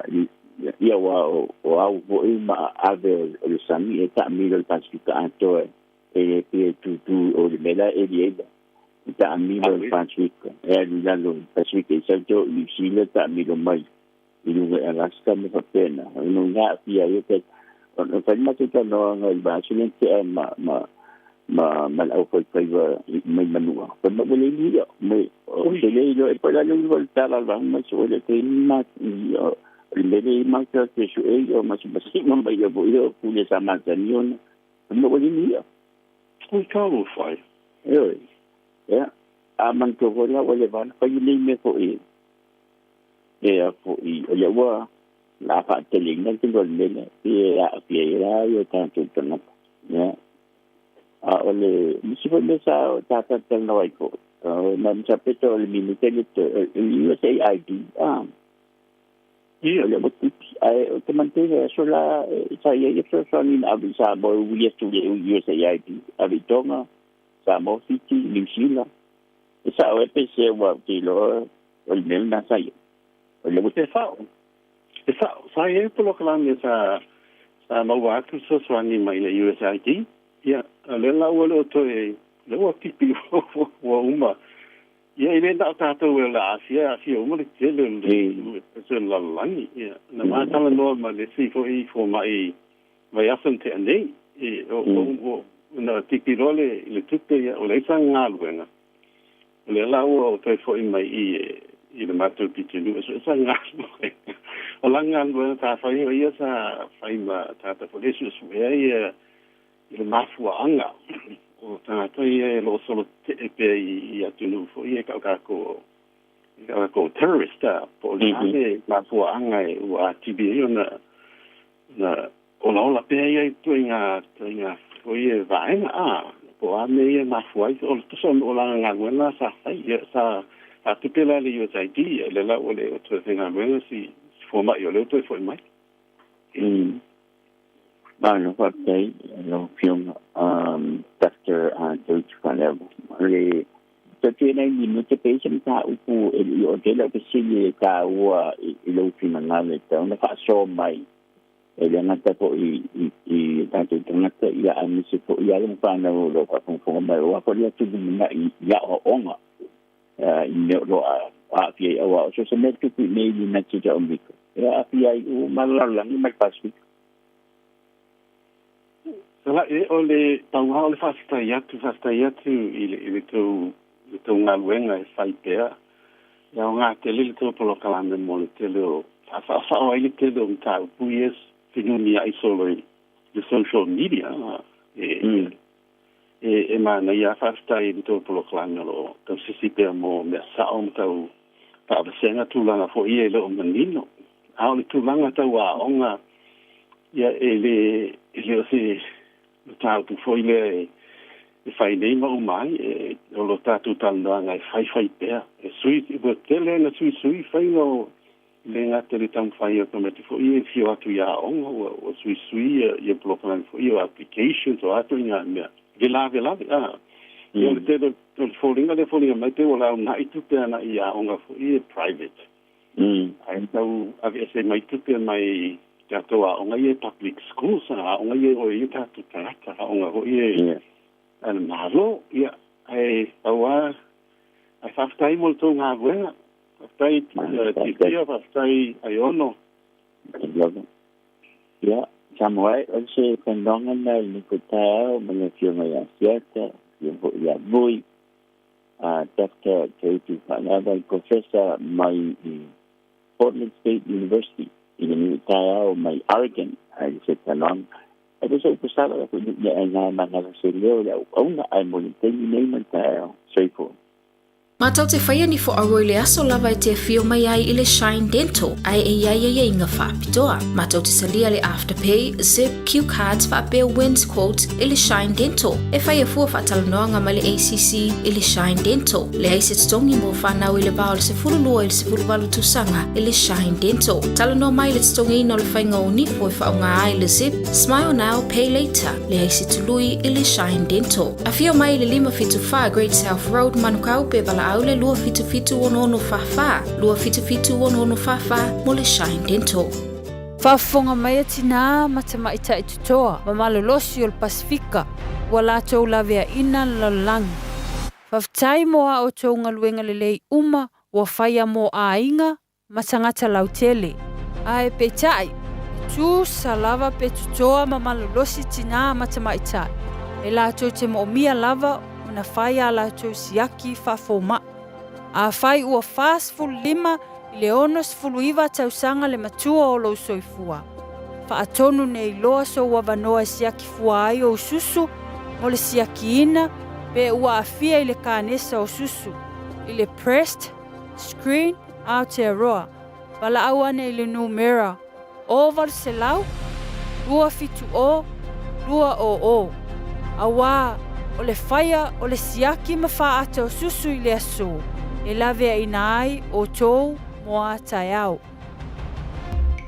F: ia aua o au foi ma ave o le sami e taamilo i le Pasefika atoa e le pei e tutu o le mea la e eli ai la. E taamilo i le Pasefika, e alu i lalo i le Pasefika i Saute o Niu Sila taamilo mai i luga i Alaska ma faapena. Ona ina aafia ai o Ona fai le matou talanoaga i le vaiaso lea na tea ma ma ma ma le aufaifaiva mai Manua. Fai mai ua le ilia mai o te le iloa e po o le a le uiga o le tala a le vaega mai so le te ma o le mea lea i matou te sue o masimasiga mai ia foi o pule sa masani ona. Fai mai ua le ilia.
B: Oi talofa e.
F: Ioe. Ia, a manatua foi la ua leva ona fai nei mea foi e a foi o lea ua la faateleina le tele o le mea lea e aafia ai la i o tatou tagata. Ia, a o le nisi foi mea sa sa talatalanoa ai foi na sa peta o le minute le toe o le USAID a
B: Ia.
F: o lea ua tipi ae ou te manatua i le aso la sa i ai le fesoasoani na ave i Samoa e uli atu i le USAID ave i Tonga, Samoa, Fiti, Niu Sila. E sao e pese aua ou te iloa o le mea lena sa i ai. O le
B: E sa'o, e sa'o, sa i ai polokalame sa sa maua atu fesoasoani mai le USAID, ia, o lea la ua le o toe, lea ua tipi ua uma. Ia, e le na o tatou e o le a aafia, e aafia uma le tele o le atunuu e aemaise o le lalolagi. Ia, na ma talanoa ma le isi foi fomai vaiaso na tea nei, e, o, o, o, na tipi loa le, le tupe, ia, ua leai sana galuega. O lea la ua ou toe foi mai i i le matou pitonuu e sue sana galuega. O lana galuega sa fai o ia sa fai ma tagata foi lea e suesuea ia i le mafuaaga o tagata ia e lo o solo tetee pea i atunuu foi ia e tau tatou e tau tatou terrorist a po o le a le mafuaaga e ua atili ai ona na olaola pea ia i ituaiga ituaiga foi ia vaega a po o a mea ia e mafua ai o le tusa o lana galuega lena sa fai ia sa faatupe la e le USAID ia lea la ua le o toe faigaluega si si fomai o lea ua toe foi mai.
F: Mm. Malo faafetai lau Afioga Doctor Tautu Faleava. O le tau nai minute pe i se mataupu e le i oo tele au fesili e taua i lou finagalo e tatau ona faasoa mai e le gata foi i tatou tagata ia aemaise foi alo ma fanau o lo o faafogafoga mai aua foi le atu lumanai i aoaoga i mea o lo o aafia ai aua o so o se mea e tupu i inei i le United o Amerika e aafia ai uma le lalolagi ma le Pasefika.
B: Sala e o le pau lava o le faafetai atu, faafetai atu i le i le tou le tou galuega e fai pea. E aoga tele le tou polokalame mo le tele o faasaosao ai le tele o mataupu ia e fenumiai solo i le social media. E e e manaia lava faafetai i le tou polokalame o lo o tausisi pea mo mea sao ma tau faavasega tulaga foi ia e le o manino. A o le tulaga tau aoga, ia e le e le o se mataupu foi lea e e fai nei ma uma ai, e o lo tatou talanoaga e faifai pea. E sui, ua tele ina suisui faiga o le gata i le taumafai o tamaiti foi ia e afio atu i aoga, ua ua suisui ia ia polokalame foi ia o applications o a ituaiga mea e lavelave. A, ia o le tele o le foliga lea e foliga mai pei ua launai tupe agai i aoga foi ia private. Ae tau aveese mai tupe mai tatou aoga ia public schools, aoga ia e o ai o tatou tagata, aoga foi ia a le Malo. Ia, ae pau lava, ae faafetai mo le tou galuega. Faafetai Titia, faafetai Aiono.
F: Ia, Samoa e, o se talanoaga lena i lenei foi taeao ma le Afioga ia Siata, Afioga foi ia Vui, Doctor Teutu Faalava, Professor mai i Portland State University i lenei taeao mai Oregon, ae le se talanoaga. Ae pei se upu sala la foi i ai ngā mangala se leo le auauna ae mo le taimi nei ma le taeao. Soifua.
Q: Matou te whaia ni whoaua i le aso lava e te awhio mai ai i le Shine Dental, ae e iai aiaiga whaapitoa. Matou te talia le Afterpay, Zip, Cue Cards whaapea Wins Quote i le Shine Dental. E whaia fua whaatalanoaga mai le ACC i le Shine Dental. Leai se totogi mo whanau i le va o le 12 i le 18 tausaga i le Shine Dental. Talanoa mai i le totogiina o le whainga o nifo e whaonga ai le Zip, Smile Now, Pay Later. Leai se tului i le Shine Dental. Afio mai i le 574 Great South Road, Manukau, pe valaau le 277 6644, 277 6644 mo le Shine Dental.
U: Faafofoga mai a tinā ma tamaitai totoa ma malolosi o le Pasefika ua latou laveaina le lalolagi. Faafetai mo a outou galuega lelei uma ua faia mo aiga ma tagata lautele. Ae peitai, e tusa lava pe totoa ma malolosi tinā ma tamaitai, e latou te moomia lava ona fai a latou siaki faafoma'i. Afai ua 45 i le 69 tausaga le matua o lou soifua, faatonu nei loa sou avanoa e siaki fua ai ou susu mo le siakiina pe ua aafia i le kanesa o susu, i le breast Screen Aotearoa, valaau ane i le numera 0800 270 200, auā o le whaia o le siaki ma whaata o susu i le aso e laveaina ai outou mo a taeao.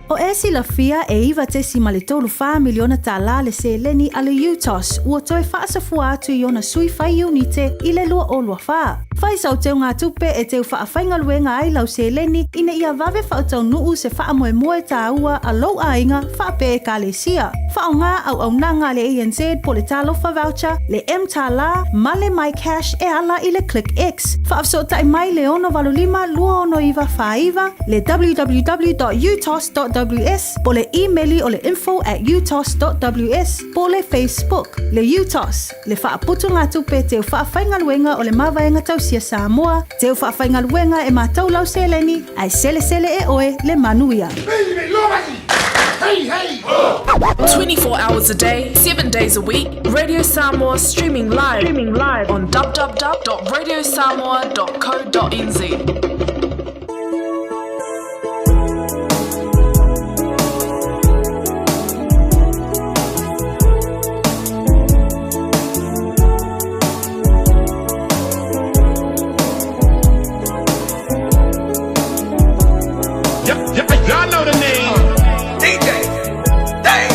K: O e silafia e $9.34 miliona le seleni a le UTOS ua toe faasafua atu i ona sui fai iunite i le 2024. Fai sau teugatupe e teu faafaigaluega ai lau seleni ina ia vave faataunuu se faamoemoe tāua a lou aiga faapea ekalesia. Faaaoga auaunaga a le ANZ po o le Talofa Voucher, le mTālā ma le MyCash e ala i le ClickX. Faafesootai mai le 685 269 49, le www.utos.ws po o le imeli o le info at utos.ws po o le Facebook. Le UTOS, le faaputugatupe teu faafaigaluega o le Mavaega Tausia Samoa, teu faafaigaluega e matou lau seleni, ae selesele e oe le manuia.
I: 24 hours a day, 7 days a week, Radio Samoa streaming live, streaming live on www.radiosamoa.co.nz.
L: Y'all know the name. DJ. Dang.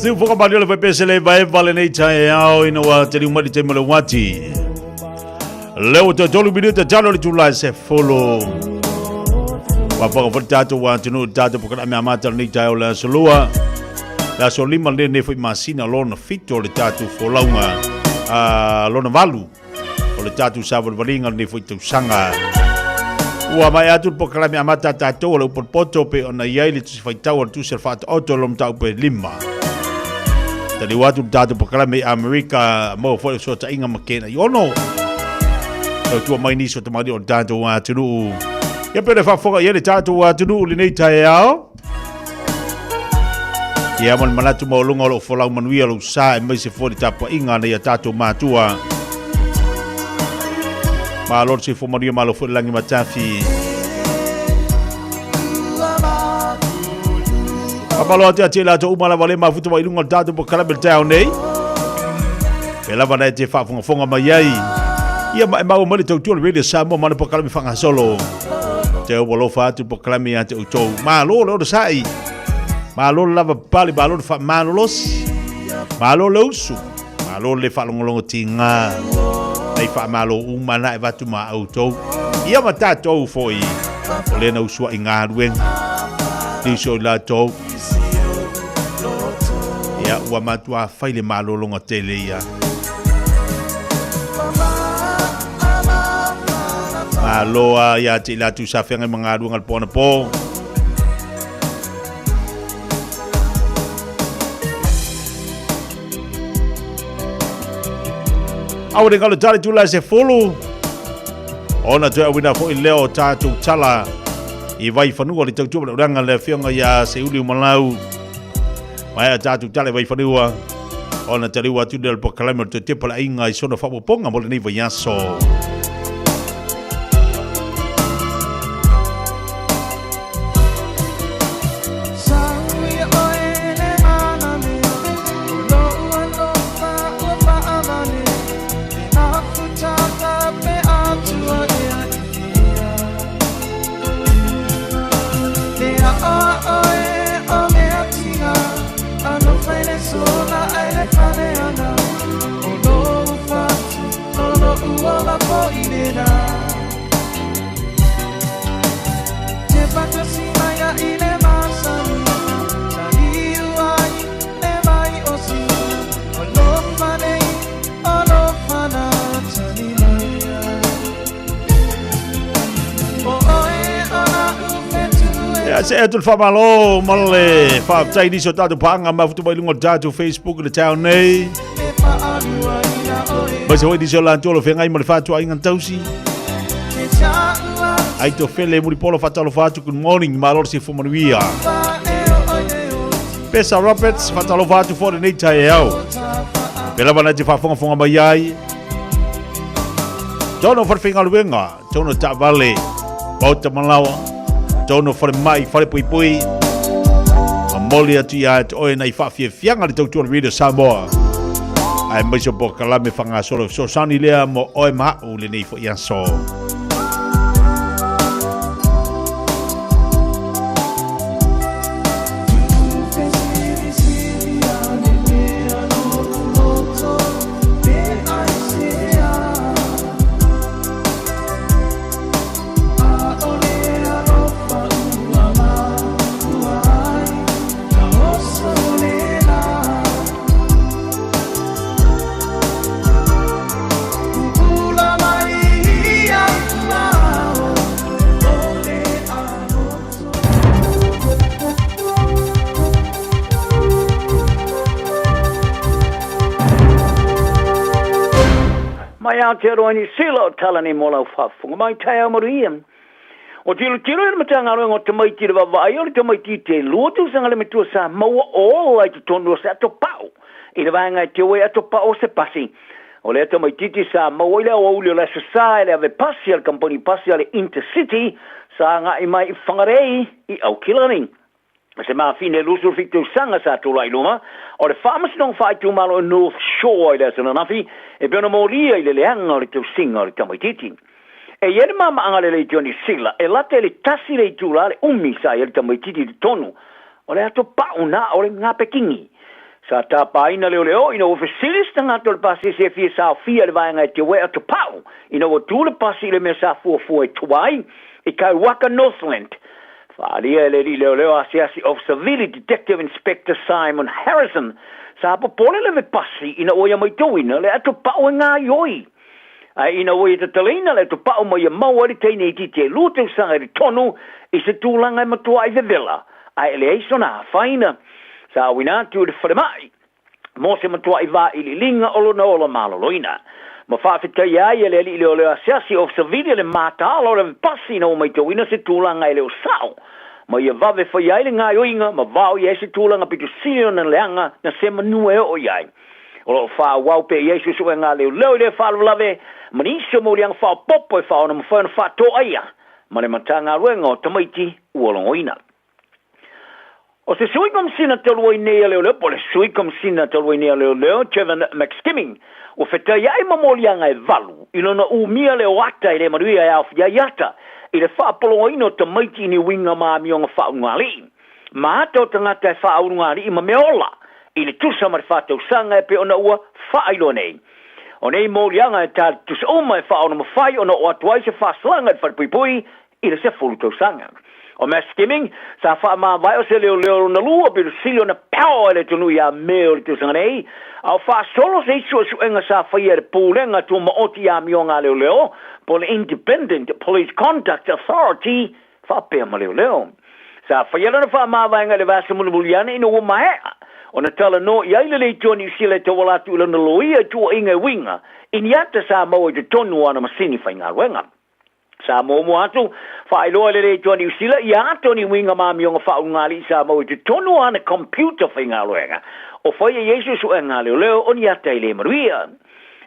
G: Siufoka mali o le faipese le vaeva lenei taeao ina ua taliu mai le taimi o le uati. Lea ua toe tolu minute talo le tula e se folo. Whapaga foi tatou wa atunuu tatou pokana mea mata lenei taeao le aso lua. Le aso lima lenei foi masina lona fito le tatou folauga lona valu. O le tatou savalivaliga lenei foi tausaga. Ua mai atu le polokalame amata a tatou o le upu poto pe ona i ai le tusi faitau a le tusi o le faataoto o lo mataupu e lima. Taliu atu le tatou polokalame i Amerika maua foi le fesootaiga ma Kena i ono. Tautua mai nisi o tamalii o le tatou atunuu. Ia pe le faafofoga i ai le tatou atunuu lenei taeao. Ia ma le manatu maualuga o lou folau manuia lou sa aemaise foi le tapuaiga a nai a tatou matua. Malo le soifua manuia, malo foi le lagi matafi. Faamalo atu ia te i latou uma lava le mafuta mai i luga o le tatou polokalame le taeao nei. Pe lava na e te faafogafoga mai ai. Ia ma e maua mai le tautua le Radio Samoa ma le polokalame faagasolo. Te ua alofa atu polokalame ia te outou. Malo le onosai. Malo le lava pale, malo le faamalolosi. Malo le usu. Malo le faalogologo tiga. Nei faamalo uma na e vatu ma outou. Ia ma tatou foi. O lena usuai galuega. Nisi o i latou. Ia, ua matua fai le malologa tele ia. Malo a ia te i latou sa feagai ma galuega le po anapo. Aua ne galo tali tula se fulu. Ona toe auina foi lea o tatou tala i Vaifanua le tautua ma le ulaga le afioga ia Seiuli Umalau. Mai a tatou tala i Vaifanua ona taliu atu lea o le polokalame o le toe tepa le aiga i sona faaopoopoga mo lenei vaiaso. Ia, se atu le faamalo ma le faafetai nisi o tatou paaga mafuta mai luga o le tatou Facebook i le taeao nei. Mai se foi nisi o latou o lo feagai ma le fatuaiga tausi. Ai to fele Mulipola faatalofa atu good morning malo le soifua manuia. Pesa Roberts faatalofa atu foi lenei taeao. Pe lava na te faafogafoga mai ai. Tono whalewhaigaluega, tono taavale, maota malawa, tono whalemai, whalepuipui. Momoli atu ia te oe nei whaafiafiaga le tautua le Radio Samoa. Aemaise o polokalame faagasolo fesoasoani lea mo oe ma a'u lenei foi aso.
T: Mai Aotearoa Niu Sila o tala nei mo lau faafofoga mai taeao manuia. O tilotilo i le Matagaluega o Tamaiti i le vaavaai o le tamaitiiti e lua tausaga le matua sa maua ola i totonu o se ato pao i le vaega e teu ai ato pao o se pasi. O lea tamaitiiti sa maua i le aoauli o le Aso Sa e le ave pasi a le kamupani pasi a le Intercity sa agai mai i Whangarei i Aukilani. Se mafine 27 tausaga sa tulai i luma o le Faamasinoga Faaitumalo o North Shore i le aso ananafi e pei ona molia i le leaga o le tausiga o le tamaitiiti. E i ai le mamaaga lelei Johnny Sila e lata i le tasi le itula le umi sa i ai le tamaitiiti i totonu o le ato pau na o le Ngapekini. Sa tapaina leoleo ina ua fesili se tagata o le pasese e fia saofia i le vaega e te uea tupau ina ua tu le pasi i le mea sa fuafua e tua ai i Kaiwaka Northland. Faaalia e le alii leoleo asiasi Officer Vili Detective Inspector Simon Harrison sa popole le vepasi ina ua ia maitauina le atopau e gaioi. Ae ina ua ia tatalaina le atopau ma ia maua ai le teine itiiti e lua tausaga i le tonu i se tulaga e matuai vevela ae e leai sona afaina. Sa auina atu i le falemai mo se matuai vailiiliga o lona ola maloloina. Ma faafetaia ai e le alii leoleo asiasi Officer Vili le mataala o le avepasi ina ua maitauina se tulaga e le o sao ma ia vave faia ai le gaoioiga ma vaoia ai se tulaga pito sili ona leaga na se manu e oo i ai. O lo o faaauau pea i ai suesuega a leoleo i lea faalavelave ma nisi o moliaga faaopoopo e faaona mafai ona faatoaia ma le Matagaluega o Tamaiti Ua Logoina. O se Sui Komesina talu ai nei a Leoleo po o le Sui Komesina talu ai nei a Leoleo Trevor McSkimming ua fetaiai ma moliaga e valu i lona umia leo ata e le manuia e aofia ai ata i le faapoloaina o tamaiti i ni uiga ma amioga faaulugalii ma ata o tagata e faaulugalii ma mea ola i le tusa ma le faatausaga e pei ona ua faailoa nei. O nei moliaga e tali tusa uma e faaonomafai ona oo atu ai se faasalaga i le falepuipui i le 10 tausaga. O McSkimming, sa faamavae o se leoleo lona lua pito sili ona power i le atunuu ia Me o le tausaga nei, a o faasolo se isi suesuega sa faia e le Pulega Tumaoti i Amioga a Leoleo po o le Independent Police Conduct Authority faapea ma leoleo. Sa faia lana faamavaega i le vaiaso mulimuli ane ina ua maea ona talanoa i ai le Leitio a Niu Sila e tauala atu i lona loia i tuuaiga e uiga i ni ata sa maua i totonu o ana masini faigaluega. Sa muamua atu, faailoa e le Leitio a Niu Sila ia ata o ni uiga ma amioga faaulugalii sa maua i totonu o ana computer faigaluega o faia i ai suesuega a leoleo o ni ata e le manuia.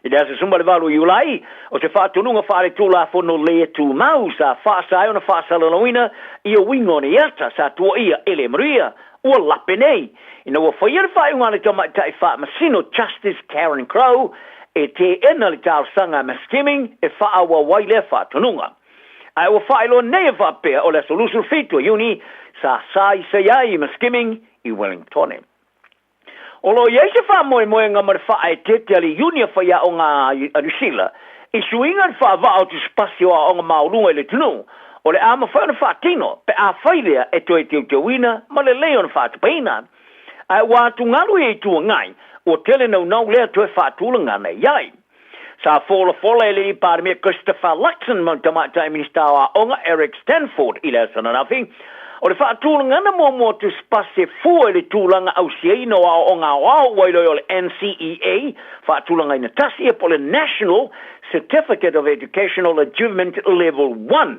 T: I le aso 18 o Iulai, o se faatonuga faaletulafono le tumau sa faasa ai ona faasalalauina ia uiga o nei ata sa tuuaia e le manuia ua lape nei ina ua faia le faaiuga a le tamaitai faamasino Justice Karen Crowe e teena le talosaga a McSkimming e faaauau ai lea faatonuga. Ae ua faailoa nei e faapea o le aso 27 o Iuni sa saisai ai McSkimming i Wellingtone. O lo o i ai se faamoemoega ma le faaeteete a le Iuni a Faiaoga a Niu Sila i suiga i le faavaa o tusipasi o aoga maualuga i le atunuu, o le a mafai ona faatino pe afai lea e toe teuteuina ma lelei ona faatupeina. Ae ua atugalu ia Itu Agai, ua tele naunau lea toe faatulagana i ai. Sa folafola e le Palemia Christopher Luxon ma le Tamaitai Minisita o Aoga Eric Stanford i le aso ananafi, o le faatulagana muamua o tusipasi e fua i le tulaga ausiaina o aoaoga aoao ua iloa o le NCEA, faatulagaina tasi ia po o le National Certificate of Educational Achievement Level 1.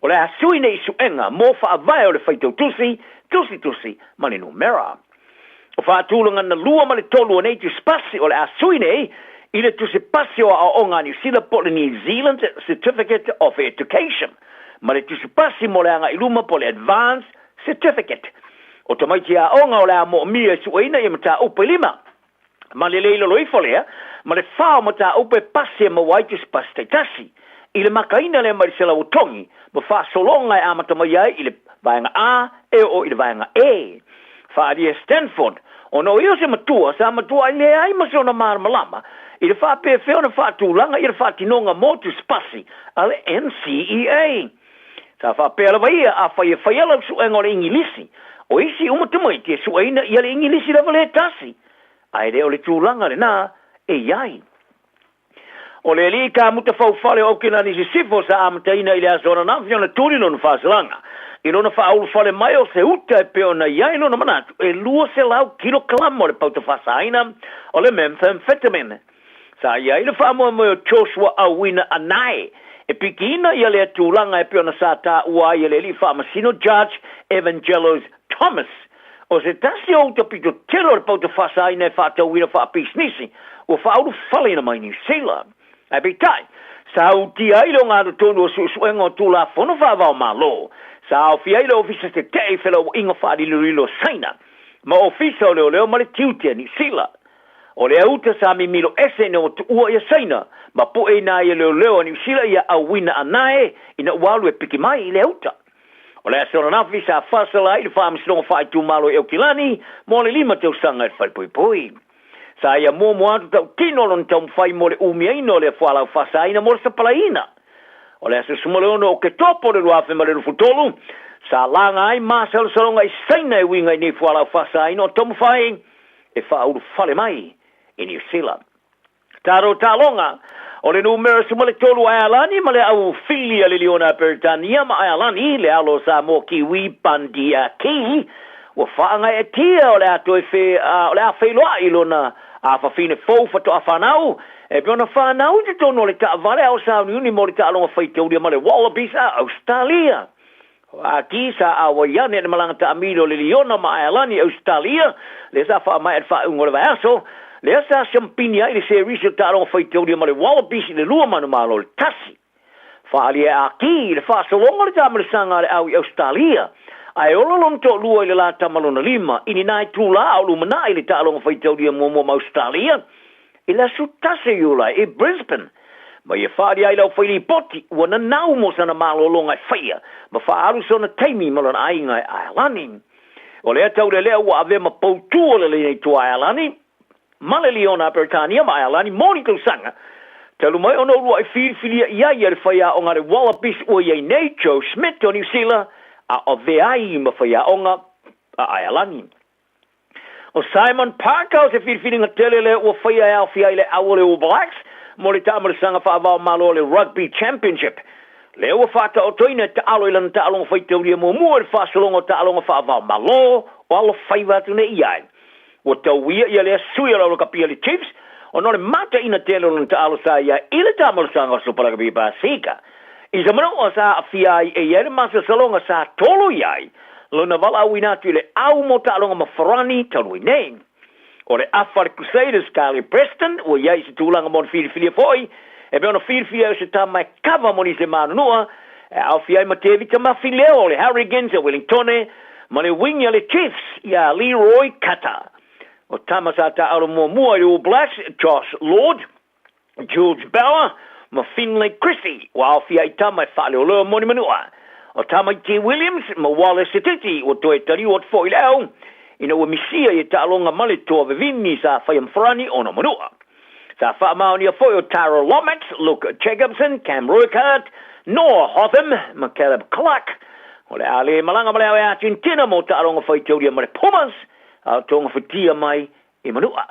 T: O le a sui nei suega mo faavae o le faitau tusi, tusitusi ma le numera. O faatulagana lua ma le tolu o nei tusipasi o le a sui nei i le tusipasi o aoaoga a Niu Sila po o le New Zealand Certificate of Education ma le tusipasi mo le agai i luma po o le Advanced Certificate. O tamaiti aoga o le a moomia e sueina ia mataupu e lima ma le le ilolo ifo lea ma le fa o mataupu e pasi e maua ai tusipasi taitasi. I le makaina lea mai le selau o togi ma faasologa e amata mai ai i le vaega A e oo i le vaega E. Faaalia e Stanford, ona o ia o se matua sa matua leai ma sona malamalama i le faapefea ona faatulaga ia le faatinoga mo tusipasi a le NCEA. Sa faapea lava ia, afai e faia lau suega o le Igilisi, o isi uma tamaiti e sueina ia le Igilisi lava le tasi, ae le o le tulaga lena e i ai. O le alii kamuta faufale o Aukilani Sisifo sa amataina i le aso ananafi ona tuli lona faasalaga i lona faaulufale mai o se uta e pei ona i ai lona manatu e 200 kilokalama o le pauta faasaina o le methamphetamine. Sa i ai le faamoemoe o Joshua Auina Anae e pikiina ia lea tulaga e pei ona sa taua ai e le alii faamasino Judge Evangelos Thomas O se tasi o uta pito tele o le pauta faasaina e faatauina faapisinisi ua faaulufaleina mai Niu Sila. Ae peitai, sa utia ai le ogatotonu o suesuega o Tulafono Faava-o-Malo, sa aofia ai le Ofisa Tetee i Felauaiga Faalilolilo o Saina ma Ofisa o Leoleo ma le Tiute a Niu Sila. O lea uta sa mimilo ese ina ua tuua ia Saina ma pueina ai e leoleo a Niu Sila ia Auina Anae ina ua alu e piki mai i lea uta. O le aso ananafi sa faasala ai le Faamasinoga Faaitumalo i Aukilani mo le 5 tausaga i le falepuipui. Sa ia muamua atu tautino lona taumafai mo le umiaina o lea fualaau faasaina mo le sapalaiina. O le aso 16 o Oketopa o le 2023, sa laga ai masalosaloga i Saina e uiga i nei fualaau faasaina o taumafai e faaulufale mai i Niu Sila. Taro Taaloga, O le numera 13 o Aealani ma le au fili a le Liona Peretania ma Aealani, le alo o Samoa Kiwi Bundy Aki, ua faagaeetia o le a toe fe, o le a feiloai lona afafine fou faatoa fanau, e pei ona fanau i totonu o le taavale a o sauniuni mo le taaloga faitaulia ma le Wallabies a Ausetalia. O Aki sa auai ane i le malaga taamilo o le Liona ma Aealani i Ausetalia, lea sa faamaea i le faaiuga o le vaiaso, lea sa siampini ai i le serisi o taaloga faitaulia ma le Wallabies i le 2 manumalo i le 1. Faaalia e Aki i le faasologa o le taamilosaga a le au i Ausetalia, ae ola lona toalua i le la tama lona lima i ni nai itulā a o lumanai i le taaloga faitaulia muamua ma Ausetalia i le aso 1 Iulai i Brisbane. Ma ia faaalia ai le aufailipoti ua nanau mo sana malologa e faia ma faaalu sona taimi ma lona aiga e Aealani. O lea taulelea ua avea ma poutū o le lenei tua Aealani ma le Liona a Peretania ma Aealani mo ni tausaga talu mai ona uluai filifilia i ai e le faiaoga a le Wallabies ua i ai nei Joe Schmidt o Niu Sila a avea ai ma faiaoga a Aealani. ʻO Simon Parker o se filifiliga tele lea ua faia e aofia ai le au o le All Blacks mo le taamalosaga faava-o-Malo o le Rugby Championship. Lea ua faataotoina e taalo i lana taaloga faitaulia muamua i le faasologa o taaloga faava-o-Malo o alofaiva atu nei i ai. Ua tauia ia lea sui o le aulakapi a le Chiefs ona o le mataina tele o lona taalo sa i ai i le taamalosaga o Super Rugby Pasifika. I se manawa sa aafia ai e ia le masalosaloga sa tolo i ai lona valaauina atu i le au mo taaloga ma Farani talu ai nei. O le afa a le Crusaders Carly Preston ua i ai i se tulaga mo le filifilia foi e pei ona filifili ai o se tama e kava mo nisi manunua e aofia ai ma Tevita Mafileo o le Hurricanes a Wellingtone ma le wing a le Chiefs ia Leroy Cutter. O tama sa taaalo muamua i le All Blacks Josh Lord, George Bower ma Finlay Christie ua aofia i tama e faaleoleo mo ni manua. O Tamaiti Williams ma Wallace Sititi ua toe taliu atu foi i le au ina ua misia i taaloga ma le toa vevini sa faia ma Farani ona manua. Sa faamaonia foi o Tara Lomax, Luke Jacobson, Cam Urquhart, Noah Hotham ma Caleb Clarke. O le a le malaga ma le au e Argentina mo taaloga faitaulia ma le Pumas a o togafitia mai i Manua.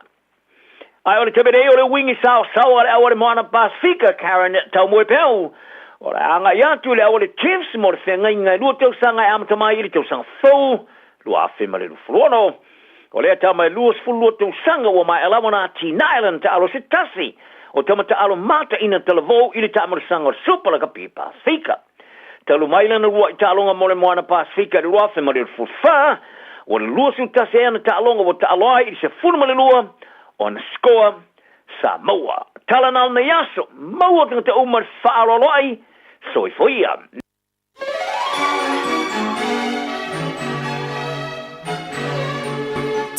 T: Ae o le taimi nei o le uiga saosaoa a le au a le Moana Pasifika, Karen Taumoepeau, o le a agai atu i le au a le Chiefs mo le feagaiga e lua tausaga e amata mai i le tausaga fou 2026. O lea tama e 22 tausaga ua maea lava ona atinae lana taalo se tasi o tama taalo mataina talavou i le taamalosaga o le Super Lakapi Pasifika. Talu mai lana uluai taaloga mo le Moana Pasifika i le 2024, ua 21 ai ana taaloga ua taalo ai i le 12 o ana sikoa sa maua. Tala na lenei aso, maua tagata uma le faaaloalo ai, soifua ia.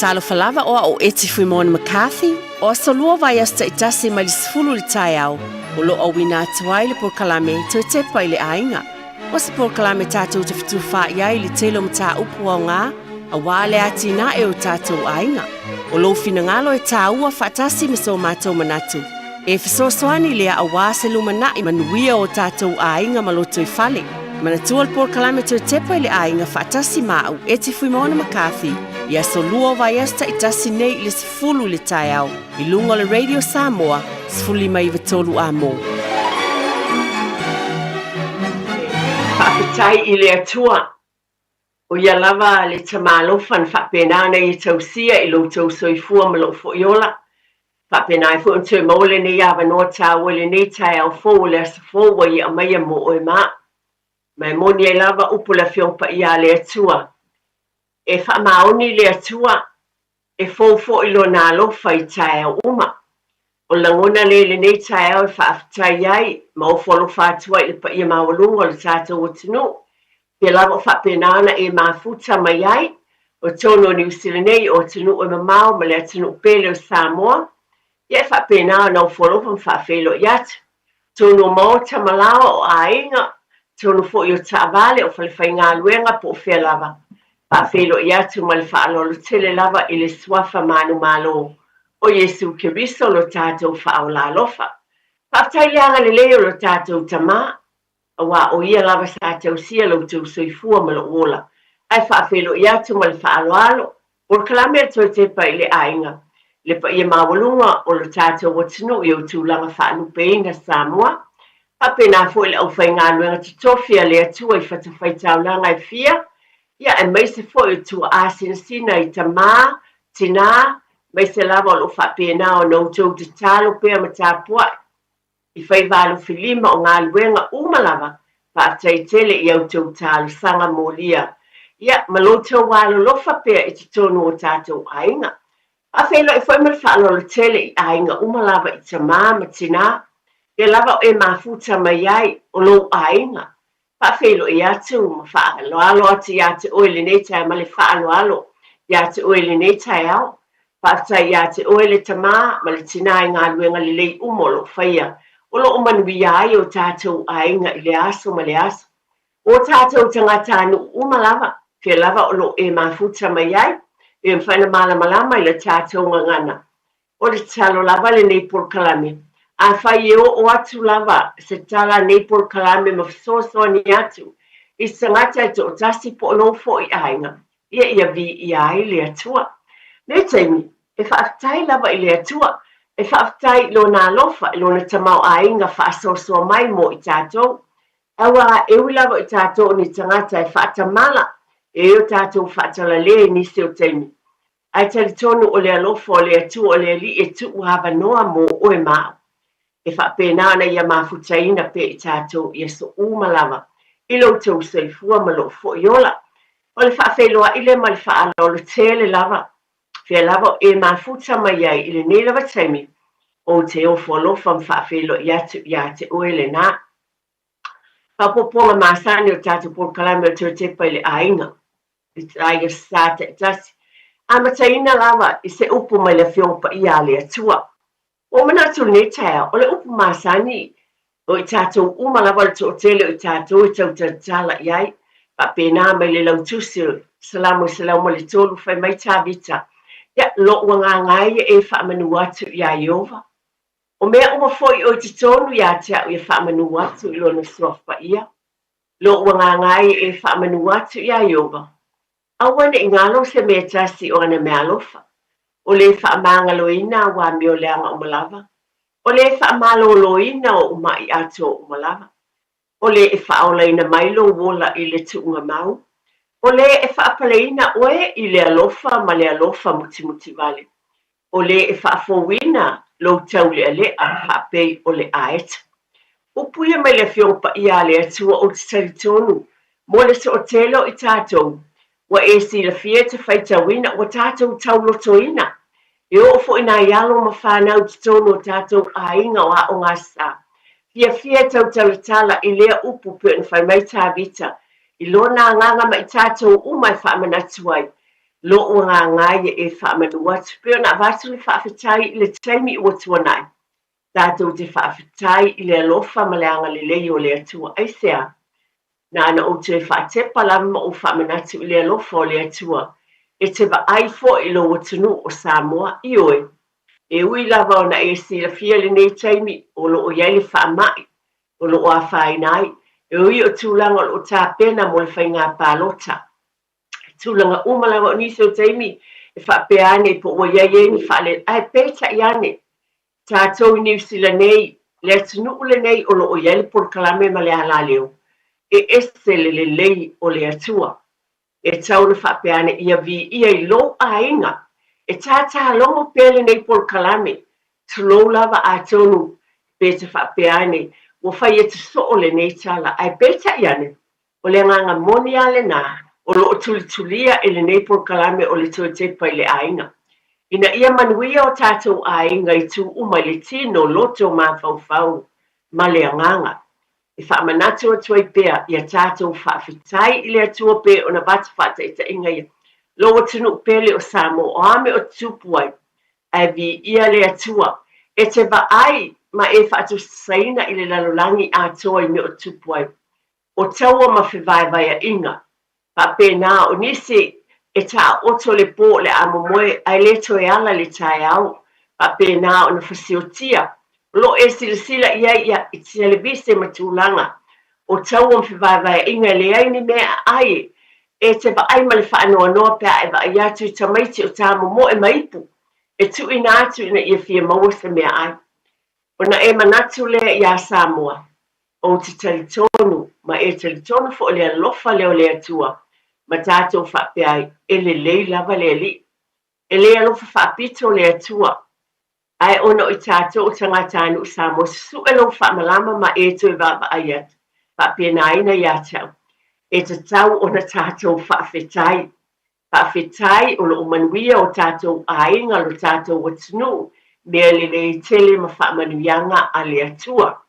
K: Talofa lava o au o Eti Fuimona McCarthy, o aso lua vaiaso taitasi mai le 10 i le taeao, o lo o auina atu ai le polokalame Toe Tepa i le Aiga. O se polokalame tatou te fetufaai ai i le tele o mataupu aoga aua le atinae o tatou aiga. O lou finagalo e tāua faatasi ma so matou manatu, e fesoasoani lea aua se lumanai manuia o tatou aiga ma lotoifale. Manatua le polokalame Toe Tepa i le Aiga faatasi ma au Eti Fuimaono McCarthy i aso lua o vaiaso taitasi nei i le 10 i le taeao i luga o le Radio Samoa 1593 Amo.
M: Faafetai i le Atua, o ia lava le Tama alofa na faapena ona ia tausia i lo outou soifua ma lou foi ola. Faapena ai foi ona toe maua lenei avanoa taua i lenei taeao fou o le aso fou ua ia aumaia mo oe ma au. Ma e moni ai lava upu o le Afioga Paia a le Atua, E faamaoni le Atua, e fou foi Lona alofa i taeao uma. O le lagona lea i lenei taeao e faafetai ai ma ofo alofa atu ai i le paia maualuga o le tatou atunuu, pea lava o faapena ona e mafuta mai ai, o totonu o Niu Sila nei, o atunuu e mamao ma le atunuu pele o Samoa, ia e faapena ona ofo alofa ma faafeiloai atu. Totonu o maota ma laoa o aiga, totonu foi o taavale, o falefaigaluega po o fea lava. Faafeiloai atu ma le faaaloalo tele lava i le Suafa manumalo o Iesu Keriso lo tatou Faaola alofa. Faafetai i le agalelei o lo tatou Tama, aua o Ia lava sa tausia lo outou soifua ma lou ola, ae faafeiloai atu ma le faaaloalo Polokalame a le Toe Tepa i le Aiga, le paia maualuga o lo tatou atunuu i ou tulaga faalupeina Samoa, faapena foi le aufaigaluega totofi a le Atua i fatafaitaulaga e fia, ia aemaise foi o tuaa sinasina i tamā, tinā, aemaise lava o lo o faapena ona outou tatalo pea ma tapuai i faiva alofilima o galuega uma lava, faafetai tele i a outou talosaga molia, ia, ma lo outou alolofa pea i totonu o tatou aiga. Faafeiloai foi ma le faaaloalo tele i aiga uma lava i tamā ma tinā, pea lava o e mafuta mai ai o lou aiga, Faafeiloai atu ma faaaloalo atu ia te oe lenei taeao ma le faaaloalo ia te oe lenei taeao. Faafetai ia te oe le tamā ma le tinā i galuega lelei uma o lo o faia, o lo o manuia ai o tatou aiga i le aso ma le aso. O tatou tagatanuu uma lava, fea lava o lo o e mafuta mai ai, e mafai ona malamalama i la tatou gagana. O le tatalo lava lenei polokalame. Afai e oo atu lava se tala a nei polokalame ma fesoasoani atu i se tagata e toatasi po o lou foi aiga, ia ia viia ai le Atua. Nei taimi, e faafetai lava i le Atua, e faafetai i Lona alofa, i Lona tamaoaiga faasoasoa mai mo i tatou. Aua e ui lava i tatou o ni tagata e faatamala, e i ai o tatou faatalale i nisi o taimi, Ae talitonu o le alofa o le Atua o le Alii e tuu avanoa mo oe ma au, e faapena ona ia mafutaina pea i tatou i aso uma lava, i lo outou soifua ma lou foi ola. O le faafeiloai lea ma le faaaloalo tele lava, fea lava o e mafuta mai ai i lenei lava taimi, ou te ofo alofa ma faafeiloai atu ia te oe lena. Faaopoopoga masani o le tatou polokalame o Toe Tepa i le Aiga, i aiga sasā taitasi, amataina lava i se upu mai le Afioga Paia a le Atua. Ua ou manatu i lenei taeao, o le upu masani o i tatou uma lava o le toatele o i tatou e tau talatala i ai, faapena mai le lautusi o Salamo 103, fai mai Tavita, Ia, lou agaga e ia e faamanu atu iā Ieova. O mea uma foi o i totonu ia te au ia faamanu atu i lona suafa paia. Lou agaga e e faamanu atu iā Ieova. Aua ne i galo se mea e tasi o ana meaalofa. O le faamagaloina ua amioleaga uma lava. O le faamaloloina o ou maʻi atoa uma lava. O le e faaolaina mai lou ola i le tuuga mau. O le e faapaleina oe i le alofa ma le alofa mutimutivale. O le e faafouina lou taulealea faapei o le aeta. Upu ia mai le Afioga Paia a le Atua ou te talitonu mo le toatele o i tatou ua e silafia e te faitauina ua tatou taulotoina e oo foi nai alo ma fanau i totonu o tatou aiga o aoga sa fiafia e tautalatala i lea upu pei ona fai mai Tavita i lona agaga ma i tatou uma e faamanatu ai Lou agaga ia e faamanu atu pei ona avatu le faafetai i le taimi ua tuanai. Tatou te faafetai i le alofa ma le agalelei o le Atua. Aisea? Na ona ou toe faatepa lava ma ou faamanatu i le alofa o le Atua e te vaai foi i lou atunuu o Samoa. Ioe, e ui lava ona e silafia i lenei taimi o lo o i ai le faamai o lo o afaina ai, e ui o tulaga o lo o tapena mo le faiga palota. Tulaga uma lava o nisi o taimi e faapea ane po ua i ai ai ni faalele, ae peitai ane, tatou i Niu Sila nei, le atunuu lenei o lo o i ai le polokalame ma le alaleo, e ese le lelei o le Atua. E tatau ona faapea ane, ia viia i lou aiga, e tātā logo pea lenei polokalame, tulou lava atonu pe te faapea ane, ua fai atu soo lenei tala, ae peitai ane, O le agaga moni lava lena o lo o tulitulia e lenei polokalame o le Toe Tepa i le Aiga, ina ia manuia o tatou aiga i tu uma i le tino, loto, mafaufau ma le agaga. E faamanatu atu ai pea ia tatou faafetai i le Atua pe ona avatu faataitaiga ia lou atunuu pele o Samoa o a mea o tutupu ai, ae viia le Atua e te vaai ma e faatusaina i le lalolagi atoa i mea o tutupu ai. o taua ma fevaevaeaʻiga. Faapena o nisi e taoto le po o le a momoe ae le toe ala le taeao, faapena ona fasiotia. O lo o e silasila i ai i televise ma tulaga o taua ma fevaevaeaʻiga e leai ni mea e ai e te vaai ma le faanoanoa pe a e vaai atu i tamaiti o tamomoe ma ipu e tuuina atu ina ia fia maua se meaai. Ona e manatu lea iā Samoa, ou te talitonu, ma e talitonu foi le alofa lea o le Atua ma tatou faapea ai, e lelei lava le Alii. E le alofa faapito le Atua. Ae ona o i tatou o tagatanuu Samoa, susue lou faamalama ma e toe vaavaai atu, faapenaina ia te au, e tatau ona tatou faafetai. Faafetai o lo o manuia o tatou aiga, lo tatou atunuu, mea lelei tele ma faamanuiaga a le Atua.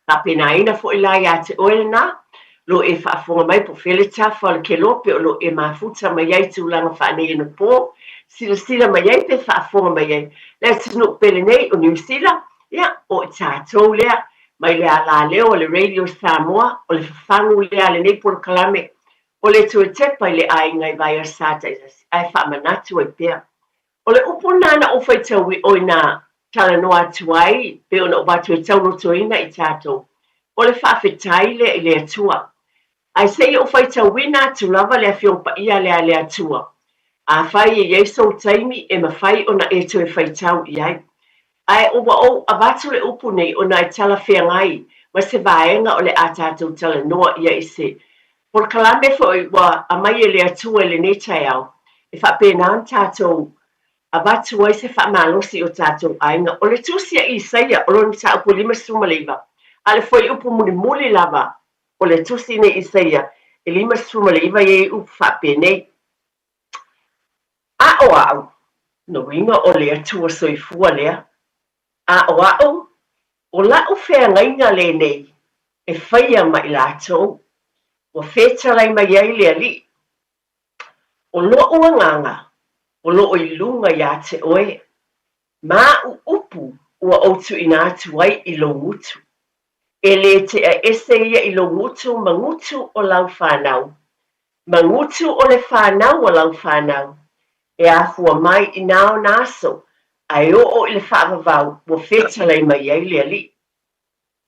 M: Faapena foi la ia te oe lena, lo e faafofoga mai po o fea le tafa o le kelope o lo e mafuta mai ai tulaga faaneionapo, silasila mai ai pe faafofoga mai ai le atunuu pele nei o Niu Sila, ia, o i tatou lea, mai le alaleo o le Radio Samoa, o le fafagu lea a lenei polokalame, O le toe tepa i le aiga i Vaeasa taitasi ae faamanatu ai pea. O le upu lena na ou faitau oi na talanoa atu ai pei ona ou avatu e taulotoina i tatou, o le faafetai lea i le Atua. Ae se i ou faitauina atu lava le Afioga Paia lea a le Atua. Afai e i ai sou taimi e mafai ona e toe faitau i ai. Ae ua ou avatu le upu nei ona e talafeagai ma se vaega o le a tatou talanoa i ai i se polokalame foi ua aumai e le Atua i lenei taeao, e faapena ona tatou avatu ai se faamalosi i o tatou aiga. O le Tusi a Isaia, o lona mataupu 59, a o le fuaiupu mulimuli lava o le Tusi nei Isaia e 59 e i ai upu faapenei, A o au, lona uiga o le Atua soifua lea, a o au, o la'u feagaiga lenei e faia ma i latou, ua fetalai mai ai le Alii, o lo'u agaga o lo'o i luga iā te oe, ma a'u upu ua ou tuuina atu ai i lou gutu. E lē tea ese ia i lou gutu ma gutu o lau fanau, ma gutu o le fanau a lau fanau, e afua mai i nā ona aso a e oo i le faavavau ua fetalai mai ai le Alii.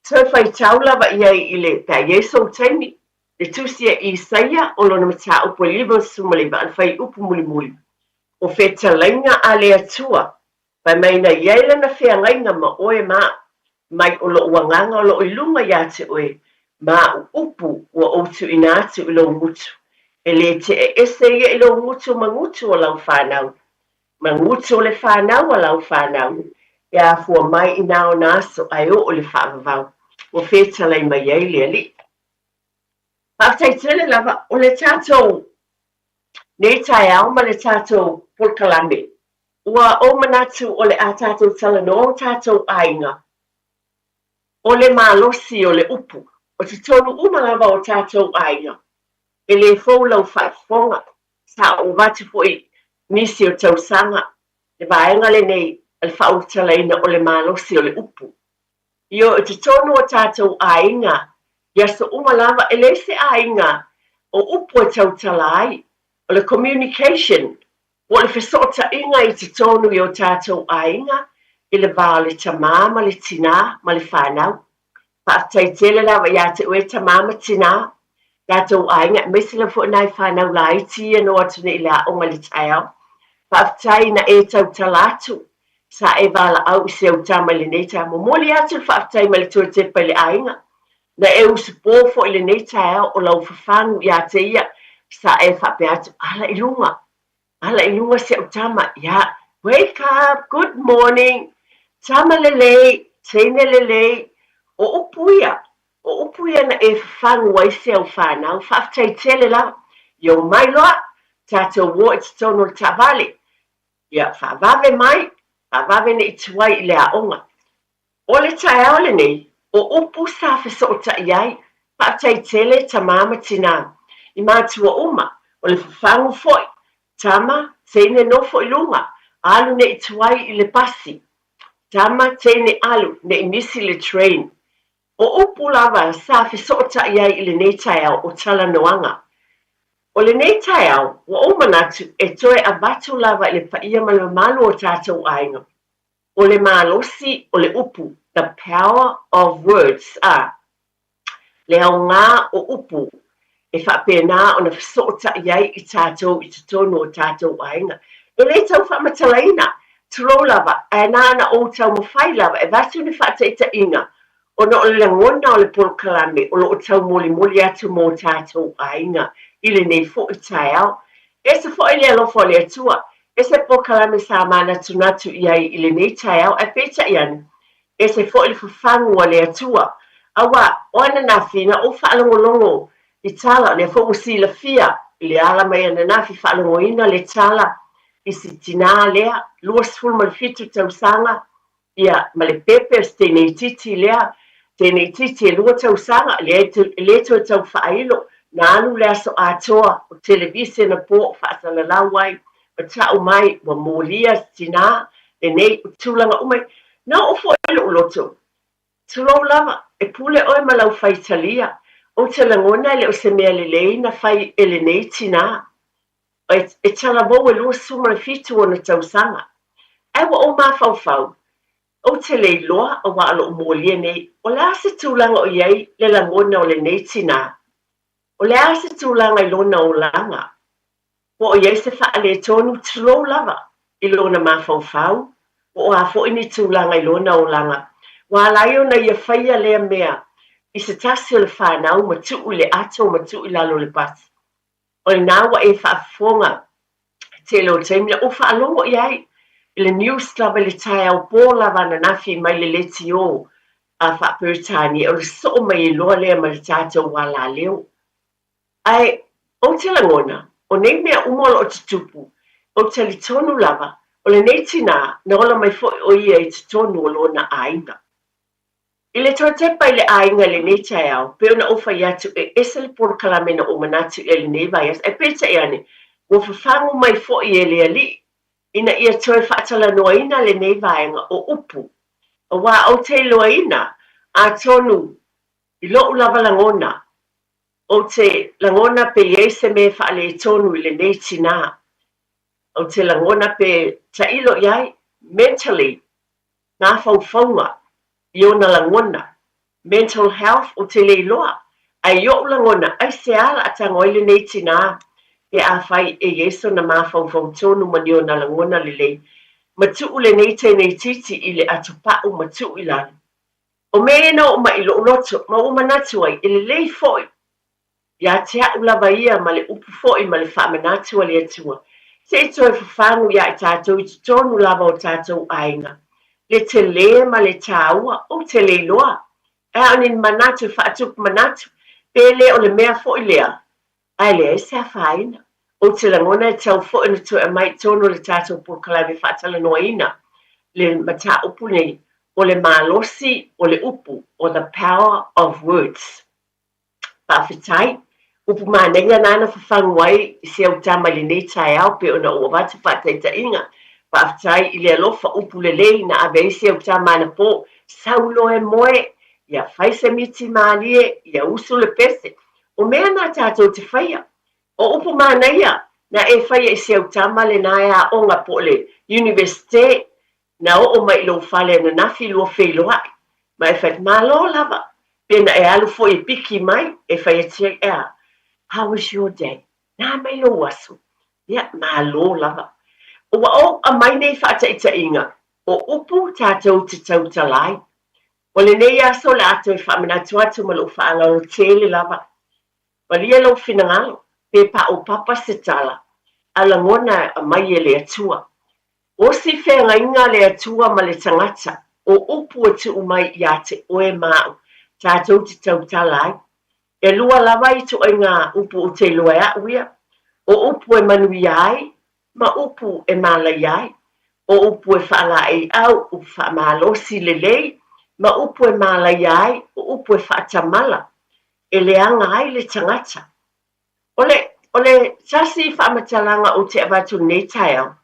M: Toe faitau lava i ai i le, pe a i ai sou taimi, le Tusi a Isaia o lona mataupu e 59 a le fuaiupu mulimuli, o fetalaiga a le Atua Fai mai na i ai lana feagaiga ma oe ma a'u, mai o lo'u agaga o lo'o i luga iā te oe, ma a'u upu ua ou tuuina atu i lou gutu, e lē te'e ese ia i lou gutu ma gutu o lau fanau, ma gutu o le fanau a lau fanau, e afua mai i nā ona aso a e oo i le faavavau, ua fetalai mai ai le Alii. Faafetai tele lava o le tatou nei taeao ma le tatou polokalame. Ua ou manatu o le a tatou talanoa o tatou aiga, o le malosi o le upu, o totonu uma lava o tatou aiga. E lē fou lau faafofoga, sa ou avatu foi nisi o tausaga le vaega lenei a le faaulutalaina o le malosi o le upu. Ioe, i totonu o tatou aiga i aso uma lava, e leai se aiga o upu e tautala ai, o le communication Po o le fesootaiga i totonu i o tatou aiga i le va o le tamā ma le tinā ma le fanau. Faafetai tele lava ia te oe tamā ma tinā, tatou aiga, aemaise lava foi nai fanau laiti ia na o atu nei i le aoga i le taeao. Faafetai na e tautala atu, sa e valaau i si au tama i lenei taeao. Momoli atu le faafetai ma le toe tepa i le aiga, na e usupo foi i lenei taeao o lau fafagu ia te ia, sa e faapea atu, ala i luga, Ala i luga si au tama, ia, wake up, good morning, tama lelei, teine lelei, o upu ia, o upu ia na e fafagu ai si au fanau, faafetai tele lava, ia omai loa, tatou o i totonu o le taavale, ia, faavave mai, faavave nei tuai i le aoga. O le taeao lenei, o upu sa fesootai ai, faafetai tele tamā ma tinā, i matua uma, o le fafagu foi, tama, teine nofo i luga, alu nei tuai i le pasi, tama, teine alu, nei misi le train. O upu lava sa fesootai ai i lenei taeao o talanoaga. O lenei taeao, ua ou manatu e toe avatu lava i le paia ma le mamalu o tatou aiga, o le malosi o le upu, the power of words, a le aoga o upu e faapena ona fesootai ai i tatou i totonu o tatou aiga. E le tau faamatalaina, tulou lava, ae na ona ou taumafai lava e avatu ni faataitaiga ona o le lagona o le polokalame o lo o taumolimoli atu mo tatou aiga i lenei foi taeao. Ese foi le alofa o le Atua, ese polokalame sa manatunatu i ai i lenei taeao, ae peitai ane, Ese foi le fafagu a le Atua. Aua, o ananafi na ou faalogologo i tala, o lea foi ua silafia i le ala mai ananafi faalogoina le tala i si tinā lea, 27 tausaga, ia, ma le pepe o si teineitiiti lea, teineitiiti e lua tausaga, lea e le toe tau faailo, na alu le aso atoa o televise na po o faasalalau ai, ma tau mai ua molia si tinā lenei, o tulaga uma ia. Na oo foi lou loto, Tulou lava, e pule oe ma lau faitalia, ou te lagona e le o se mea lelei na fai e lenei tinā. E, e talavou e 27 ona tausaga. Ae ua ou mafaufau, ou te le iloa aua o loo molia nei, o le a se tulaga o i ai le lagona o lenei tinā? O le a se tulaga i lona olaga? Po o i ai se faaletonu tulou lava i lona mafaufau, po o a foi ni tulaga i lona olaga, ua ala ai ona ia faia lea mea i se tasi o le fanau ma tuu i le ato ma tuu i lalo o le pasi. O lena ua e faafofoga i tele o taimi na ou faalogo i ai i le news lava i le taeao po lava ananafi mai le leitio a faa-Peretania o le soo mai ai loa lea ma le tatou alaleo. Ae ou te lagona, o nei mea uma o lo o tutupu, ou te talitonu lava, o lenei tinā, na ola mai foi ʻo ia i totonu o lona aiga. I le toe tepa i le aiga i lenei taeao, pei ona ou fai atu, e ese le polokalame na ou manatu i ai i lenei vaiaso, ae peitai ane, ua fafagu mai foi e le Alii ina ia toe faatalanoaina lenei vaega o upu, aua ou te iloaina, atonu i loʻu lava lagona, Ou te lagona pe i ai se mea e faaletonu i lenei tinā. Ou te lagona pe tailo i ai, mentally, ngā faufauga i ona lagona, mental health, ou te le iloa. Ae i oʻu lagona, aisea la a tago ai lenei tinā pe afai e i ai sona mafaufau tonu ma ni ona lagona lelei. Ma tuu lenei teineitiiti i le atopaʻu ma tuu i lalo. O mea ia na oo mai i loʻu loto, ma ua manatu ai, e lelei foi iā te aʻu lava ia ma le upu foi ma le faamanatu a le Atua, se i toe fafagu iā i tatou i totonu lava o tatou aiga, le telē ma le tāua, ou te le iloa, ae a o ni manatu e faatupu manatu, pe le o le mea foi lea Ae leai se afaina. Ou te lagona e tatau foi ona toe aumai i totonu o le tatou polokalame faatalanoaina le mataupu nei, o le malosi o le upu, or the power of words. Faafetai. Upu manaia nāna fafagu ai i si au tama i lenei taeao pei ona ou avatu faataitaiga. Faafetai i le alofa upu lelei na ave ai si au tama anapo, sau loa e moe, ia fai se miti mālie, ia usu le pese. O mea nā tātou te whaia. O upu manaia, na e whaia i si au tama lenā e aoga po o le Universite, na oo mai i lou fale ananafi lua feiloai, ma e fai atu, Malo lava, pe na e alu foi e piki mai, e fai atu ai, ea, how was your day? Nā mai lou aso. Ia, malo lava. Ua ou aumai nei faataitaiga, o upu tātou te tautala ai. O lenei aso o le a toe faamanatu atu ma lou faaaloalo tele lava. Malie lou finagalo, pe paopapa se tala, a lagona mai e le Atua. O si feagaiga a le Atua ma le tagata, o upu e tuu mai iā te oe ma aʻu, tatou te tautala ai. E lua lava ituaiga upu ou te iloa e aʻu ia, o upu e manuia ai ma upu e mālaia ai, o upu e faalāʻeiʻau, upu faamalosi lelei, ma upu e mālaia ai, o upu e faatamala, e leaga ai le tagata. O le, o le tasi faamatalaga ou te avatu i lenei taeao,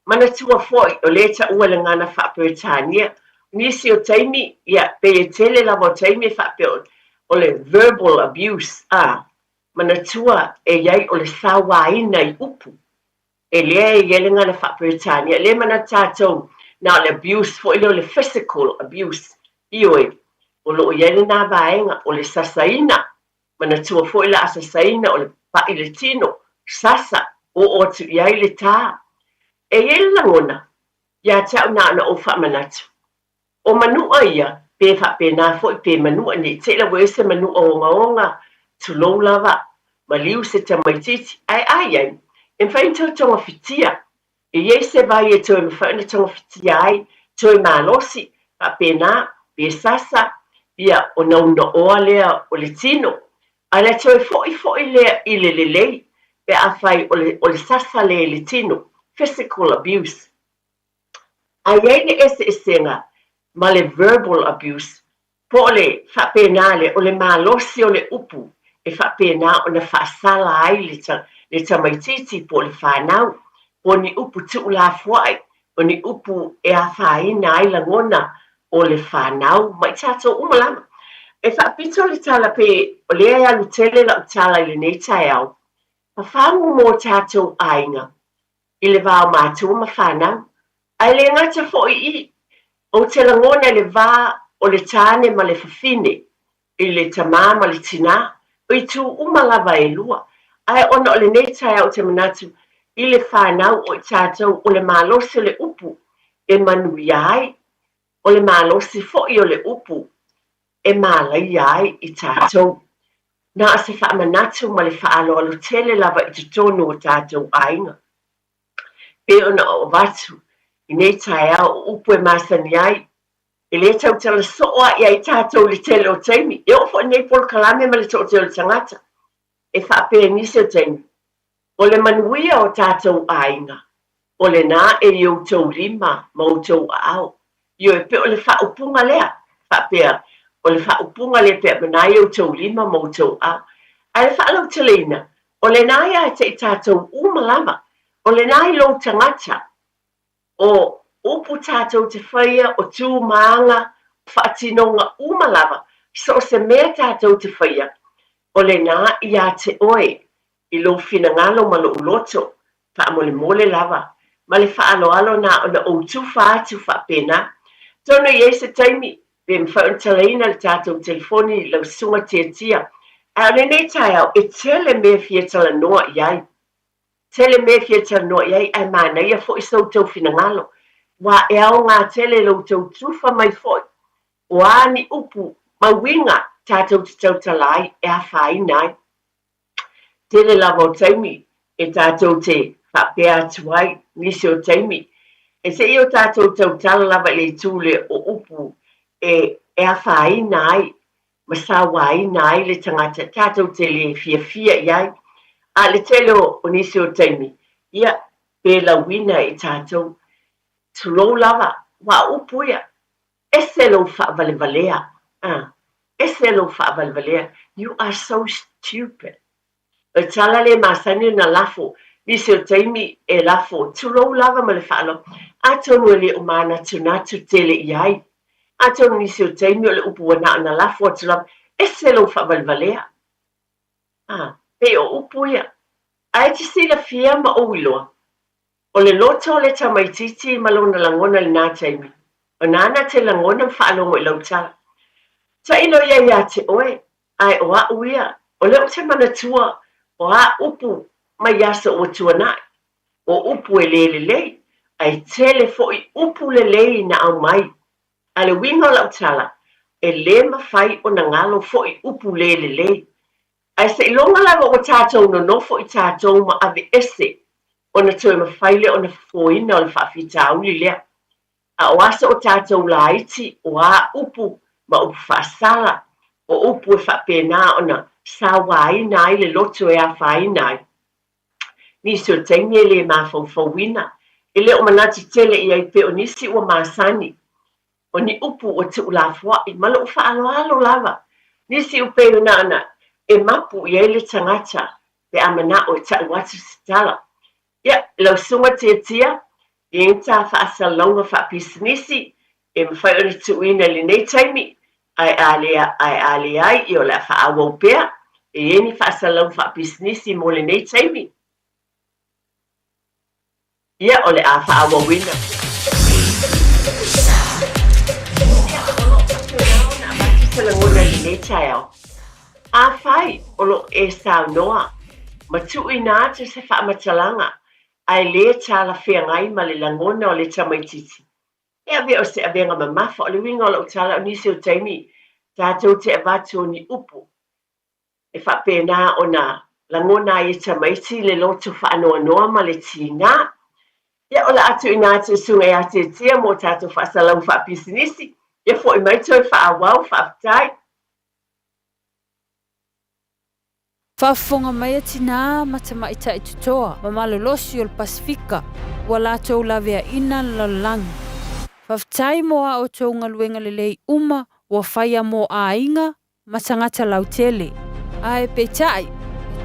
M: manatua foi, o lea e taua le gagana faa-Peretania, Nisi o taimi, ia, pei e tele lava o taimi e faapea o le verbal abuse, a, manatua e i ai o le sauaina i upu. E lea e i ai le gagana faa-Peretania, e le manatu tatou na o le abuse foi lea o le physical abuse. Ioe, o lo o i ai lena vaega, o le sasaina, manatua foi la a sasaina o le pa'i i le tino, sasa, oo atu i ai le tā. E i ai le lagona, ia te au na ona ou faamanatu, O Manua ia, pe faapena foi pe Manua ne i te i ua i ai se manua ogaoga, tulou lava, maliu se tamaitiiti, ae a i ai, e mafai ona toe togafitia. E i ai se vai e toe mafai ona togafitia ai, toe malosi, faapena, pe sasa, ia, ona unaoa lea o le tino, ae le toe foi foi lea i le lelei, pe afai o le, o le sasa lea i le tino, physical abuse. A i ai le eseesega ma le verbal abuse, po o le faapena lea, o le malosi o le upu e faapena ona faasala ai le le tamaitiiti po o le fanau, po o ni upu tuulafoai, o ni upu e afaina ai lagona o le fanau ma i tatou uma lava. E faapito le tala pe o lea e alu tele lau tala i lenei taeao, fafagu mo tatou aiga i le va o matua ma fanau, ae le gata foi i, ou te lagona i le va o le tāne ma le fafine, i le tamā ma le tinā, o itu uma lava e lua. Ae ona o lenei taeao ou te manatu i le fanau o i tatou o le malosi o le upu e manuia ai, o le malosi foi o le upu e mālaia ai i tatou. Na o se faamanatu ma le faaaloalo tele lava i totonu o tatou aiga. Pei ona ou avatu i nei taeao o upu e masani ai, e le tautala soo lava i ai tatou i le tele o taimi, e oo foi i nei polokalame ma le toatele o le tagata e faapea i nisi o taimi, O le manuia o tatou aiga, o lena e i outou lima ma outou aao. Ioe, pei o le faaupuga lea, faapea, o le faaupuga lea pea mena i outou lima ma outou aao. Ae le faalauteleina, o lena ia te i tatou uma lava, o lena i lou tagata, O upu tatou te faia, o tū ma aga, o faatinoga uma lava, so o se mea tatou te faia, o lenā iā te oe, i lou finagalo ma lou loto, faamolemole lava, ma le faaaloalo na ona ou tufa atu faapena. Atonu e i ai se taimi, pe mafai ona talaina le tatou telefoni i lau susuga Tiatia, ae o lenei taeao, e tele mea e fia talanoa i ai. Tele mea e fia talanoa i ai ae manaia foi so outou finagalo, ua e aoga tele lo outou tufa mai foi, o a ni upu ma uiga tatou te tautala ai e afaina ai. Tele lava o taimi e tatou te faapea atu ai nisi o taimi, e se i o tatou tautala lava i le itu lea o upu e e afaina ai ma sauaina ai le tagata tatou te le fiafia i ai. A le tele o nisi o taimi, ia, pe lauina e tatou. Tulou lava, ua upu ia, ese lou faavalevalea, a, ese lou faavalevalea, you are so stupid. O le tala lea e masani ona lafo, nisi o taimi e lafo, tulou lava ma le faaaloalo, atonu e le o manatunatu tele i ai. Atonu nisi o taimi o le upu ua na ona lafo atu lava, ese lou faavalevalea. A, pei o upu ia. Ae te silafia ma ou iloa, o le loto o le tamaitiiti ma lona lagona i lena taimi, o nāna te lagona ma faalogo i lau tala. Tailo ia iā te oe, Ae o a'u ia, o lea ou te manatua o a upu mai aso ua tuana'i, o upu e le lelei, ae tele fo'i upu lelei na aumai. A le uiga o la'u tala, e le mafai ona galo fo'i upu le lelei. Ae seiloga lava ua tatou nonofo i tatou ma aveese ona toe mafai lea ona fofoina o le faafitauli lea. A o aso o tatou laiti, o a upu ma upu faasala, o upu e faapena ona sauaina ai le loto e afaina ai. Nisi o taimi e le mafaufauina, e le o manatu tele i ai pei o nisi ua masani, o ni upu ua tuulafoai ma lou faaaloalo lava. Nisi u pei ona ona e mapu i ai le tagata pe a manao e tau atu se tala. Ia, lau susuga Tiatia, i ai ni ta faasalalauga faapisinisi, E mafai ona tuuina i lenei taimi, ae a le, ae a leai, ia o le a faaauau pea. E i ai ni faasalalauga faapisinisi mo lenei taimi? Ia, o le a faaauauina. Ia, o lo o faapena ona avatu se lagona i lenei taeao. Afai o lo o e saunoa ma tuuina atu se faamatalaga ae le talafeagai ma le lagona o le tamaitiiti, e avea o se avega mamafa. O le uiga o lau tala, o nisi o taimi tatou te avatu o ni upu e faapena ona lagona ai e tamaiti le loto faanoanoa ma le tiga. Ia, o le a tuuina atu i Susuga ia Tiatia mo tatou faasalalauga faapisinisi. Ia foi mai toe faaauau. Faafetai.
U: Faafofoga mai a tinā ma tamaitai totoa ma malolosi o le Pasefika ua latou laveaina le lalolagi. Faafetai mo a outou galuega lelei uma ua faia mo aiga ma tagata lautele. Ae peitai, e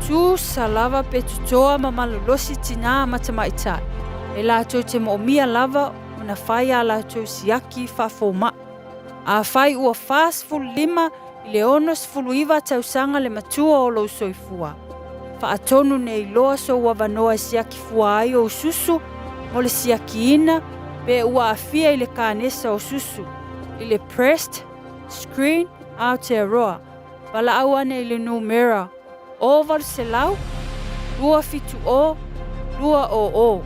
U: tusa lava pe totoa ma malolosi tinā ma tamaitai, e latou te moomia lava ona fai a latou siaki faafomaʻi. Afai ua 45 i le 69 tausaga le matua o lou soifua, faatonu nei loa sou avanoa e siaki fua ai ou susu mo le siakiina pe ua aafia i le kanesa o susu, i le breast screen Aotearoa, valaau ane i le numera 0800 270 200,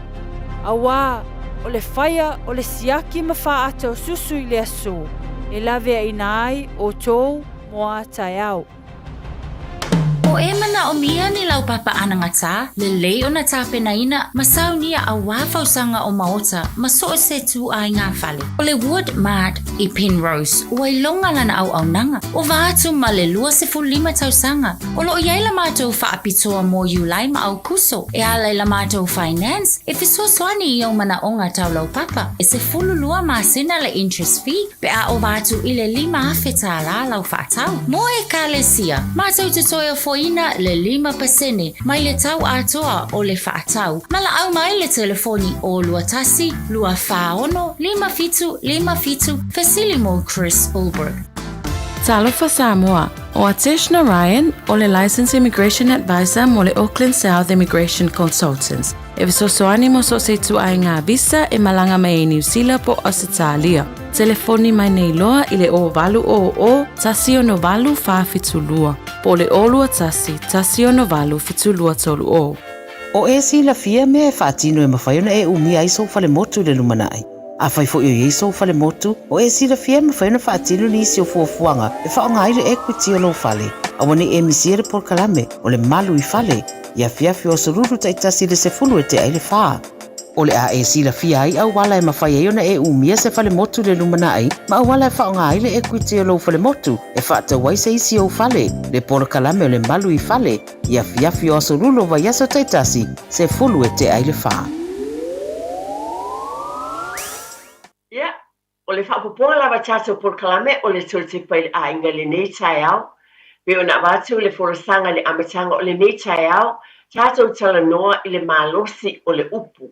U: auā o le faia o le siaki ma faaata o susu i le aso e laveaina ai outou mo a taeao.
Q: O e manaomia ni laupapa anagatā, lelei ona tapenaina ma saunia auā fausaga o maota ma so o se tūāiga fale. O le Wood Mart i Penrose, ua iloga lana auaunaga, ova atu ma le 25 tausaga. O lo o i ai la matou faapitoa mo Iulai ma Aukuso, e ala i la matou finance e fesoasoani i ou manaoga tau laupapa, e 12 masina le interest fee pe a ova atu i le $5,000 lau faatau. Mo Ekalesia, matou te toe ofoina le 5% mai le tau atoa o le faatau. Valaau mai le telefoni o 21 246 5757, fesili mo Chris Ulbrich.
Y: Talofa Samoa, ʻO Atesh Narayan, ʻo le Licensed Immigration Advisor mo le Auckland South Immigration Consultants, e fesoasoani mo so o se ituaiga visa e malaga mai ai Niu Sila po o Ausetalia. Telefoni mai nei loa i le 0800 168 472 po o le 021 168 7230.
K: O e silafia mea e faatino e mafai ona e umia ai sou falemotu i le lumanai. Afai foi o i ai sou falemotu, o e silafia e mafai ona faatino nisi o fuafuaga e faaaoga ai le equity o lou fale. Aua ne i e misia le polokalame o le Malu i Fale i afiafi o aso Lulu taitasi i le 10 e tea ai le fa. O le a e silafia ai auala e mafai ai ona e umia se falemotu i le lumanai ma auala e faaaoga ai le equity o lou falemotu e faatau ai se isi ou fale, le polokalame o le Malu i Fale i afiafi o aso Lulu o vaiaso taitasi, 10 e tea ai le fa.
M: Ia, o le faaopoopoga lava tatou polokalame o le toe tepa i le aiga i lenei taeao. Pei ona avatu le folasaga i le amataga o lenei taeao, tatou talanoa i le malosi o le upu.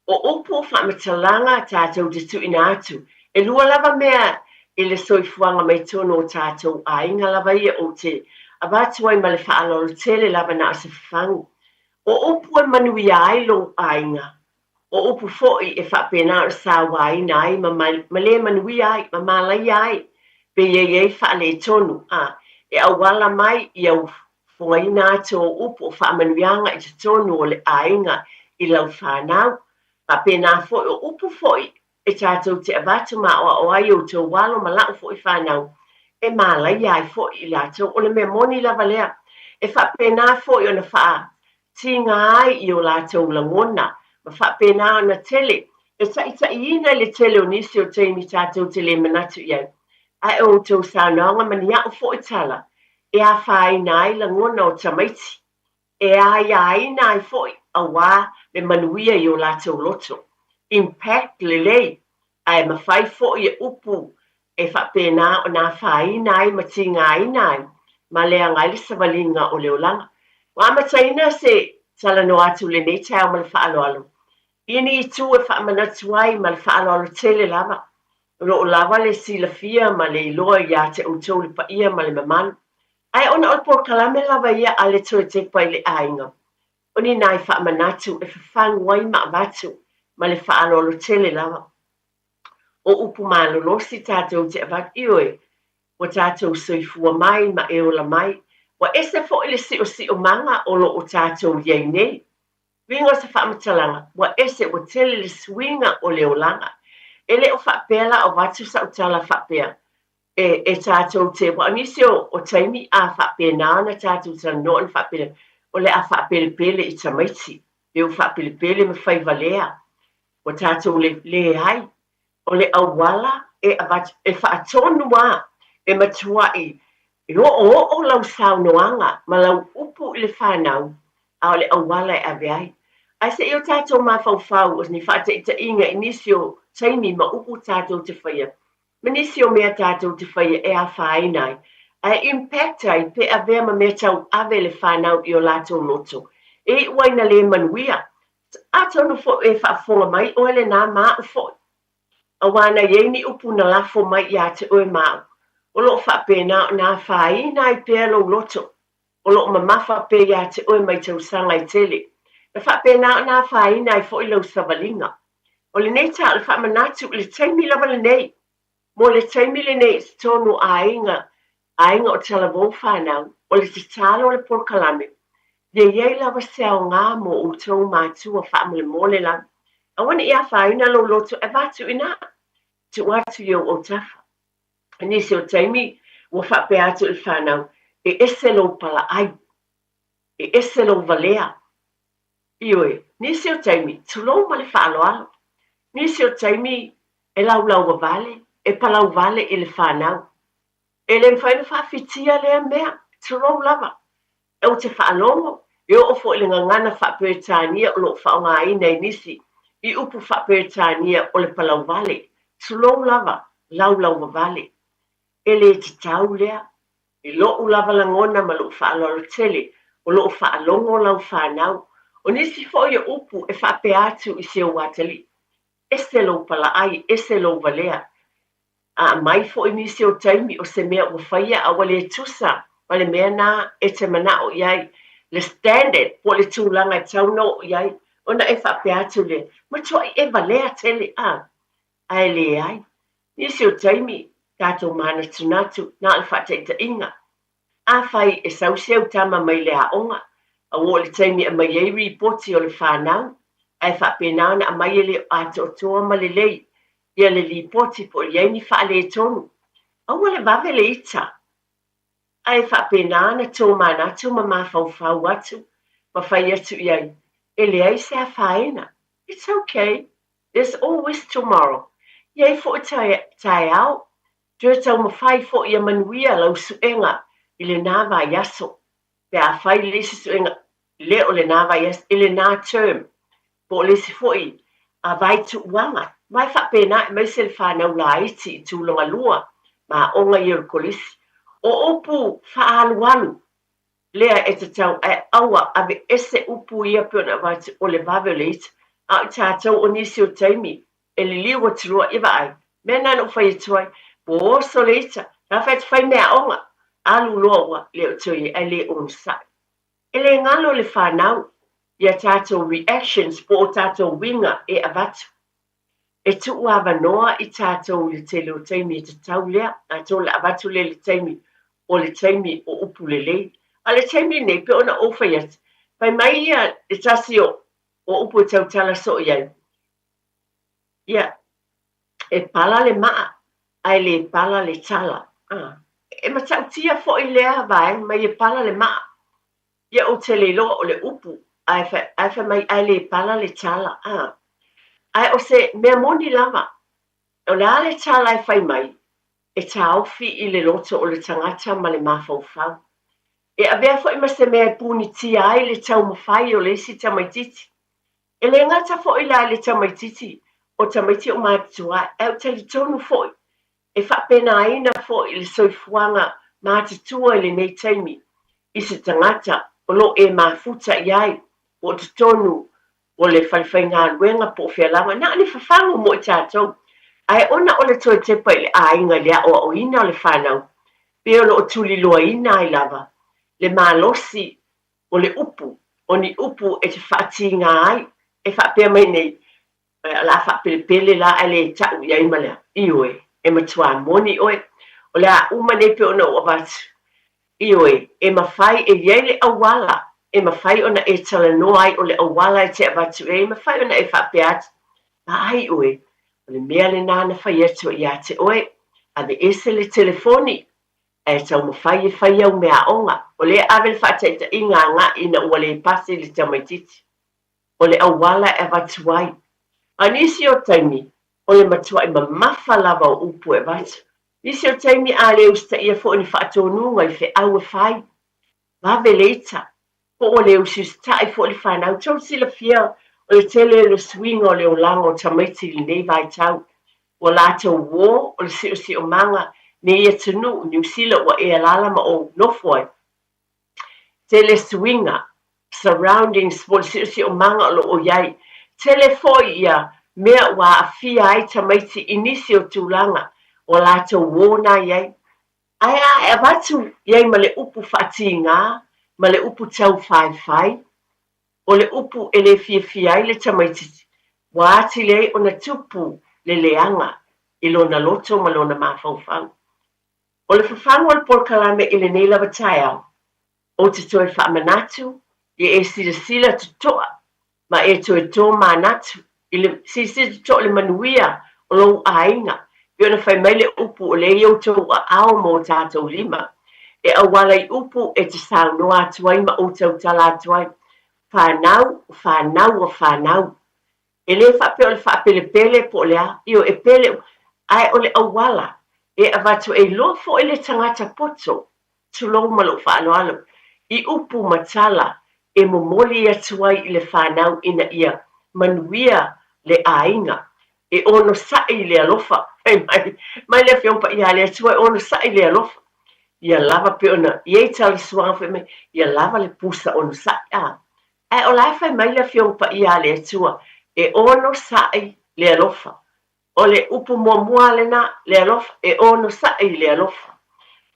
M: O upu o faamatalaga tatou te tuuina atu, e lua lava mea i le soifuaga mai tonu o tatou aiga lava ia ou te avatu ai ma le faaaloalo tele lava na o se fafagu. O upu e manuia ai lou aiga, o upu foi e faapena ona sauaina ai ma ma le manuia ai ma malaia ai pe ia i ai faaletonu, a e auala mai i au fofogaina atu o upu o faamanuiaga i totonu o le aiga i lau fanau. Faapena foi o upu foi e tatou te avatu ma aoao ai outou alo ma la'u foi fanau, e malaia ai foi i latou. O le mea moni lava lea, e faapena foi ona faatiga ai i o latou lagona, ma faapena ona tele e taitaiina i le tele o nisi o taimi tatou te le manatu i ai. Ae o outou saunoaga ma ni a'u foi tala e afaina ai lagona o tamaiti, e aiaina ai foi auā le manuia i o latou loto. Impact lelei, ae mafai foi e upu e faapena ona afaina ai ma tigaina ai ma leaga ai le savaliga o le olaga. Ua amataina se talanoa atu i lenei taeao ma le faaaloalo i ni itu e faamanatu ai ma le faaaloalo tele lava. O lo o lava le silafia ma le iloa iā te outou le paia ma le mamalu. Ae ona o le polokalame lava ia a le toe tepa i le aiga, o ni nai faamanatu e fafagu ai ma avatu ma le faaaloalo tele lava. O upu malolosi tatou te avatu, ioe, ua tatou soifua mai ma e ola mai, ua ese foi le siosiomaga o lo o tatou i ai nei. Uiga o se faamatalaga, ua ese, ua tele le suiga o le olaga. E le o faapea la o avatu sau tala faapea, e, e tatou te, aua o nisi o, o taimi a faapena ona tatou talanoa ona faapena, o le a faapelepele i tamaiti, pe ua faapelepele ma fai valea, ua tatou le, leai, o le auala e avatu, e faatonu lava, e matuai e oooo lau saunoaga ma lau upu i le fanau, a o le auala e ave ai. Ae se i o tatou mafaufau o ni faataitaiga i nisi o taimi ma upu tatou te faia, ma nisi o mea tatou te faia e afaina ai, ae impact ai pe avea ma mea tauave le fanau i o latou loto, e iu ai ina le manuia. Atonu foi e faafofoga mai oe lenā ma a'u foi. Auā na i ai ni upu na lafo mai iā te oe ma a'u, o lo o faapena ona afaina ai pea lou loto, o lo o mamafa pea iā te oe mai tausaga e tele, na faapena ona afaina ai foi lau savaliga. O lenei tā o le faamanatu i le taimi lava lenei, Mo le taimi lenei i totonu o aiga, aiga o talavou fanau, o le tatalo o le polokalame, ia i ai lava se aoga mo outou matua faamolemole lava. Aua ne i afaina lou loto e avatu i ina, tuu atu i ou autafa. I nisi o taimi, ua faapea atu i le fanau, e ese lou palaai, e ese lou valea. Ioe, nisi o taimi, tulou ma le faaaloalo. Nisi o taimi, e laulauavale, e palauvale i le fanau. E le mafai ona faafitia lea mea, tulou lava. Ou te faalogo, e oo foi i le gagana faa-Peretania o lo o faaaogaina e nisi i upu faa-Peretania o le palauvale, tulou lava, laulauavale. E le tatau lea. I loʻu lava lagona ma loʻu faaaloalo tele, o lo o faalogo lau fanau. O nisi foi o upu e faapea atu i si ou atalii, Ese lou palaai, ese lou valea. A aumai foi nisi o taimi o se mea ua faia a ua le tusa ma le mea na e te manao i ai, le standard po o le tulaga e tatau ona oo i ai, ona e faapea atu lea, matuai e valea tele, a? Ae leai. Nisi o taimi, tatou manatunatu, na o le faataitaiga. Afai e sau si au tama mai le aoga, a ua oo i le taimi e aumai ai ripoti o le fanau, ae faapena ona aumai e le o atoatoa ma lelei ia le lipoti po o i ai ni faaletonu, aua le vave le ita. Ae faapena ona tomanatu ma mafaufau atu ma fai atu i ai, e leai se afaina. It's okay. There's always tomorrow. I ai foi taeao, toe taumafai foi ia manuia lau suega i lenā vaiaso, pe afai le isi suega le o lenā vaiaso, i lenā term, po o le isi foi vaituuaga. Ma e faapena aemaise le fanau laiti i tulaga lua ma aoga ia o le kolisi. O upu faaalualu lea e tatau ae aua aveese upu ia pei ona avatu o le vave o le ita, a o i tatou o nisi o taimi e liliu atu loa, ia vaai, mea na na ou fai atu ai, ua oso le ita, la fai atu fai meaaoga, alu loa ua le o toe i ai ae le onosai. E le galo le fanau ia tatou reactions po o tatou uiga e avatu. E tuu avanoa i tatou i le tele o taimi e tatau lea, atonu o le avatu lea i le taimi o le taimi o upu lelei. A o le taimi lenei, pei ona ou fai atu, fai mai ia le tasi o o upu e tautala soo i ai, ia, e pala le maa, ae le pala le tala. A, e matautia foi lea vaega mai e pala le maa, Ia ou te le iloa o le upu, ae fai, ae fai mai ae le pala le tala, a. Ae o se mea moni lava, o le a le tala e fai mai, e taofi i le loto o le tagata ma le mafaufau. E avea foi ma se mea e punitia ai le taumafai o le isi tamaitiiti. E le gata foi la i le tamaitiiti o tamaiti o matutua, ae ou talitonu foi e faapenaina foi le soifuaga matutua i lenei taimi i se tagata o lo o e mafuta i ai po o totonu o le falefaigaluega po o fea lava, na o ni fafagu mo i tatou. Ae ona o le toe tepa i le aiga i le aoaoina o le fanau, pe o lo o tuliloaina ai lava le malosi o le upu, o ni upu e te faatiga ai, e faapea mai nei, O le a faapelepele la ae le ta'u i ai ma le a? Ioe, e matuā moni oe. O le a uma nei pei ona ou avatu. Ioe, e mafai, e i ai le auala e mafai ona e talanoa ai, o le auala e te avatu i ai, e mafai ona e faapea atu, Vaai oe, o le mea lenā na fai atu ai ia te oe, aveese le telefoni, ae taumafai e fai au meaaoga. O lea e ave le faataitaiga agai ina ua le pasi le tamaitiiti. o le auala e avatu ai. A o nisi o taimi, o le matuaʻi mamafa lava o upu e avatu. Nisi o taimi a le usitaia foi ni faatonuga i feau e fai. Vave le ita, po ua le usiusitaʻi foi le fanau. Tou silafia o le tele o le suiga o le olaga o tamaiti i lenei vaitau. Ua latou uō o le siosiomaga nei atunuu, Niu Sila ua e alaala ma ou nofo ai. Tele suiga, surroundings, po o le siosiomaga o lo o i ai. Tele foi ia mea ua aafia ai tamaiti i nisi o tulaga o latou uō na i ai. Ae a e avatu i ai ma le upu faatigā ma le upu taufaifai, o le upu e le fiafia ai le tamaitiiti, ua atili ai ona tupu le leaga i lona loto ma lona mafaufau. O le fafagu o le polokalame i lenei lava taeao, ou te toe faamanatu ia e silasila totoa ma e toe tomanatu i le silasila totoa i le manuia o lou aiga, pei ona fai mai le upu o lea i outou aao ma o tatou lima, e auala i upu e te saunoa atu ai ma ou tautala atu ai, fanau, o fanau a fanau. E le faapea o le faapelepele po o le a, ioe, e pele, ae o le auala e avatu e iloa foi le tagata poto, tulou ma lou faaaloalo, i upu ma tala e momoli atu ai i le fanau ina ia manuia le aiga, e onosai i le alofa, fai mai, mai le Afioga Paia a le Atua e onosai i le alofa, ia lava pei ona i ai tala suaga fai mai, ia lava le pusa onosai, a. Ae o la e fai mai le Afioga Paia a le Atua, e onosai le alofa. O le upu muamua lena, le alofa, e onosai le alofa.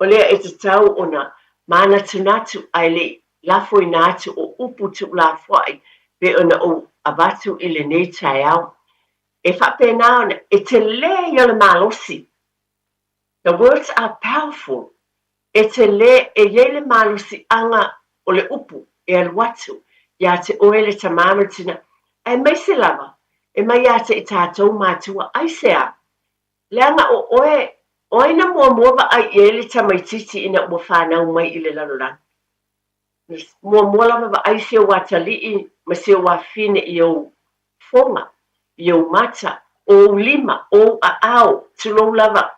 M: O lea e tatau ona manatunatu ae le i lafoina atu o upu tuulafoai pei ona ou avatu i lenei taeao. E faapena ona e tele ia o le malosi. The words are powerful. E tele, e i ai le malosiaga o le upu e alu atu ia te oe le tamā ma le tinā, aemaise lava e mai ia te i tātou mātua. Aisea? Leaga o oe, o ai na muamua vaai i ai le tamaitiiti ina ua fanau mai i le lalolagi? Muamua lava vaai si ou atalii ma si ou afafine i ou fofoga, i ou mata, o ou lima, o ou aao, tulou lava,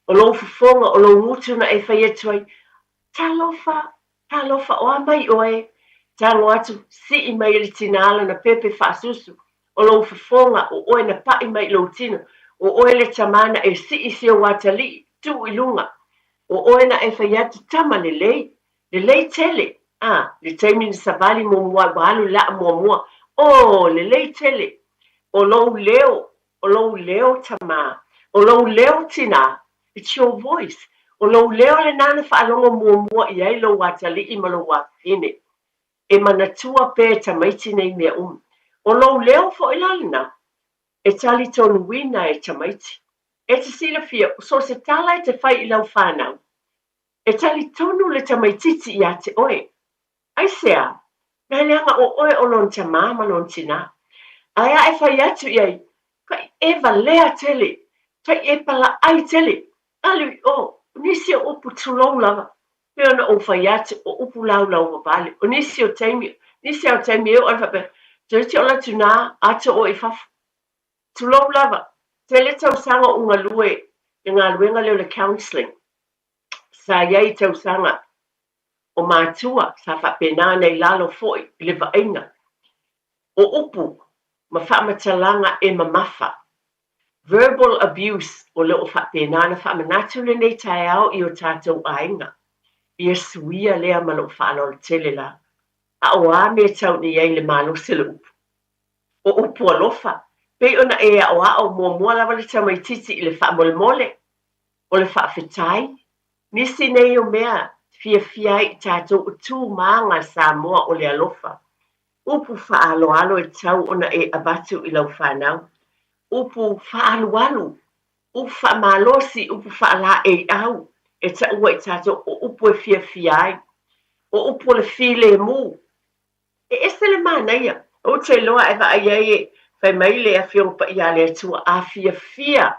M: o lou fofoga, o lou gutu na e fai atu ai, Talofa, talofa, o a mai oe? Tago atu, sii mai e le tinā lana pepe faasusu, o lou fofoga, o oe na paʻi mai i lou tino, o oe le tamā na e sii si ou atalii, tuu i luga, o oe na e fai atu, Tama lelei, Lelei tele, a, le taimi na savali muamua ai ua alu le laa muamua, oh, lelei tele. O lou leo, o lou leo tamā, o lou leo tinā, it's your voice. O lou leo lenā na faalogo muamua i ai lou atalii ma lou afafine. E manatua pea e tamaiti nei mea uma. O lou leo foi la lenā, e talitonuina e tamaiti. E te silafia, so o se tala e te fai i lau fanau, E talitonu le tamaitiiti iā te oe. Aisea? Nā leaga o oe o lona tamā ma lona tinā. Ae a e fai atu i ai, Kai e walea tele, kai e palaʻai tele, alu i ʻō, o nisi o upu tulou lava, pei ona ou fai atu, o upu laulau wawale, o nisi o taimi, nisi a o taimi e oo ana faapea, Toeitiiti ola atu nā, ato oe i fafo. Tulou lava, tele tausaga o u galue i le galuega lea o le counselling. Sa i ai tausaga o matua sa faapena ona i lalo foi i le vaaiga o upu ma faamatalaga e mamafa, verbal abuse, o lo o faapena ona faamanatu lenei taeao i o tatou aiga. Ia suia lea ma lou faaaloalo tele la. A o a mea tau nei ai le malosi o le upu? O upu alofa. Pei ona e aʻoaʻo muamua lava le tamaitiiti i le faamolemole, o le faafetai, nisi nei o mea fiafia ai i tatou o tu ma aga Samoa o le alofa. Upu faaaloalo e tau ona e avatu i lau fanau. Upu faaalualu, upu faamalosi, upu faalaeiau e taua i tatou o upu e fiafia ai. O upu o le filemu. E ese le manaia. Ou te iloa a e vaai ai e fai mai le Afioga Paia a le Atua, a fiafia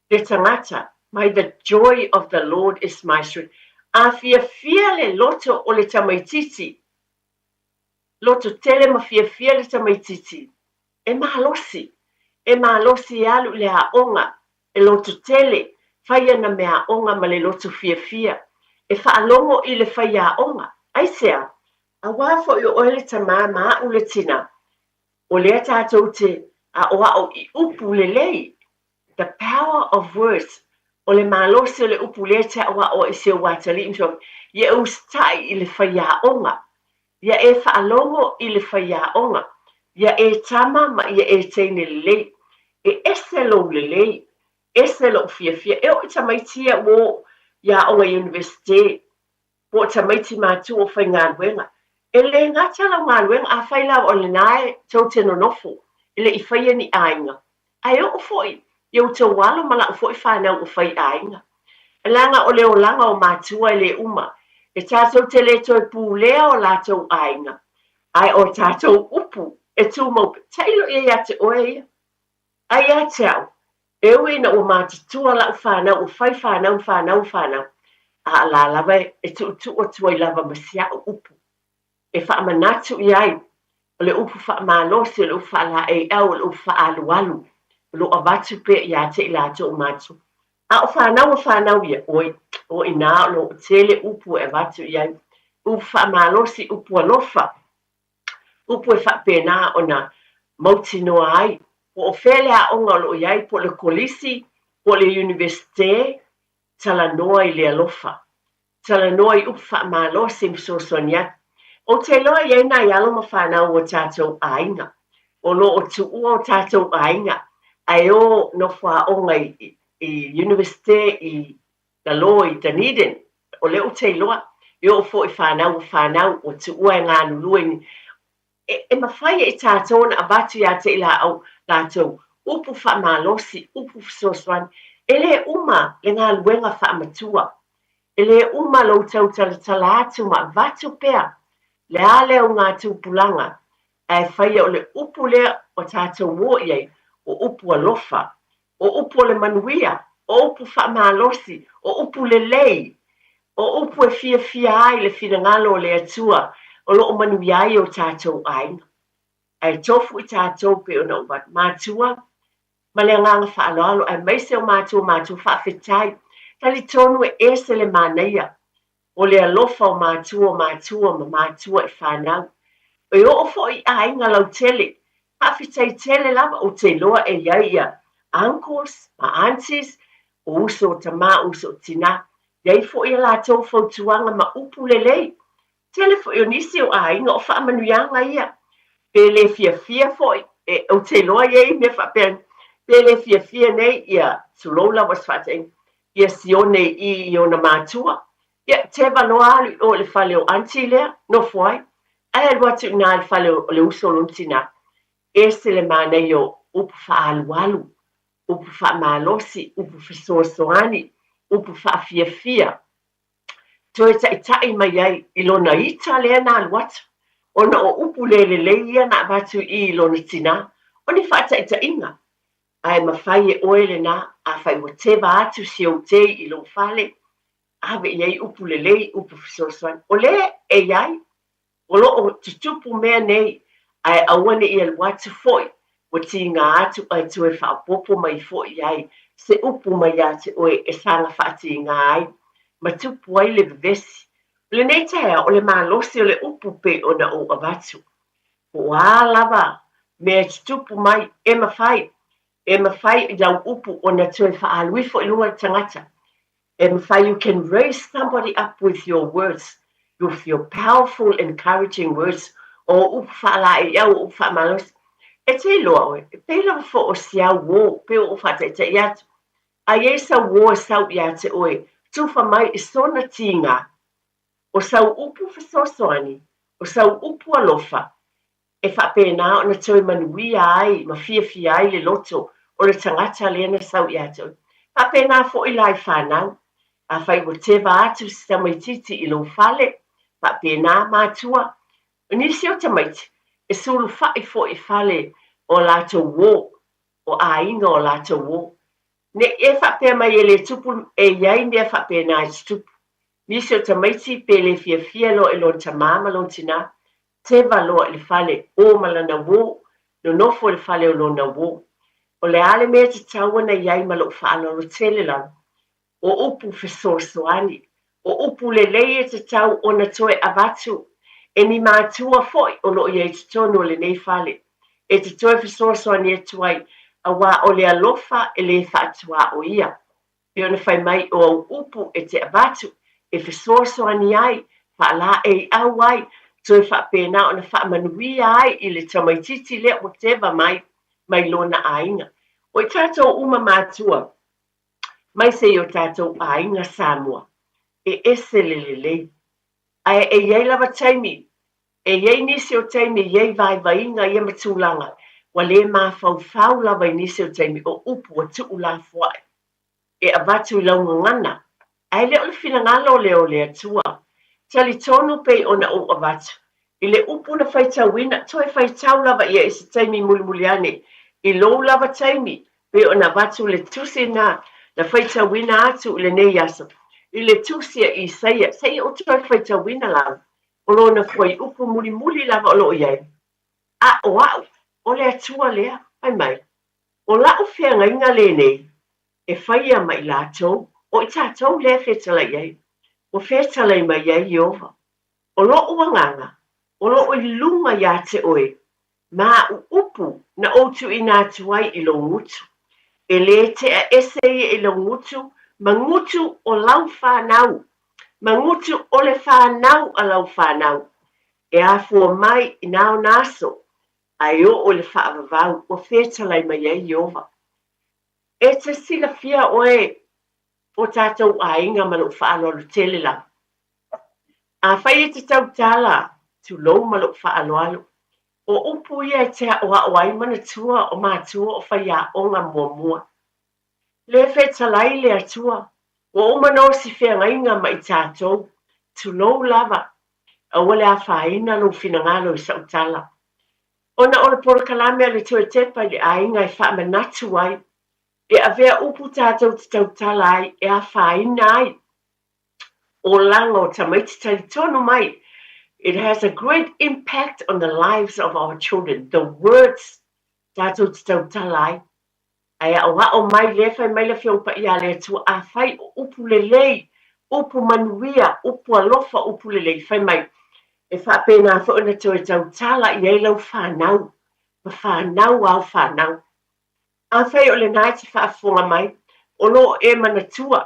M: le tagata, my the joy of the Lord is my strength. A fiafia le loto o le tamaitiiti, loto tele ma fiafia le tamaitiiti, e malosi, e malosi e alu i le aoga, e loto tele, fai ana meaaoga ma le loto fiafia, e faalogo i le faiaoga. Aisea? Aua foi o oe le tamā ma a'u le tinā, o lea tatou te aʻoaʻo i upu lelei, The power of words, o le malosi o le upu lea e te aʻoaʻo ai i si ou atalii ma si ou afafine, ia e usitai i le faiaoga, ia e faalogo i le faiaoga, ia e tama ma ia e teine lelei. E ese lou lelei, ese lou fiafia. E oo i tamaiti ia ua oo i aoga Universite, po o tamaiti matua o faigaluega. E le gata lau galuega, afai la o lena e tou te nonofo e le i faia ni aiga, ae oo foi i outou alo ma lau foi fanau o fai aiga. Leaga o le olaga o matua e le uma, e tatou te le toe pulea o latou aiga, ae o tatou upu e tumau pea. Tailo ia ia te oe ia. A ia te au, e ui ina ua matutua lau fanau ua fai fanau ma fanau ma fanau, a o la lava e tuutuu atu ai lava ma si a'u upu e faamanatu i ai, o le upu faamalosi, o le upu faalaeiau, o le upu faaalualu, o lo o avatu pea ia te i latou o matua. A o fanau a fanau ia, oi, o i inā o lo o tele upu e avatu i ai, upu faamalosi, upu alofa, upu e faapena ona mautinoa ai po o fea le aoga o lo o i ai, po o le kolisi, po o le iunivesite, talanoa i le alofa, talanoa i upu faamalosi ma fesoasoani atu. Ou te iloa e i ai nai alo ma fanau o tatou aiga, o lo o tuua o tatou aiga ae o nofo aoga i iunivesite i lalo i Dunedin, o lea ou te iloa, e oo foi i fanau o fanau ua tuua e galulue i E, e mafai e i tatou ona avatu ia te i latou upu faamalosi, upu fesoasoani. E le uma le galuega faamatua. E le uma lou tau talatala atu ma avatu pea le a le augatupulaga ae faia o le upu lea ua tatou o i ai, o upu alofa, o upu o le manuia, o upu faamalosi, o upu lelei, o upu e fiafia ai le finagalo o le Atua o lo o manuia ai o tatou aiga. Ae tofu i tatou pei ona ou avatu matua ma le agaga faaaloalo aemaise o matua matua faafetai. Talitonu e ese le manaia o le alofa o matua o matua ma matua i fanau. E oo foi i aiga lautele, faafetai tele lava, ou te iloa e i ai ia uncles ma aunties, o uso o tama, uso o tina, i ai foi a latou fautuaga ma upu lelei. Tele foi o nisi o aiga o faamanuiaga ia, pe le fiafia foi, e, ou te iloa e i ai mea faapea, pe le fiafia nei ia, tulou lava se faataitaiga, ia Sione i i ona matua, ia, teva loa alu i o i le fale o aunty lea, nofo ai, ae alu atu i ina i le fale o le uso o lona tinā. Ese le manaia o upu faaalualu, upu faamalosi, upu fesoasoani, upu faafiafia, toe taitai mai ai i lona ita lea na alu atu, ona o upu le lelei ia na avatu i i i lona tinā, o ni faataitaiga, ae mafai e oe lena, afai ua teva atu si ou tei i lou fale, ave i ai upu lelei, upu fesoasoani. O lea e i ai, o lo o tutupu mea nei, ae aua ne i alu atu foi, ua tiga atu ae toe faaopoopo mai foi i ai se upu mai ia te oe e saga faatiga ai ma tupu ai le vevesi. O lenei taeao, o le malosi o le upu pei ona ou avatu. Po o a lava mea e tutupu mai, e mafai, e mafai i lau upu ona toe faaalu ifo i luga le tagata. E mafai, you can raise somebody up with your words, with your powerful encouraging words, o upu faalaeiau, o upu faamalosi. E te iloa oe, e pei lava foi o se au uō, pei ua ou faataitaia atu, a i ai sau uō e sau iā te oe, tufa mai i sona tīgā. O sau upu fesoasoani, o sau upu alofa, e faapena ona toe manuia ai ma fiafia ai le loto o le tagata lea na sau iā te oe. Faapena foi la i fanau, afai ua teva atu se tamaititi i lou fale, faapena matua, O nisi o tamaiti, e sulufai foi i fale o latou uō, o aiga o latou uō. Ne i e faapea mai e le tupu e i ai mea faapena e tutupu. Nisi o tamaiti pe le fiafia loa i lona tamā ma lona tinā, teva loa i le fale o ma lana uō, nonofo i le fale o lona uō. O le a le mea e tatau ona i ai ma lou faaaloalo tele lava? O upu fesoasoani, o upu lelei e tatau ona toe avatu e ni matua foi o lo o i ai i totonu o lenei fale, e te toe fesoasoani atu ai, auā o le alofa e le faatuaoia. Pei ona fai mai o au upu e te avatu e fesoasoani ai, faalaeiau ai, toe faapena ona faamanuia ai i le tamaitiiti lea ua teva mai mai lona aiga. O i tatou uma matua, mai se i o tatou aiga Samoa, e ese le lelei. Ae e i ai lava taimi, e i ai nisi o taimi e i ai vaivaiga ia ma tulaga ua le mafaufau lava i nisi o taimi o upu ua tuu lafoai e avatu i lau gagana, ae le o le finagalo lea o le Atua. Talitonu pei ona ou avatu i le upu na faitauina, toe faitau lava ia i se taimi mulimuli ane, i lou lava taimi, pei ona avatu le tusi na na faitauina atu i lenei aso, i le tusi a Isaia, seia ou toe faitauina lava, o lona fuaiupu mulimuli lava o lo o i ai, A o au, o le Atua lea, fai mai, o la'u feagaiga lenei e faia ma i latou, o i tatou lea e fetalai ai, ua fetalai mai ai Ieova. O loʻu agaga, o lo o i luga iā te oe, ma aʻu upu na ou tuuina atu ai i lou gutu. E lē tea ese ia i lou gutu ma gutu o lau fanau, ma gutu o le fanau a lau fanau, e afua mai i nā ona aso, a e oo i le faavavau ua fetalai mai ai Ieova. E te silafia oe o tatou aiga ma lou faaaloalo tele lava. Afai e te tautala, tulou ma lou faaaloalo, o upu ia e te aʻoaʻo ai manatua o matua o faiaoga muamua. Le fetalai le Atua, ua uma no si feagaiga ma i tatou, tulou lava, aua le afaina lou finagalo i sa'u tala. Ona o le polokalame a le Toetepa i le aiga e faamanatu ai, e avea upu tatou te tautala ai e afaina ai olaga o tamaiti talitonu mai, it has a great impact on the lives of our children, the words tatou te tautala ai. Ae aʻoaʻo mai lea fai mai le Afioga Paia a le Atua, afai o upu lelei, upu manuia, upu alofa, upu lelei, fai mai, e faapena foi ona toe tautala i ai lau fanau, ma fanau āu fanau. Afai o lena e te faafofoga mai, o lo o e manatua,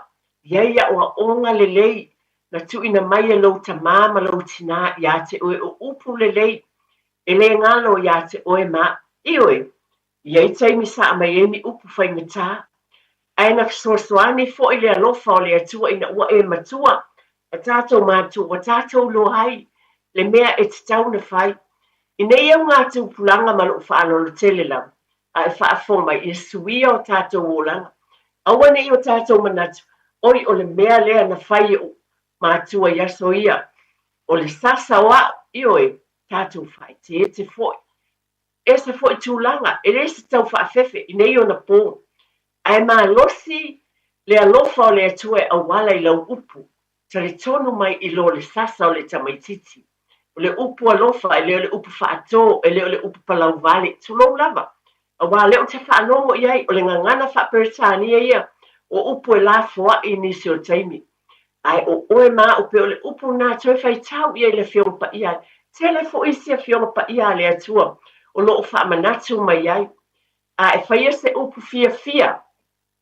M: i ai aʻoaʻoga lelei na tuuina mai e lou tamā ma lou tinā iā te oe o upu lelei e le galo iā te oe ma, ioe, i ai taimi sa aumai ai ni upu faigata, ae na fesoasoani foi le alofa o le Atua ina ua e matua a tatou matua ua tatou iloa ai le mea e tatau ona fai. I nei au ngā tupulaga ma lou faaaloalo tele lava, a e faafofoga mai, ia suia o tatou olaga. Aua ne i o tatou manatu, oi o le mea lea na fai e ou matua i aso ia, o le sasa o a'u, ioe, tatou faaeteete foi. Ese foi tulaga, e le se tau faafefe i nei ona pō, ae malosi le alofa o le Atua e auala i lau upu, Talitonu mai i lo le sasa o le tamaititi. O le upu alofa, e le o le upu faatō, e le o le upu palauvale, tulou lava. Auā lea ou te faalogo i ai, o le gagana faa-Peretania ia, o upu e lafoaʻi i nisi o taimi. Ae o oe ma aʻu pei o le upu lena toe faitau ia i le Afioga Paia. Tele foi isi Afioga Paia a le Atua o lo o faamanatu mai ai. A e faia se upu fiafia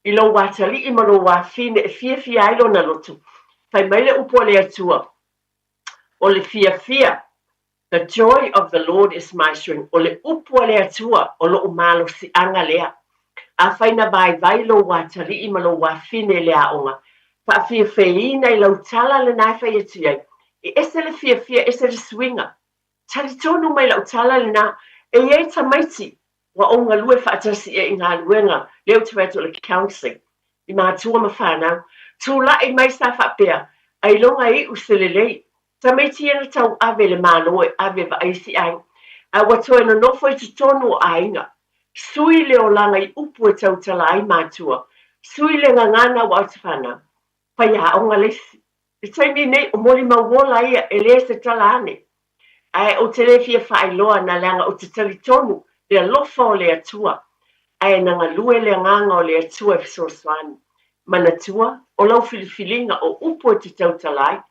M: i lou atalii ma lou afine e fiafia ai lona loto. Fai mai le upu a le Atua, O le fiafia The joy of the Lord is my strength, o le upu a le Atua o loʻu malosiʻaga lea. Afai na vaivai lou atalii ma lou afine i le aoga, faafiafiaina i lau tala lena e fai atu i ai, e ese le fiafia, ese le suiga. Talitonu mai lau tala lena, e i ai tamaiti ua ou galue faatasi i ai i galuega lea ou te fai atu o le counselling i matua ma fanau, tulai mai sa faapea, ailoga e iʻu se lelei. Tamaiti ia na tauave le Malo e ave vaai isi aiga, ae ua toe nonofo i totonu o aiga. Sui le olaga i upu e tautala ai matua, sui le gagana ua atu fanau. Faiaoga le isi. I le taimi nei, o molimau ola ia e le se tala ane. Ae ou te le fia faailoa na leaga ou te talitonu le alofa o le Atua, ae na galue le agaga o le Atua e fesoasoani. Manatua, o lau filifiliga o upu e te tautala ai.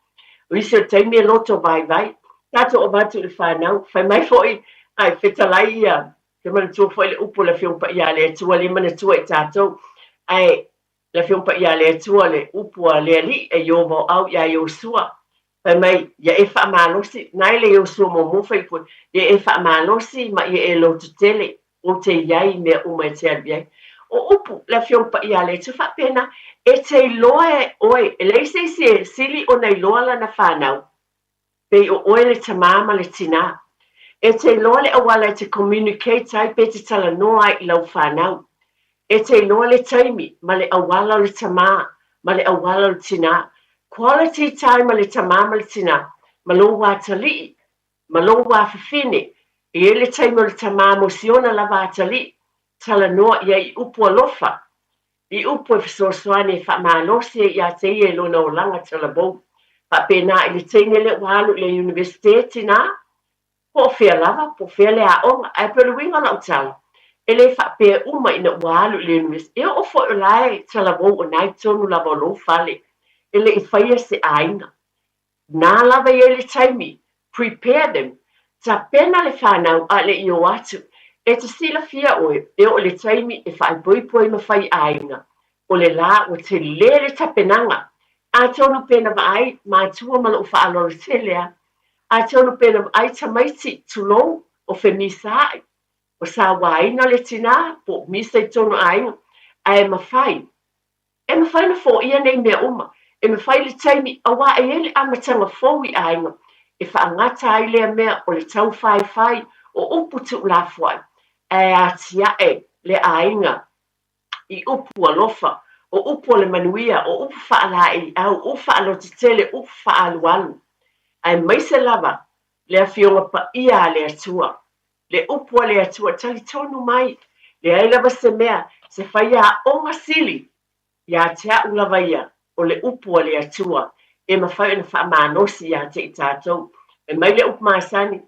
M: O isi o taimi e loto vaivai, tatou avatu i le fanau, fai mai foi, ai, fetalai ia, te manatua foi le upu o le Afioga Paia a le Atua, le manatua i tatou, ae le Afioga Paia a le Atua, le upu a le Alii e Ieova o Au iā Iosua, fai mai, Ia e faamalosi, na e le Iosua muamua fai upu ai, Ia e faamalosi ma ia e lototele, ou te i ai i mea uma e te alu i ai. O upu, le Afioga Paia a le Atua, faapena, e te iloa e oe, e leai se isi e sili ona iloa lana fanau, pei o oe le tamā ma le tinā. E te iloa le auala e te communicate ai pe te talanoa ai i lau fanau. E te iloa le taimi ma le auala o le tamā ma le auala o le tinā. Quality time a le tamā ma le tinā, ma lou atalii, ma lou afafine. E i ai le taimi o le tamā mo siona lava atalii, talanoa i ai i upu alofa, I upu e fesoasoani e faamalosi ai ia te ia i lona olaga talavou. Faapena i le teine lea ua alu i le Iunivesiteti na, po o fea lava, po o fea le aoga, ae pei o le uiga o lau tala, e le faapea uma ina ua alu i le Iunivesite, e oo foi o la e talavou o na i totonu lava o lou fale, e le i faia se aiga. Na lava i ai le taimi, prepare them, tapena le fanau a le i o atu. E te silafia oe, e oo le taimi e faaipoipo ai ma fai aiga, o le la ua tele le tapenaga. Atonu pena vaai, matua ma lou faaaloalo tele a. Atonu pena vaai tamaiti, tulou, o femisaai, o sauaina le tinā, po o misa i tonu aiga, ae mafai. E mafai ona foia nei mea uma, e mafai le taimi auā e i ai le amataga fou i aiga e faagata ai lea mea o le taufaifai o upu tuulafoai ae atiae le aiga i upu alofa, o upu o le manuia, o upu faalaeiau, upu faalototele, upu faaalualu, aemaise lava le Afioga Paia a le Atua. Le upu a le Atua, talitonu mai, leai lava se mea, se faiaoga sili ia te a'u lava ia, o le upu a le Atua, e mafai ona faamalosi ia te i tatou. Fai mai le upu masani,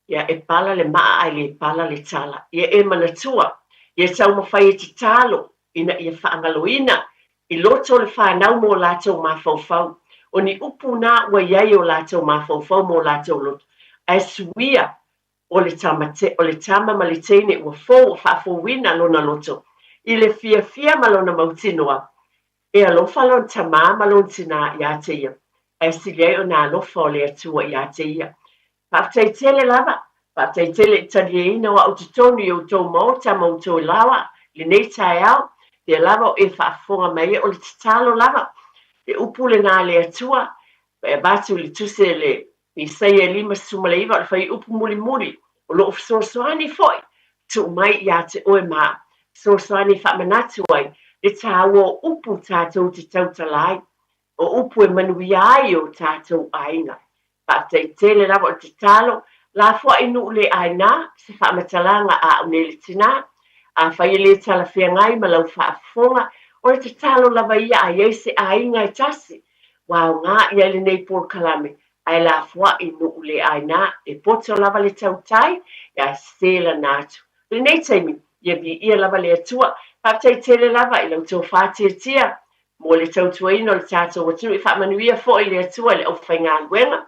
M: Ia e pala le maa ae le pala le tala. Ia e manatua, ia taumafai e tatalo ina ia faagaloina i loto o le fanau mo latou mafaufau. O ni upu na ua i ai o latou mafaufau mo latou loto, ae suia o le tama, o le tama ma le teine ua fou ua faafouina lona loto i le fiafia ma lona mautinoa e alofa lona tamā ma lona tinā iā te ia, ae sili ai ona alofa o le Atua iā te ia. Faafetai tele lava, faafetai tele i talieina o a'u totonu i outou maota ma outou laoa i lenei taeao, pea lava o e faafofoga mai ai, o le tatalo lava, le upu lena a le Atua, e avatu i le tusi a le Isaia e 59, o le fuaiupu mulimuli, o lo o fesoasoani foi, tuu mai ia te oe ma a'u, fesoasoani e faamanatu ai le taua o upu tatou te tautala ai, o upu e manuia ai o tatou aiga. Faafetai tele lava o le tatalo, lafoai nuu le aina, se faamatalaga a au nei le tina. Afai e le talafeagai ma lau faafofoga, o le tatalo lava ia a i ai se aiga e tasi ua aoga i ai lenei polokalame, ae lafoai nuu le aina, e poto lava le tautai, ae sese lana atu. I lenei taimi, ia viia lava le Atua. Faafetai tele lava i la outou faatiatia mo le tautuaina o le tatou atunuu. E faamanuia foi le Atua i le aufaigaluega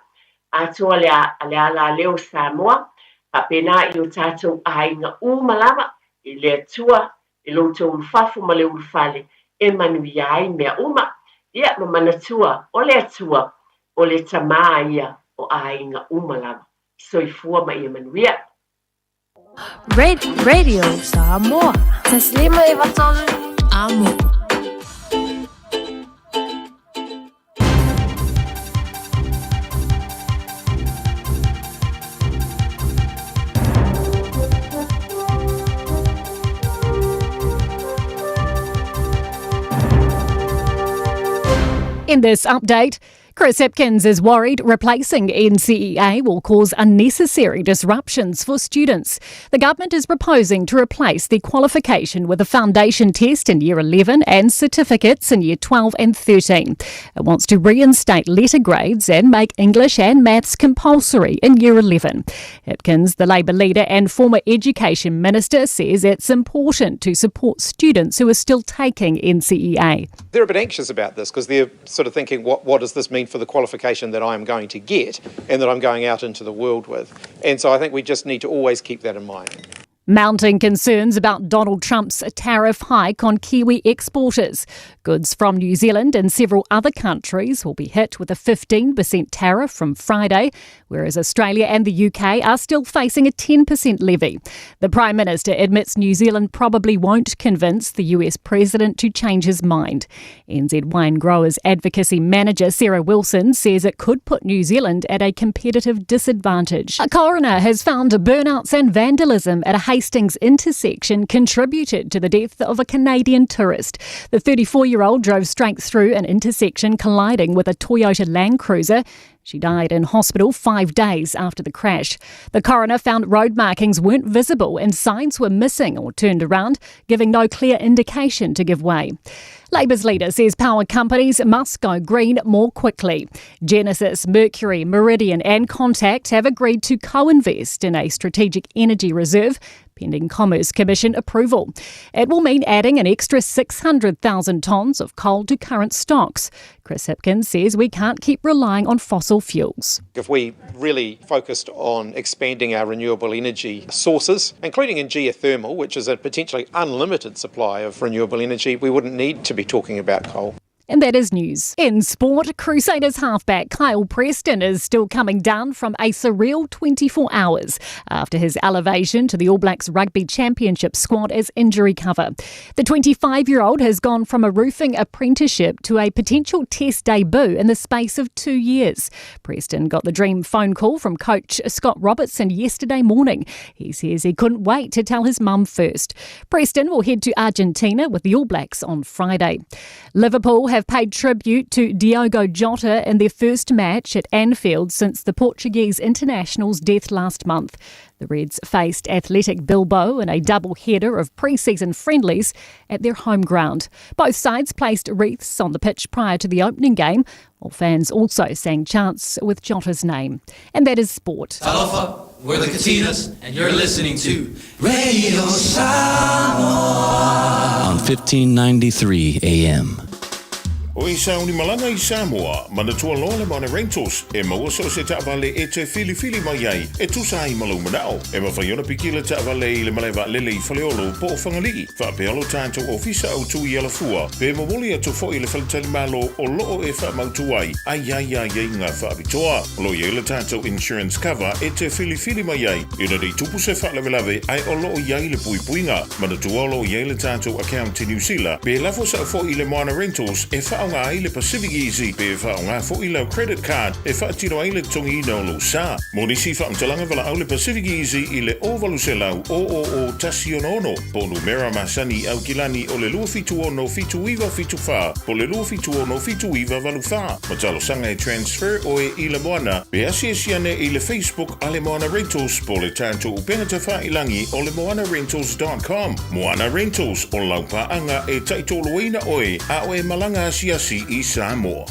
M: atoa le, le alaleo o Samoa, faapena i o tatou aiga uma lava, i le Atua, i lo outou ulufafo ma le ulufale, e manuia ai mea uma. Ia, ma manatua, o le Atua, o le Tamā ia o aiga uma lava. Soifua ma ia manuia.
H: Radio Samoa. 153 Amo.
P: In this update, Chris Hipkins is worried replacing NCEA will cause unnecessary disruptions for students. The government is proposing to replace the qualification with a foundation test in year 11 and certificates in year 12 and 13. It wants to reinstate letter grades and make English and maths compulsory in year 11. Hipkins, the Labor leader and former education minister, says it's important to support students who are still taking NCEA.
S: They're a bit anxious about this because they're sort of thinking, what, what does this mean for the qualification that I'm going to get and that I'm going out into the world with? And so I think we just need to always keep that in mind.
P: Mounting concerns about Donald Trump's tariff hike on Kiwi exporters. Goods from New Zealand and several other countries will be hit with a 15% tariff from Friday, whereas Australia and the UK are still facing a 10% levy. The Prime Minister admits New Zealand probably won't convince the US president to change his mind. NZ Wine Growers Advocacy Manager Sarah Wilson says it could put New Zealand at a competitive disadvantage. A coroner has found burnouts and vandalism at a Hastings intersection contributed to the death of a Canadian tourist. The 34 year old drove straight through an intersection, colliding with a Toyota Land Cruiser. She died in hospital five days after the crash. The coroner found road markings weren't visible and signs were missing or turned around, giving no clear indication to give way. Labour's leader says power companies must go green more quickly. Genesis, Mercury, Meridian, and Contact have agreed to co invest in a strategic energy reserve pending Commerce Commission approval. It will mean adding an extra 600,000 tonnes of coal to current stocks. Chris Hipkins says we can't keep relying on fossil fuels.
S: If we really focused on expanding our renewable energy sources, including in geothermal, which is a potentially unlimited supply of renewable energy, we wouldn't need to be talking about coal.
P: And that is news. In sport, Crusaders halfback Kyle Preston is still coming down from a surreal 24 hours after his elevation to the All Blacks Rugby Championship squad as injury cover. The 25 year old has gone from a roofing apprenticeship to a potential test debut in the space of two years. Preston got the dream phone call from coach Scott Robertson yesterday morning. He says he couldn't wait to tell his mum first. Preston will head to Argentina with the All Blacks on Friday. Liverpool have paid tribute to Diogo Jota in their first match at Anfield since the Portuguese international's death last month. The Reds faced Athletic Bilbao in a double header of pre season friendlies at their home ground. Both sides placed wreaths on the pitch prior to the opening game, while fans also sang chants with Jota's name. And that is sport.
V: Talofa, we're the Katinas, and you're listening to Radio Samoa on 1593 AM.
C: O e sauni malaga i Samoa, manatua loa le Moana Rentals, e maua so o se taavale e te filifili mai ai, e tusa ai ma lou manao. E mafai ona piki le taavale i le malae vaalele i Faleolo po o Fagalii, faapea lo tatou ofisa autu i Alafua, pe momoli atu foi i le faletalimalo o loo e faamautu ai, a i ai aiaiga faapitoa. O lo o i ai le tatou insurance cover e te filifili mai ai, ina nei tupu se faalavelave ae o lo o i ai le puipuiga. Manatua o lo o i ai le tatou account i Niu Sila, pe lafo sao foi i le Moana Rentals e faaaoga ai le Pacific Easy pe faaaoga foi lau credit card e faatino ai le totogiina o lou sa. Mo nisi faamatalaga valaau le Pacific Easy i le 0800 000 166 po o numera masani i Aukilani o le 276 7974 po o le 276 7984. Ma talosaga e transfer oe i le Moana pe asiasi ane i le Facebook a le Moana Rentals po o le tatou upega tafailangi o le moanarentals.com. Moana Rentals, o lau paaga e taitoloina oe a o e malaga asiasi i Samoa.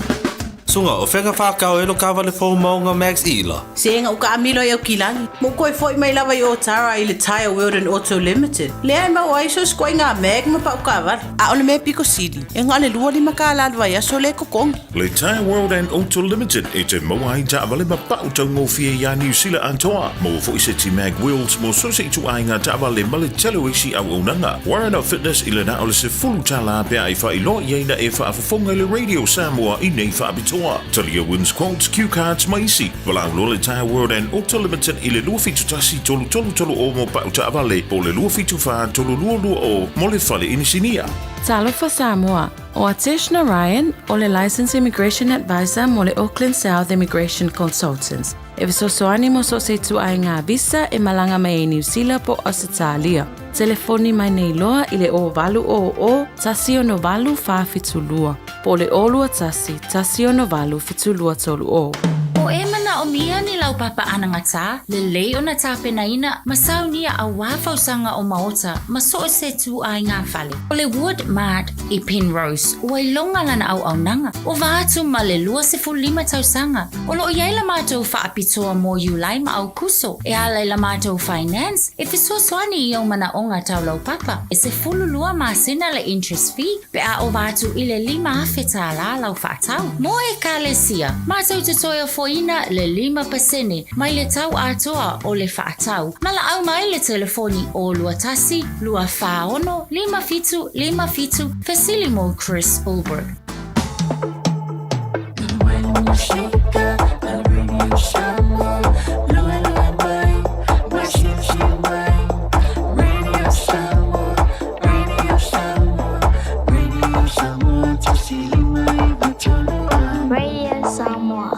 Y: Suga, o fea whakao e lo kawale fou maunga Max Ila?
K: Se ua kaamilo i Aukilani. Mo koe foi mai lava i Otara i le Tyre World and Auto Limited. Lea e maua ai so se ituaiga mag ma pau kaavale. A o le mea pito sili, e na o le $25 le vaiaso lea e totogi.
C: Le Tyre World and Auto Limited e te maua ai taavale ma pau taugofie iā Niu Sila atoa. Maua foi seti mag wheels mo so o se ituaiga taavale ma le tele o isi auaunaga. Warren of Fitness i le na o le $10 pe a e faailoa i ai na e faafofoga i le Radio Samoa i nei faapitoa.
D: toa. Talia Wins Quotes, Cue Cards ma isi. Valaau loa le Tyre World and Auto Limited i le 271 333 o mo pau taavale po o le 274 3220 mo le fale inisinia.
Y: Talofa Samoa, ʻO Atesh Narayan, o le Licensed Immigration Advisor mo le Auckland South Immigration Consultants, e fesoasoani mo so o se ituaiga visa e malaga mai ai Niu Sila po o Ausetalia. Telefoni mai nei loa i le 0800 168 472 po o le 021 168 7230.
Q: O e manaʻomia ni lau papa anagatā, lelei ona tapenaina ma saunia auā fausaga o maota ma so o se ituaiga fale. O le Wood Mart i Penrose, ua iloga lana auaunaga, ova atu ma le 25 tausaga. O loo i ai la matou faapitoa mo Iulai ma Aukuso, e ala i la matou finance e fesoasoani i ou manaʻoga tau laupapa. E 12 masina le interest fee pe a ova atu i le $5,000 lau faatau. Mo Ekalesia, matou te toe ofoina le 5% mai le tau atoa o le faatau. Valaau mai le telefoni o 21 246 57 57, fesili mo Chris Ulbrich.
H: Radio Samoa.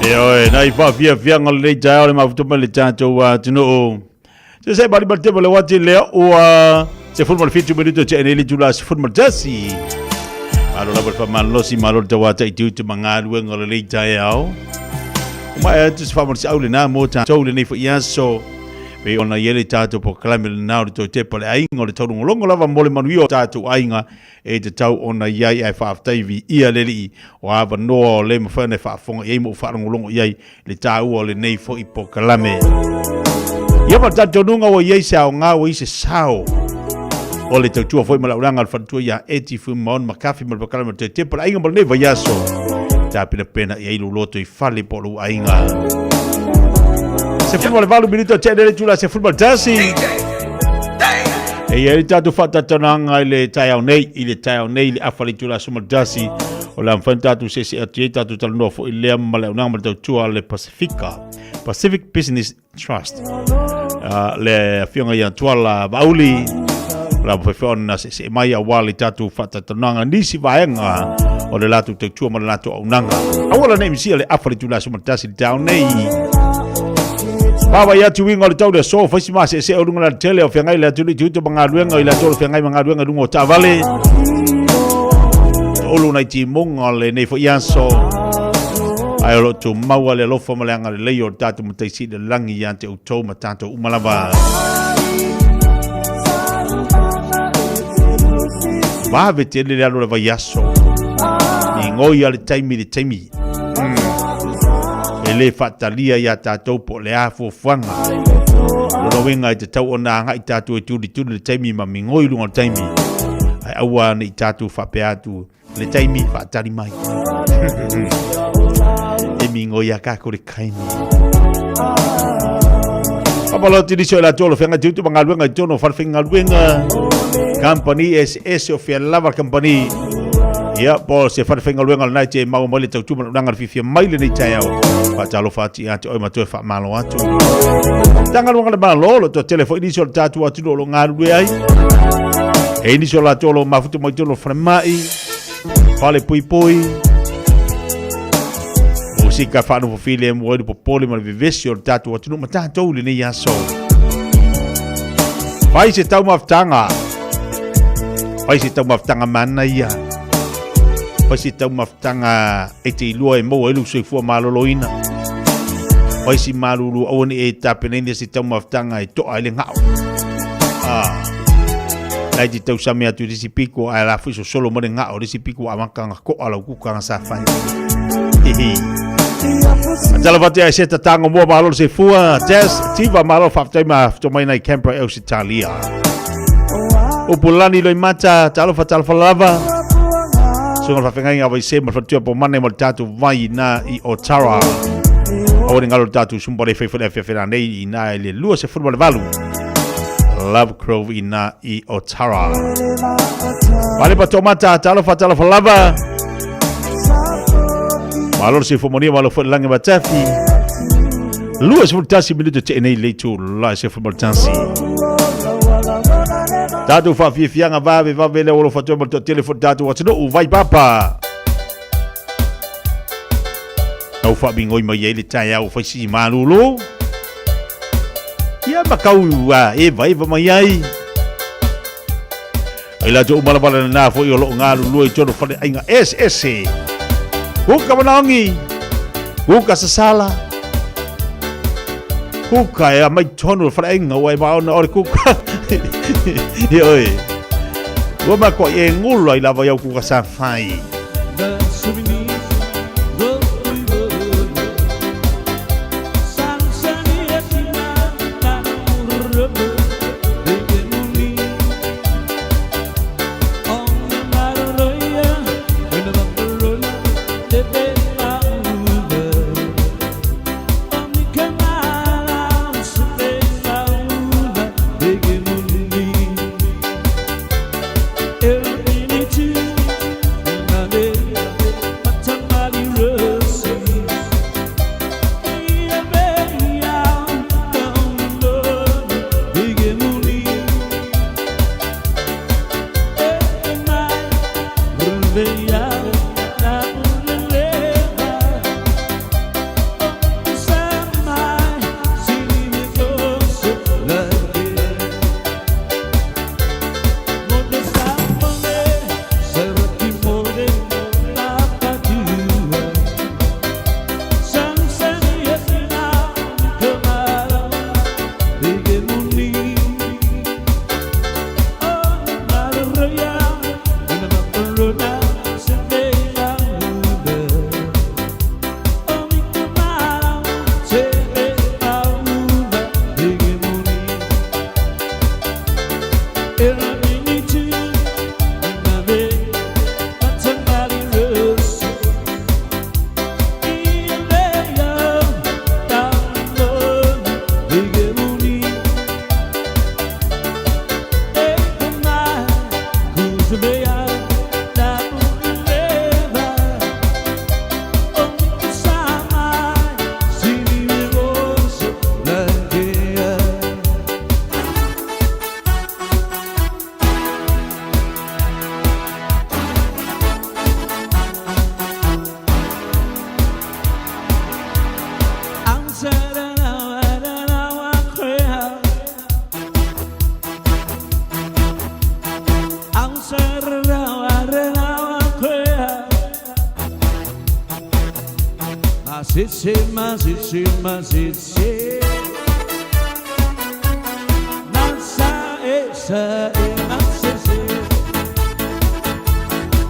E: E oe, nai whaafiafianga o lenei taeao le mafuta mai le tātou atunuu. Se se mali mali te le wati lea ua 17 minuto te ene le tula 11. Malo lava le whamalosi, malo le tawata i te utu mangaluenga o lenei taeao. O mai atu se whamalosi au le nā mō tātou lenei wha iaso. Pei ona i ai le tātou polokalame lenā o le Toe Tepa le Aiga o le Taulogologo lava mo le manuia o tātou aiga e tatau ona i ai ae faafetai viia le Alii o avanoa o le mafai ona e faafofoga i ai ma ou faalogologo i ai le tāua o lenei foi polokalame. Ia ma le talitonuga ua i ai se aoga ua i se sao o le tautua foi ma le aulaga o le faletua ia Eti Fuimaono Makafi ma le polokalame o le Toe Tepa le Aiga mo lenei vaiaso. Tapenapena i ai lou loto i fale po o lou aiga. 18 minuto te le tula 11. E i ai le tatou faatatananga i le taeao nei, i le taeao nei, i le afa le itula 11, o le a mafai ona tatou seese atu i ai tatou talanoa foi lea ma le aunaga ma le tautua a le Pasifika, Pacific Business Trust. Le afioga ia Tuala Vaauli, o le a mafai foi ona seese mai aua le tatou faatatananga nisi vaega o le latou tautua ma le latou aunaga. Aua la nei misia le afa le itula 11 i le taeao nei. Vaavaai atu uiga o le tau le aso, fai si maseese o luga o le alatele o feagai le atunuu i te uta ma galuega i latou o feagai ma galuega i luga o taavale. To'olu nai timoga o lenei foi aso. Ae o lo o tumau le alofa ma le agalelei o le tatou Matai Sili i le lagi ia te outou ma tatou uma lava. Vave tele le alu o le vaiaso. Migoi a le taimi i le taimi. E le faatalia iā tatou po o le a fuafuaga. Lona uiga e tatau ona agai tatou e tulituli le taimi ma migoi i luga o le taimi. Ae aua ne i tatou faapea atu le taimi faatali mai. E migoi a kākou le taimi. Faamalo atu nisi o i latou o lo o feagai te utu ma galuega i totonu o falefaigaluega, kamupani eseese o fea lava le kamupani. Ia, po o se falefaigaluega o lena e te maua mai le tautua ma le auaunaga le fiafia mai lenei taeao. Faatalofa atu ia te oe ma toe faamalo atu. Matagaluega a le Malo, o lo o toatele foi nisi o le tatou atunuu o lo o galulue ai. E i nisi o latou o lo o mafuta mai totonu o falemai, fale puipui, musika faanofo filemu ai le popole ma le vevesi o le tatou atunuu ma tatou i lenei aso. Fai se taumafataga. Fai se taumafataga manaia. Fai se taumafataga e te iloa e maua ai lou soifua maloloina. Fai si malulu aua ne i e tapenaina se taumafataga e toa ai le gao. Ah. Lai te tausame atu i le isi piko ae la foi sosolo mai le gao le isi piko ua amata ona koa lau kuka na sa fai. Hihi. Talofa atu ia se tatango mua malo le soifua. Jazz Tiva malo faafetai ma fito mai nai Canberra e Ausitalia. Upulani Loimata, talofa talofa lava. Suga le faafeagaiga Vaise ma le faletua po Mane ma le tatou vai ina i Otara. Aua ne galo le tatou sumpa le fai afiafi la nei ina i le 28. Love Grove ina i Otara. Vale pa tōmata, talofa talofa lava. Malo le soifua manuia, malo foi le lagi matafi. 21 minuto te nei le itu la 11. Tātou whaafiafianga vave vave le olo whatua ma le toatele fo tātou atunuu vai papa. Tau whaamingoi mai ai le taeao whai si malulu. Ia makau a eva eva mai ai. Ai latou uma lava lena foi o loo galulue i tonu fale aiga eseese. Kuka manaogi, kuka sasala, kuka e amai tonu le fale aiga ua e maona o le kuka. Ioe. Ua makoa i e ngulu ai lava i au kuka sa fai.
J: Masisi, masisi, masisi. Nasa, esa, e, masisi.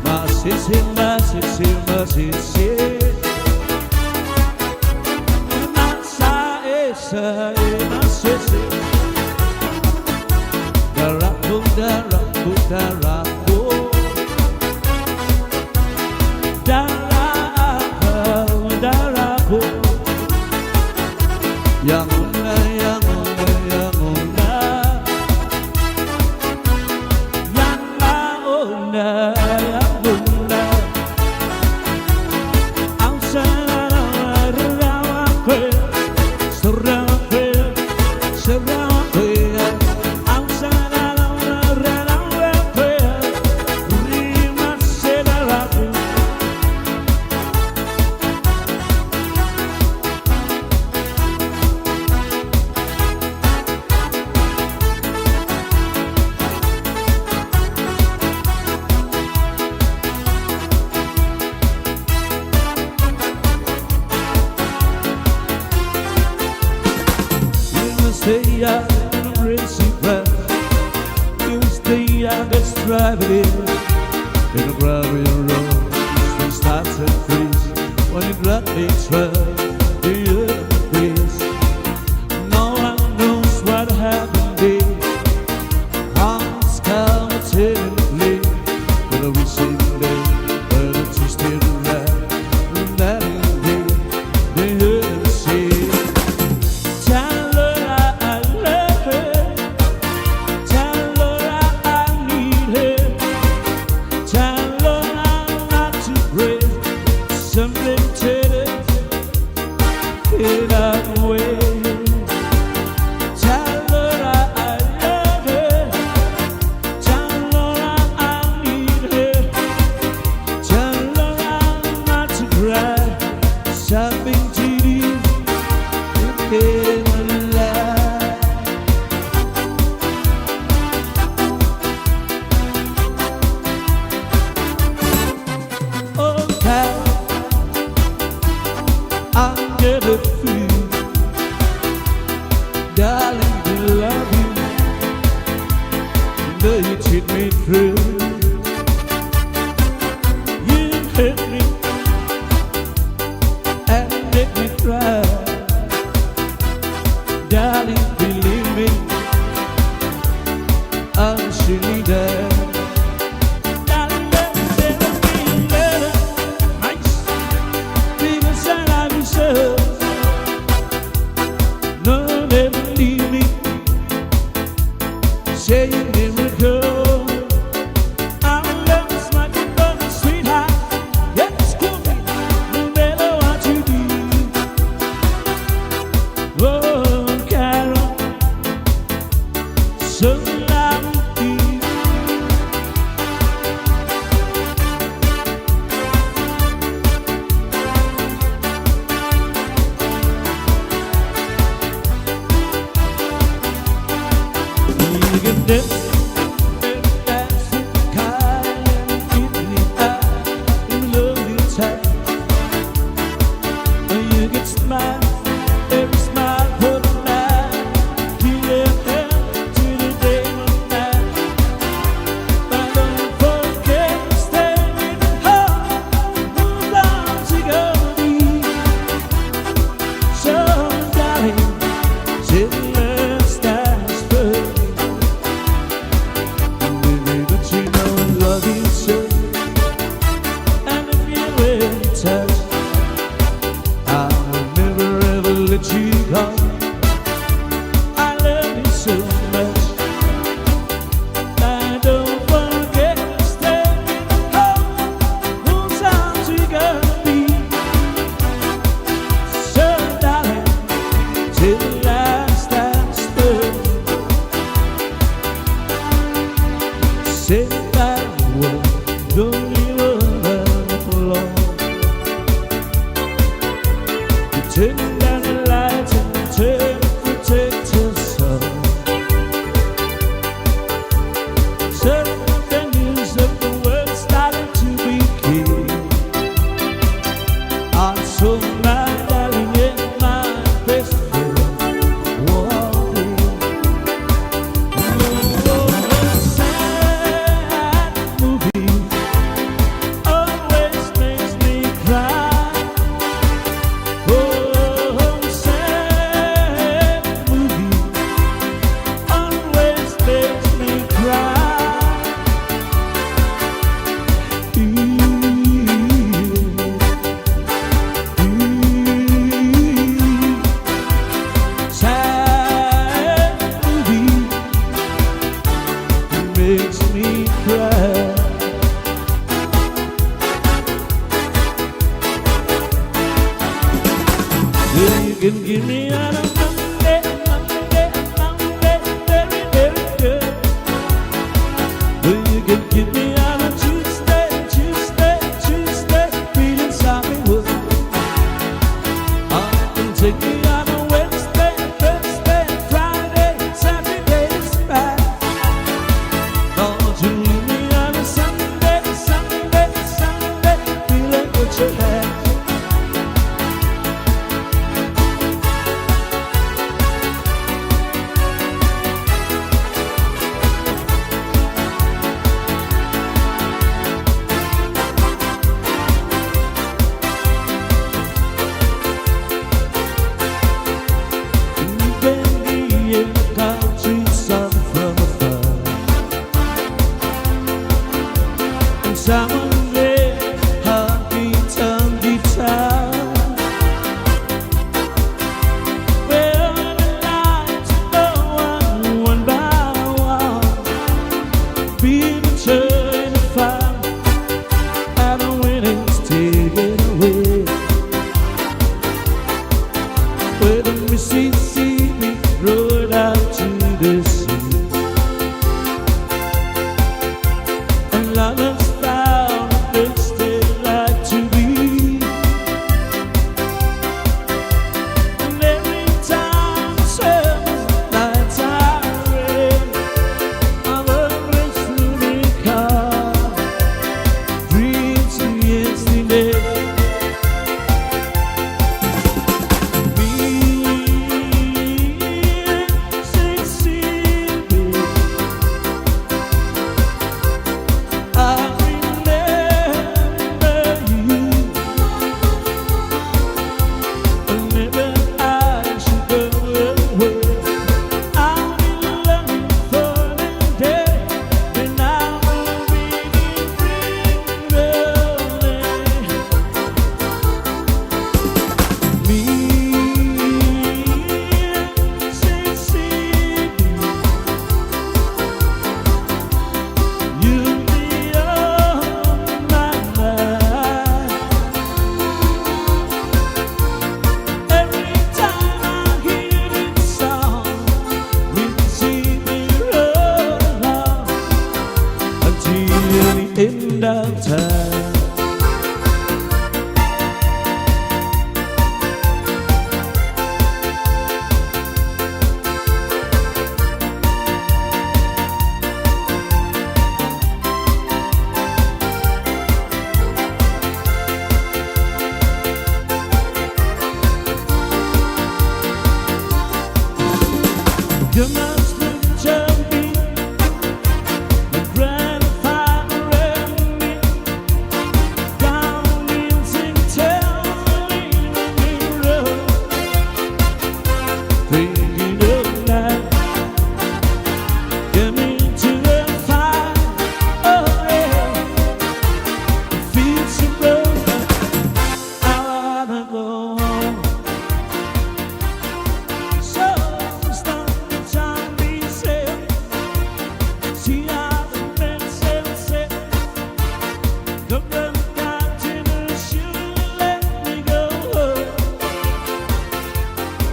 J: Masisi, masisi, masisi. Nasa, esa, e, masisi. Daraku, daraku, daraku. Daraku, daraku. Yang una, yang una, yang una. Yang una, yang una. Stay out in a bracy breath. You stay out, let's drive it in. In a gravel road, the starts and freeze. When you grab me, try the other place. No one knows what happened there. Hearts come attendantly. But we see there, but it's still right. And that is the other sea. Tell her I love her. Tell her I need her. Tell her I'm not to pray. Something to it that way. Tell her I love her. Tell her I need her. Tell her I'm not to cry. Something to do. In my life. Oh, Cal, I'm gonna feel, darling, we love you. Though you treat me cruel, you hurt me and make me cry. Darling, believe me, I'm surely there. Darling, let me better. Nice. Because I love you so. No, never leave me. Say you never go. I love is my good sweetheart. Yes, cool me, no matter what you do. Oh, Carol, so love you. You can dance, dance, kind and keep me up in love you tight. You can smile, every smile put a night. Keep it to the day of night. But don't forget to stay in the heart. Whose arms you gonna be? So, darling, till the last dance for me. Baby, but you know I love you so. And if you in touch, I will never ever let you go. I love you so much. I don't forget to stay in the heart. Whose arms you gonna be? So, darling, till the last dance for me. Say that word, don't you ever alone. You turn down the lights.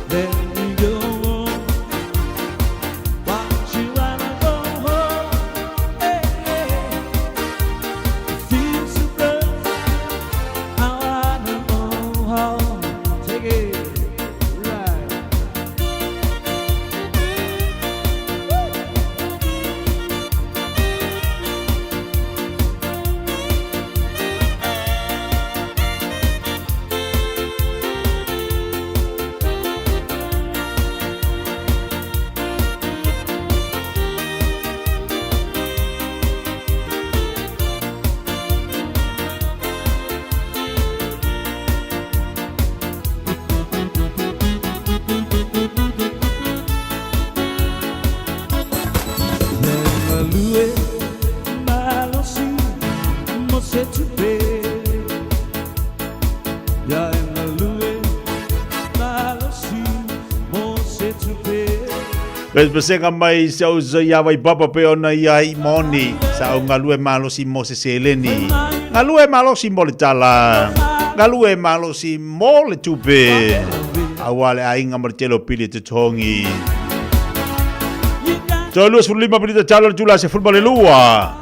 J: Let me go.
E: Pesepesega mai si au uso ia Vaipapa pei ona ia i moni sa au galue malosi mo se seleni. Galue malosi mo le tala. Galue malosi mo le tupe. Aua le aiga ma le tele o pili e totogi. Toe 25 minita talo le tula 12.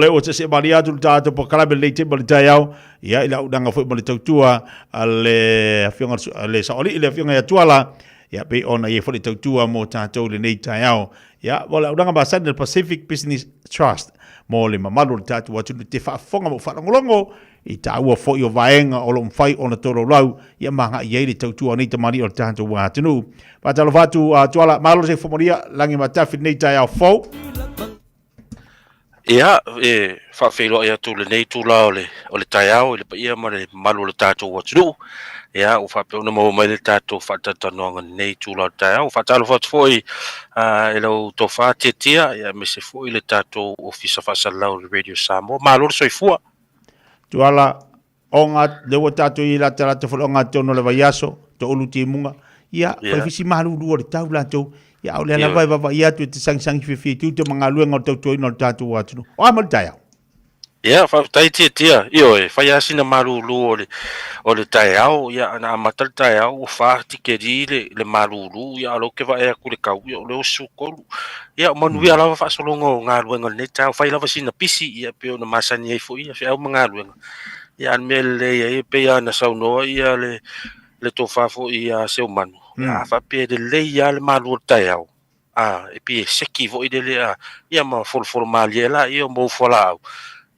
E: Le ua tese malia atu le tatou polokalame lenei taimi o le taeao. Ia i le auaunaga foi ma le tautua a le afioga a le Saoalii le afioga ia Tuala. Ia pei ona i ai foi le tautua mo tatou i lenei taeao. Ia mo le auaunaga masani a le Pacific Business Trust mo le mamalu o le tatou atunuu te faafofoga ma faalogologo i taua foi o vaega o lo o mafai ona tolaulau ia ma agai i ai le tautua a nei tamalii o le tatou atunuu. Faatalofa atu a Tuala, malo le soifua manuia, lagi ma tafi lenei taeao fou.
A: Ia, e faafeiloai atu i lenei itula o le, o le taeao i le paia ma le mamalu o le tatou atunuu. Ia, ua faapea ona maua mai le tatou faatalatalanoaga i lenei itula o le taeao. Faatalofa atu foi i lau tofa Tiatia, ia, aemaise foi le tatou Ofisa Faasalalau o le Radio Samoa. Malo le soifua.
E: Tuala, oga, lea ua tatou i ai latalata foi le ogatotonu o le vaiaso, toulu timuga, ia, yeah. fai fisi malulu o le tau latou, ia, o lea lava e vavaai atu e te sagisagi fiafia i tiute ma galuega o le tautuaina o le tatou atunuu. O a ma le taeao?
A: Ia, faafetai Tiatia. Ioe, fai lava sina malulu o le, o le taeao, ia, ana amata le taeao ua fa tikeri le, le malulu, ia, a o lea ou te vaai atu i le tau, ia, o lea ua 13. Ia, o manuia lava faasologa o galuega o lenei taeao. Fai lava sina pisi, ia, pei ona masani ai foi ia feau ma galuega. Ia, a o le mea lelei ai, e pei lava ona saunoa ia le, le tofa foi ia Seumanu, ia, a faapea e lelei lava le malu o le taeao, a, e pei e seki foi lele, a, ia ma folofolo malie laia o mau fualaau,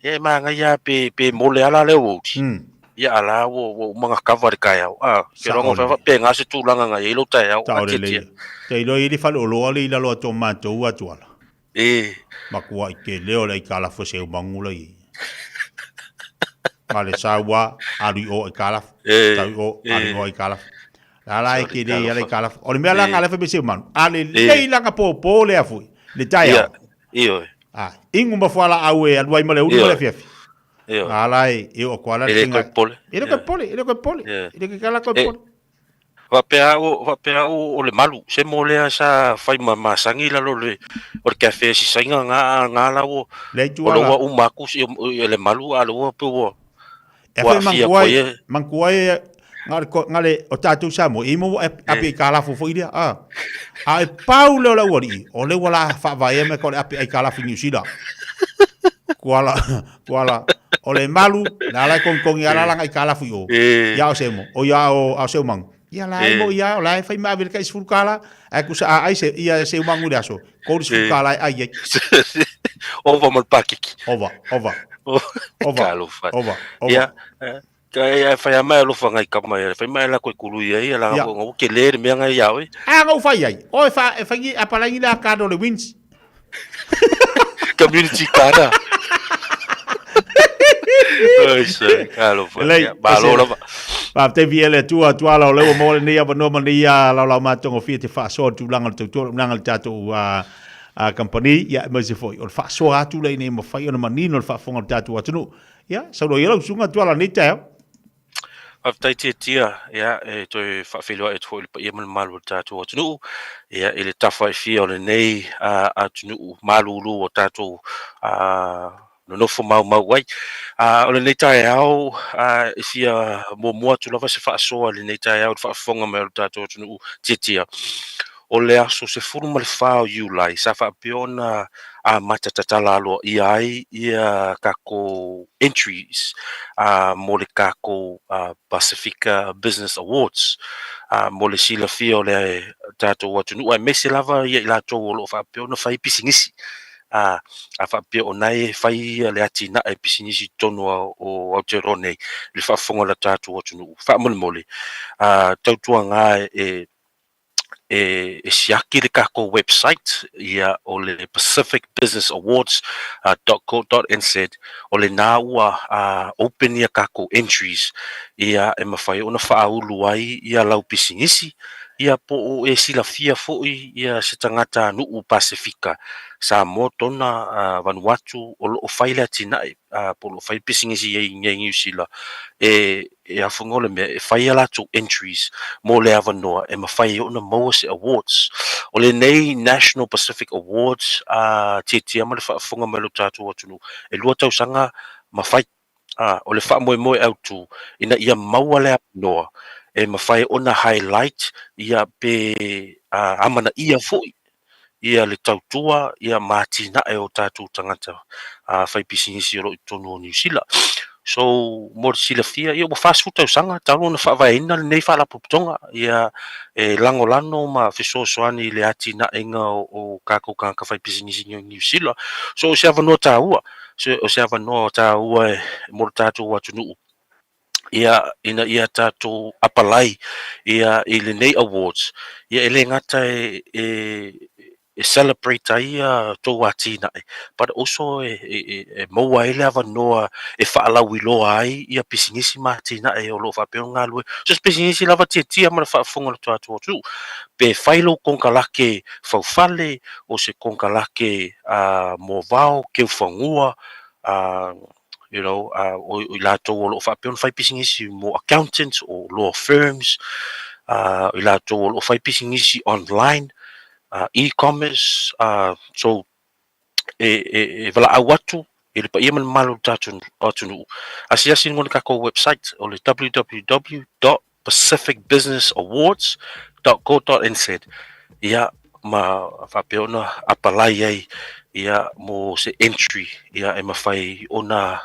A: ia e manaia lava pe, pe mole lava la le aoauli, ia a la ua, ua uma ona kava le taeao, a, ke loa na faapena se tulaga na i ai lou taeao, a
E: Sao lelei.
A: tietie.
E: Te iloa e i ai le faleoloa le i lalo atu o matou atu ala.
A: E.
E: Makuai tele o le aitalafu e seumagu la i ai. Nga le sau a, alu i o aitalafu.
A: E.
E: Sau i o, alu i o
A: E.
E: aitalafu. La la e
A: Sorry,
E: tele ia le
A: talofa.
E: aitalafu. O le mea la
A: E.
E: nga le fai mai seumanu, a
A: E.
E: lelei la nga pōpō lea foi, le
A: Ia,
E: taeao.
A: ioe.
E: A, inu ma fualaau e alu ai ma le ulu ma le
A: Ioe.
E: afiafi.
A: Ioe.
E: Nga la e, e oo atu lava
A: E
E: le
A: le
E: tinga.
A: toe popole.
E: E le toe
A: Ioe.
E: popole, e le toe popole.
A: Ioe.
E: E le toe kala toe
A: E,
E: popole.
A: Faapea au, faapea au o le malu, se mo lea sa fai ma masani i lalo o le, o le cafe si saina nga, nga la ua,
E: Lea
A: o
E: itu
A: le
E: ala.
A: ua uma atu si, le malu a le ua pe ua,
E: E
A: ua
E: fai
A: aafia
E: mantua
A: atu ai
E: ai,
A: e.
E: mantua ai nga le nga le o tatou Samoa, e mo api
A: E.
E: ai kalafu foi lea. A, a e pau lea o le aualii, o lea ua la faavaea me ka o le api ai kalafu i Niu Sila. Kuala, kuala, o le malu, le ala e kongikongi ala
A: E.
E: langa i kalafu i o.
A: E.
E: Ia o se mo, o ia o, a o Seumangu. Ia la e mo
A: E.
E: ia, o la e fai ma ave le kai sefulu kala, ae kusa a ai se, ia Seumangu i le aso, 30
A: E.
E: kala e ai ai.
A: Ova ma le pakiki.
E: Ova, ova. Ova,
A: Talofa.
E: ova, ova.
A: Ia, ka e fai a mai alofa ngai kama ia, fai mai la koe kulu ia ia la
E: Ia.
A: ngo ke le le mea ngai ia oi.
E: A ngau fai ai. O e fa e fai a palangi la ka le wins.
A: Community card. Ai se, alofa.
E: Lei,
A: Ia, malo lava.
E: Faafetai viia le Atua, Tuala o lea ua maua lenei avanoa ma lenei laolao matagofie te faasoa le tulaga o le tautua, le tulaga o le tatou kamupani, ia aemaise foi o le faasoa atu lea ina ia mafai ona manino le faafofoga o le tatou atunuu. Ia, saunoa ia lau susuga Tuala i lenei taeao.
A: Faafetai Tiatia, ia, e toe faafeiloai atu foi i le paia ma le mamalu o le tatou atunuu, ia, i le tafa e fia o lenei atunuu malulu o tatou nonofo maumau ai. O lenei taeao, e fia muamua atu lava se faasoa i lenei taeao i le faafofoga mai o le tatou atunuu Tiatia. O le aso 14 o Iulai sa faapea ona amata tatala aloaia ai ia tatou entries mo le tatou Pasifika Business Awards mo le silafia o le tatou atunuu aemaise lava ia i latou o lo o faapea ona fai pisinisi a faapea o na e fai le atinae pisinisi i totonu o Aotearoa nei i le faafofoga o le tatou atunuu. Faamolemole, tautuaga e e siaki le tatou website ia o le Pacific Business Awards .co.nz o lena ua open ia tatou entries ia e mafai ona faaulu ai ia lau pisinisi Ia po o e silafia foi ia se tagatanuu Pasefika, Samoa, Tona, Vanuatu o lo o fai le atinae po o lo o fai le pisinisi i ai i Niu Sila e e afuga o le mea e fai a latou entries mo le avanoa e mafai ai ona maua se awards. O lenei National Pacific Awards a tietia ma le faafofoga mai o lo tatou atunuu e 2 tausaga ma fai. Ā, o le faamoemoe autu ina ia maua le avanoa e mafai ona highlight ia pe amanaia foi ia le tautua ia ma atinae o tatou tagata faipisinisi o lo o i totonu o Niu Sila. So, mo le silafia, ia ua 40 tausaga talu ona faavaeina lenei faalapotopotoga ia e lagolano ma fesoasoani i le atinaeina o tatou tagata faipisinisi i Niu Sila. So, o se avanoa taua o se avanoa taua e mo le tatou atunuu ia ina ia tatou apalai ia i lenei awards ia e le gata e e e celebrate ai ia tou atinae but also e e e maua ai le avanoa e faalauiloa ai ia pisinisi ma atinae o lo o faapea ona galulue. So se pisinisi lava tiatia ma le faafofoga o le tatou atunuu pe fai lou konekarake faufale o se konekarake moavao, keufanua, you know, o i latou o lo o faapea ona fai pisinisi mo accountants o law firms, o i latou o lo o fai pisinisi online, e-commerce, so e valaau atu i le paia ma le mamalu o le tatou atunuu, asiasi i luga o le tatou website o le www.pacificbusinessawards.co.nz ia ma faapea ona apalai ai ia mo se entry ia e mafai ona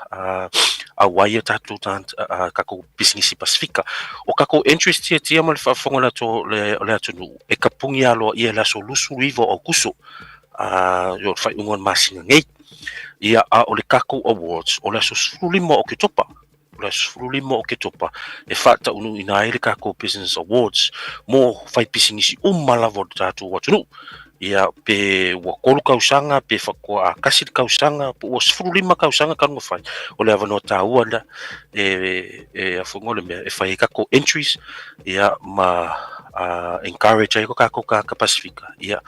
A: auai a tatou tatou pisinisi Pasifika. O tatou entries tiatia ma le faafofoga o le atunuu e tapuni aloaia i le aso 29 o Aokuso o le faaiuga o le masina nei. Ia, a o le tatou awards o le aso 15 o Oketopa. O le aso 15 o Oketopa e faataunuuina ai le tatou Business Awards mo faipisinisi uma lava o le tatou atunuu. Ia, pe ua 3 tausaga, pe faatoa 1 le tausaga, pe ua 15 tausaga talu ona fai, o le avanoa taua lea e e afuga o le mea e fai ai tatou entries ia ma encourage ai ko tatou tagata Pasifika ia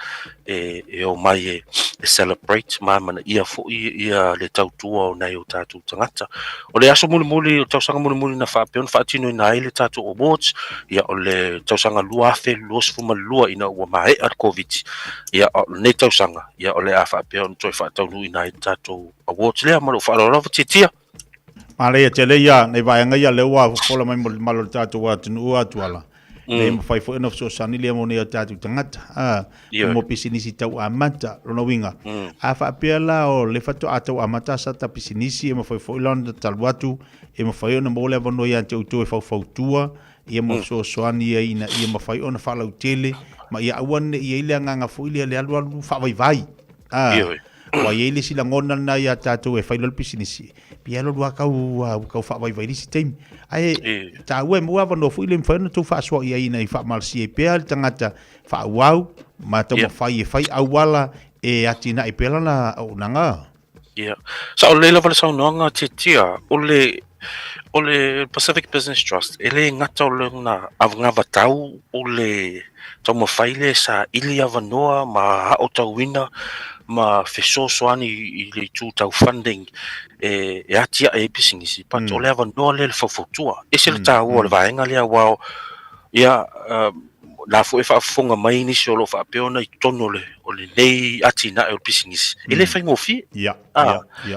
A: e e omai e e celebrate ma amanaia foi ia le tautua o nai o tatou tagata. O le aso mulimuli, o le tausaga mulimuli na faapea ona faatinoina ai le tatou awards, ia o le tausaga 2022 ina ua maea le Koviti, ia o lenei tausaga, ia o le a faapea ona toe faataunuuina ai le tatou awards lea. Ma lou faaaloalo lava Tiatia.
E: Manaia tele ia nei vaega ia lea ua fofola mai mo le mamalu o le tatou atunuu atuala. Nei mafai foi ona fesoasoani lea mo nei o tatou tagata. A, mo pisinisi tau amata, lona uiga. A faapea la o le faatoa tau amata sa ta pisinisi e mafai foi la ona tatalo atu e mafai ona maua le avanoa ia te outou e faufautua ia ma fesoasoani ai ina ia mafai ona faalautele ma ia aua ne i ai le agaga foi lea le alualu faavaivai. A, ua i ai le isi lagona lena ia tatou e fai loa le pisinisi, pei alu alu lava kau, ua kau faavaivai i le isi taimi. Ae taua e maua avanoa foi le mafai ona outou faasoa'i ai ina ia faamalosia ai pea le tagata faaauau ma taumafai e fai auala e atinae pea lana auaunaga.
A: Ia. Sao lelei lava le saunoaga Tiatia, o le, o le Pacific Business Trust, e le gata o lona anavatau o le taumafai lea e saili avanoa ma aotauina ma fesoasoani i le itu tau funding e, e atiae ai pisinisi, but o le avanoa lea i le faufautua. E ese le taua o le vaega lea aua ia, la foi e faafofoga mai nisi o lo o faapea ona i totonu o le, o lenei atinae o le pisinisi, e le faigofie.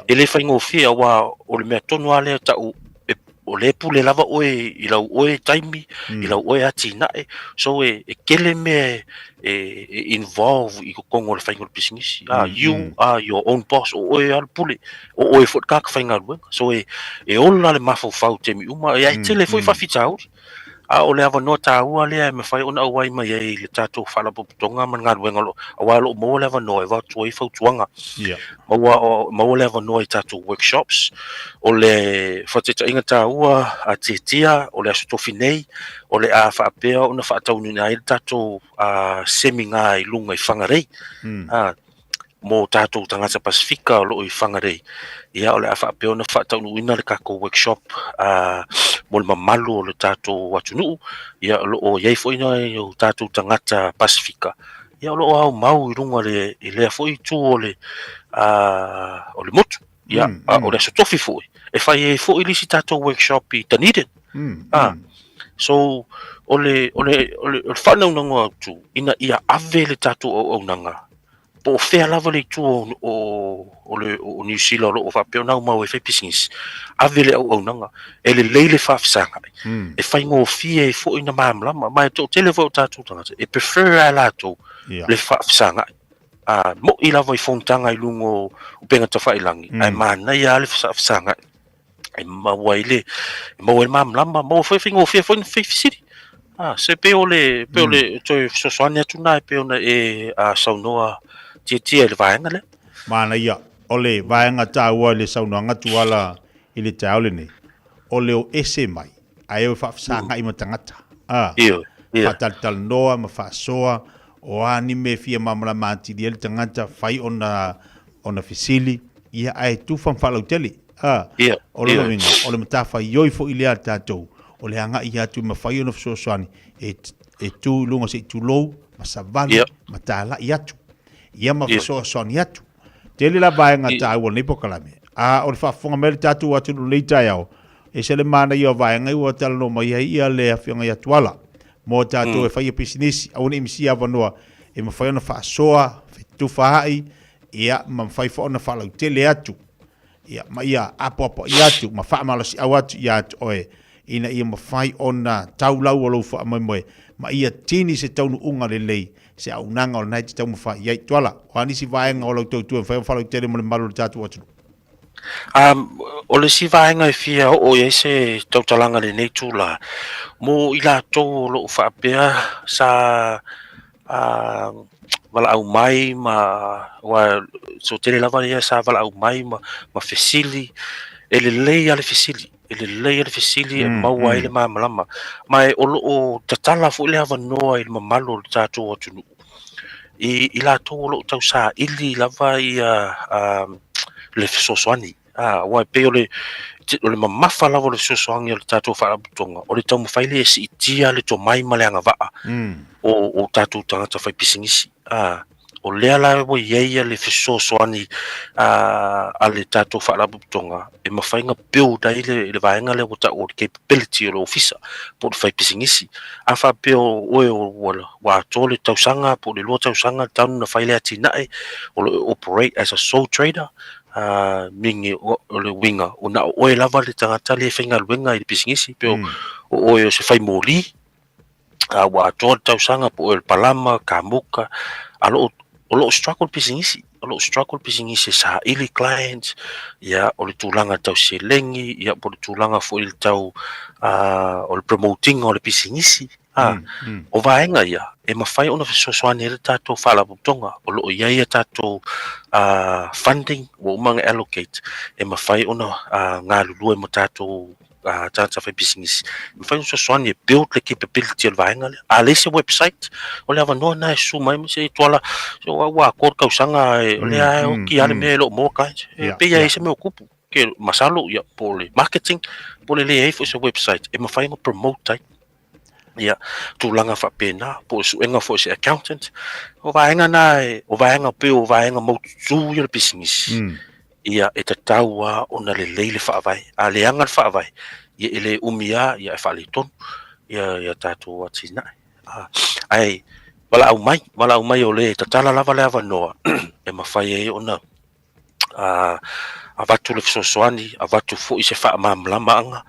A: E le faigofie aua o le mea tonu lava lea e tau, e, o lea e pule lava oe i lau oe taimi, i lau oe atinae. So e, e tele mea e, e involve i totonu o le faiga o le pisinisi. You are your own boss, o oe lava le pule, o oe foi le tagata faigaluega. So e, e ola le mafaufau i taimi uma, e tele foi faafitauli. A o le avanoa taua lea e mafai ona auai mai ai i le tatou faalapotopotoga ma le galuega o lo, aua o lo o maua le avanoa e avatu ai fautuaga. Maua, maua le avanoa i tatou workshops. O le faataitaiga taua a Tiatia, o le Aso Tofi nei, o le a faapea ona faataunuuina ai le tatou seminar i luga i Whangarei. Mo tatou tagata Pasifika o loo i Whangarei, ia o le a faapea ona faataunuuina le tatou workshop mo le mamalu o le tatou atunuu. Ia o loo i ai foi nai o tatou tagata Pasifika, ia o loo aumau i luga le i lea foi itu o le o le motu. Ia o le Aso Tofi foi e fai ai foi le isi tatou workshop i Dunedin. So o le o le o le faanaunaua atu ina ia ave le tatou auaunaga po o fea lava le itu o, o, o, le, o Niu Sila o lo o faapea ona aumau e fai pisinisi, ave le auaunaga, e lelei le faafesagai, e faigofie ai foi na malamalama, ma e toatele foi o tatou tagata, e prefer lava e latou le faafesagai. A mo'i lava i fonotaga i luga o upega tafailagi, ae manaia lava le faafesagai e maua ai le, e maua ai le malamalama, maua foi faigofie foi na fai fesili. Ah, se pei o le, pei o le toe fesoasoani atu na e pei ona e saunoa tietie i le vaega lea.
E: Manaia, o le vaega taua i le saunoaga Tuala i le taeao lenei, o le o ese mai, ae o e faafesagai ma tagata. Ah,
A: Ioe, ioe.
E: faatalatalanoa ma faasoa, o a ni mea e fia malamalama atili ai le tagata, fai ona, ona fesili, ia ae tufa ma faalautele. A,
A: Ia,
E: o lona
A: ia.
E: uiga, o le matafaioi foi lea a tatou, o le agai atu e mafai ona fesoasoani e, e tu i luga se i tulou, ma savali,
A: Ia.
E: ma talai atu, ia ma
A: Ia.
E: fesoasoani atu. Tele la vaega
A: I,
E: taua o lenei polokalame. A o le faafofoga mai a le tatou atunuu i lenei taeao, e ese le manaia o vaega ia ua talanoa mai ai ia le Afioga ia Tuala, mo tatou e faia pisinisi, aua ne i misia avanoa e mafai ona faasoa, fetufaai, ia ma mafai foi ona faalautele atu, ia ma ia apoapoai atu ma faamalosiau atu ia te oe, ina ia mafai ona tau lau o lou faamoemoe, ma ia tini se taunuuga lelei, se auaunaga o lena e te taumafai i ai. Tuala, o a nisi vaega o lau tautua e mafai ona faalautele mo le mamalu o le tatou atunuu?
A: O le isi vaega e fia oo i ai se tautalaga i lenei itula, mo i latou o lo o faapea sa valaau mai ma aua toatele lava ia sa valaau mai ma fesili, e lelei lava le fesili, e lelei lava le fesili e maua ai le malamalama. Ma o lo o tatala foi le avanoa i le mamalu o le tatou atunuu i, i latou o lo o tausaili lava ia le fesoasoani. Aua e pei o le, o le mamafa lava o le fesoasoani a le tatou faalapotopotoga, o le taumafai lea e siitia le tomai ma le agavaa o tatou tagata faipisinisi. O lea la ua i ai le fesoasoani a le tatou faalapotopotoga e mafai ona build ai le vaega lea ua taua o le capability o le ofisa po o le faipisinisi. A faapea o oe ua atoa le tausaga po o le 2 tausaga talu ona fai le atinae, o lo o operate as a sole trader, meaning o le uiga o na o oe lava le tagata lea e faigaluega i le pisinisi, pe o oe o se faimoli, ua atoa le tausaga po o le palama, kamuka, a o lo o struggle le pisinisi, o lo o struggle le pisinisi e saili clients, ia, o le tulaga tau seleni, ia, po o le tulaga foi i le tau o le promote ina o le pisinisi, o vaega ia e mafai ona fesoasoani ai le tatou faalapotopotoga, o lo o i ai a tatou funding ua uma ona allocate e mafai ona galulue ma tatou tagata faipisinisi, e mafai ona fesoasoani e build le capability o le vaega lea. A leai se website, o le avanoa lena e susu mai ma se Tuala, se o au ua atoa le tausaga, o lea e oti lava le mea e le o maua clients. E pei lava e i ai se mea o tupu. Ke masalo, ia, po o le marketing, po o le leai foi o se website e mafai ona promote ai. Ia, tulaga faapena, po o le suega foi o se accountant. O vaega na, o vaega pei o vaega maututu ia o le pisinisi. Ia, e tatau lava ona lelei le faavae. A leaga le faavae, ia e le umi lava, ia e faaletonu ia ia tatou atinae. Ae valaau mai, valaau mai o lea e tatala lava le avanoa e mafai ai ona avatu le fesoasoani, avatu foi se faamalamalamaga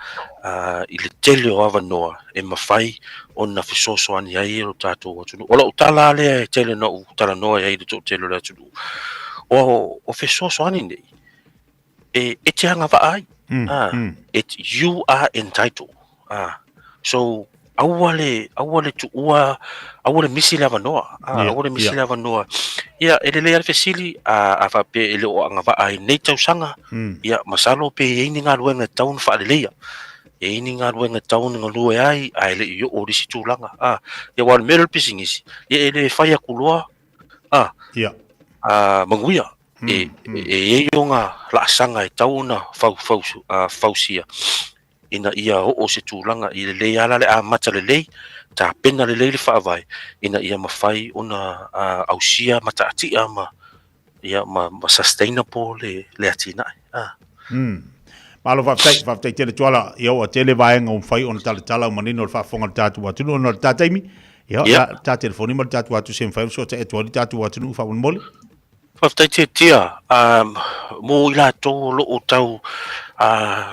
A: i le tele o avanoa e mafai ona fesoasoani ai lo tatou atunuu. O lau tala lava lea e tele ona ou talanoa ai i le toatele o le atunuu, o fesoasoani nei e te agavaa ai. You are entitled. So aua le, aua le tuua, aua le misi le avanoa. Aua le misi le avanoa. Ia, e lelei lava le fesili, a faapea e le o agavaa i lenei tausaga, ia, masalo pe i ai ni galuega e tatau ona faaleleia. E i ai ni galuega e tatau ona galue ai, ae le i oo i le isi tulaga. Ia, aua o le mea lea o le pisinisi, ia e le fai atu loa. manuia. E e i ai ona laasaga e tatau ona fausia ina ia oo se tulaga i lelei lava la le amata lelei, tapena lelei le faavae ina ia mafai ona ausia mataatia ma ia ma sustainable le atinae.
E: Malo faafetai, faafetai tele Tuala, ia ua tele vaega ua mafai ona talatala ua manino le faafofoga a le tatou atunuu ona o le ta taimi, ia yeah. ta telefoni ma le tatou atu se mafai ona sootaiʻi atu ai le tatou atunuu faamolemole.
A: Faafetai Tiatia, mo i latou o lo o tau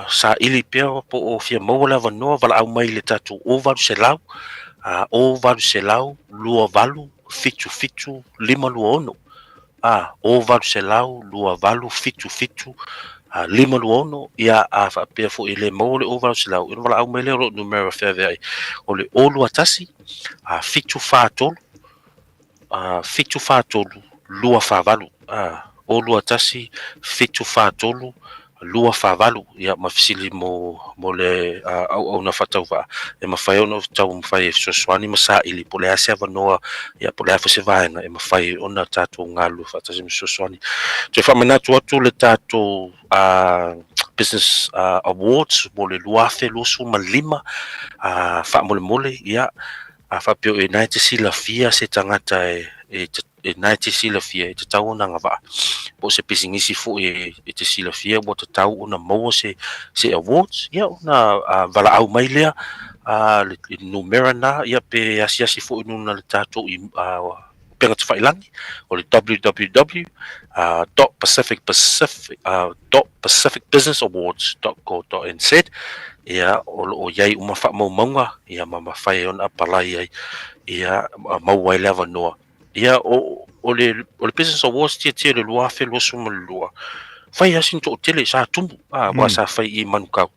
A: saili pea po o fia maua le avanoa, valaau mai i le tatou 0800 0800 28 77 526. 0800 28 77 526, ia a faapea foi e le maua le 0800, ona valaau mai lea o lou numera feaveai o le 021 743 743 248, 021 743 248, ia ma fesili mo mo le auauna faatauvaa e mafai ona taumafai e fesoasoani ma saili po o le a se avanoa ia po o le a foi se vaega e mafai ona tatou galulue faatasi ma fesoasoani. Toe faamanatu atu le tatou Business Awards mo le 2025 faamolemole ia a faapea o ina e te silafia se tagata e na e te silafia e tatau ona agavaa, po o se pisinisi foi e te silafia ua tatau ona maua se se awards, ia ona valaau mai lea le numera na, ia pe asiasi foi i luga o le tatou upega tafailagi o le www dot pacific pacific dot pacificbusinessawards dot co dot nz, ia o lo o i ai uma faamaumauga ia ma mafai ai ona apalai ai ia maua ai le avanoa. Ia o o le o le Business Awards tiatia i le 2022, fai lava sina toatele sa tumu, a aua sa fai i Manukau.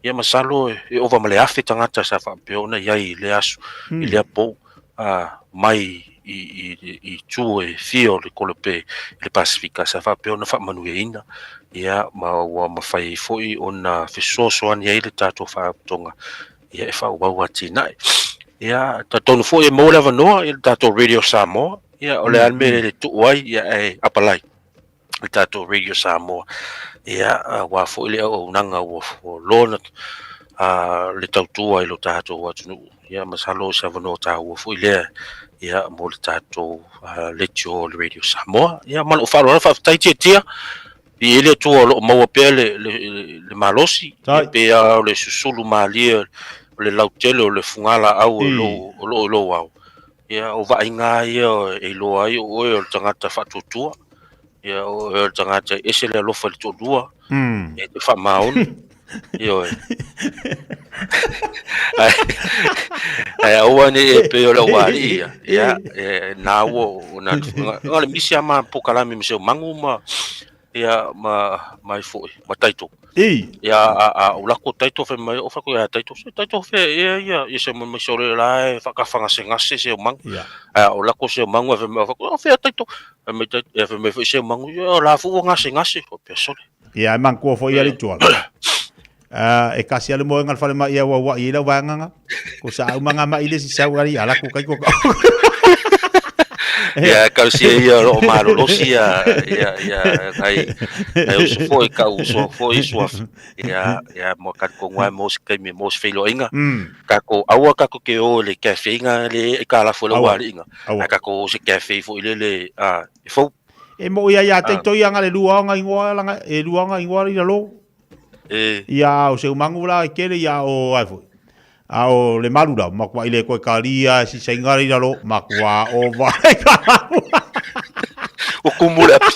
A: Ia masalo e ova ma le 1000 tagata sa faapea ona i ai i lea aso, i lea pou, a mai i i i itu e fia o le kolope i le Pasefika sa faapea ona faamanuiaina, ia ma ua mafai ai foi ona fesoasoani ai le tatou faalapotopotoga ia e faaauau atinae. Ia, talitonu foi e maua le avanoa i le tatou Radio Samoa, ia o le a le mea e le tuu ai, ia e apalai le tatou Radio Samoa. Ia, aua foi le auaunaga ua loa ona le tautua i lo tatou atunuu. Ia, masalo o se avanoa taua foi lea ia mo le tatou leitio o le Radio Samoa. Ia ma lou faaaloalo, faafetai Tiatia. I le Atua o lo o maua pea le, le, le malosi, e pei lava o le susulu malie o le lautele o le fugalaau o lo o lo o i lou ao. Ia, o vaaiga ia e iloa ai o oe o le tagata faatuatua. Ia, o oe o le tagata e ese le alofa i le toalua, e te faamaoni. Ioe. Ae, ae aua ne i e pei o le aualii ia. Ia, e, na ua o na o le misi a ma pokalame ma se mangu ma ia ma mai foi ma taito.
E: I.
A: Ia a a o lako taito fe mai o fa ko ia taito se taito fe ia ia ia se mai se ole la e whakawhangasengase se o mangu.
E: Ia.
A: A o lako se o mangu e fe mai o fa ko fe taito. E mai taito e fe mai foi se o mangu ia o la fu o ngase ngase o pe sole.
E: Ia, e manatua foi ia le tuala. E kasi ale moenga le fale mai ia ua i lau vaeganga. Ko sa au manga mai le si sau ari ala ko kai ko.
A: Ia kau si ia o malolosi ia ia ia ngai ngai uso foi ka uso foi sua ia ia mo ka ko ngai mo se kai me mo se feilo inga. Ka ko aua ka ko ke o le cafe inga le ka la fo le wali inga. Ka ko se cafe fo ile le a e fo
E: E mo ia ia te toi anga le lua anga ingoa langa e lua anga ingoa i lalo.
A: E.
E: Ia o se umangu la e kele ia o ai foi. A o le malu la ma kua ile koe kalia si sainga i lalo ma kua o vai ka.
A: O kumu le api.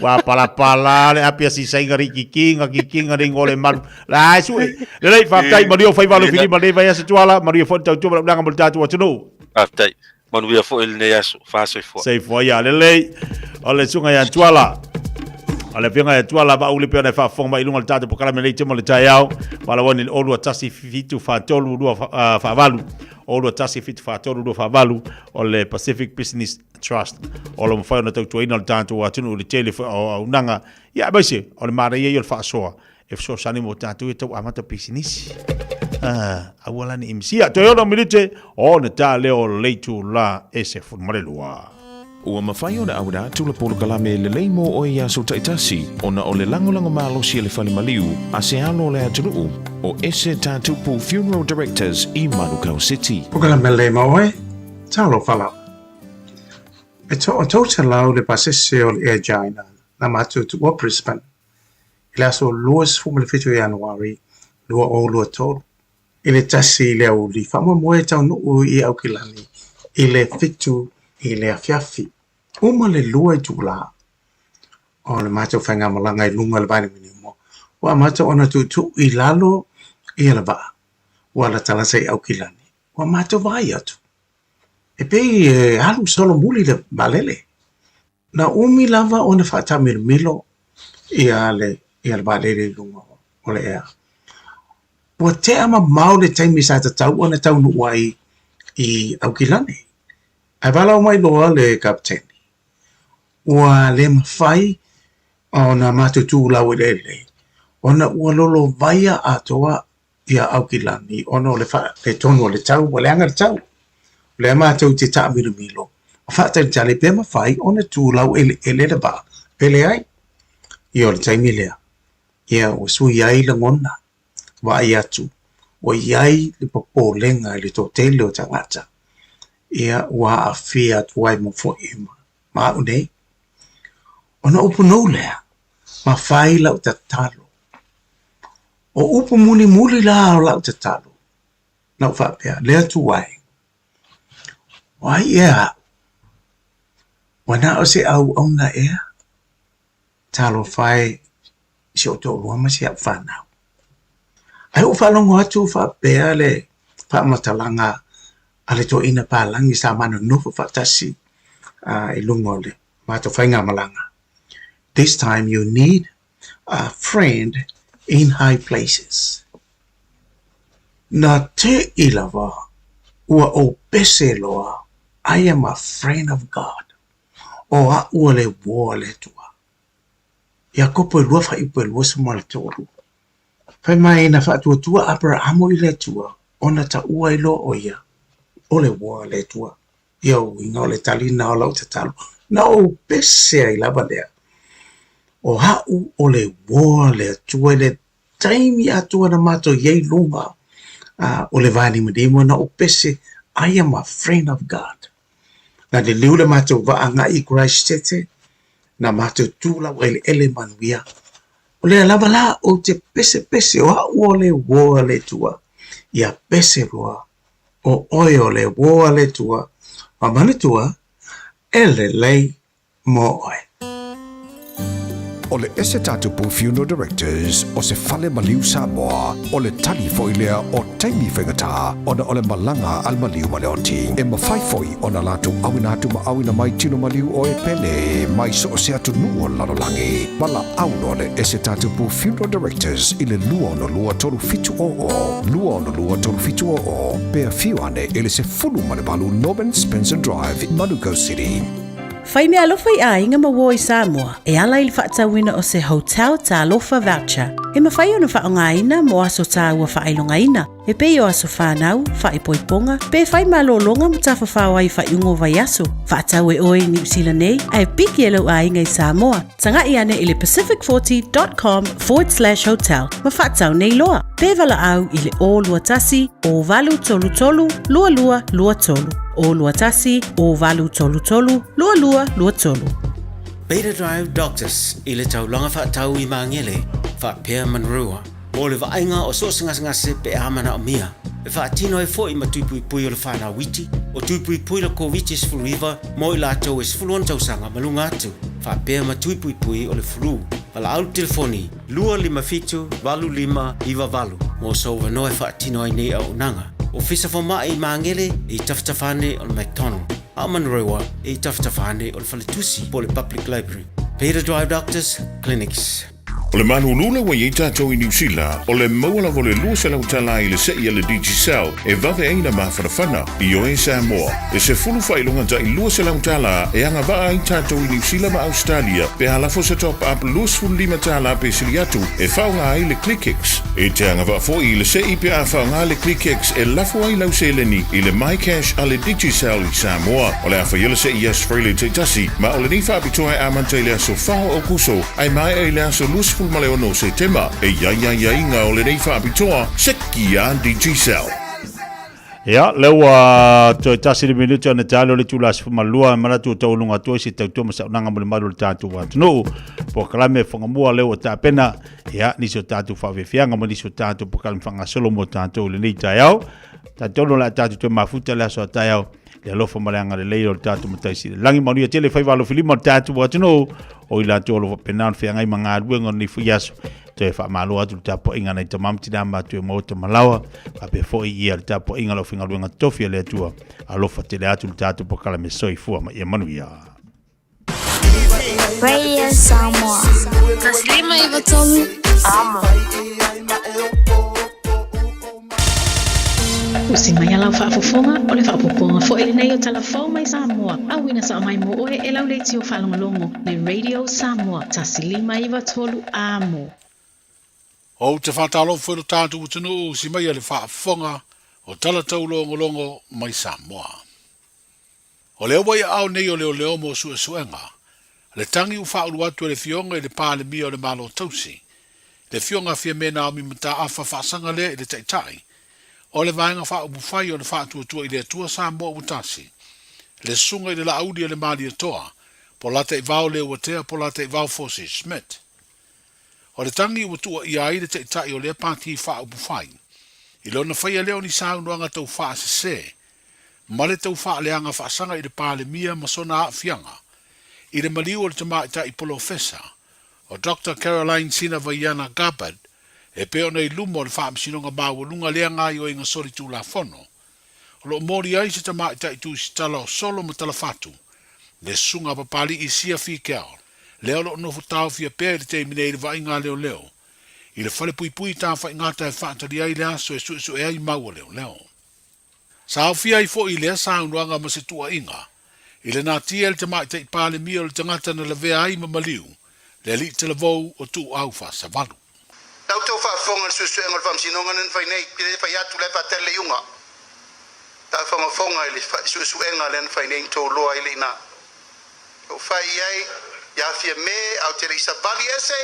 E: Wa pala pala le api si sainga ri kikinga kikinga ri ngole malu. La ai sui. Le lei faafetai manuia fai valo fili ma le vai asa tuala manuia foi tau tua ma mo le tatou atunuu.
A: Faafetai. Manuia foi lenei aso. Faasoifua.
E: Soifua ia lelei. O le susuga ia Tuala. O le afioga ia Tuala Vaauli pei ona e faafofoga mai i luga o le tatou polokalame nei temo le taeao. Valaauani i le 0 2 1 7 4 3 2 4 8. 0 2 1 7 4 3 2 4 8 o le Pacific Business Trust. O lo mafai ona tautuaina le tatou atunuu i le tele foi o auaunaga. Ia aemaise o le manaia ia o le faasoa e fesoasoani mo tatou e tau amata pisinisi. Ah, aua la ne i misia. Toe ono minute, ona ta lea o le itula e 12.
D: Ua mafai ona auina atu le polokalame lelei mo oe i aso taitasi ona o le lagolago malosi a le Fale Maliu a se alo o le atunuu o Ese Tatupu Funeral Directors i Manukau City.
N: Polokalame lelei mo oe, talofa lava. E toa 300 le pasese o le Air China na matou tuua Brisbane i le aso 27 Ianuari 2023 i le 1 i le aoauli faamoemoe e taunuu i Aukilani i le 7 i le afiafi. Uma le 2 itula o le matou faigamalaga i luga o le vailimanimo, ua amata ona tuutuu i lalo ia le vaa ua latalata i Aukilani. Ua matou vaai atu, e pei e alu solomuli le vaalele. Na umi lava ona faataamilomilo ia le ia le vaalele i luga o le ea. Ua tea mamao le taimi sa tatau ona taunuu ai i Aukilani. Ae valaau mai loa le kapeteni, ua le mafai ona matou tu laueleele ona ua lolovaia atoa ia Aukilani ona o le faaletonu o le tau, ua leaga le tau. O lea matou te taamilomilo ma faatalitali pe mafai ona tu laueleele le vaa pe leai. Ia o le taimi lea, ia ua sui ai lagona, vaai atu ua i ai le popolega i le toatele o tagata, ia ua aafia atu ai ma foi ma au nei. Ona upu nou lea, ma fai lau tatalo. O upu mulimuli la o lau tatalo, na ou faapea, Le Atua e, o ai ea aʻu? Ua na o se auauna ea? Talofa e i si ou toalua ma si au fanau. Ae ua faalogo atu faapea le faamatalaga a le toeaina palagi sa ma nonofo faatasi i luga o le matou faigamalaga, This time you need a friend in high places. Na teʻi lava ua ou pese loa, I am a friend of God. O aʻu o le uō a le Atua. Iakopo e lua faaiupu e 23. Fai mai na faatuatua Aperahamo i le Atua, ona taua ai loa ʻo ia o le uō a le Atua. Ia uiga o le tali na o lau tatalo, na ou pese ai lava lea. O aʻu o le uō a le Atua i le taimi atoa na matou i ai i luga o le vaanimanima na ou pese, I am a friend of God. Na liliu le matou vaa agai i Christchurch, na matou tu laueleele manuia. O lea lava la ou te pesepese o aʻu o le uō a le Atua, ia pese loa o oe o le uō a le Atua, ma manatua e lelei mo oe.
O: O le Ese Tatupu Funeral Directors o se fale maliu Samoa, o le tali foi lea o taimi faigata ona o le malaga a le maliu ma le oti. E mafai foi ona latou auina atu ma auina mai tino maliu o e pele mai so o se atunuu o le lalolagi. Valaau loa le Ese Tatupu Funeral Directors i le 262 3700, 262 3700, pe afio ane i le 18 Norman Spencer Drive, Manukau City.
K: Fai meaalofa i aiga ma uō i Samoa e ala i le faatauina o se Hotel Talofa Voucher e mafai ona faaaogaina mo aso tāua faailogaina e pei o aso whānau, whaipoiponga, pe whai malōlōga ma tafafao ai faaiuga o vaiaso. Faatau e oe i Niu Sila nei ae piki e lou aiga i Samoa. Taga'i ane i le pacific40.com/hotel ma faatau nei loa. Pe valaau i le 021 0833 2223. 021 0833 2223.
V: Beta Drive Doctors i le taulaga faatau i Magele, faapea Manurewa, mo le vaaiga o so o se gasegase pe a manaomia. E faatino ai foi ma tui puipui o le whanau iti, o tui puipui le Koviti-19 mo i latou e 16 tausaga ma luga atu, faapea ma tui puipui o le flu. Valaau le telefoni 257 8598 mo sou avanoa e faatino ai nei auaunaga. Ofisa Fomai i Magele e i tafatafa ane o le McDonald, a o Manurewa e i tafatafa ane o le Faletusi po o le Public Library. Beta Drive Doctors Clinics.
D: O le malulu lea ua i ai tatou i Niu Sila, o le maua lava o le 200 tala i le se'i a le Digicel e vave ai na mafanafana. Ioe Samoa, e sefulu faailoga ta'i 200 tala e agavaa ai tatou i Niu Sila ma Ausetalia pe a lafo se top up 25 tala pe sili atu e faaaoga ai le ClickX. E te agavaa foi i le se'i pe a faaaoga le ClickX e lafo ai lau seleni i le MyCash a le Digicel i Samoa. O le a faia le se'i i aso Friday taitasi, ma o lenei faapitoa e amata i le aso 4 o Aokuso ae maea i le aso 26 o Setema. E i ai aiaiga o lenei faapitoa, seki a Digicel.
E: Ia, lea ua toe tasi le minute ona te alo le itula 12, e manatu ua taualuga atu ai se tautua ma saunaga mo le malu o le tatou atunuu. Polokalame Whangamua lea ua tapena, ia, nisi o tatou faafiafiaga ma nisi o tatou polokalame faagasolo mo tatou i lenei taeao. Talitonu o le a tatou toe mafuta le aso a taeao le alofa ma le agalelei o le tatou Matai Sili. Lagi manuia tele faiva alofilima o le tatou atunuu, o i latou o lo o faapena ona feagai ma galuega o lenei foi aso. Toe faamalo atu le tapuaiga a nai tama ma tina matutua i maota ma laoa, faapea foi ia le tapuaiga a le aufaigaluega totofi a le Atua. Alofa tele atu le tatou polokalame soifua ma ia manuia.
H: Radio Samoa. 153 Amo.
B: Usi mai a lau faafofoga, o le faaopoopoga foi lenei o tala fou mai Samoa, auina sao mai mo oe e lau leitio faalogologo le Radio Samoa 1593 Amo.
G: Ou te faatalofa i lo tatou atunuu usi mai a le faafofoga o tala taulogologo mai Samoa. O lea ua i aao nei o leoleo mo suesuega, le tagi ua faaulu atu e le Afioga i le Palemia o le Malo Tausi, le Afioga a Fiame Naomi Mataafa faasaga lea i le Taitai o le Vaega Faaupufai o le Faatuatua i le Atua Samoa Ua Tasi, le Susuga i le Laauli a le Malietoa, Polataivao Leuatea Polataivao Fosi Schmidt. O le tagi ua tuuaia ai le Taitai o lea Pati Faaupufai i lona faia lea o ni saunoaga tau faasese ma le tau faaleaga faasaga i le Palemia ma sona aafiaga i le maliu o le tamaitai polofesa o Doctor Caroline Sinavaiana Gabbard e pei ona i luma o le Faamasinoga Maualuga lea gaoioiga solitulafono o lo o moli ai se tamaitai tusitala o Solo ma Talafatu, le Susuga a Papali'i Sia Fikeaol, lea o lo o nofo taofia pea i le taimi nei i le vaaiga a leoleo i le falepuipui tafaigata e faatali ai le aso e suesue ai mau a leoleo. Sa aofia ai foi lea saunoaga ma se tuuaiga i le natia e le tamaitai Palemia o le tagata na lavea ai ma maliu le alii talavou o Tuuau Faasavalu.
F: La outou faafofoga i le suesuega o le faamasinoga lea na fai nei, e le fai atu la e faatali le iuga. Taafogafoga i le suesuega lea na fai nei na toloa ai le ina. Ou fai i ai ia Fiame a ou te le i savali ese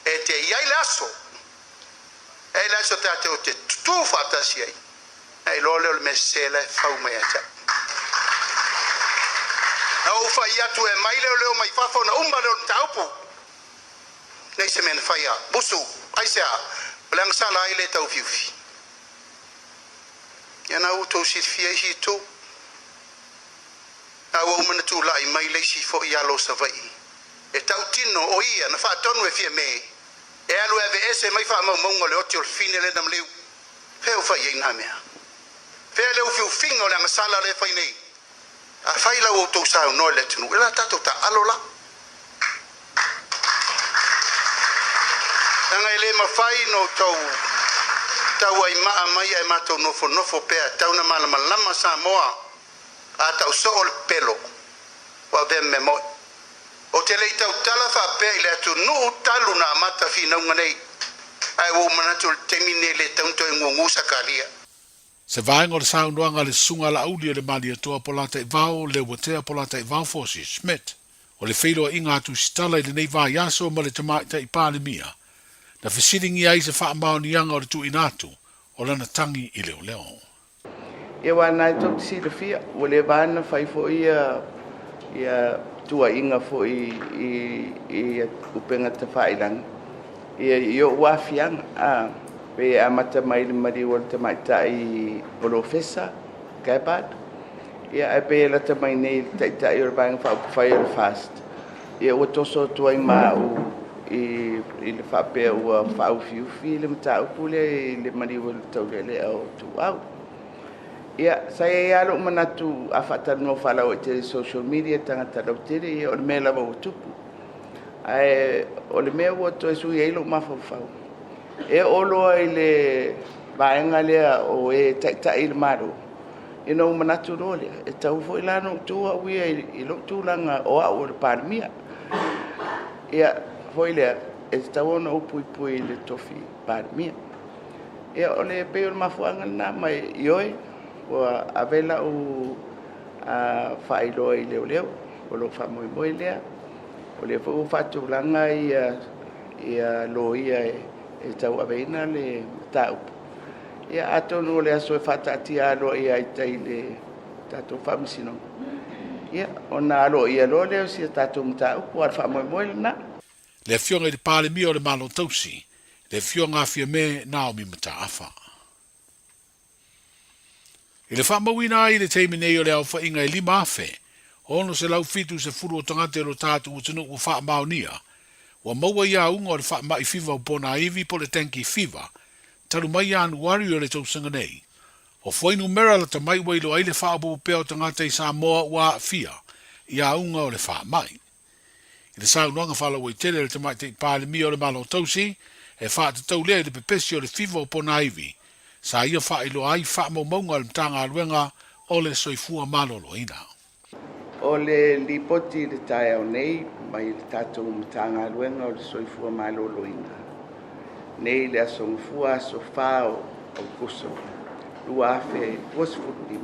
F: e te i ai le aso. E ai le aso tatou te tutū faatasi ai. Na iloa lea o le mea sese la e fau mai ia te au. Na ou fai atu e aumai leoleo mai fafo ona uma lea o le mataupu. Nei se mea na faia. Busu, aisea? O le agasala ai lea e taufiufi. Ia na ua outou silafia isi itu. Na ua uma na tulai mai le isi foi alo o Savaii e tautino o ia na faatonu e Fiame e alu e aveese mai faamaumauga o le oti o le fine lea na maliu. Fea ua fai i ai na mea? Fea le ufiufiga o le agasala lea e fai nei? Afai la ua outou saunoa i le atunuu, e la tatou taaalo la. Leaga e le mafai ona outou tauaimaa mai ae matou nofonofo pea, tau na malamalama Samoa, a tau soo le pelo, ua avea ma mea moi. Ou te le i tautala faapea i le atunuu talu na amata finauga nei, ae ua ou manatu o le taimi lenei e le tatau ona toe gugu Sakaria.
G: Se vaega o le saunoaga a le Susuga Laauli o le Malietoa Polataivao Leuatea Polataivao Fosi Schmidt o le feiloaiga a Tusitala i lenei vaiaso ma le Tamaitai Palemia na fesiligia ai se faamaoniaga o le tuuina atu o lana tagi i leoleo.
R: Ia aua na e tou te silafia, ua leva lava na fai foi ia ia tuuaiga foi i i upega tafailagi ia i o'u aafiaga a pei e amata mai i le maliu o le tamaitai polofesa Gabbard ia ae pei e lata mai nei i le taitai o le Vaega Faaupufai o le FAST ia ua toso atu ai ma a'u i i le faapea ua faaufiufi le mataupu lea i le maliu o le taulealea o Tuuau. Ia, sa i ai lava lou manatu a faatalanoa faalauaitele i social media tagata lautele, ia o le mea lava ua tupu. Ae o le mea ua toe sui ai lou mafaufau, e oo loa i le vaega lea o e taitai i le Malo, ina ua manatu loa lea, e tatau foi la ona ou tu au ia i lou tulaga o au o le Palemia. Ia, foi lea, e tatau ona ou puipui i le tofi Palemia. Ia, o le pei o le mafuaaga lena ma ioe, ua ave lau faailoa i leoleo, o lou faamoemoe lea. O lea foi ua faatulaga ia ia loia e tauaveina le mataupu. Ia atonu o le aso e faataatia aloaia ai tai i le tatou faamasinoga, ia ona aloaia loa lea o si a tatou mataupu, a o le faamoemoe lena.
G: Le Afioga i le Palemia o le Malo Tausi, le Afioga a Fiame Naomi Mataafa. I le faamauina ai i le taimi nei o le aofaiga e 5,670 o tagata i lo tatou atunuu ua faamaonia, ua maua i auga o le faamai fiva o ponaivi po o le dengue fever talu mai Ianuari o le tausaga nei. O fuainumera lata mai ua iloa ai le faaopoopo pea o tagata i Samoa ua aafia i auga o le faamai. I le saunoaga faalauaitele a le Tamaitai Palemia o le Malo Tausi, e faatatau lea i le pepesi o le fiva o ponaivi, sa ia faailoa ai faamaumauga a le Matagaluega o le Soifua Maloloina.
R: O le lipoti i le taeao nei mai le tatou Matagaluega o le Soifua Maloloina nei i le aso Gafua aso 4 o Aokuso 2025,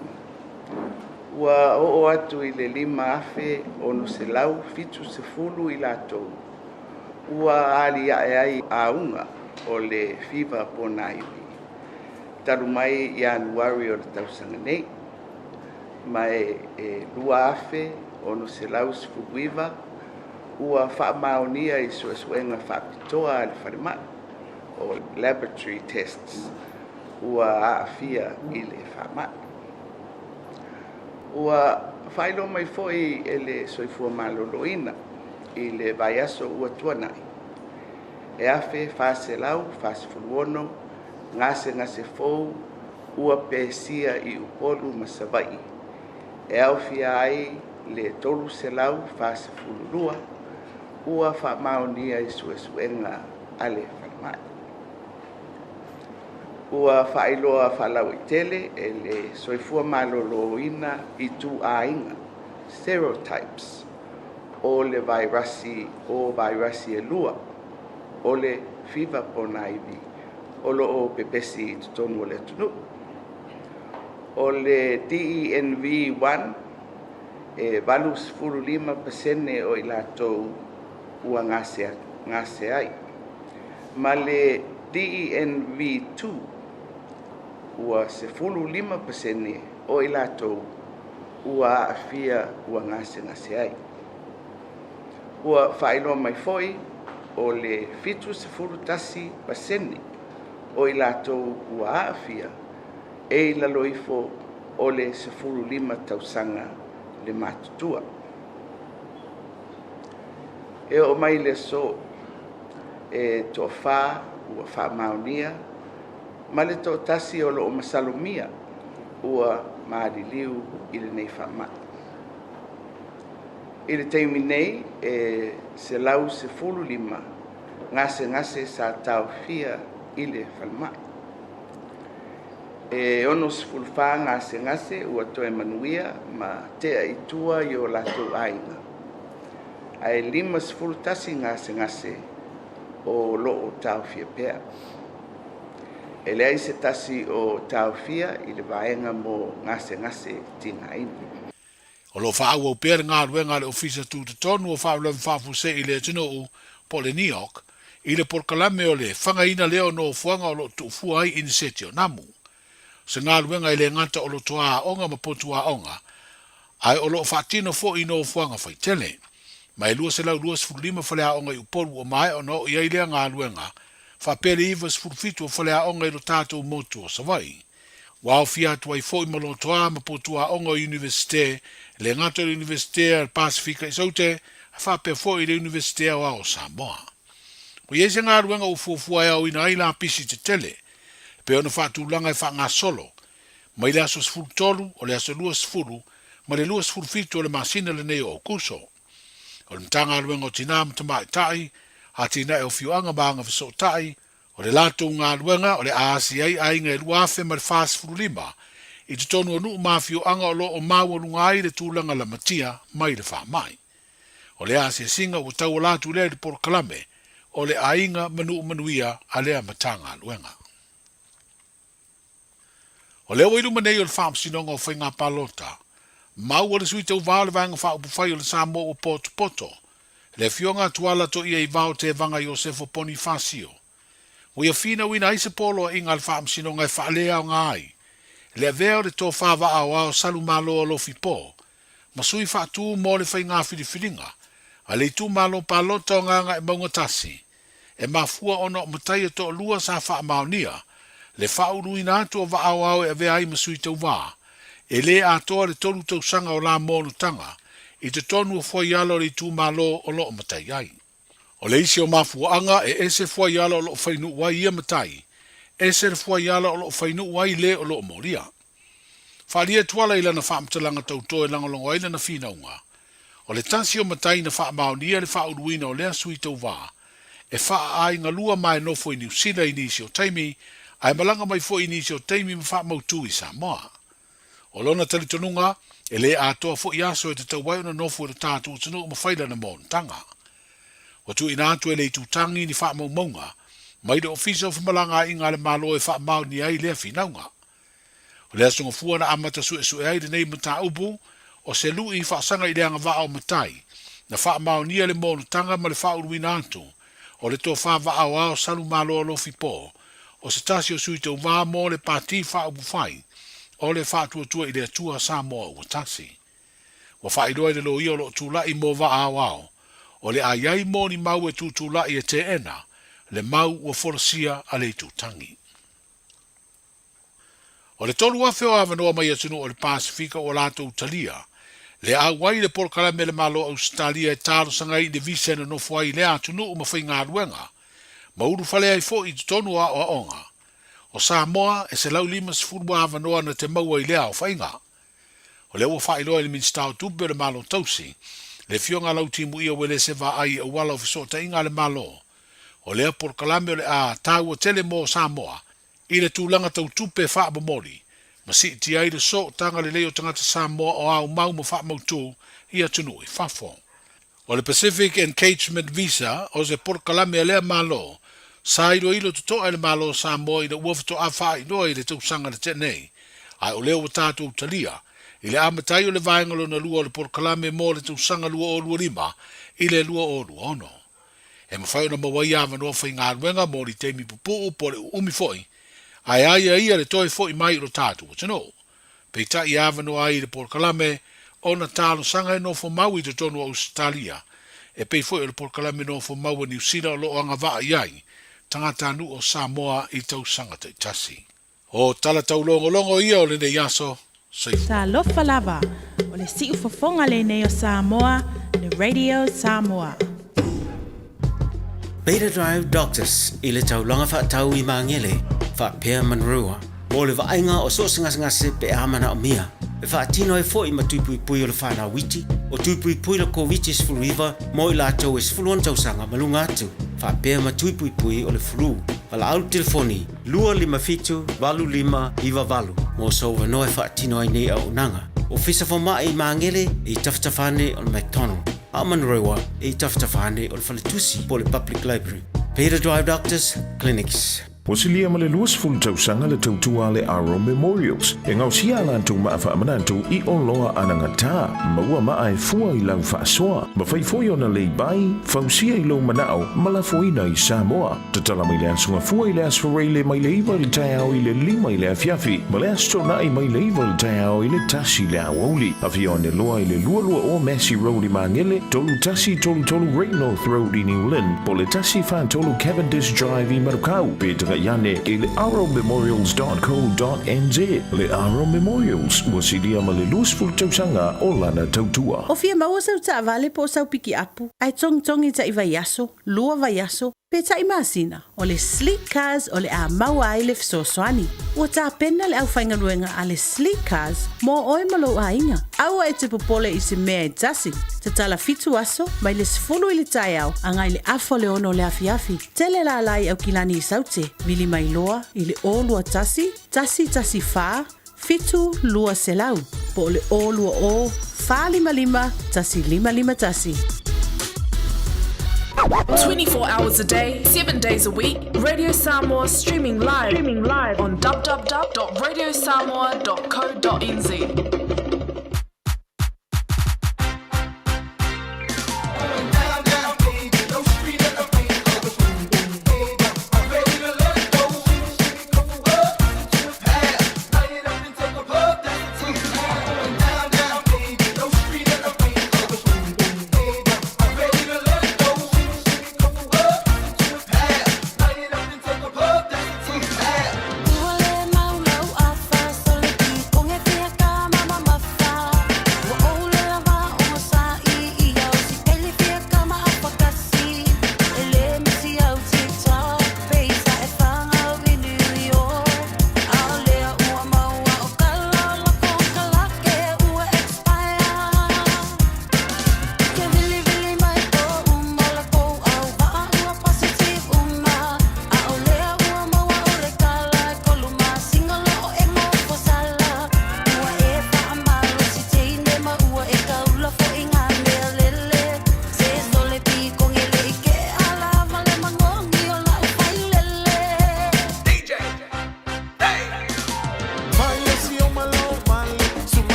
R: Ua oo atu i le 5,670 i latou ua aliae ai auga o le fiva ponaivi talu mai Ianuari o le tausaga nei, ma e 2,619 ua faamaonia i suesuega faapitoa a le falemai, o laboratory tests, ua aafia i le faamai. Ua faailoa mai foi e le Soifua Maloloina i le vaiaso ua tuanai, e 1,446 gasegase fou ua pesia i Upolu ma Savaii, e aofia ai le 342 ua faamaonia i suesuega a le falemai. Ua faailoa faalauaitele e le Soifua Maloloina ituaiga, serotypes, o le vairasi o vairasi e lua o le fiva ponaivi o lo o pepesi i totonu o le atunuu. O le DENV-1, e 85% o i latou ua gase ai. Ma le DENV-2, ua 15% o i latou ua aafia ua gasegase ai. Ua faailoa mai foi o le 71% o i latou ua aafia e i lalo ifo o le 15 tausaga le matutua. E oo mai le aso, e toafa ua faamaonia ma le toatasi o lo o masalomia ua maliliu i lenei faamai. I le taimi nei, e 115 gasegase sa taofia i le falemai. E 64 gasegase ua toe manuia ma tea i tua i o latou aiga, ae 51 gasegase o lo o taofia pea. E leai se tasi o taofia i le vaega mo gasegase tigaina.
G: O lo o faaauau pea le galuega a le Ofisa Tutotonu o Faalavelave Faafuasei i le atunuu, po o le NEOC, i le polokalame o le fagaina lea o nofoaga o lo o tuufua ai iniseti o namu. O se galuega e le gata o lotoa aoga ma potu aoga, ae o lo o faatino foi i nofoaga faitele. Ma e 225 faleaoga i Upolu ua maea ona oo i ai lea galuega, faapea le 97 o faleaoga i lo tatou motu o Savaii. Ua aofia atu ai foi ma lotoa ma potu aoga o Iunivesite, e le gata o le Iunivesite a le Pasefika i Saute, ae faapea foi le Iunivesite Aoao o Samoa. Ua i ai se galuega ua fuafua e aoina ai lapisi tetele, e pei ona faatulaga e faagasolo, mai le aso 13 o le aso 20 ma le 27 o le masina lenei o Aokuso. O le Matagaluega o Tinā ma Tamaitai, Atinae o Afioaga ma Agafesootai, o le latou galuega o le a asi ai aiga e 2045 i totonu o nuu ma afioaga o lo o maualuga ai le tulaga lamatia mai le faamai. O lea asiasiga ua tauala atu lea i le polokalame o le Aiga ma Nuu Manuia a lea Matagaluega. O lea ua i luma nei o le Faamasinoga o Faiga Palota, maua le Sui Tauva o le Vaega Faaupufai o le Samoa ua potopoto, le Afioga a Tuala Toiaivao Tevaga Iosefo Ponifasio. Ua ia finauina ai se poloaiga a le Faamasinoga e faaleaoga ai le avea o le tofa vaaoao Salumalo Alofi Po ma sui faatu mo le faiga filifiliga a le itumalo palota o Gagaemauga 1, e mafua ona o matai e toalua sa faamaonia le faauluina atu o vaaoao e avea ai ma sui tauva, e le atoa le 3 tausaga o la monotaga i totonu o fuaiala o le itumalo o lo o matai ai. O le isi o mafuaaga e ese fuaiala o lo o fainuu ai ia matai, ese le fuaiala o lo o fainuu ai le o lo o molia. Faaalia Tuala i lana faamatalaga tauto e lagolago ai lana finauga, o le tasi o matai na faamaonia le faauluina o lea sui tauva e faaaigalua ma e nofo i Niu Sila i nisi o taimi, ae malaga mai foi i nisi o taimi ma faamautu i Samoa. O lona talitonuga, e le atoa foi aso e tatau ai ona nofo i lo tatou atunuu ma fai lana monotaga. Ua tuuina atu e le itutagi ni faamaumauga mai le Ofisa o Femalagaaiga a le Malo e faamaonia ai lea finauga. O le aso Gafua na amata suesue ai lenei mataupu o se lui faasaga i le agavaa o matai, na faamaonia le monotaga ma le faauluina atu o le tofa vaaoao Salumalo Alofi Po o se tasi o sui tauva mo le Pati Faaupufai o le Faatuatua i le Atua Samoa Ua Tasi. Ua faailoa i le loia o lo o tulai mo vaaoao o le a i ai mo ni mau e tutulai e teena le mau ua folasia a le itutagi. O le 3,000 o avanoa mai atunuu o le Pasefika ua latou talia le auai i le polokalame a le Malo o Ausetalia e talosaga ai i le visa e nonofo ai i lea atunuu ma faigaluega ma ulufale ai foi i totonu o aoaoga. O Samoa, e 150 avanoa na te maua i lea aofaiga. O lea ua faailoa e le Minisita o Tupe o le Malo Tausi, le Afioga a Lautimuia Uelese Vaai i auala o fesootaiga a le Malo, o lea polokalame o le a taua tele mo Samoa i le tulaga tau tupe faamomoli ma siitia ai le sootaga lelei o tagata Samoa o aumau ma faamautu i atunuu i fafo. O le Pacific Encagement Visa o se polokalame a lea Malo sa iloilo totoa e le Malo o Samoa ina ua faatoa faailoa i le tausaga na tea nei, ae o lea ua tatou talia i le amata ai o le vaega lona lua o le polokalame mo le tausaga 2025 i le 2026. E mafai ona maua ai avanoa faigaluega mo ni taimi pupuu po o le uumi foi, ae aiaia le toe foi mai i lo tatou atunuu. Peitai e avanoa ai i le polokalame ona talosaga e nofo mau i totonu o Ausetalia, e pei foi o le polokalame nofo mau a Niu Sila o lo o agavaa i ai tagatanuu o Samoa i tausaga taitasi. O tala taulogologo ia o lenei aso. Soifua.
K: Talofa lava, o le siufofoga lenei o Samoa, le Radio Samoa.
V: Beta Drive Doctors i le taulaga faatau i Magele, faapea Manurewa, mo le vaaiga o so o se gasegase pe a manaomia. E faatino ai foi ma tuipuipui o le whanau iti, o tuipuipui le Koviti-19 mo i latou e 16 tausaga ma luga atu, faapea ma tuipuipui o le flu. Valaau le telefoni 257 8598 mo sou avanoa e faatino ai nei auaunaga. Ofisa Fomai i Magele i tafatafa ane o le McDonald, a o Manurewa i tafatafa ane o le Faletusi po o le Public Library. Peter Drive Doctors Clinics.
D: Ua silia ma le 20 tausaga le tautua a le Aro Memorials e gaosia a latou maa faamanatu i oloa anagata, maua maa e fua i lau faasoa, mafai foi ona lay-by, fausia i lou manao ma lafoina i Samoa. Tatala mai le Aso Gafua i le Aso Faraile mai le 9 i le taeao i le 5 i le afiafi, ma le Aso Toonai mai le 9 i le taeao i le 1 i le aoauli. Afio ane loa i le 22 o Massey Road i Magele, 3133 Great North Road i New Lynn, po o le 143 Cavendish Drive i Manukau, pe tagai ane i le arrowmemorials.co.nz. Le Arrow Memorials, ua silia ma le 20 tausaga o lana tautua.
K: O fia maua sau taavale po o sau pikiapu, ae togitogi ta'i vaiaso, lua vaiaso. Peitai masina, o le Sleek Cars o le a maua ai le fesoasoani. Ua tapena le aufaigaluega a le Sleek Cars mo oe ma lou aiga. Aua e te popole i se mea e tasi. Tatala 7 aso, mai le 10 i le taeao agai le 5:30 o le afiafi. Tele lala i Aukilani i Saute, vili mai loa i le 021 114 7200 po o le 020 455 1551.
I: 24 hours a day, 7 days a week, Radio Samoa streaming live, streaming live on www.radiosamoa.co.nz.